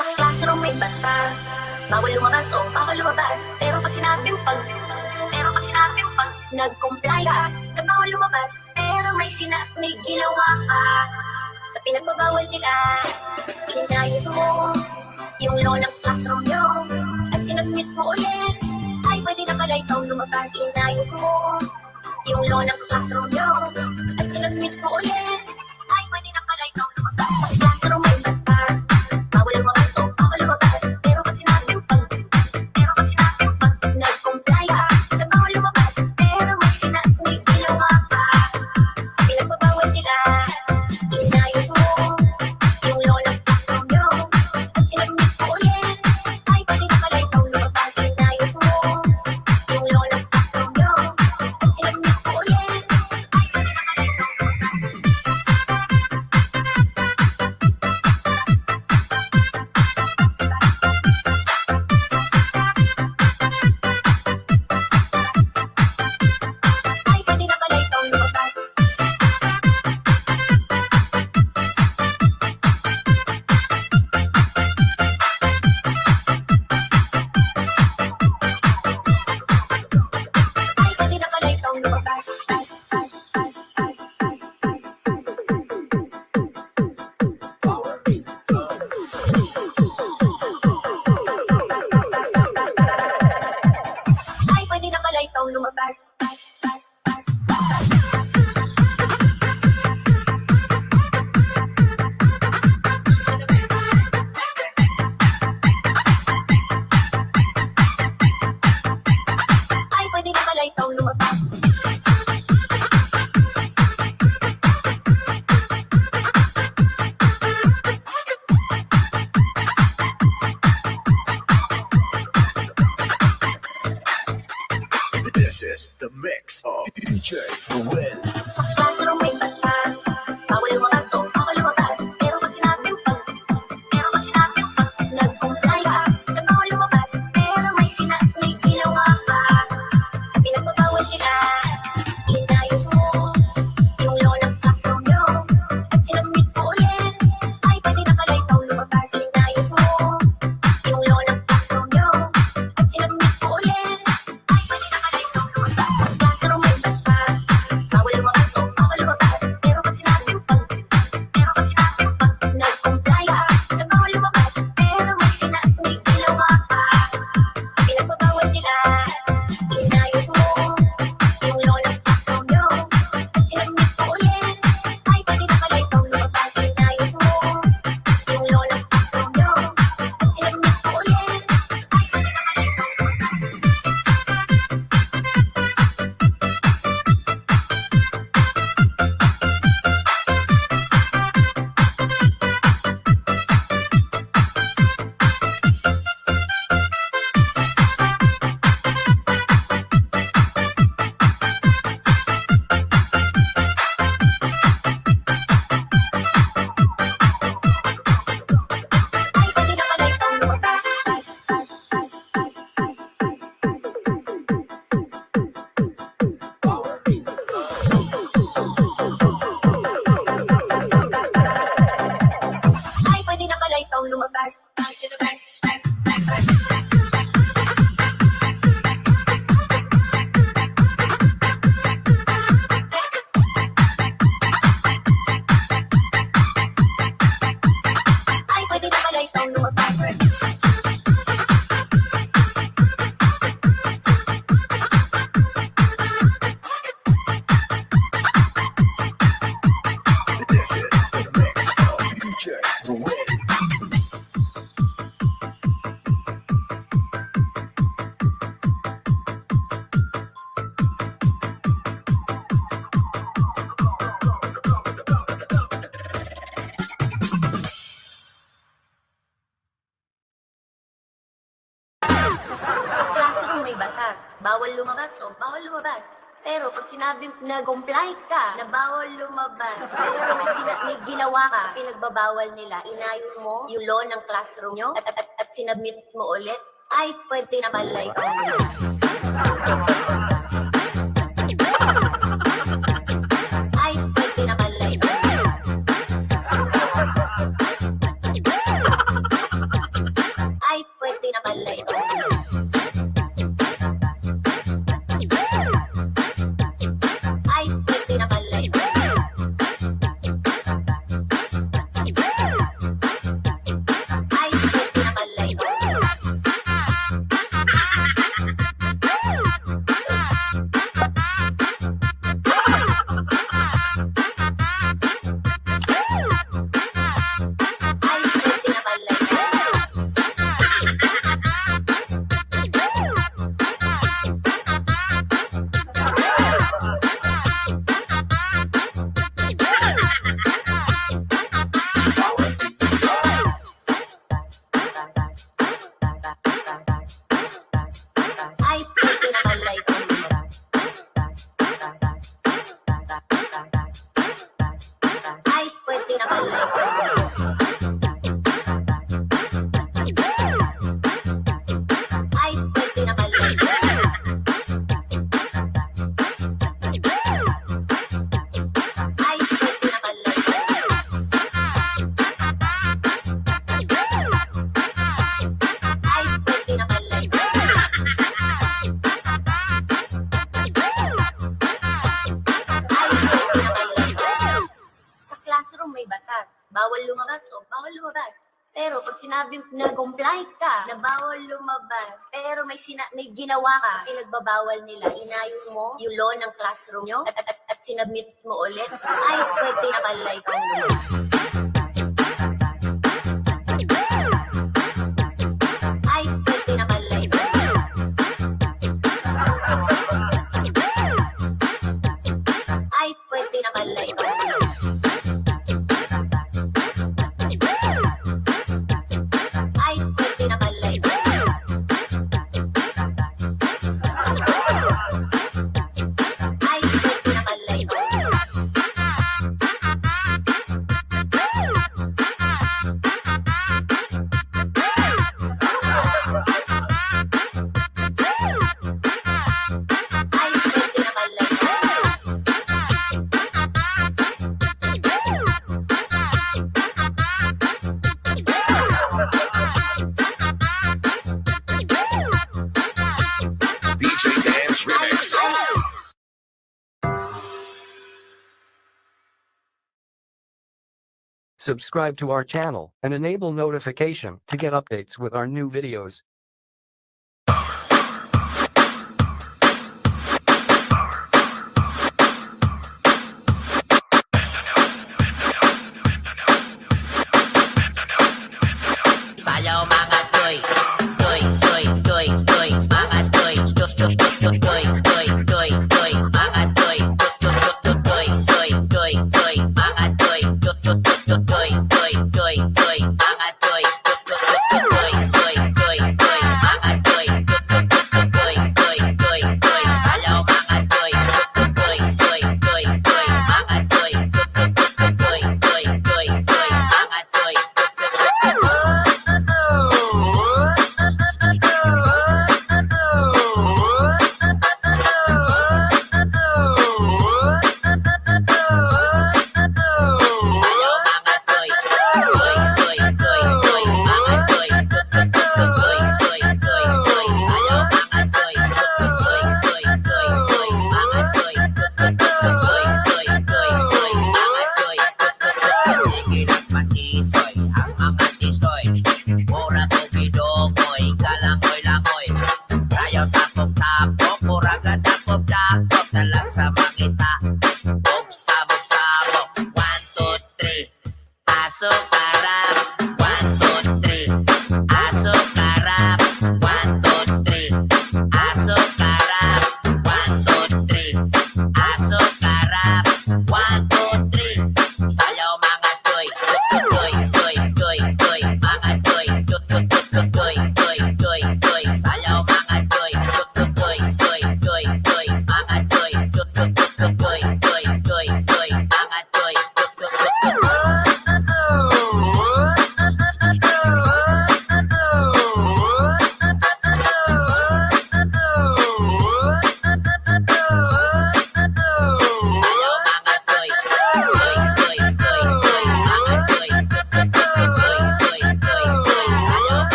Sa classroom may batas. Bawal lumabas, o bawal lumabas. Pero pag sinabing pag, pero pag sinabing pag, nag-comply ka, na bawal lumabas. Pero may sina-, may ginawa ka sa pinagbabawal nila. Inayos mo yung law ng classroom nyo at sinabmit mo ulit. Ay, pwede na pala ikaw lumabas. Inayos mo yung law ng classroom nyo at sinabmit mo ulit. Ay, pwede na pala ikaw lumabas. Sa classroom may batas. Bawal lumabas, o bawal lumabas. Pero pag sinabing pag, pero pag sinabing pag, nag-comply ka, na bawal lumabas. Pero may sina-, may ginawa ka sa pinagbabawal nila. Inayos mo yung law ng classroom nyo at sinabmit mo ulit. Ay, pwede na pala ikaw lumabas. Inayos mo yung law ng classroom nyo at sinabmit mo ulit. Ay, pwede na pala ikaw lumabas. lumabas. Ay, pwede na pala itong lumabas. This is the mix of D J Ray. Sa classroom may batas. Bawal lumabas o bawal lumabas. Pero pag sinabi, nag-comply ka na bawal lumabas, pero may sina-, may ginawa ka, pinagbabawal nila, inayon mo yung law ng classroom nyo at, at, at, at sinabmit mo ulit, ay pwede na pala ikaw lumabas. Ay pwede na pala ikaw lumabas. Ay pwede na pala ito. Ay, pwede na pala ito. Ay, pwede na pala ito. Ay, pwede na pala ito. Ay, pwede na pala ito. Ay, pwede na pala ito. Ay, pwede na pala ito. Ay, pwede na pala ito. Ay, pwede na pala ito. Ay, pwede na pala ito. Sa classroom may batas. Bawal lumabas o bawal lumabas. Pero pag sinabi, nag-comply ka na bawal lumabas, pero may sina-, may ginawa ka, pinagbabawal nila, inayon mo yung law ng classroom nyo at, at, at, at sinabmit mo ulit, ay pwede na pala ikaw lumabas. Ay pwede na pala ikaw lumabas. Ay pwede na pala ikaw lumabas. Ay, pwede na pala ito. Ay, pwede na pala ito. Ay, pwede na pala ito. D J Dance Remix. Subscribe to our channel and enable notification to get updates with our new videos. Sayaw, mga toy, toy, toy, toy, toy, mga toy, toy, toy, toy, toy, mga toy, toy, toy, toy, mga toy, toy, toy, toy, mga toy, toy, toy, toy,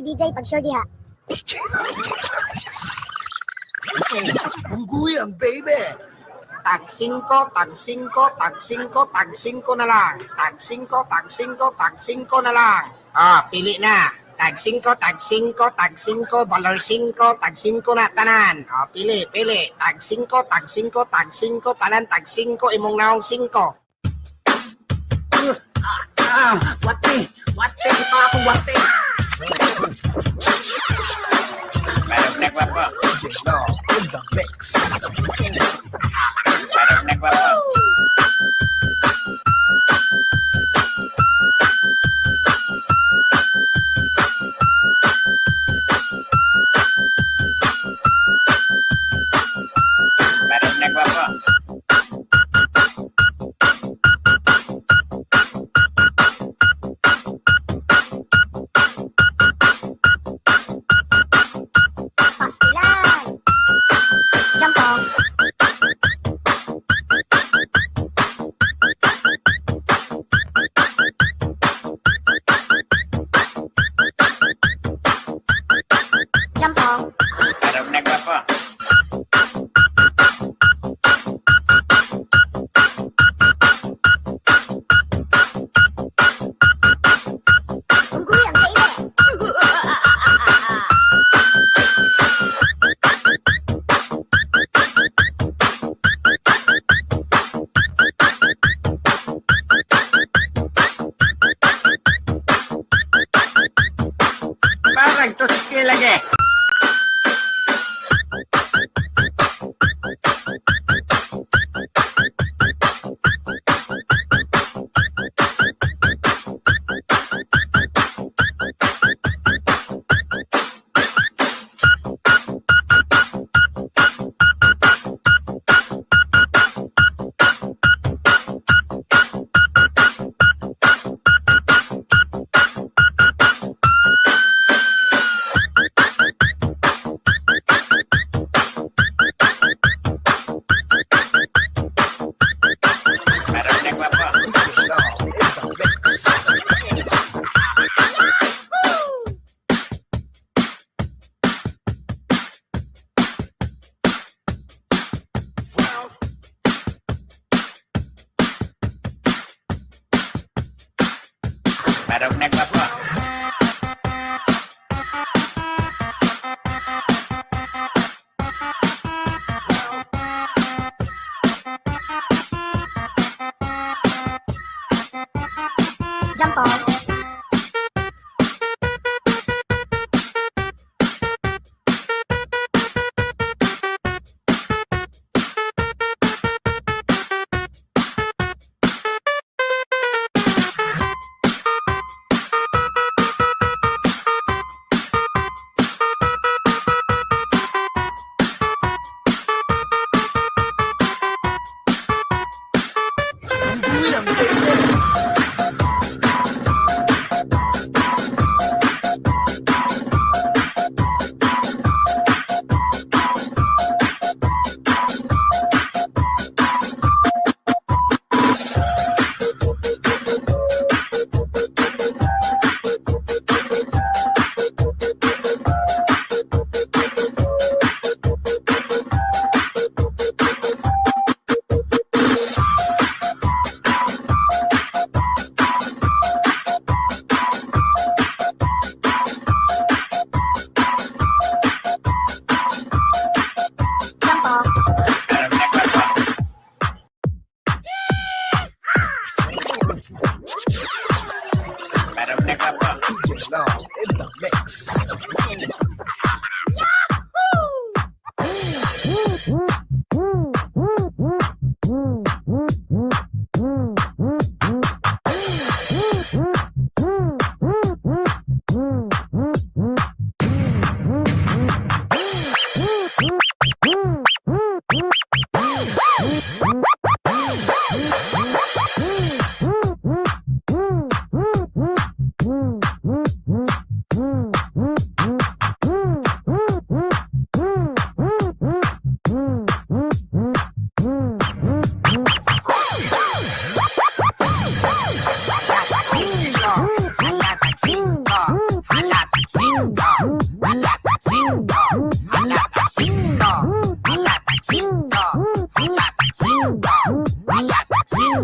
D J, pag-sure diha. Unggoy ang baby. Tag singko, tag singko, tag singko, tag singko na lang. Tag singko, tag singko, tag singko na lang. Ah, pili na. Tag singko, tag singko, tag singko, balor singko, tag singko na tanan. Ah, pili, pili. Tag singko, tag singko, tag singko, tanan tag singko, imong naong singko. Ah, ah, wati, wati, pa ako, wati. Parang nagwapo. Parang nagwapo. Parang nagwapo. Pastilan! Jampong! Jampong! Parang nagwapo. Unggoy ang kainit. Parang tuski lagi. Parang nagwapo. Parang nagwapo. Jampong. D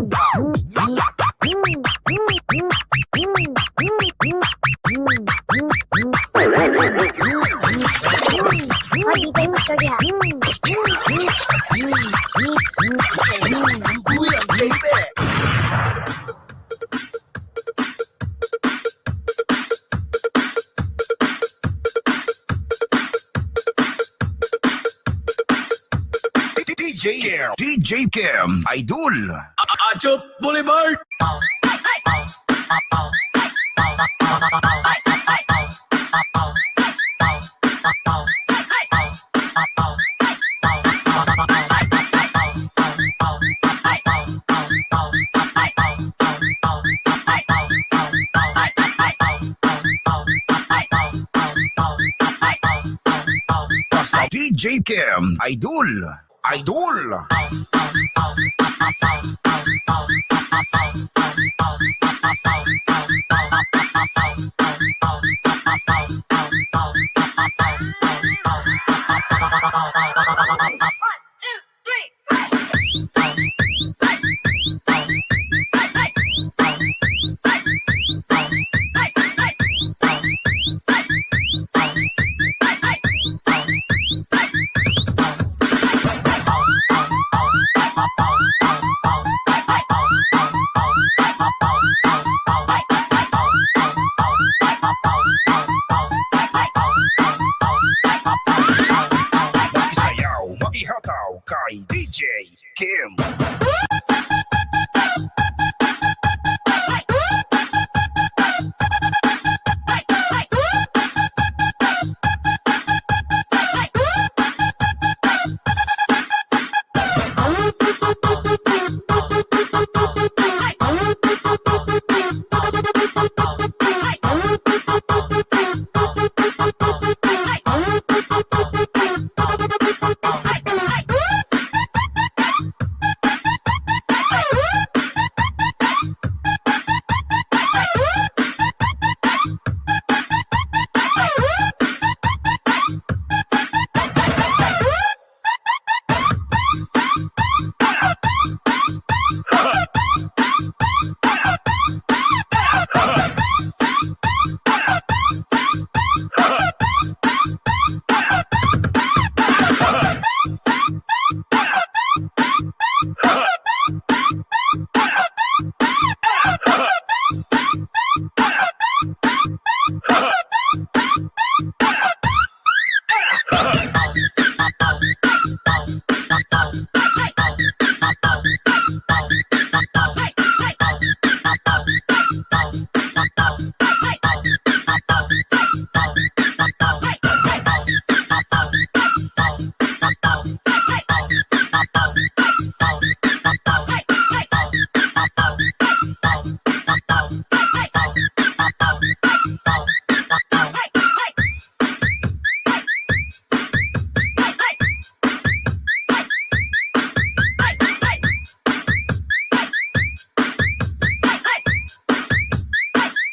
J Kim. D J Kim, Idol. Achop Boulevard. Basta D J Kim, Idol. Idol. Makisayaw, makihataw kay D J Kim.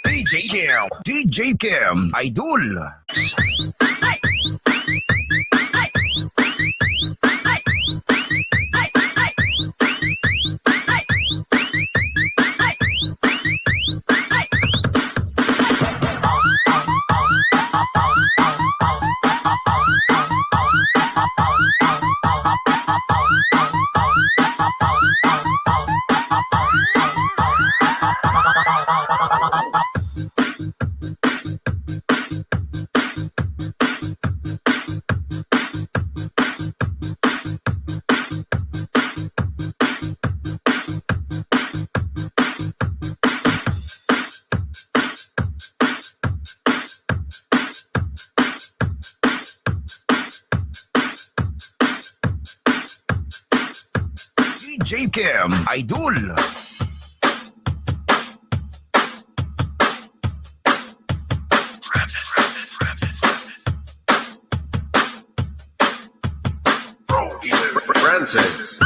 D J Kim. D J Kim, Idol. D J Kim, Idol. Francis.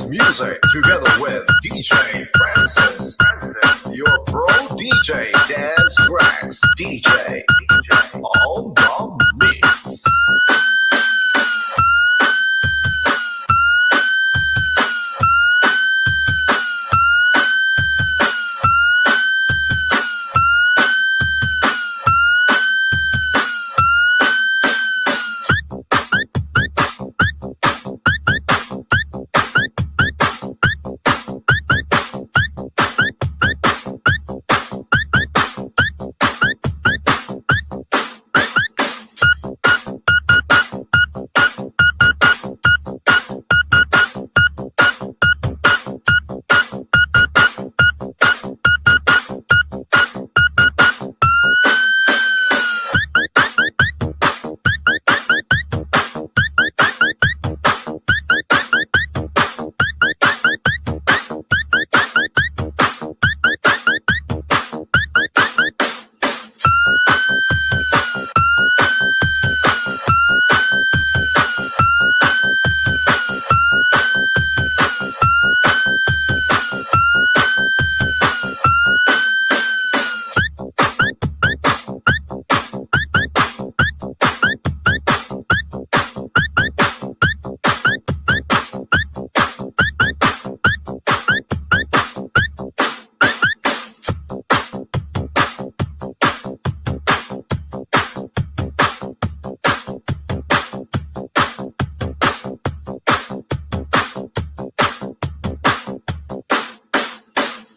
Music together with D J Francis. Francis, your pro D J, Dance Rex D J on the mix.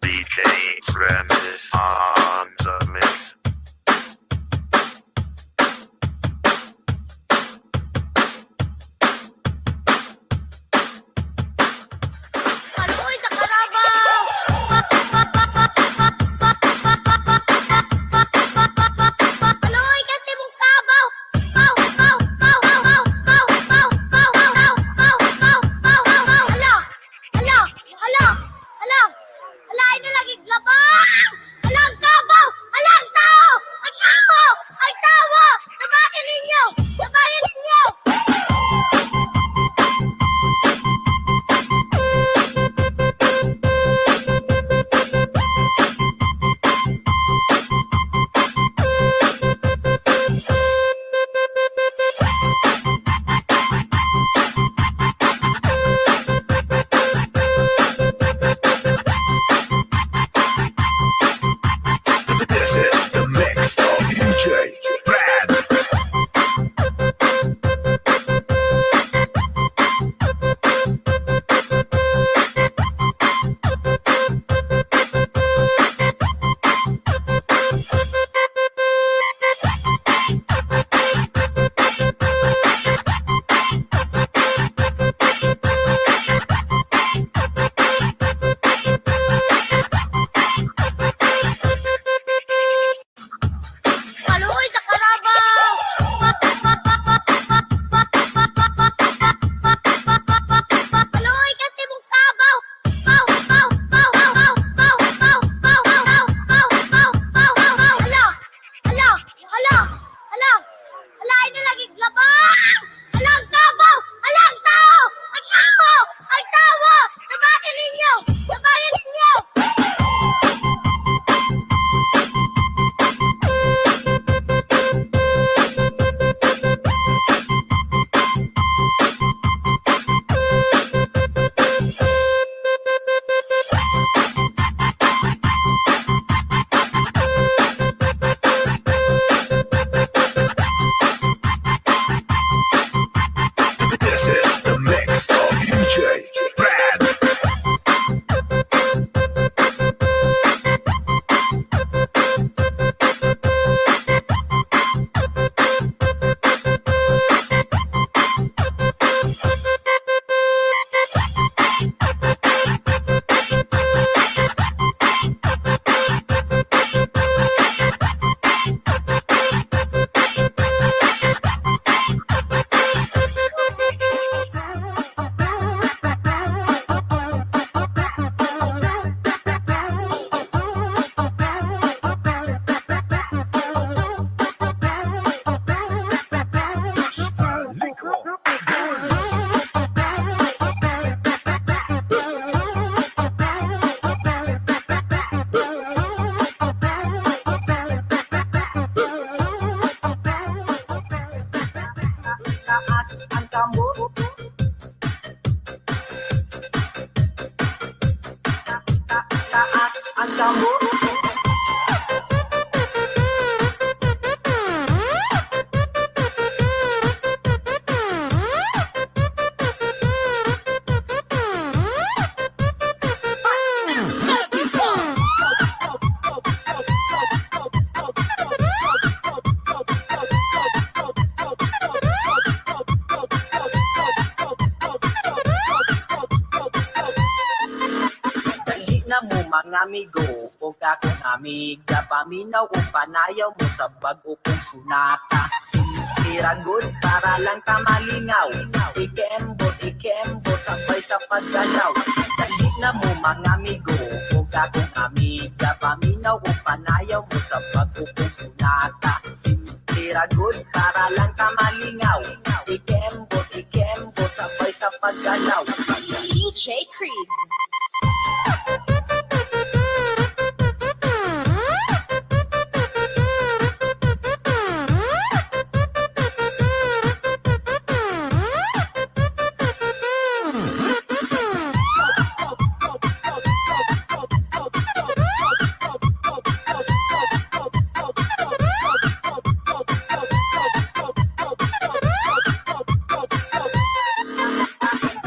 D J Francis on the mix. Aluy, sa karabaw! Aluy, kasi mong kabaw! Kabaw, kabaw, kabaw! Hala! Hala! Hala! Hala, ay nalagiglabaw! Hala, ang kabaw! Hala, ang tao! Ang tao! Ang tao! Tabangan ninyo! Tabangan ninyo! Tambok. Dali na mo, mga amigo, o kakong amiga, paminaw o panayaw mo sa bag-o kong sonata. Simple ra gud para lang ta malingaw. Ikembot, ikembot, sabay sa paggalaw. Dali na mo, mga amigo, o kakong amiga, paminaw o panayaw mo sa bag-o kong sonata. Simple ra gud para lang ta malingaw. Ikembot, ikembot, sabay sa paggalaw. D J Chris.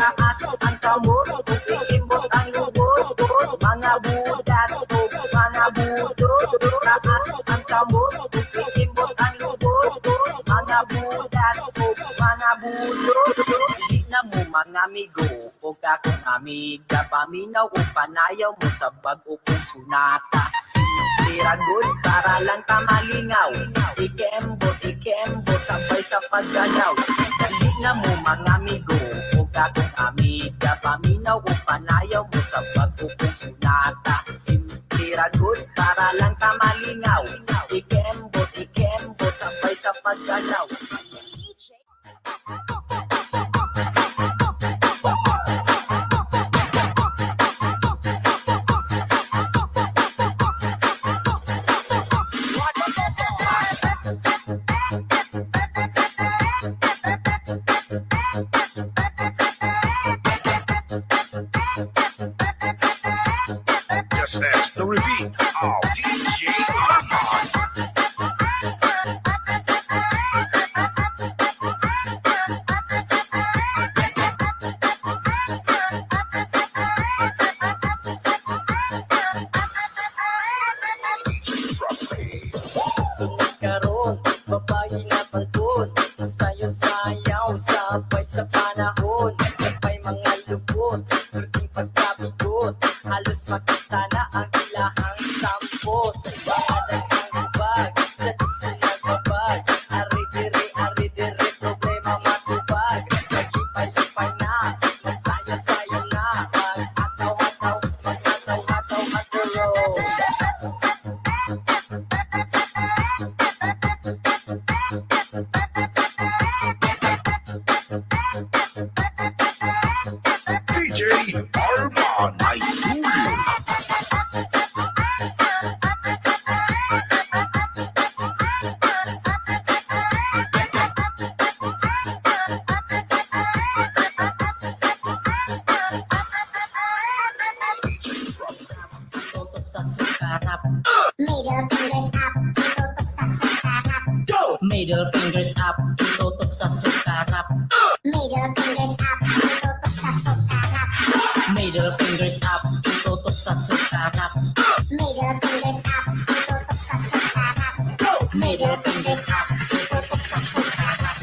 Taas ang kamot, ikimbot ang lubot, mga budas o mga budot. Taas ang kamot, ikimbot ang lubot, mga budas o mga budot. Di na mo, mga amigo, o kakong amiga, paminaw o panayaw mo sa bag-o kong sonata. Simple ra gud para lang ta malingaw. Ikembot, ikembot, sabay sa paggalaw. Dali na mo, mga amigo, o kakong amiga, paminaw o panayaw mo sa bag-o kong sonata. Simple ra gud para lang ta malingaw. Ikembot, ikembot, sabay sa paggalaw. This is the repeat of D J Arman. Karon, babayi na bantod, sayaw-sayaw, sabay sa panahon, sabay mga lubot, perting pagkabigot, halos makita na ang ilahang sampot. Maadat ang lubag, sa disco nagbabag, ari diri, ari diri, problema matubag, maglipay-lipay na, magsayaw-sayaw na, mag-ataw-ataw, mag-ataw-ataw, aturo. D J Arman, ay tuloy. Itutok sa sukarap. Middle fingers up, itutok sa sukarap. Go! Middle fingers up, itutok sa sukarap. Middle fingers up, itutok sa sukarap. Middle fingers up, itutok sa sukarap. Middle fingers up, itutok sa sukarap. Go! Middle fingers up, itutok sa sukarap.